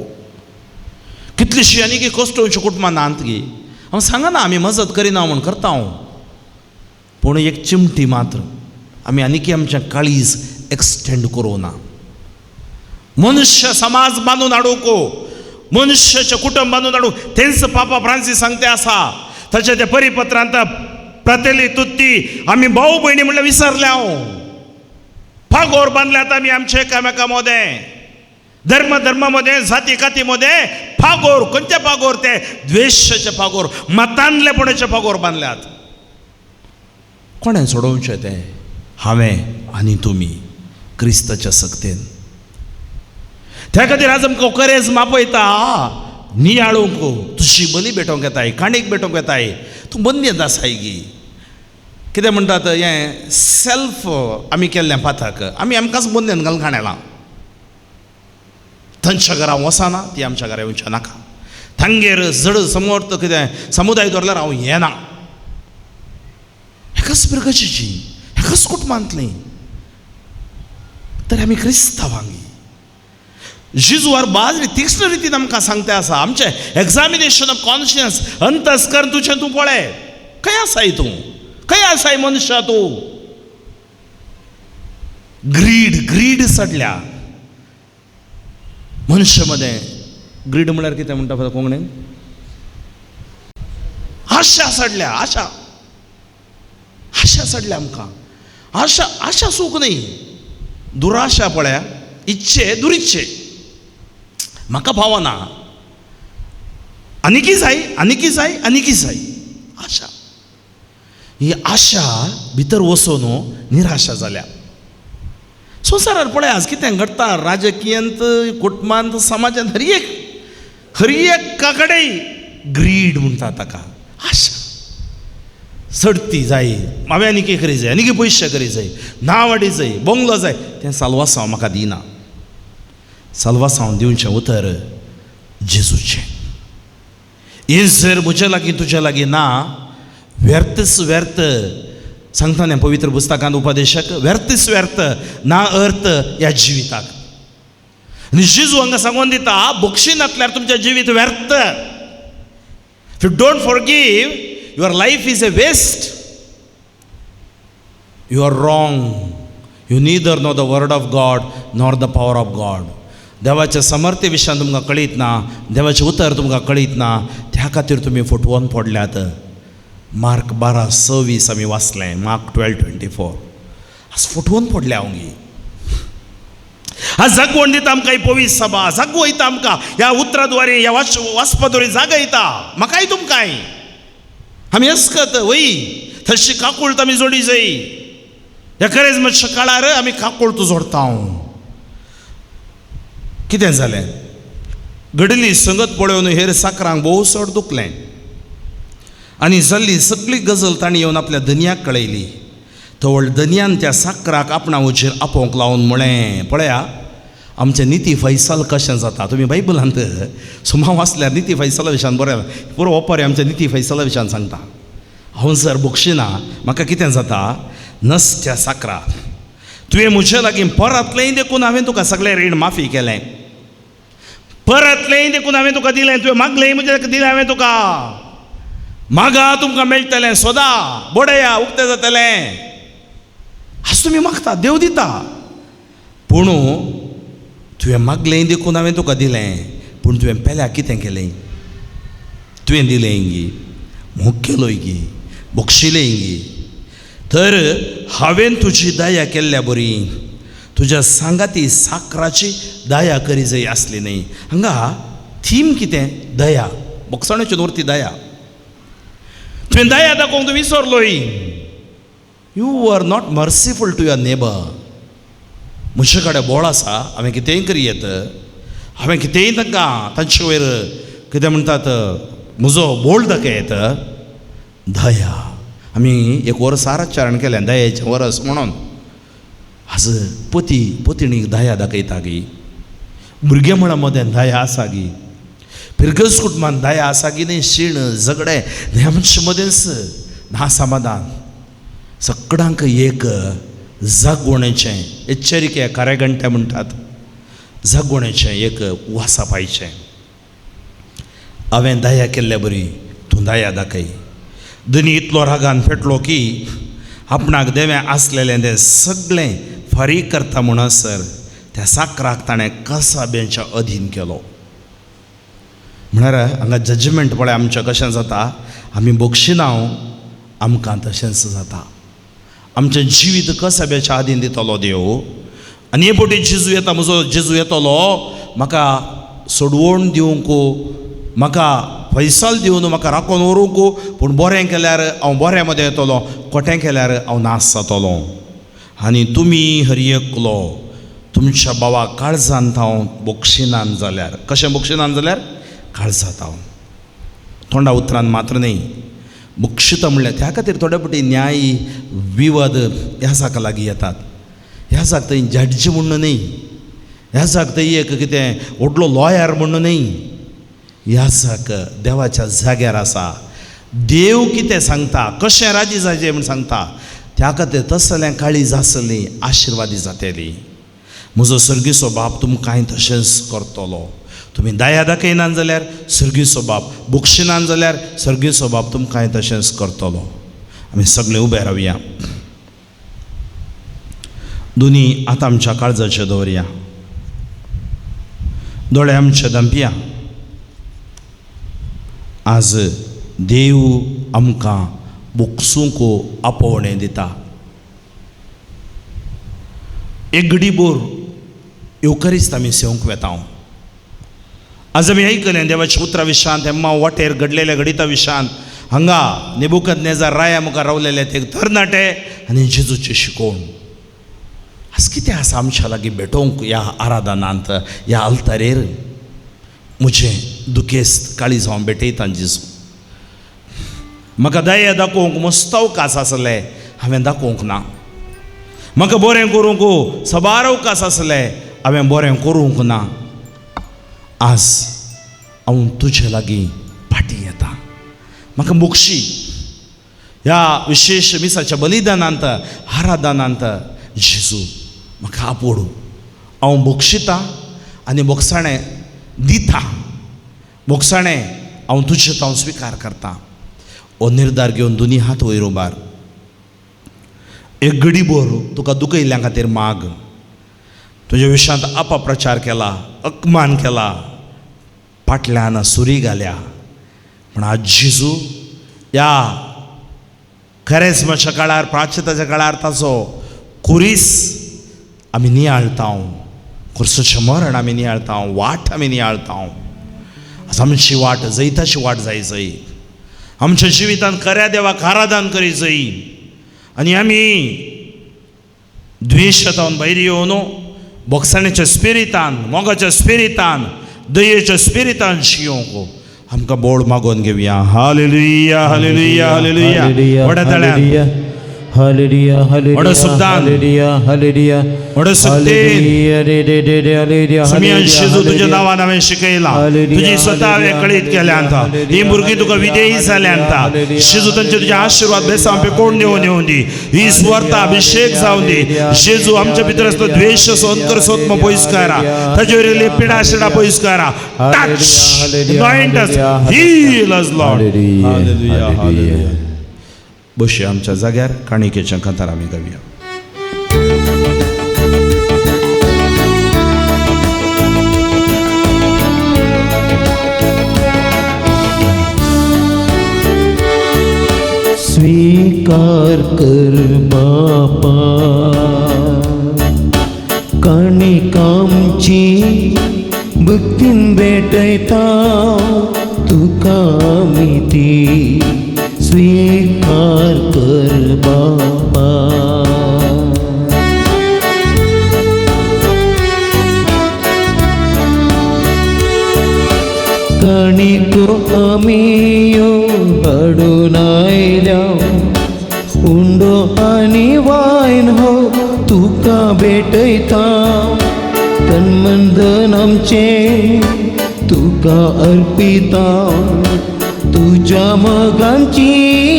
कितलीशी आनी कश्टोवची कुटुंबां नात गी. हांव सांगना आमी मजत करिना म्हूण, करता हांव, पूण एक चिमटी मात्र आमी आनीकी आमचें काळीज एक्सटेंड करूं ना. मनुष्य समाज बांदून हाडूंक, मनुष्याचें कुटुंब बांदून हाडूंक तेंच पापा फ्रांसीस सांगते आसा ताच्या त्या परिपत्रांत फ्रातेली तुत्ती. आमी भाव भयणी म्हणल्यार विसरल्या हांव. फागोर बांदल्यात आमी आमचे एकामेका मोदें, धर्म धर्मा मदें, जाती काती मदें फागोर. खंयचे फागोर? ते द्वेशाचे फागोर, मतांतलेपणाचे फागोर बांदल्यात. कोणें सोडोवचें तें? हांवें आनी तुमी क्रिस्ताच्या सक्तेन. त्या खातीर आज आमकां करेज मापयता नियाळूंक, तुजी बली भेटोवंक येताय, काणीक भेटोवंक येताय, तूं बंदेंत आसाय गी. कितें म्हणटात हें सेल्फ आमी केल्लें पाथक, आमी आमकांच बंदेन घालून खाणेलां. तांच्या घरा वचना, ती आमच्या घरा येवचें नाका. तांगेर जड समर्थ कितें समुदाय दवरल्यार हांव येना. एकाच पिरगचेची, एकाच कुटुंबांतली तर आमी क्रिस्तांवांगी. जेजू बाजरी तीक्ष्ण रितीन आमकां सांगता आसा, आमचें एग्जामिनेशन ऑफ कॉन्शियन्स, अंतस्करण तुजें तूं पळय, खंय आसाय तूं, खंय आसाय मनशा तूं. ग्रीड, ग्रीड चडल्या मनशा मदें. ग्रीड म्हणल्यार कितें म्हणटा कोंकणीन? आशा चडल्या, आशा, आशा चडल्या आमकां. आशा, आशा सूख न्ही, दुराशा पळया, इच्छे दुरिच्छे, म्हाका पावना, आनीकी जाय, आनीकी जाय, आनीकी जाय. आशा, ही आशा भितर वचून निराशा जाल्या. संवसारार पळय आज कितें घडटा, राजकीयांत, कुटुंबांत, समाजांत, हर एक हर एका कडेन ग्रीड म्हणटा ताका. आशा चडती जाय, हांवें आनीक करी जाय, आनीक पयशे करी जाय, नांव जाय, बंगलो जाय. तें साल्वासांव म्हाका दिना. साल्वासांव दिवचें उतर जेजूचें. हें जर म्हज्या लागीं तुज्या लागीं ना, व्यर्थच व्यर्थ. सांगता न्ही पवित्र पुस्तकांत उपदेशक, व्यर्थच व्यर्थ, ना अर्थ ह्या जिविताक. आनी जेजू हांगा सांगून दिता, बक्षी नासल्यार तुमचें जिवीत व्यर्थ. If you don't forgive, your life is a waste. You are wrong. You neither know the word of God nor the power of God. देवाच्या समर्थ्य विशयान तुमकां कळीत ना, देवाचें उतर तुमकां कळीत ना, त्या खातीर तुमी फटवोन पडल्यात. मार्क 12:26 आमी वाचलें, मार्क 12:24. आज फटवोन पडल्या हांव गी. आज जागवण दिता आमकां ही पवित्र सभा, जागवयता आमकां ह्या उतरा द्वारे, ह्या वाचपा द्वारे जागयता म्हाकाय तुमकांय. आमी अस्कत वय थंयशी काकूळत आमी जोडी जाय. ह्या करेजमाच्या काळार आमी काकूळत जोडता. कितें जालें? घडिल्ली संगत पळोवन हेर साकरांक भोव चड दुखलें आनी जाल्ली सगळी गजल तांणी येवन आपल्या धनयाक कळयली. तवळ धनयान त्या साकराक आपणा वचेर आपोवंक लावन म्हळें, पळया आमचें निती फैसल कशें जाता. तुमी बायबलांत सुमा वाचल्यार निती फैसला विशयान बरें पुरो ओपारी आमच्या निती फैसला विशयान सांगता. हांव जर बक्षिना म्हाका कितें जाता? नसत्या साकरा, तुवें म्हजे लागीं परतलें देखून हांवें तुका सगळें रीण माफी केलें. परतलें देखून हांवें तुका दिलें, तुवें मागलें म्हणजे दिलें हांवें तुका. मागा तुमकां मेळटलें, सोदा बडया उक्तें जातलें. आज तुमी मागता, देव दिता, पूण तुवें मागलें देखून हांवें तुका दिलें, पूण तुवें पेल्या कितें केलें? तुवें दिलें गी, मोग केलोय गी, बक्षिलें गी. तर हांवें तुजी दया केल्ल्या बरी तुज्या सांगाती साकराची दया करी जाय आसली न्हय. हांगा थीम कितें? दया, बक्षाणाची दवरती दया. तुवें दया दाखोवंक तूं विसरलोय. You are not merciful to your neighbour. म्हजे कडेन बोळ आसा, हांवें कितेंय करी येत, हांवें कितेंय तांकां तांचे वयर कितें म्हणटात म्हजो बोळ दाखय येत. दया आमी एक वर्स आराचारण केलें दयाचें वरस म्हणून. आज पती पतिणीक दया दाखयता गी, भुरगें म्हळ्यार मदें दया आसा गी, फिरगज कुटुंबान दया आसा गी न्ही. शीण झगडें हें आमचे मदेंच ना समाधान. सगळ्यांक एक जागवणेचें एच्चरिके कारेगंटे म्हणटात, जागवणेचें एक वासा पायचें. हांवें दया केल्ल्या बरी तूं दया दाखय. दनी इतलो रागान पेटलो की आपणाक देवें आसलेलें तें सगळें फारीक करता म्हणसर त्या साकराक ताणें कसाब्यांच्या अधीन केलो. म्हळ्यार हांगा जजमेंट पळय आमचें कशें जाता, आमी बक्षिना आमकां तशेंच जाता. आमचें जिवीत कसाब्याच्या आदीन दितलो देव. आनी हे पटी जेजू येता, म्हजो जेजू येतलो म्हाका सोडवण दिवंक, म्हाका फैसल दिवन म्हाका राखून व्हरूंक, पूण बरें केल्यार हांव बऱ्या मदें येतलो, खोटें केल्यार हांव नाश जातलो. आनी तुमी हर एकलो तुमच्या बाबा काळजांत हांव बक्षिनान जाल्यार, कशें बक्षिनान जाल्यार? काळजांत हांव, तोंडा उतरान मात्र न्हय. बक्षिता म्हणल्यार त्या खातीर थोडे फावटी न्याय विवाद ह्या साका लागीं येतात. ह्या साक थंय जड्ज म्हणून न्हय, ह्या साक थंय एक कितें व्हडलो लॉयर म्हणून न्हय, ह्या साक देवाच्या जाग्यार आसा. देव कितें सांगता, कशें राजी जायचें म्हूण सांगता, त्या खातीर तसलें काळीज आसली आशिर्वादी जातली. म्हजो सर्गीचो बाप तुमकांय तशेंच करतलो. तुमी दया दाखयनात जाल्यार सर्गीचो बाप, बक्षिनान जाल्यार सर्गीचो बाप तुमकांय तशेंच करतलो. आमी सगळे उबे रावया, दोनी आतां आमच्या काळजाचे दवरया, दोळे आमचे धांपया. आज देव आमकां बक्षूंक आपोवणें दिता. एक घडी बोर येवकारीस्त आमी सेवंक वेता. आज आमी आयकलें देवाच्या उतरा विशांत, हेम्मा वाटेर घडलेल्या घडिता विशांत. हांगा नेबुकदनेजार राया मुखार रावलेले ते तरणाटे आनी जेजूची शिकोवण. आज कितें आसा आमच्या लागीं भेटोवंक ह्या आराधनांत, ह्या आल्तारेर? म्हजें दुखेस्त काळीज हांव भेटयतां जेजू. म्हाका दया दाखोवंक मस्त अवकाश आसले, हांवें दाखोवंक ना. म्हाका बरें करूंक सबार अवकाश आसले, हांवें बरें करूंक ना. आज हांव तुजे लागीं फाटीं येता, म्हाका मोक्षी ह्या विशेश मिसाच्या बलिदानांत, आराधनांत जेजू म्हाका आपोडू. हांव बक्षितां आनी बोगसाणें दिता, बोगसाणें हांव तुजें हांव स्विकार करता. हो निर्धार घेवन दोनी हात वयर उबार. एक घडी भर तुका दुखयल्ल्या खातीर माग. तुज्या विशांत अपप्रचार केला, अपमान केला, फाटल्यान सुरी घाल्या, पूण आज जेजू ह्या खरेजमाच्या काळार, प्राचिताच्या काळार ताचो कुरीस आमी नियाळता, कुर्साचें मरण आमी नियाळता, वाट आमी नियाळता. आज आमची वाट जैताची वाट जाय जय, आमच्या जिवितान खऱ्या देवाक आराधन करी जय, आनी आमी द्वेशांत भायर येवन बोगसाणेच्या स्पिरितान, मोगाच्या स्पिरितान, दयेच्या स्पिरितान जियोंक आमकां बोळ मागोवन घेवया. Hallelujah, hallelujah, hallelujah. व्हडा ताळ्यान. हालेलुया व्हडा हालेलुया शब्दान. हालेलुया हालेलुया व्हडा शक्तीन. हालेलुया रे रे रे रे हालेलुया सुमियान शेजू तुज्या हालेलुया. नांवान हांवें शिकयलां हालेलुया, तुजी स्वता हांवें कळीत केल्या हालेलुया, ही भुरगीं तुका विधेयी जाल्या हालेलुया, जेजू तांचे तुजे आशिर्वाद बेसां पेकोण देवून येवन दी ही स्वर्ता अभिषेक जावन दी जेजू आमच्या भितर आसलो द्वेश सोदकर सोदम पयस करा ताजे वयली पिडा शिडा पयस करा touch anoint us heal us Lord. Hallelujah, hallelujah, hallelujah. Hallelujah. बसया आमच्या जाग्यार काणिकेच्या कांतार आमी गावया. स्वीकार कर बापा काणिकामची भक्तीन भेटयता तुका आमी ती स्वीकार कर बापा. काणिको आमी यो हाडून आयल्या उंडो आनी वायन हो तुका भेटयता तन्मंदन आमचे तुका अर्पिता तुज्या मोगांची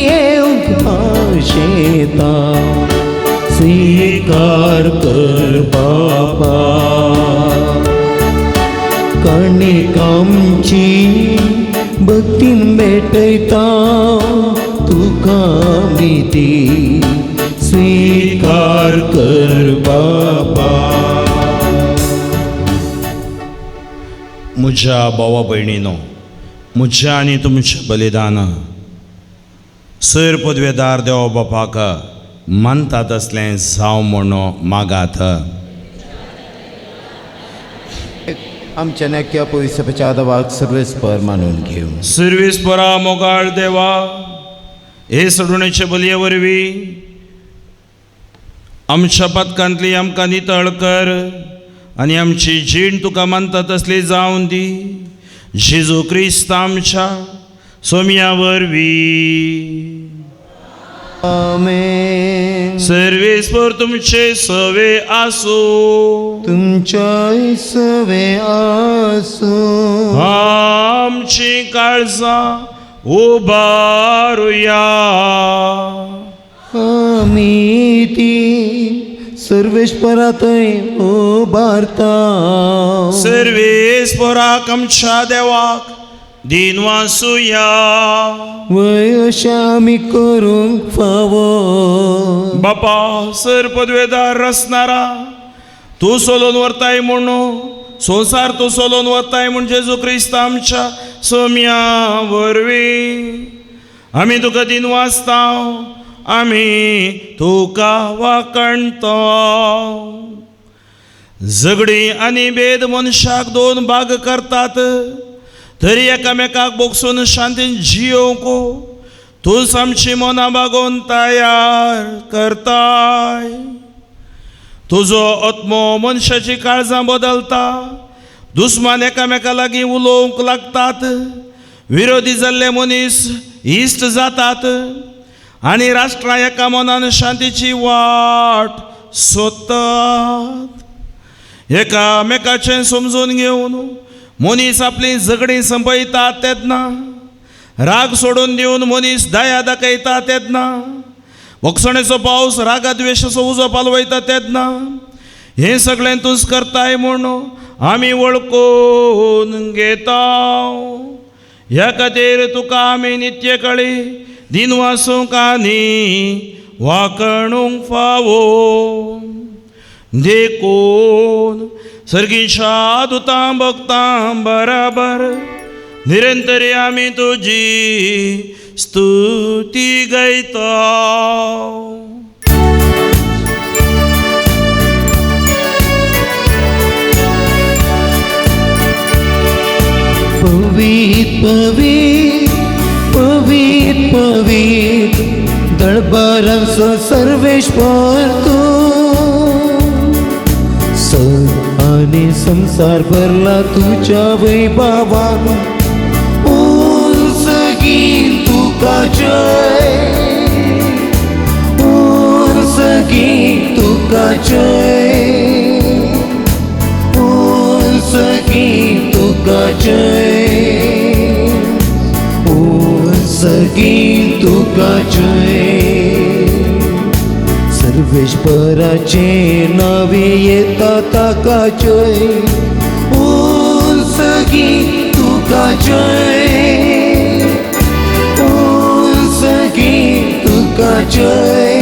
येवंक आशेता स्वीकार कर बापा काणिकामची भक्तीन भेटयता तुका आमी ती स्वीकार कर बापा. म्हज्या भावा भयणीनो म्हज्या आनी तुमचें बलिदान सर पदवेदार देव बापाक मानता तसलें जावं म्हूण मागात. आमच्या नेक्या पयसपाच्या आदावाक सर्वेस्पर मानून घेवं. सर्वेस्परा मोगाळ देवा हे सोडणेचे बलये वरवीं आमच्या पदकांतली आमकां नितळ कर आनी आमची जीण तुका मानता तसली जावन दी जेजू क्रिस्त आमच्या सोम्या वरवीं. आमेन. सर्वेस्पर तुमचे सवे आसूं. तुमच्याय सवे आसूं. आमची काळजां उबारुया. आमी ती सर्वेस्परा थंय उबारता. सर्वेस्पराक आमच्या देवाक दिनवासुया. वय अशें आमी करूंक फावो. बापा सर पदवेदार रसणारा तूं सोलोन व्हरताय म्हूण संवसार तूं सोलोन वताय म्हूण जेजू क्रिस्त आमच्या सोम्या वरवीं आमी तुका दिनवासता आमी तुका वाकणतो. झगडीं आनी भेद मनशाक दोन भाग करतात तरी एकामेकाक बोगसून शांतीन जियोवंक तूंच आमची मनां बागोवन तयार करताय. तुजो आत्मो मनशाची काळजां बदलता दुस्मान एकामेका लागीं उलोवंक लागतात विरोधी जाल्ले मनीस इश्ट जातात आनी राष्ट्रां एका मनान शांतीची वाट सोदतात. एकामेकाचें समजून घेवन मनीस आपलीं झगडीं संपयतात तेन्ना राग सोडून दिवन मनीस दया दाखयता तेन्ना भोगसणेचो पावस रागा द्वेशाचो उजो पालवयता तेन्ना हें सगळें तूंच करताय म्हूण आमी वळखून घेता. ह्या खातीर तुका आमी नित्य कळी दिनवासूंक आनी वाकणूंक फावो. देखून सर्गीच्या दुतां भक्तां बराबर निरंतरी आमी तुजी स्तुती गायता. पवीत पवीत पवीत पवीत दळबारांचो सर्वेश्वर तूं सग आनी संवसार भरला तुज्या वैभवान उंच गीत तुका जय. तुका जय, उंचगी तुका जय, उंचगी तुका जय। सर्वेश्वराचे नावे येता ताका जय, उंचगी तुका जय, उंचगी तुका जय,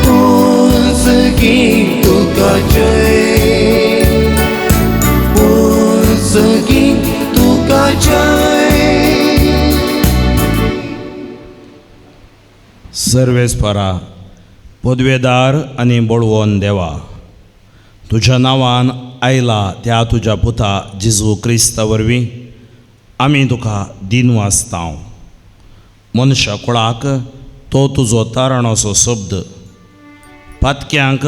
उंचगी तुका जय, उंचगी तुका जय। सर्वेस्परा पदवेदार आनी बळवंत देवा, तुज्या नांवान आयला त्या तुज्या पुता जेजू क्रिस्ता वरवीं आमी तुका दिनवासतांव। मनशा कुळाक तो तुजो तारणाचो शब्द, पातक्यांक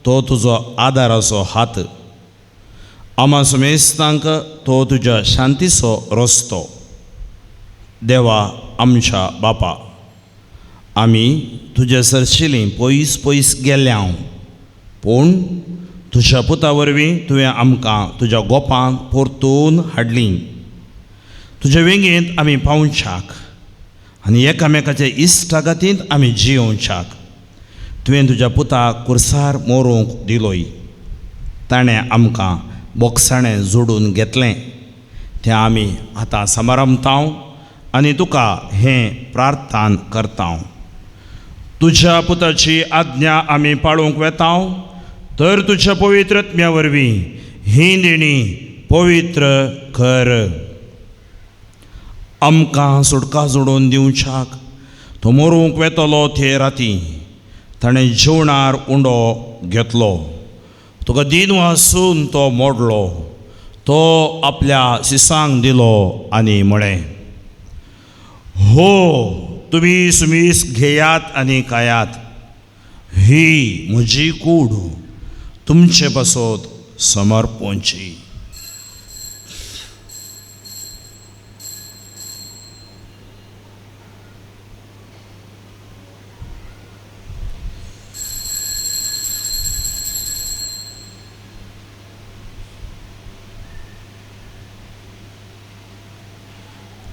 तो तुजो आदाराचो हात, आमा समेस्तांक तो तुज्या शांतीचो रस्तो। देवा आमच्या बापा, आमी तुज्या सरशिलीं पयस पयस गेल्यांव, पूण तुज्या पुता वरवीं तुवें आमकां तुज्या गोपांक परतून हाडली। तुज्या वेंगेंत आमी पावच्याक आनी एकामेकाच्या इश्टागतींत आमी जियोवच्याक तुवें तुज्या पुताक कुर्सार मोरूंक दिलोय। ताणें आमकां बोगसाणें जोडून घेतलें, तें आमी आतां समारंभतांव आनी तुका हें प्रार्थना करतांव। तुज्या पुताची आज्ञा आमी पाळूंक वेतांव, तर तुज्या पवित्र आत्म्या वरवीं ही देणी पवित्र कर। आमकां सुटका जोडून दिवच्याक तो मोरूंक वेतलो ते राती ताणें जेवणार उंडो घेतलो, तुका दिन वासून तो मोडलो, तो आपल्या शिसांक दिलो आनी म्हळें, हो तुमी सुमीस घेयात आनी खायात, ही म्हजी कूड तुमचे पासत समर्पणची।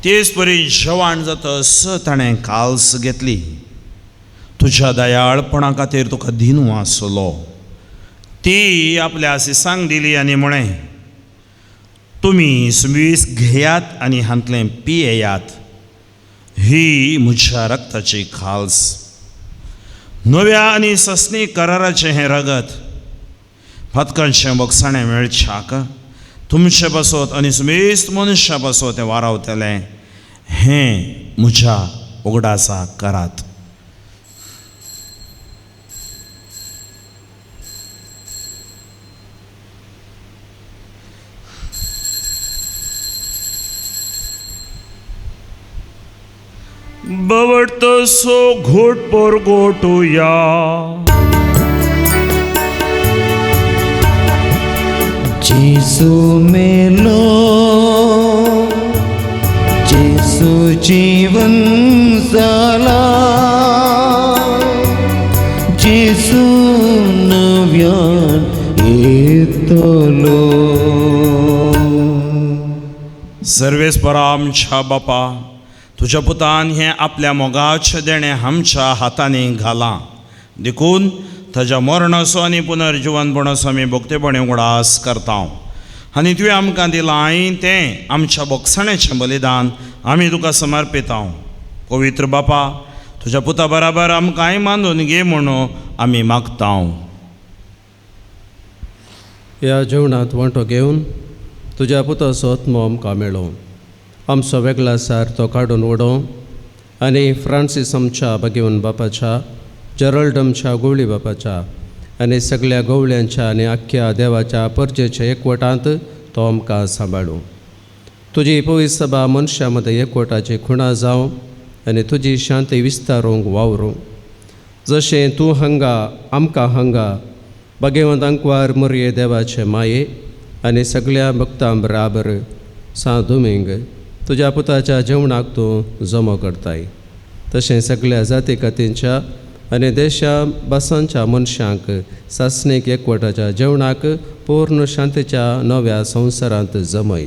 तेच परी जेवण जातस ताणें काल्स घेतली, तुज्या दयाळपणा खातीर तुका दिनू आसलो, ती आपल्या शिसांक दिली आनी म्हळें, तुमी सुमीस घेयात आनी हांतलें पियेयात, ही म्हज्या रक्ताची खाल्स, नव्या आनी सस्नी कराराचें हें रगत, फातकांचें बगसाणें मेळच्याक तुमचे पासत आनी सुमेस्त मनशा पासत तें वारावतलें, हें म्हज्या उगडासा करात। बवटसो घोट परगोटुया, जेसू मेलो, जेसू जीवन जाला, जेसू नव्यान येतलो। सर्वेस्परा आमच्या बापा, तुज्या पुतान हें आपल्या मोगाचें देणें आमच्या हातांनी घालां, देखून ताज्या मरणाचो आनी पुनर्जिवनपणाचो आमी भोगतेपणी उगडास करता आनी तुवें आमकां दिलां तें आमच्या बोगसाण्याचें बलिदान आमी तुका समर्पिता। पवित्र बापा, तुज्या पुता बराबर आमकांय मानून घे म्हणून आमी मागता। ह्या जेवणांत वांटो घेवन तुज्या पुताचो आत्मो आमकां मेळो, आमचो वेगळा सार तो काडून उडोवं आनी फ्रांसीस आमच्या भगेवन बापाच्या, जेरल्ड आमच्या गवळी बापाच्या आनी सगळ्या गवळ्यांच्या आनी आख्ख्या देवाच्या परजेच्या एकवटांत तो आमकां सांबाळूं। तुजी पवित्र सभा मनशां मदें एकवटाची खुणा जावं आनी तुजी शांती विस्तारूंक वावरूं, जशें तूं हांगा आमकां हांगा भगेवंत आंकवार मोरये देवाचे माये आनी सगळ्या भक्तां बराबर सां दुमींग तुज्या पुताच्या जेवणाक तूं जमो करताय, तशें सगळ्या जाती कातींच्या आनी देशा भासांच्या मनशांक सासणीक एकवटाच्या जेवणाक पूर्ण शांतीच्या नव्या संवसारांत जमय.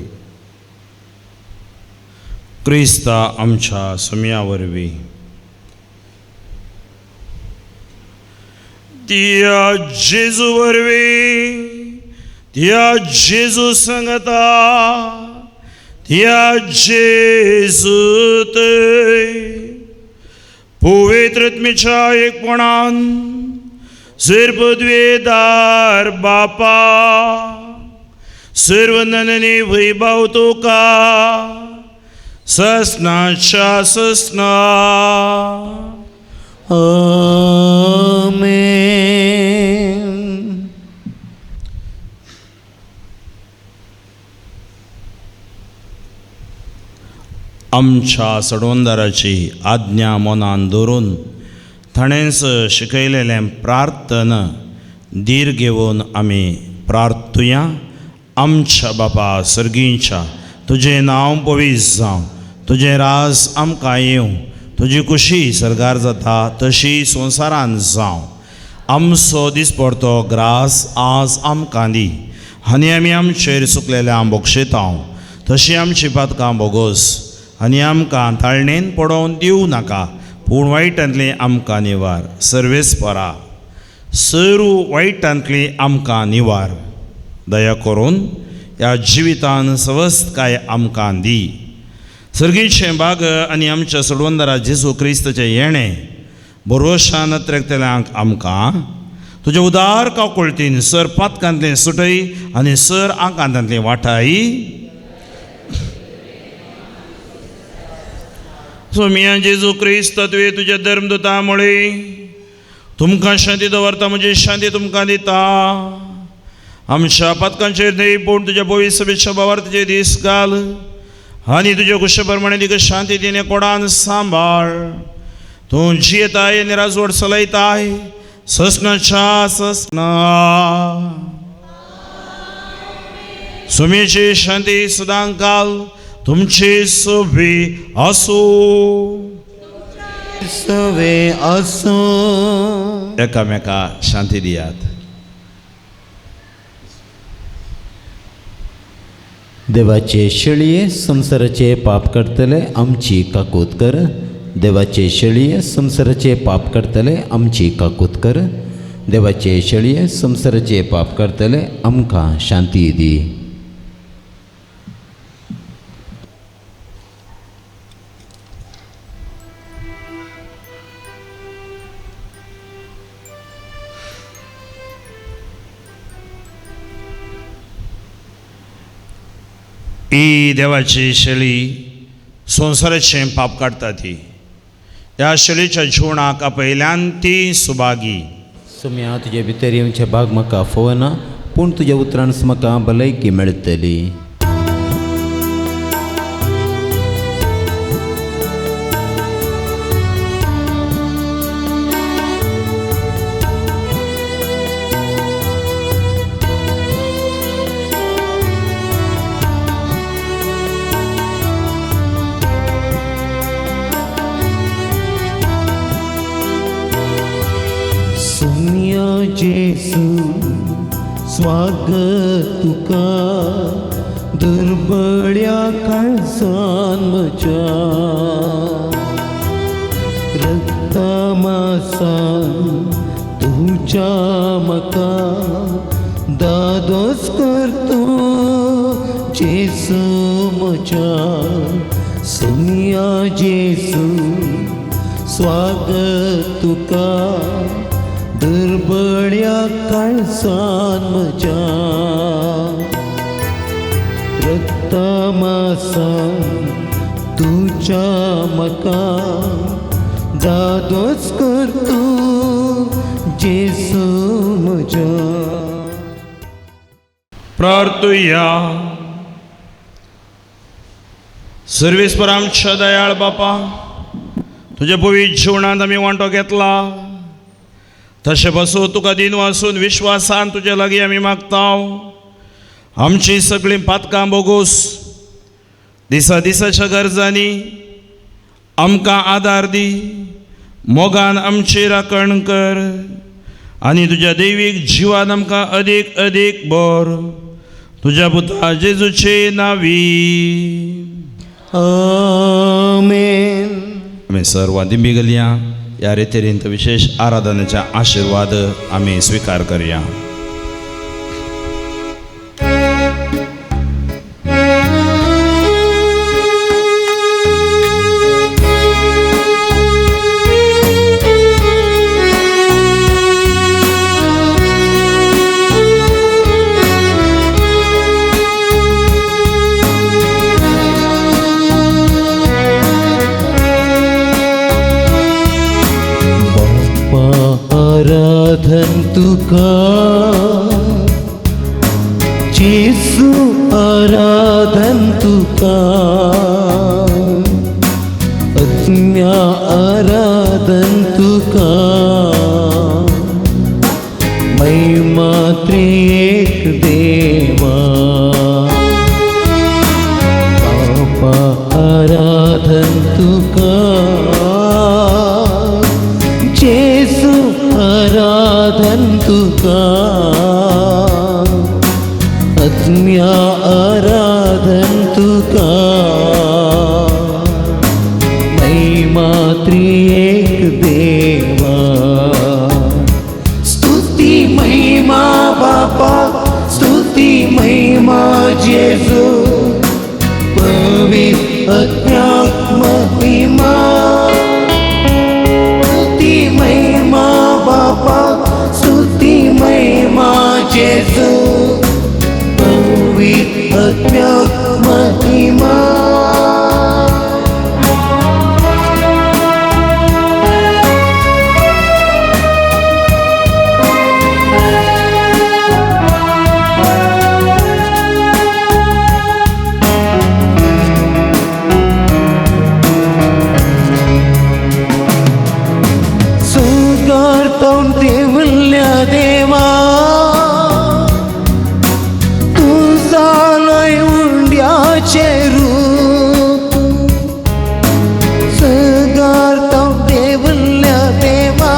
क्रिस्ता आमच्या सुम्या वरवीं. त्या जेजू वरवीं, त्या जेजू संगता, त्या जेजू पवित्रत्मेच्या एकपणान सर्वपदवेदार बापा सर्वनने वैभव तुका ससनाच्या ससना. आमेन. आमच्या सडवंदाराची आज्ञा मनान धरून ताणेंच शिकयलेलें प्रार्थना धीर घेवन आमी प्रार्थुया. आमच्या बापा सर्गींच्या, तुजें नांव पवित्र जावं, तुजें राज आमकां येवं, तुजी खुशी सर्गार जाता तशी संवसारान जावं. आमचो दिसपडतो ग्रास आज आमकां दी आनी आमी आमचेर चुकलेल्या बक्षेतांव तशी आमची पातकां बोगोस आनी आमकां ताळणेन पडोवन दिवं नाका, पूण वायटांतली आमकां निवार. सर्वेस्परा सरू वायटांतली आमकां निवार. दया करून ह्या जिवितान सवस्तकाय आमकां दी. सर्गीचें बाग आनी आमच्या सोडवंदरा जेजू क्रिस्ताचें येणें भरवशान अत्रेकतल्यांक आमकां तुज्या उदार काकुळतीन सर पातकांतलें सुटय आनी सर आंकांतांतलें वाटाय. सोमिया जेजू क्रिस्त तुवें तुज्या धर्मदूता मुळे तुमकां शांती दवरता, म्हजी शांती तुमकां दिता. आमच्या पातकांचेर न्हय पूण तुज्या पवित्र सभेच्या भावार्थाचे दीस घाल आनी तुज्या कुशे प्रमाणे तिका शांती दिने कोडान सांबाळ. तूं जियेताय आनी राजवट चलयताय ससनाच्या ससना. सुमेची शांती सदां काल तुमची सोबी आसूं. सवे आसूं. एकामेका शांती दियात. देवाचे शेळये संवसाराचे पाप करतले आमची काकूत कर. देवाचे शेळये संवसाराचे पाप करतले आमची काकूत कर. देवाचे शेळये संवसाराचे पाप करतले आमकां शांती दी. ही देवाची शेळी संवसाराचें पाप काडटा ती. ह्या शेळीच्या जिवणाक आपयल्यान ती सुभागी. सोम्या तुजे भितर येवचे भाग म्हाका फोवना, पूण तुज्या उतरान म्हाका भलायकी मेळटली. जेसू स्वागत तुका दुर्बळ्या काळजान म्हज्या रक्ता मासान तुज्या म्हाका दादोस करतो जेसू म्हज्या. सोनिया जेसू स्वागत तुका दुर्बळ्या काळजान म्हज्या रक्ता मासान तुज्या म्हाका दादोस करतो जेसू म्हज्या. प्रार्थुया. सर्वेस्पर आमच्या दयाळ बापा, तुज्या पवित्र जिवणांत आमी वांटो घेतला तशें बसूं तुका दिन वासून विश्वासान तुजे लागीं आमी मागता. आमची सगळीं पातकां बोगोस दिसा दिसाच्या गरजांनी आमकां आदार दी. मोगान आमची राखण कर आनी तुज्या देवीक जिवान आमकां अदीक अदीक बोर तुज्या पुता जेजूचे नावी आमेन. आमी सर्वां दिंबी घालया. ह्या रेतेरींत विशेश आराधनेचे आशिर्वाद आमी स्विकार करया. आराधन तुका जेसू, आराधन तुका आत्म्या, आराधन तुका महिमा त्रिएक देवा. बापा आराधन तुका जेसू, आराधन तुका आत्म्या, आराधन तुका महिमा त्रिएक देवा. स्तुती महिमा बापा, स्तुती महिमा जेजू, पवित्र आत्म्याक महिमा. स्तुती महिमा बापा, स्तुती महिमा जेजू, पवित्र आत्म्याक महिमा. देवल्या देवा, तूं जालोय उंड्याचें रूप. सगार देवल्या देवा,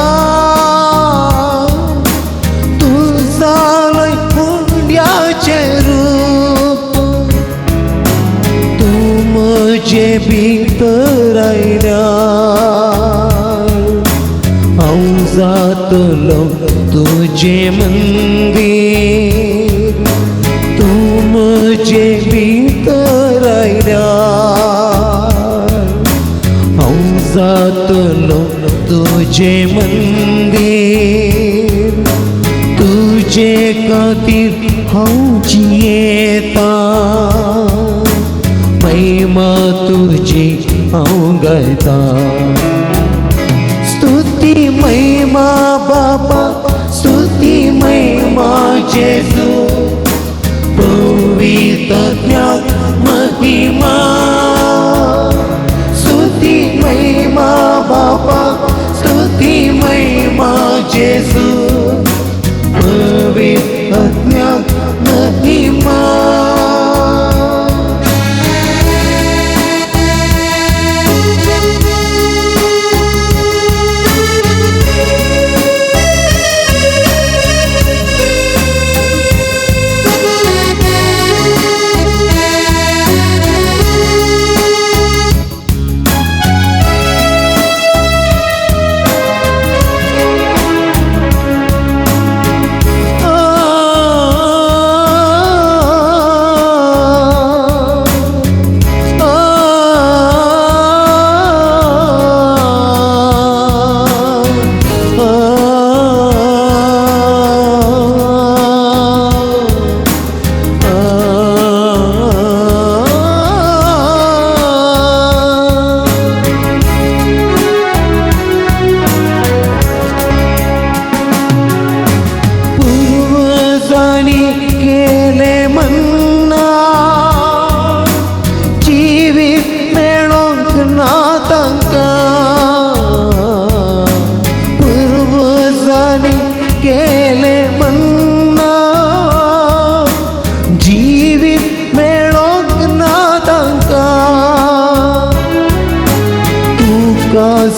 तूं जालोय उंड्याचें रूप. तूं म्हजे भितर आयल्यार हांव जातलो तुजें मंदीर. तूं म्हजे भितर आयल्यार हांव जातलो तुजें मंदीर. तुजे खातीर हांव जियेता, महिमा तुजी हांव गायता. स्तुती महिमा बापा, स्तुती महिमा जेजू, पवित्र आत्म्याक महिमा. स्तुती महिमा बापा, स्तुती महिमा जेजू, पवित्र आत्म्याक महिमा.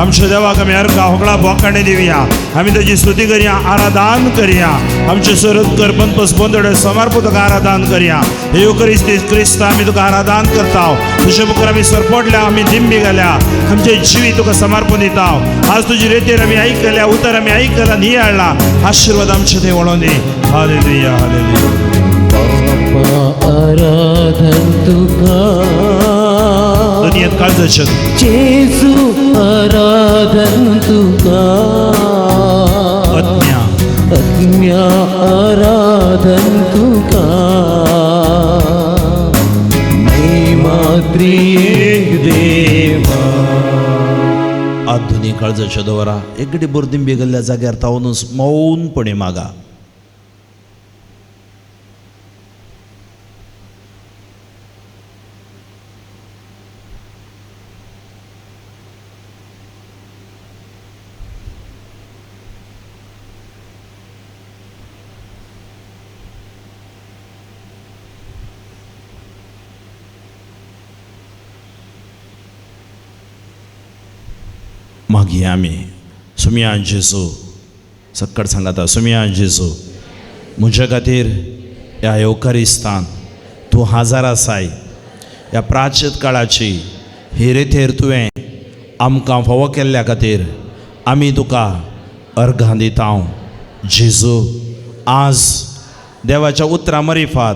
आमच्या देवाक आमी अर्का होगळा बोकाणे दिवया, आमी ताची स्तुती करया, आराधन करया. आमचे सरत कर बनपस बोंदडे समर्प तुका आराधन करया. हे क्रिस्ती क्रिस्त आमी तुका आराधन करता. तुजे मुखार आमी सरपडल्या, आमी दिंबी घाल्या, आमचे जिवीत तुका समर्पण दिता. आज तुजी रेतीर आमी आयकल्या, उतर आमी आयकला, नियाळला. आशीर्वाद आमचे ते वळोवन दी. Hallelujah, hallelujah. बापा आराधन तुका, दुनियेत काळजाचें जेजू आराधन तुका, आत्म्या आत्म्या आराधन तुका, महिमा त्रिएक देवा. आधुनीक काळजाच्या दवरा एकडी बोरदिंबी गेल्ल्या जाग्यार तावनूच मौनपणे मागा. मागीर आमी सुमया जेजू सक्कड सांगाता, सुमया जेजू म्हज्या खातीर ह्या येवकारिस्तान तूं हाजार आसाय. ह्या प्राचीत काळाची ही रेथेर तुवें आमकां फावो केल्ल्या खातीर आमी तुका अर्घां दिता. जेजू आज देवाच्या उतरां मरिफात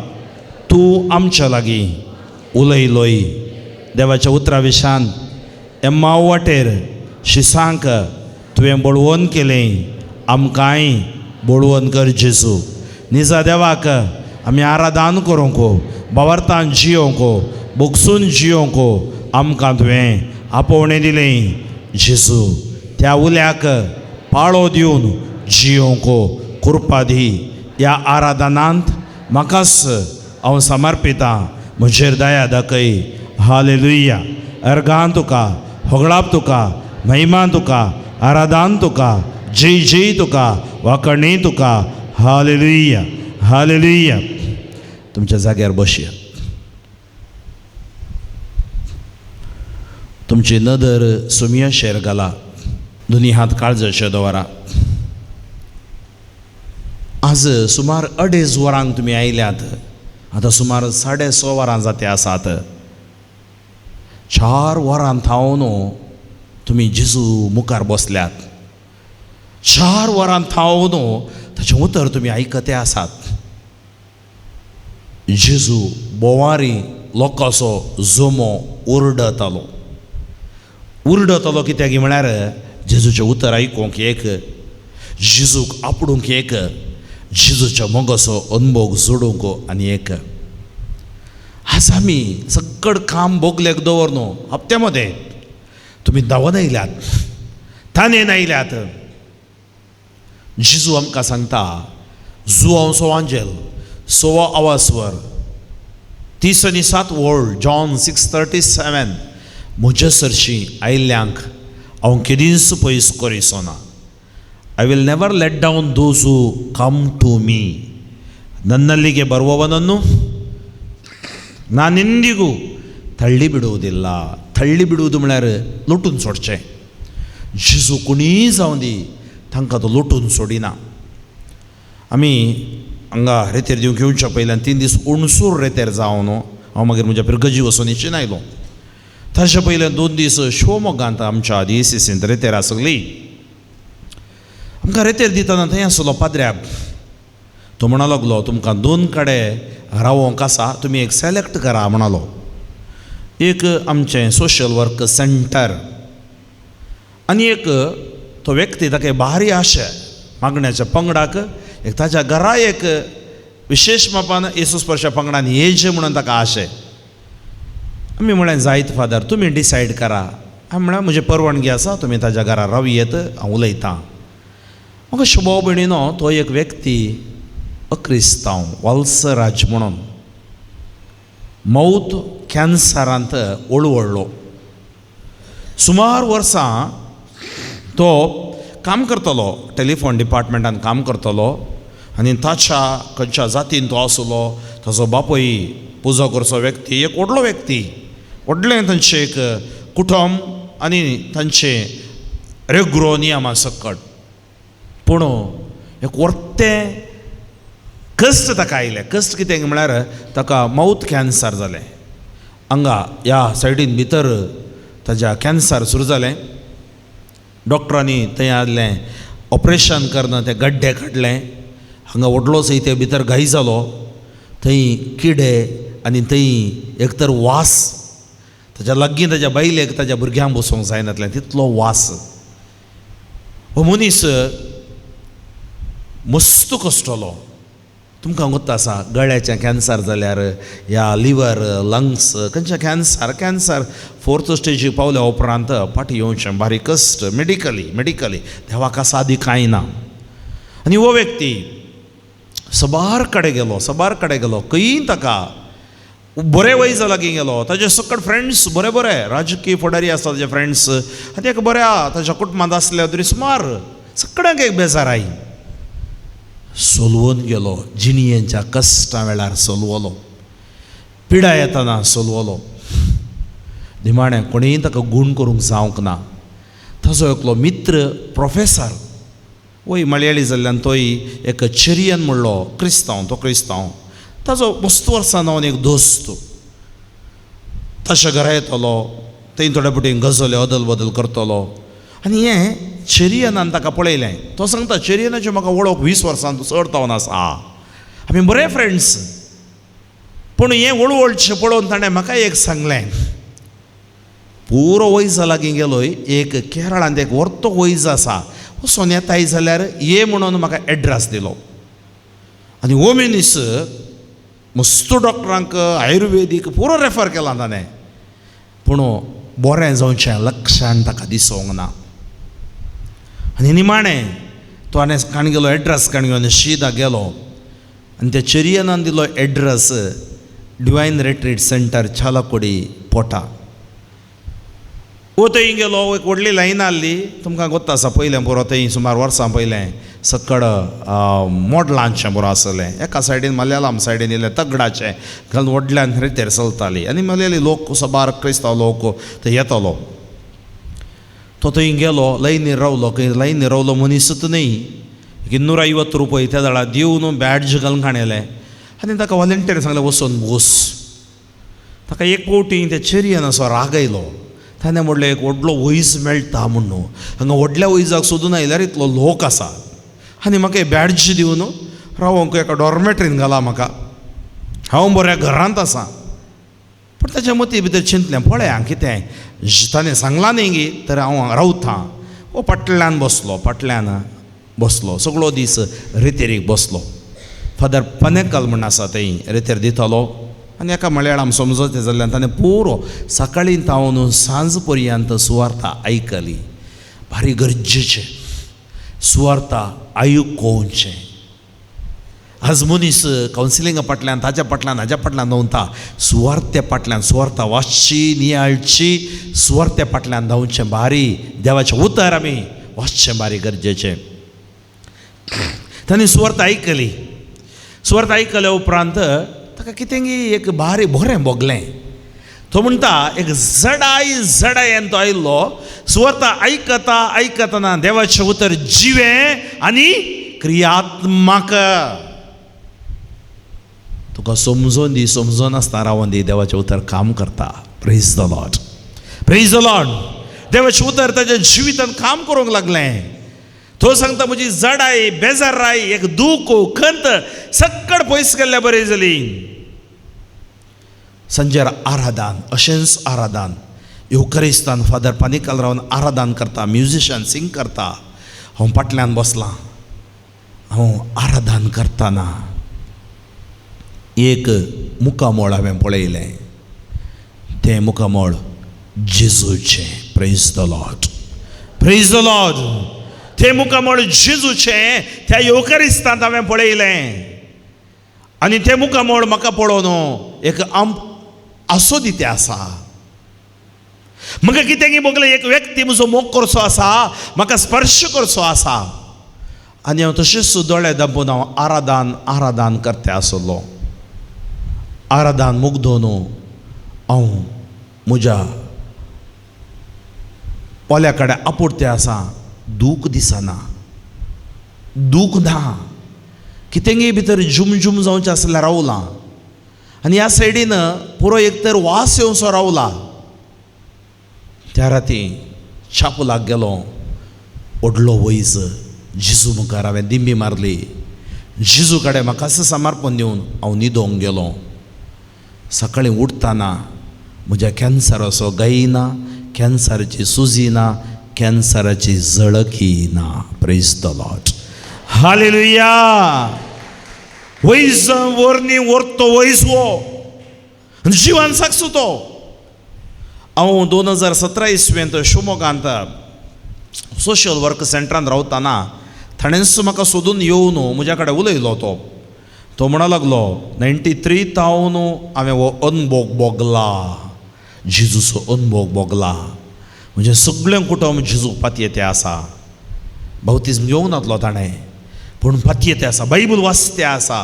तूं आमच्या लागीं उलयलोय. देवाच्या उतरां विशान एम्माव वाटेर शिसांक तुवें बळवंत केलें, आमकांय बळवंत कर जेजू. निजा देवाक आमी आराधन करूंक, भावार्थान जियोंक, बोगसून जियोंक आमकां तुवें आपोवणें दिलें जेजू. त्या उल्याक पाळो दिवन जियोंक कृपा दी. ह्या आराधनांत म्हाकाच हांव समर्पितां, म्हजेर दया दाखय. हालेलुया. अर्गान तुका, होगळाप तुका, महिमा तुका, आराधन तुका, जय जय तुका, वाकणी तुका. Hallelujah, hallelujah. तुमच्या जाग्यार बसया. तुमची नदर सुमिया शेर घाला, दोनी हात काळजाचे दवरा. आज सुमार 2.5 वरांक तुमी आयल्यात, आतां सुमार 6:30 वरां जाते आसात. 4 वरां थावन तुमी जेजू मुखार बसल्यात. 4 वरां थावन ताचें उतर तुमी आयकते आसात. जेजू बोवारी लोकांचो जमो उरडतालो. उरडतालो कित्याक म्हळ्यार जेजूचें उतर आयकूंक एक, जेजूक आपडूंक एक, जेजूच्या मोगाचो अनभोग जोडूंक आनी एक. आज आमी सगळं काम बोगलेक दवर न्हू. हप्त्या मदें तुमी धांवन आयल्यात, तानेन आयल्यात. जेजू आमकां सांगता, जुआंव सो आंजेल 1.25 आवासवर 37 वळ जॉन 6:37 म्हज्या सरशीं आयिल्ल्यांक हांव केदींच पयस करिसो ना. I will never let down those who come to me. ನನ್ನಲ್ಲಿಗೆ ಬರುವವನನ್ನು ನಾನೆಂದಿಗೂ ತಳ್ಳಿ ಬಿಡುವುದಿಲ್ಲ. ತಳ್ಳಿ ಬಿಡುವುದು म्हळ्यार लोटून सोडचें. जेजू कोणीय जावं दी तांकां तो लोटून सोडिना. आमी हांगा रेतेर दिवंक येवच्या पयल्यान 3 दीस उणसूर रेतेर जावन न्हू हांव मागीर म्हज्या पिरगजी वचून इचीन आयलो. ताच्या पयल्यान 2 दीस शिवमोगांत आमच्या डीएसीसींत रेतेर आसली. आमकां रेतेर दितना थंय आसलो पाद्र्याब. तो म्हणा लागलो, तुमकां 2 कडेन रावोंक आसा, तुमी एक सिलेक्ट करा म्हणालो. एक आमचें सोशल वर्क सेंटर आनी एक तो व्यक्ती ताका भारी आशा मागण्याच्या पंगडाक एक ताच्या घरा एक विशेश मापान येसू स्पर्शा पंगडान येयचें म्हणून ताका आशे. आमी म्हळें जायत फादर, तुमी डिसायड करा. हांवें म्हळ्यार म्हजी परवानगी आसा, तुमी ताच्या घरा राव येत, हांव उलयतां. म्हाका शोभाव भयणीनो तो एक व्यक्ती अक्रिस्तांव वाल्सराज म्हणून मौत कॅन्सरांत वळवळ्ळो. सुमार वर्सां तो काम करतलो, टेलिफोन डिपार्टमेंटान काम करतलो आनी ताच्या खंयच्या जातीन तो आसलो. ताचो बापूय पुजा करचो व्यक्ती, एक व्हडलो व्यक्ती, व्हडलें तांचें एक कुटुंब आनी तांचें रेग्रो नियमा सकट. पूण एक वर्तें कश्ट ताका आयलें. कश्ट कितें म्हळ्यार ताका मावथ कॅन्सर जालें. हांगा ह्या सायडीन भितर ताज्या कॅन्सर सुरू जालें. डॉक्टरांनी थंय आसलें ऑपरेशन करना ते गड्डे काडलें. हांगा व्हडलो सय ते भितर घाय जालो. थंय किडे आनी थंय एक तर वास, ताज्या लागीं ताज्या बायलेक ताज्या भुरग्यांक बसोवंक जायनातलें तितलो वास. हो मनीस मस्त कश्टलो. तुमकां गोत्त आसा गळ्याचें कॅन्सर जाल्यार ह्या लिवर लंग्स खंयच्या कॅन्सर कॅन्सर फोर्थ स्टेजीक पावल्या उपरांत फाटीं येवचें बारीक कश्ट मेडिकली मेडिकली देवाक आसा दी कांय ना. आनी हो व्यक्ती सबार कडेन गेलो, सबार कडेन गेलो, खंयी ताका बरे वैजा लागीं गेलो. ताजे सकट फ्रेंड्स बरे बरे राजकीय फुडारी आसा ताजे फ्रेंड्स आनी एक बऱ्या ताज्या कुटुंबांत आसल्या तरी सुमार सगळ्यांक एक बेजार आई सोलवून गेलो. जिणयेच्या कश्टां वेळार सोलवलो, पिडा येतना सोलवलो. निमाणें कोणीय ताका गूण करूंक जावंक ना. ताजो एकलो मित्र प्रोफेसर वय मलयाळी जाल्ल्यान तोय एक चेरियन म्हणलो क्रिस्तांव, तो क्रिस्तांव ताजो मस्त वर्सां नांवान एक दोस्त. ताच्या घरा येतलो, थंय थोडे फावटी गजले अदल बदल करतलो. आनी हें चेरियनान ताका पळयलें. तो सांगता चेरियनाची म्हाका वळख 20 वर्सां चड जावन आसा, आमी बरे फ्रेंड्स. पूण हें वळवळचें पळोवन ताणें म्हाका एक सांगलें, पुरो वैजा लागीं गेलो, एक केरळांत एक व्हरतो वैज आसा, वचोन येताय जाल्यार ये म्हणून म्हाका एड्रेस दिलो. आनी हो मनीस मस्त डॉक्टरांक आयुर्वेदीक पुरो रेफर केलां ताणें, पूण बरें जावचें लक्षण ताका दिसोंक ना. आनी निमाणें तो आनी काण गेलो एड्रेस काण घेवन शीदा गेलो आनी त्या चेरियनान दिलो address divine retreat centre Chalakudy Potta. वो थंय गेलो, एक व्हडली लायन आहली. तुमकां गोत्त आसा पयलें पुरो थंय सुमार वर्सां पयलें सकड मोडलांचें पुरो आसलें. एका सायडीन मलयाळम सायडीन इल्लें तगडाचें घालून व्हडल्यान रेतेर चलताली आनी मलयाळी लोक सबार क्रिस्तांव लोक थंय येतालो. तो थंय गेलो, लायनीर रावलो. खंय लायनीर रावलो मनीसच न्हय, 250 रुपया त्या जाणा दिवन बॅड्ज घालून काणयलें. आनी ताका वॉलंटियर सांगलें वचून बस. ताका एक फावटी त्या चेरियन असो राग आयलो. ताणें म्हणलें एक व्हडलो वैज मेळटा म्हणून हांगा व्हडल्या वैजाक सोदून आयल्यार इतलो लोक आसा आनी म्हाका बॅड्ज दिवन रावोंक एका डॉर्मेट्रीन घाला म्हाका, हांव बऱ्या घरांत आसा. पूण ताच्या मती भितर चिंतलें पळया कितें ताणें सांगलां न्ही गी तर हांव रावतां. हो फाटल्यान बसलो, फाटल्यान बसलो सगळो दीस रेतेरीक बसलो. फादर पनेकल म्हण आसा थंय रेतेर दितालो आनी एका मलयाळम समजते जाल्ल्यान ताणें पुरो सकाळीं तावन सांज पर्यंत सुवार्ता आयकली. भारी गरजेचें सुवार्ता आयकोवचें. आज मनीस कावन्सिलिंगा फाटल्यान ताज्या फाटल्यान हाज्या फाटल्यान धांवता, सुवार्ते फाटल्यान सुवार्ता वाचची नियाळची, सुवार्ते फाटल्यान धांवचें भारी देवाचें उतर आमी वाचचें भारी गरजेचें. ताणें सुवार्ता आयकली. सुवार्ता आयकल्या उपरांत ताका कितें एक भारी बरें भोगलें. तो म्हणटा एक जडाय जडायेन तो आयलो. सुवार्ता आयकता आयकतना देवाचें उतर जिवें आनी क्रियात्मक. तुका समजून दी, समजून आसतना रावन दी, देवाचें उतर काम करता. Praise the Lord, praise the Lord. देवाचें उतर ताच्या जिवितान काम करूंक लागलें. तो सांगता म्हजी जडाय बेजाराय एक दूख खंत सक्कड पयस गेल्ल्या बरी जाली. संजेर आराधन, अशेंच आराधन येवकरिस्तान फादर पानिकल रावन आराधन करता, म्युजिशियन सिंग करता. हांव फाटल्यान बसलां, हांव आराधन करतना एक मुखामळ हांवें पळयलें. तें मुखामळ जेजूचें. Praise the Lord, praise the Lord. तें मुखामळ जेजूचें त्या येवकरिस्तांत हांवें पळयलें आनी तें मुखामळ म्हाका पळोवन एक आसो दितें आसा. म्हाका कितें भोगलें, एक व्यक्ती म्हजो मोग करचो आसा, म्हाका स्पर्श करचो आसा. आनी हांव तशेंच दोळे दांपून हांव आराधन आराधन करता आसलो. आराधन मुग्दोन हांव म्हज्या पोल्या कडेन आपुडते आसा दूख दिसना, दूख ना, कितेंगी भितर झुमझुम जावचें आसल्यार रावलां आनी ह्या सायडीन पुरो एक तर वास येवसो रावला. त्या राती छापुलाक गेलो, व्हडलो वैज जेजू मुखार हांवें दिंबी मारली. जेजू कडेन म्हाका समर्पण दिवन हांव न्हिदोंक गेलो. सकाळीं उठतना म्हज्या कॅन्सराचो गाय ना, कॅन्सराची सुजी ना, कॅन्सराची झळकी ना. Praise the Lord, hallelujah. वैज वरनी वरतो वैज हो आनी जिवान साक्षू तो. हांव 2017 इसवेंत शिवमोगांत सोशल वर्क सेंटरांत रावतना ताणेंच म्हाका सोदून येवन म्हज्या कडेन उलयलो. तो तो म्हणा लागलो 93 तावन हांवें हो अनभोग भोगला, जेजूचो अनभोग भोगला. म्हणजे सगळें कुटुंब जेजूक पातयेते आसा. बावतीज्म घेवंक नातलो ताणें, पूण पातयेते आसा, बायबल वाचते आसा.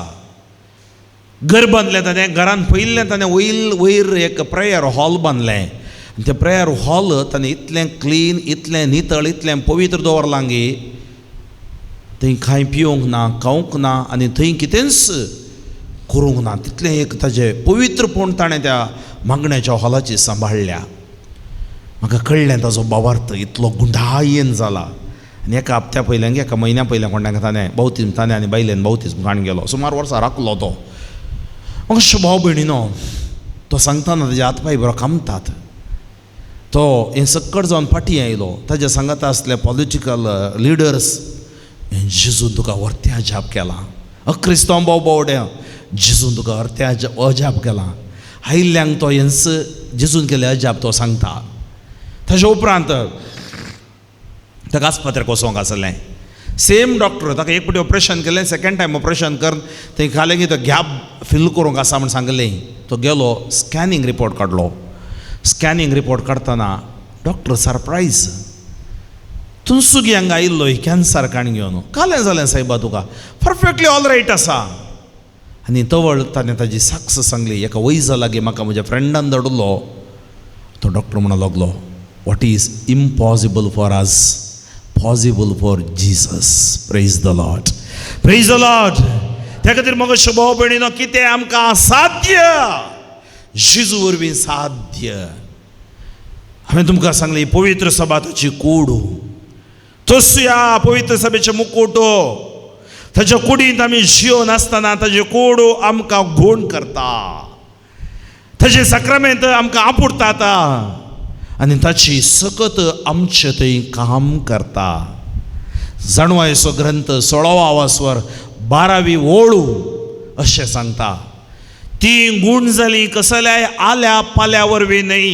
घर बांदलें ताणें, घरान पयलें ताणें वयर वयर एक प्रेयर हॉल बांदलें. आनी तें प्रेयर हॉल ताणें इतलें क्लीन, इतलें नितळ, इतलें पवित्र दवरलां गी थंय कांय पिवंक ना, खावंक ना आनी थंय कितेंच करूंक ना. तितलें एक ताजें पवित्रपण ताणें त्या मागण्याच्या हॉलाची सांबाळ्ळ्या. म्हाका कळ्ळें ताजो भावार्थ इतलो गुंडायेन जाला. आनी एका हप्त्या पयल्यान, एका म्हयन्या पयल्यान कोणाक ताणें बावतीज्म, ताणें आनी बायलेन बावतीज्म काण गेलो. सुमार वर्सां राखलो तो. म्हाका भाव भयणीनो, तो सांगतना ताजे हात पांय बरो कामतात. तो हें सक्कड जावन फाटीं आयलो. ताज्या सांगाता आसले पॉलिटिकल लिडर्स, जेजून तुका व्हरतें अजाप केलां. अक्रिस्तांव भाव बावड्या, जेजून तुका व्हरतें अजाप केलां. आयिल्ल्यांक तो हेंच जेजून केलें अजाप तो सांगता. ताज्या उपरांत ताका आस्पत्रेक वचोंक आसलें. सेम डॉक्टर ताका एक फावटी ऑपरेशन केलें, सेकेंड टायम ऑपरेशन कर थंय खालें की तो गॅप फिल करूंक आसा म्हूण सांगलें. तो गेलो, स्कॅनिंग रिपोर्ट काडलो. स्कॅनिंग रिपोर्ट काडटना डॉक्टर सरप्रायज, तुमसुगी हांगा आयिल्लो कॅन्सर काण घेवन, कालें जालें सायबा तुका, परफेक्टली ऑल रायट आसा. आनी तवळ ताणें ताजी साक्ष सांगली. एका वैजा लागीं म्हाका म्हज्या फ्रेंडान धाडिल्लो. तो डॉक्टर म्हणूंक लागलो, what is impossible for us possible for Jesus. Praise the Lord, praise the Lord. त्या खातीर म्हजो भाव भयणीनो, कितें आमकां साध्य जेजू वरवीं साध्य. हांवें तुमकां सांगलें, पवित्र सभा ताची कूड, तसया पवित्र सभेचें मुकुट. ताच्या कुडींत आमी जियोन आसतना ताजे कूड आमकां गूण करता, ताजे साक्रामेंत आमकां आपुडतात आनी ताची सकत आमचे थंय काम करता. जाणवायचो ग्रंथ 16 वासवर 12वी ओळू अशें सांगता, ती गूण जाली कसल्याय आल्या पाल्या वरवीं न्हय,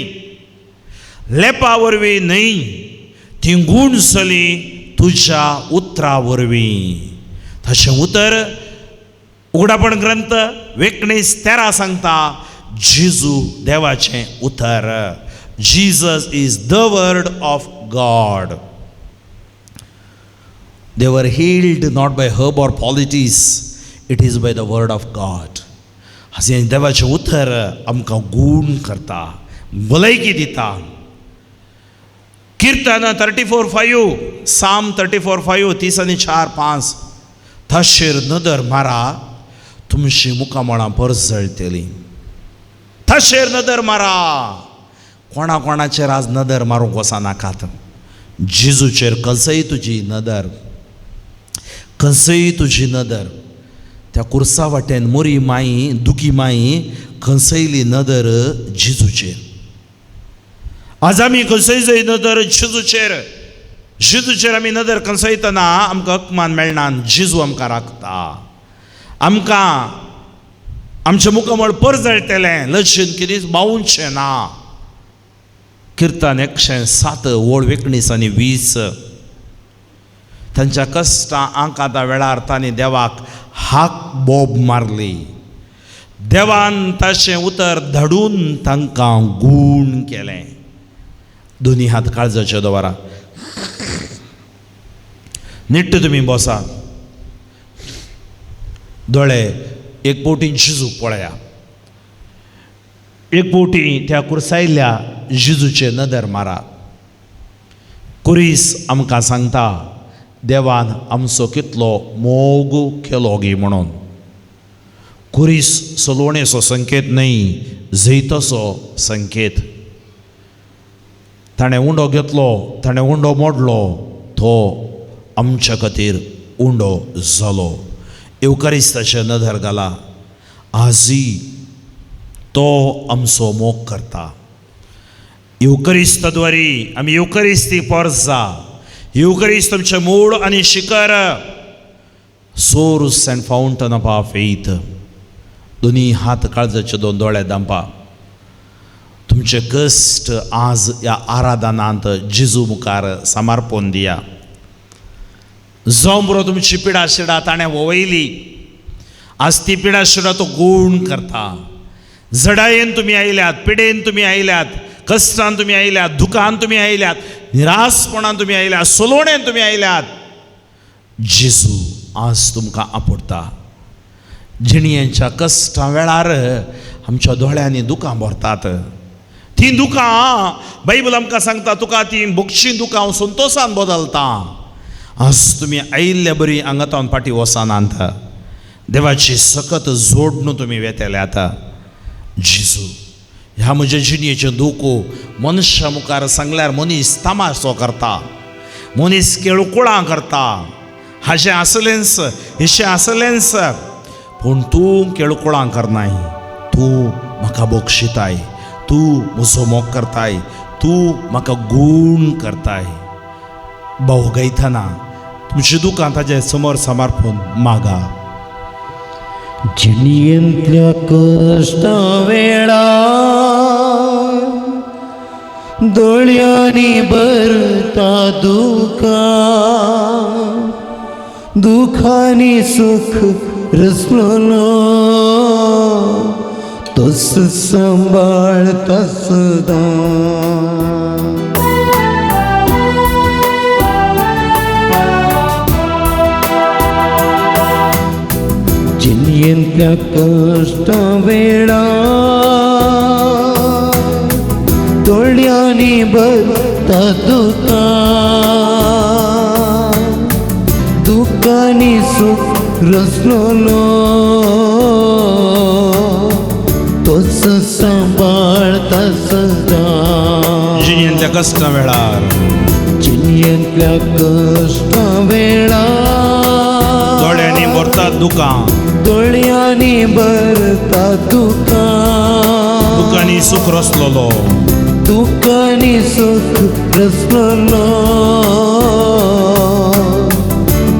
लेपा वरवीं न्हय, ती गूण जाली तुज्या उतरा वरवीं. तशें उतर उगडापण ग्रंथ 19:13 सांगता, जेजू देवाचें उतर. Jesus is the word of God. They were healed not by herb or poultices, it is by the word of God. अशें देवाचें उतर आमकां गूण करता, भलायकी दिता. किर्तन 34:5, साम 34:5, 30 आनी 4, 5. ताचेर नदर मारा, तुमची मुखामळां परजळटलीं. ताचेर नदर मारा. कोणा कोणाचेर आज नदर मारूंक वचनाकात. जेजूचेर कसय तुजी नदर, कसय तुजी नदर. त्या कुर्सा वाटेन मोरी माई, दुखी माई खंसयली नदर जेजूचेर. आज आमी खंयसय जंय नदर जेजूचेर, जेजूचेर आमी नदर खंसयतना आमकां अपमान मेळना. जेजू आमकां राखता, आमकां आमचें मुखामळ परजळटलें, लजेन कितेंच बावचें ना. किर्तन 107 ओळ 19 आनी 20. तांच्या कश्टां आंकांता वेळार तांणी देवाक हाक बोब मारली. देवान ताचें उतर धाडून तांकां गूण केलें. दोनी हात काळजाचे दवरा, निट्ट तुमी बसा, दोळे एक फावटी जेजूक पळया, एक फावटी त्या कुर्सायल्ल्या जेजूचे नदर मारा. कुरीस आमकां सांगता देवान आमचो कितलो मोग केलो गी म्हणून. कुरीस सलोवणेचो संकेत न्हय, जैताचो संकेत. ताणें उंडो घेतलो, ताणें उंडो मोडलो, तो आमच्या खातीर उंडो जालो. येवकारिस्ताचें नदर घाला, आजी तो आमचो मोग करता. येवकरिस्ताद्वारी आमी येवकरिस्ती पोरसा. येवकरिस्त आमचें मूळ आनी शिखर, Source and fountain of our faith. दोनी हात काळजाचे दोन दोळे दांपा. तुमचे कश्ट आज ह्या आराधनांत जेजू मुखार समर्पण दिया. जावं बरो तुमची पिडा शिडा ताणें वळयली, आज ती पिडा शिडा तो गूण करता. जडायेन तुमी आयल्यात, पिडेन तुमी आयल्यात, कश्टान तुमी आयल्यात, दुखान तुमी आयल्यात, निराशपणान तुमी आयल्यात, सोलोवणेन तुमी आयल्यात. जेजू आज तुमकां आपडटा. जिणयेच्या कश्टां वेळार आमच्या दोळ्यांनी दुकां भरतात. तीं दुकां बायबल आमकां सांगता, तुका तीं भोगशीं दुकां हांव संतोशान बदलता. आज तुमी आयिल्ले बरी हांगा फाटीं वचनात. देवाची सकत जोड न्हू तुमी वेतले आतां. जेजू ह्या म्हज्या जिणयेचें दुख मनशा मुखार सांगल्यार मनीस तमासो करता, मनीस केळकुळां करता, हाजें आसलेंच हेशें आसलेंच, पूण तूं केळकुळां करनाय. तूं म्हाका बक्षिताय, तूं म्हजो मोग करताय, तूं म्हाका गूण करताय. भाव गायतना तुमची दुकां ताजे समोर समर्पण मागा. जिणयेंतल्या कश्टा वेळा दोळ्यांनी भरता दुकां, दुखांनी सुख रसलो तोच सांबाळता सदां. जिणयेंतल्या कश्टा वेळा दोळ्यांनी भरता दुकां, दुखांनी सुख रसलो तोच सांबाळता सदां. जिणयेंतल्या कश्टा वेळार, जिणयेंतल्या कश्टा वेळार दोळ्यांनी भरता दुकां, दोळ्यांनी भरता दुकां, दुकांनी सुख रसलो, दुकांनी सुख रसलो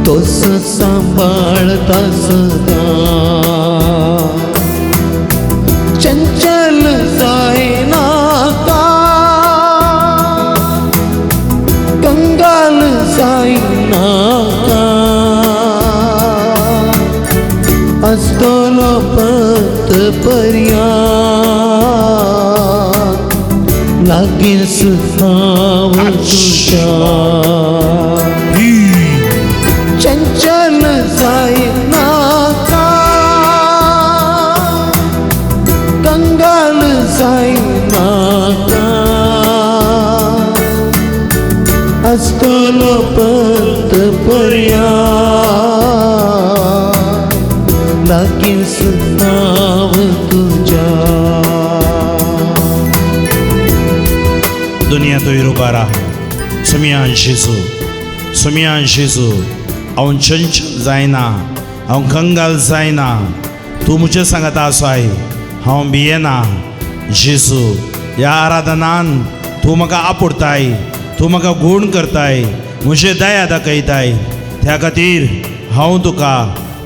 तोच सांबाळता सदां. चंचल जायनाका, कंगाल जायनाका, आसतलो पत पर्यान लागींच हांव तुज्या. चंचल जायनाका, कंगाल जायनाका, आसतलो पत पर्यान लागींच हांव तुज्या. दुनिया तो रुबारा सुमियान जेजू, सुमियान जेजू, हांव चंचल जायना, हांव कंगाल जायना, तूं म्हजें सांगता आसाय, हांव भियेना. जेजू ह्या आराधनान तूं म्हाका आपुडताय, तूं म्हाका गूण करताय, म्हजे दया दाखयताय, त्या खातीर हांव तुका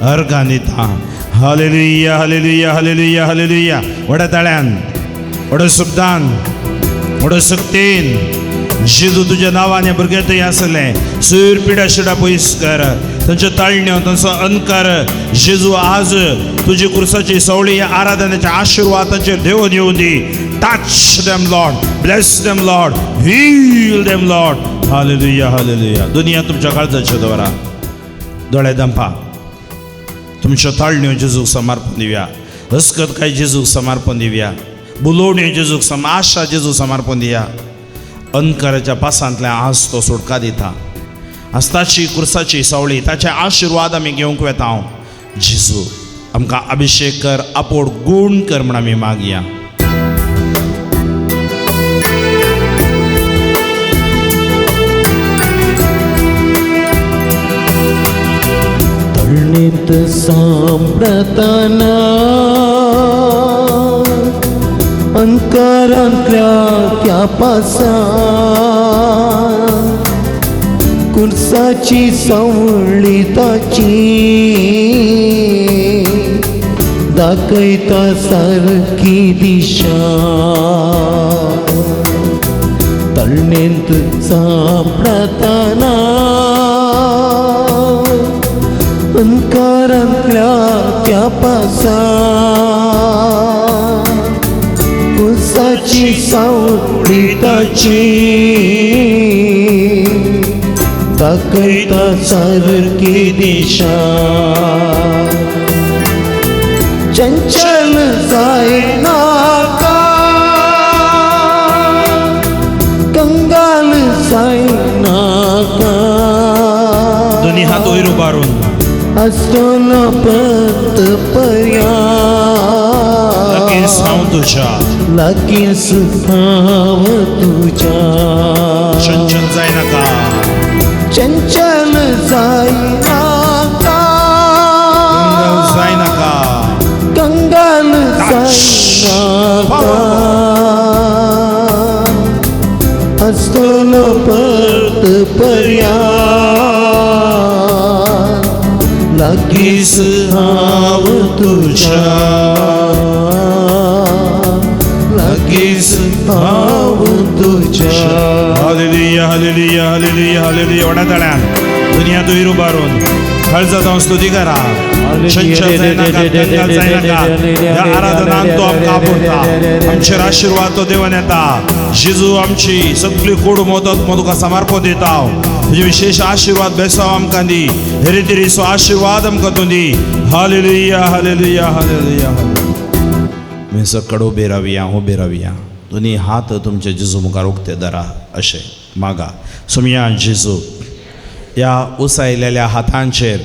अर्गां दितां. Hallelujah, hallelujah, hallelujah, hallelujah. व्हडा ताळ्यान, व्हडा शब्दान, व्हडा शक्तीन जेजू तुज्या नांवान भुरगे थंय आसलें सूर पिडा शिडा पयस कर, तांच्यो ताळण्यो, तांचो अनकार जेजू आज तुजी कुर्साची सवळी आराधनेच्या आशिर्वाद तांचेर देवून येवूं दी. Touch them Lord, bless them Lord, heal them Lord. Hallelujah, hallelujah. दुनिया तुमच्या काळजाचेर दवरा, दोळे दंपा, तुमच्यो ताळण्यो जेजूक समर्पण दिवया, हसकत काय जेजूक समर्पण दिवया, बुलोवण्यो जेजूक आशा जेजूक समर्पण दिया. अंधकाराच्या पासांतल्यान आज तो सुटका दिता. आज ताची कुर्साची सावळी ताचे आशिर्वाद आमी घेवंक वेता. जेजू आमकां अभिशेक कर, आपोड गूण कर म्हण आमी मागया. तळणीत सांपडताना अंकारांतल्या त्या पासान कुर्साची सावळी ताची दाखयता सारकी दिशा. तळणेंत सांपडताना अंकारांतल्या त्या पासान कुर्साची सावळी ताची दाखयता सारकी दिशा. चंचल जायनाका, कंगाल जायनाका, दोन्ही हात वयर उबारून आसतलो पत पर्या लागींच हांव तुज्या, लागींच हांव तुज्या. चंचल जायनाका, चंचल जायनाका, कंगाल जायनाका, कंगाल जायनाका, आसतलो पत पर्या लागींच हांव तुज्या, लागींच हांव तुज्या. Hallelujah hallelujah hallelujah hallelujah. व्हडा ताळ्यान दुनिया वयर उबारून काळजांत हांव स्तुती करा. चंचल जायनाका, कंगाल जायनाका. ह्या आराधनान तो आमकां आपुरता, आमचेर आशिर्वाद तो देवन येता. जेजू आमची सगळी कोड मोदत मग तुका समर्पण दिता. तुजे विशेष आशिर्वाद बेसाव आमकां दी, हेरेतेरीचो आशिर्वाद आमकां तूं दी. Hallelujah hallelujah hallelujah. मी सकड उबे रावया, उबे रावया. दोन्ही हात तुमचे जेजू मुखार उक्ते धरा अशें मागा. सोमया जेजू, ह्या उसायलेल्या हातांचेर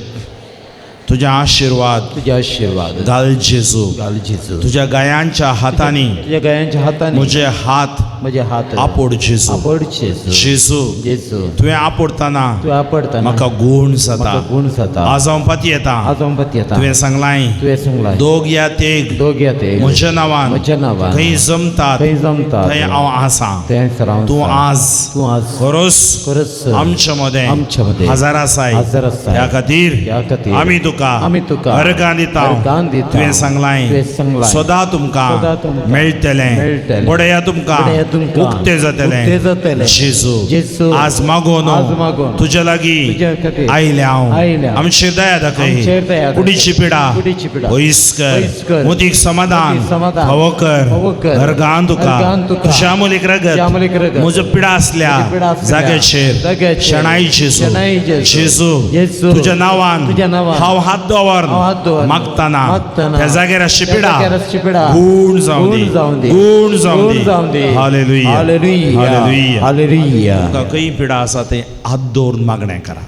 तुज्या आशिर्वाद, तुझ्या आशिर्वाद घाल जेजू, घाल जेजू. तुझ्या गायांच्या हातांनी, तुझ्या गायांच्या हातांनी म्हजे हात, म्हजे हात आपोड जेजू, आपोड जेजू. जेजू जेजू तुवें आपोडताना तुवें आपोडताना म्हाका गूण जाता, म्हाका गूण जाता. आज हांव पातयेता, आज हांव पातयेता. तुवें सांगलाय, तुवें सांगलाय, दोग या तेग, दोग या तेग म्हज्या नांवान, म्हज्या नांवान खंय जमतात, खंय जमतात, थंय हांव आसा. थंय हांव तूं आज, तूं आज खरोच खरोच आमच्या मदें, आमच्या मदें हजार आसाय. हजार आसाय. ह्या खातीर, ह्या खातीर आमी तुका, आमी तुका अर्गां दिता. अर्गां दिता. तुवें सांगलाय, तुवें सांगलाय, सदां तुमकां सदां तुमकां मेळटलें, मेळटलें, बडया तुमकां बडया तुमकां उक्तें जातलें. उक्तें जातलें. जेजू, जेजू, आज मागोन आज मागोन तुज्या लागीं तुज्या खातीर आयल्या हांव. आयल्या. आमचेर दया दाखय, आमचेर दया दाखय, कुडीची पिडा कुडीची पिडा पयस कर, पयस कर, मोदीक समाधान मोदीक समाधान फावो कर, फावो कर, अर्गान तुका, अर्गान तुका, तुज्या मुलीक रगत, तुज्या मुलीक रगत, म्हजो पिडा आसल्या म्हजी पिडा आसल्या जाग्याचेर, जाग्याचेर, शणाई जेजू, शणाई जेजू, जेजू, जेजू, तुज्या नांवान, तुज्या नांवान, हांव हात दवर हांव हात दवर मागताना, मागताना, त्या जाग्यार आसची त्या पिडा जाग्यार आसची पिडा गूण जावं दी, गूण जावं दी, गूण जावं गूण जावं दी. दी. Hallelujah hallelujah hallelujah. हालेलुया. तुमकां खंय पिडा आसा तें हात दवरून मागणें करा.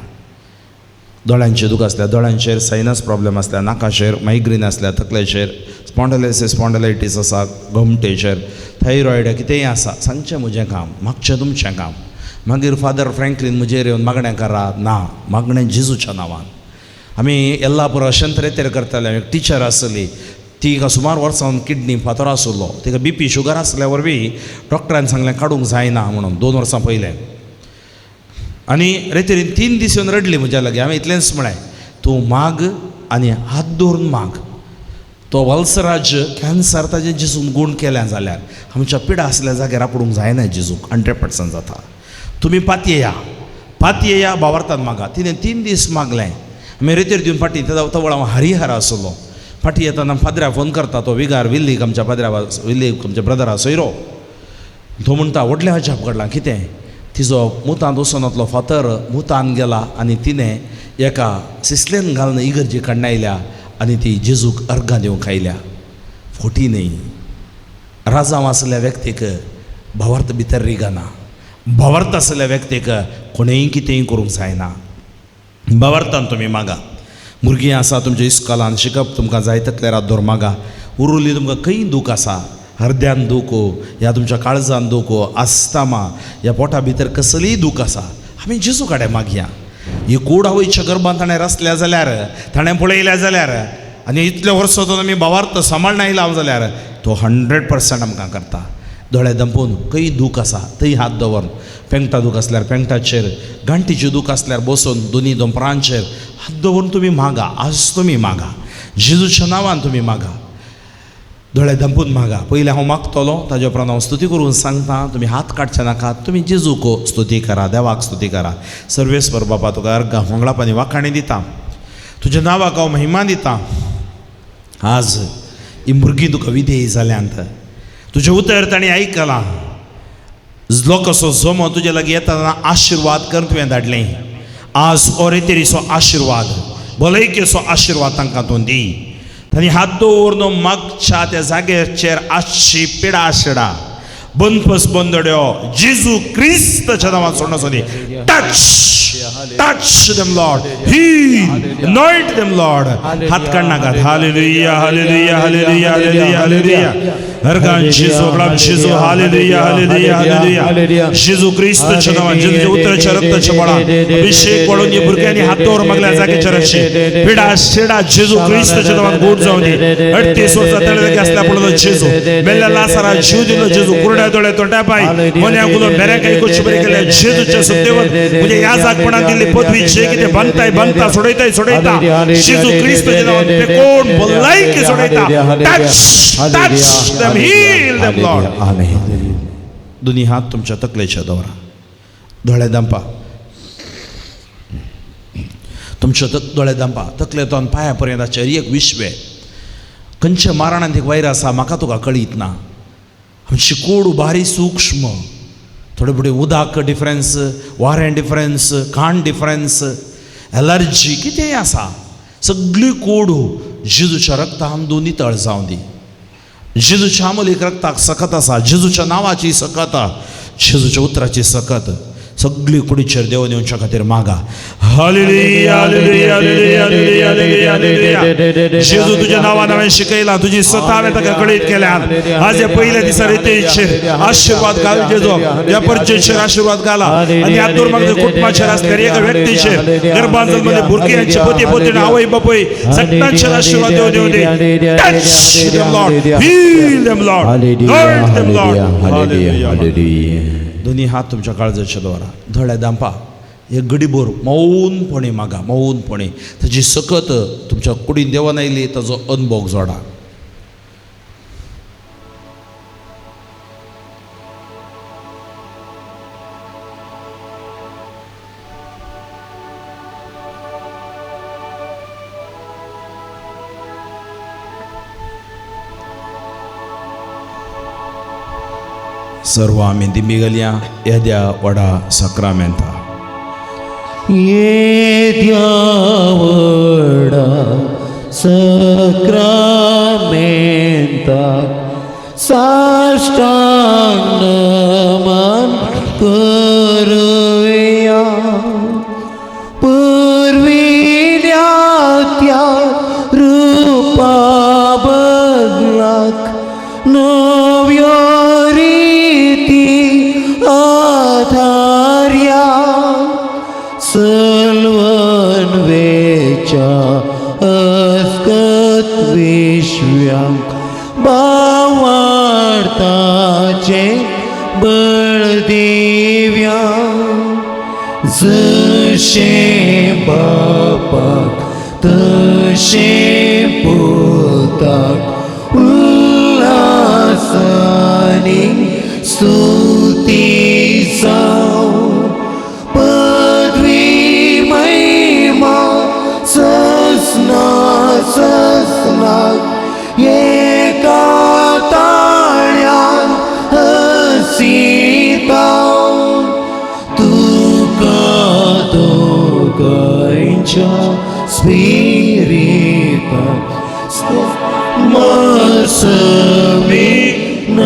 दोळ्यांचे दूख आसल्यार, दोळ्यांचेर सायनस प्रॉब्लेम आसल्यार, नाकाचेर मायग्रेन आसल्यार, तकलेचेर स्पॉन्डलायसिस स्पॉन्डलायटीस आसा, गोमटेचेर थायरॉयड कितेंय आसा, सांगचें म्हजें काम, मागचें तुमचें काम. मागीर फादर फ्रँकलीन म्हजेर येवन मागणें करा ना, मागणें जेजूच्या नांवान. आमी येल्लापुरा अशें करताले. एक टिचर आसली, तिका सुमार वर्सां किडनी फातर आसलो, तिका बीपी शुगर आसल्या वरवीं डॉक्टरान सांगलें काडूंक जायना म्हणून 2 वर्सां पयलें. आनी रेतेरीन 3 दीस येवन रडली म्हज्या लागीं. हांवें इतलेंच म्हळें, तूं माग आनी हात दवरून माग. तो वल्सराज कॅन्सर ताजें जेजून गूण केलें जाल्यार आमच्या पिडा आसल्या जाग्यार आपोवंक जायना जेजूक, 100% जाता. तुमी पातयेया, पातयेया बावार्थान मागा. तिणें 3 दीस मागलें. आमी रेतेर दिवन फाटीं तवळ हांव हरिहर आसलो. फाटीं येताना फादऱ्या फोन करता, तो विगार विल्लीक आमच्या फादऱ्या विल्लीक आमच्या ब्रदरा सोयरो. तो म्हणटा व्हडलें अजाप घडलां. कितें? तिजो मुतांत वचनातलो फातर मुतान गेला आनी तिणें एका सिसलेन घालून इगर्जी काडून आयल्या आनी ती जेजूक अर्गां दिवंक आयल्या. फोटी न्हय. राजांव आसल्या व्यक्तीक भावार्थ भितर रिगना. भावार्थ आसलेल्या व्यक्तीक कोणेय कितेंय करूंक जायना. भावार्थान तुमी मागा. भुरगीं आसा तुमच्या इस्कॉलान शिकप तुमकां जाय तितले रात मागा. उरुल्ली तुमकां खंय दूख आसा, हृदयान दूख ह्या तुमच्या काळजान दूख, आस्तामा ह्या पोटा भितर कसलीय दूख आसा, आमी जेजू कडेन मागया. ही कूड आवयच्या गर्भान ताणें रचल्या जाल्यार, ताणें पळयल्या जाल्यार, आनी इतले वर्सां तो आमी भावार्थ सांबाळना आयला जाल्यार तो 100% आमकां करता. दोळे दंपून खंय दूख आसा थंय हात दवरून, पेंगटा दूख आसल्यार पेंगटाचेर, गांठीची दूख आसल्यार बसून दोनी दोंपरांचेर हात दवरून तुमी मागा. आज तुमी मागा, जेजूच्या नांवान तुमी मागा. दोळे दंपून मागा. पयलें हांव मागतलो, ताज्या उपरांत हांव स्तुती करून सांगता. तुमी हात काडचे नाका, तुमी जेजूक स्तुती करा, देवाक स्तुती करा. सर्वेस्पर बापा, तुका अर्घां होंगळाप आनी वाखाणी दिता, तुज्या नांवाक हांव महिमा दिता. आज ही भुरगीं तुका विधेयी जाल्यांत, तुजें उतर तांणी आयकलां. लोकांचो जमो तुजे लागीं येता आशिर्वाद करून तुवें धाडलें. आज ओरेतेरीचो आशिर्वाद, भलायकेचो आशिर्वाद तांकां तूं दी. तांणी हात दवरून मागच्या त्या जाग्याचेर आसची पिडा शिडा बंदपस बंदड्यो जेजू क्रिस्ताच्या नांवान सोडून आसूं दी. Touch, touch them Lord, heal, anoint them Lord. हात काडनाकात. Hallelujah, hallelujah, hallelujah, hallelujah, hallelujah. हरगान जेजू, अगलाम जेजू. Hallelujah, hallelujah, hallelujah. जेजू क्रिस्ताच्या नांवान, जेजूच्या उतराच्या रक्ताच्या बळान अभिषेक पडून ही भुरग्यांनी हात दवरून मागल्या जाग्याचेर अशी पिडा शिडा जेजू क्रिस्ताच्या नांवान गोड जावं दी. 38 वर्सां तळे आसल्या पडलो जेजू, मेल्ल्या लासारा जीव दिलो जेजू, कुरड्या दोळे तोंड्या पाय मोन्या गुलो बेऱ्या काही गोष्टी बरी केल्या जेजूच्या सत्तेवर. म्हणजे ह्या जागपणान दिल्ली पदवी जे कितें बांदताय बांदता, सोडयताय सोडयता. जेजू क्रिस्ताच्या नांवान ते कोण भलायकी सोडयता. Touch, touch them, heal them Lord. दोन्ही हात तुमच्या तकलेच्या दवरा, दोळे दांपा, तुमच्या दोळे दांपा, तकलेतून पांया पर्यंत एक विश्वे. खंयच्या मारणांत एक वैर आसा म्हाका तुका कळीत ना. आमची कूड भारी सूक्ष्म, थोडे फुडें उदक डिफरन्स, वारें डिफरन्स, खाण डिफरन्स, एलर्जी कितेंय आसा, सगळी कूड जेजूच्या रक्तान दोन नितळ जावं दी. जेजूच्या आमोलीक रक्ताक सकत आसा, जेजूच्या नांवाची सकत, जेजूच्या उतराची सकत. सगळी कुडीचेर देव येवच्या खातीर मागा. Hallelujah, hallelujah, hallelujah, hallelujah, hallelujah. जेजू तुज्या नांवान हांवें शिकयलां, तुजी सता हांवें ताका कळीत केल्या. आज ह्या पयल्या दिसा रितेचेर आशिर्वाद घाल जेजू, ह्या परचेचेर आशिर्वाद घाला. आनी ह्या दोन मागच्या कुटुंबाचेर आसल्यार एका व्यक्तीचेर, गर्भान जल्मले भुरग्यांचे पती पतीण आवय बापूय सगळ्यांचेर आशिर्वाद देव देव दे. Touch them Lord, heal them Lord, anoint them Lord. Hallelujah. दोन्ही हात तुमच्या काळजाच्या दवरा, दोळे दांपा. एक गडीभर मौनपणे मागा, मौनपणे. ताजी सकत तुमच्या कुडीन देवान आयली ताजो अनुभव जोडा. सर्व आमी दिंबी घालया येद्या व्हडा साक्रामेंता. येद्या व्हडा साक्रामेंता साष्टांग नमन करुया. पुर्विल्या त्या रुपा बदलाक नव्यो रीती आधार्या. सलवन वेच्या अस्कत विश्व्यांक बावार्ताचे बळ दिव्या. जशें बापाक तशें पुताक उल्हासानी स्तुती जावं. पदवी महिमा ससना ससनाक एका ताळ्यान हसिता. तुका दोगांयच्या स्पिरिता मसमी न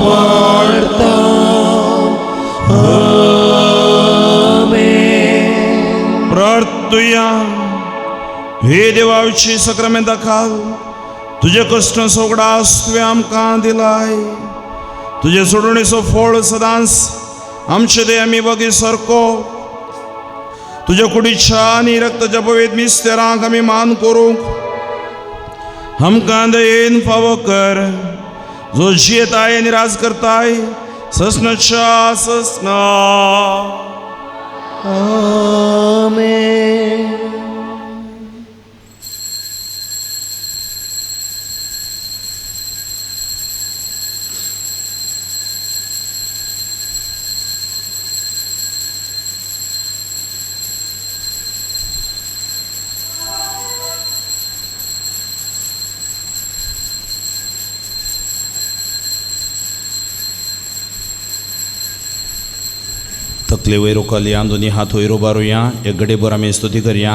वाडता. पावची सक्रामेंता खाल तुजे कश्ट सोगडास तुवें आमकां दिलाय. तुजे सोडणेचो फळ सदांच आमचे दे आमी बगी सारको. तुज्या कुडीच्या आनी रक्ताच्या पवित्र मिस्तेरांक आमी मान करूंक आमकां दयेन फावो कर, जो जियेताय आनी राज करताय ससनाच्या ससना. आमेन. तकले वयर उखलया, दोनी हात वयर उबारुया, एक गडेभर आमी स्तुती करया.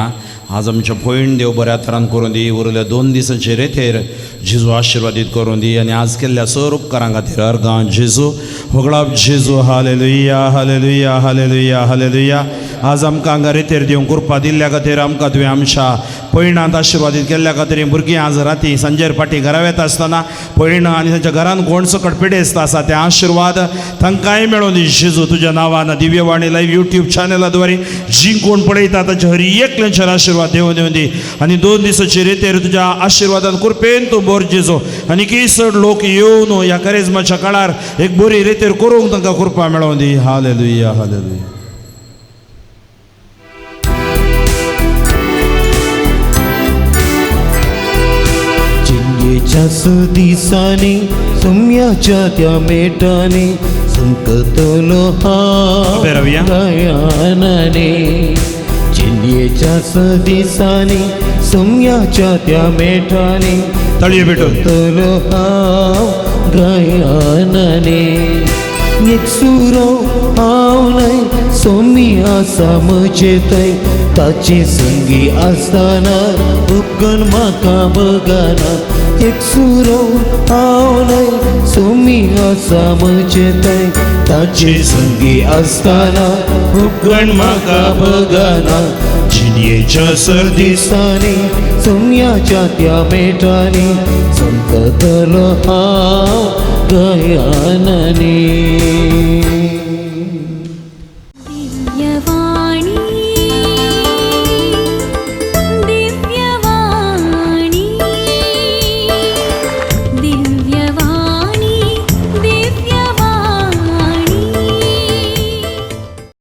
आज आमच्या भयण देव बऱ्या तरान करून दी, उरल्या 2 दिसांचे रेथेर जेजू आशिर्वादीत करून दी आनी आज केल्ल्या सर उपकारां खातीर अर्गां जेजू होगळाप जेजू. Hallelujah hallelujah hallelujah hallelujah. आज आमकां हांगा रेथेर दिवंक कृपा दिल्ल्या खातीर, आमकां तुवें आमच्या पयणांत आशिर्वादीत केल्ल्या खातीर. भुरगीं आज राती सांजेर फाटीं घरा वेता आसतना पयणां आनी तांच्या घरान कोण सकट पिडेस्त आसा ते आशिर्वाद तांकांय मेळोन दी जेजू. तुज्या नांवान दिव्यवाणी लायव्ह यूट्यूब चॅनलाद्वारे जी कोण पळयता तांच्या हर एकल्यांचेर आशिर्वाद देवून दिवन दी आनी 2 दिसाचे रेतेर तुज्या आशिर्वादान कृपेन तूं बोर जेजू. आनी की चड लोक येवन ह्या करेजमाच्या काळार एक बरी रेतेर करूंक तांकां कृपा मेळोवन दी. Hallelujah hallelujah. दिसांनी सुम्याच्या त्या मेटानी संकतलो हांव गायनाने. चिंदेच्या दिसांनी सुम्याच्या त्या मेटानी संकतलो हांव गायनाने. एक सुरो हांव न्हय सोमी आसा म्हजे थंय, ताचे संगी आसतना उपगण म्हाका बगाना. एक सुरो हांव न्हय सोमी आसा म्हजे थंय, ताचे संगी आसतना उपगण म्हाका बगाना. जिणयेच्या सर दिसांनी सोम्याच्या त्या मेटांनी संकतलो हांव गयानानी.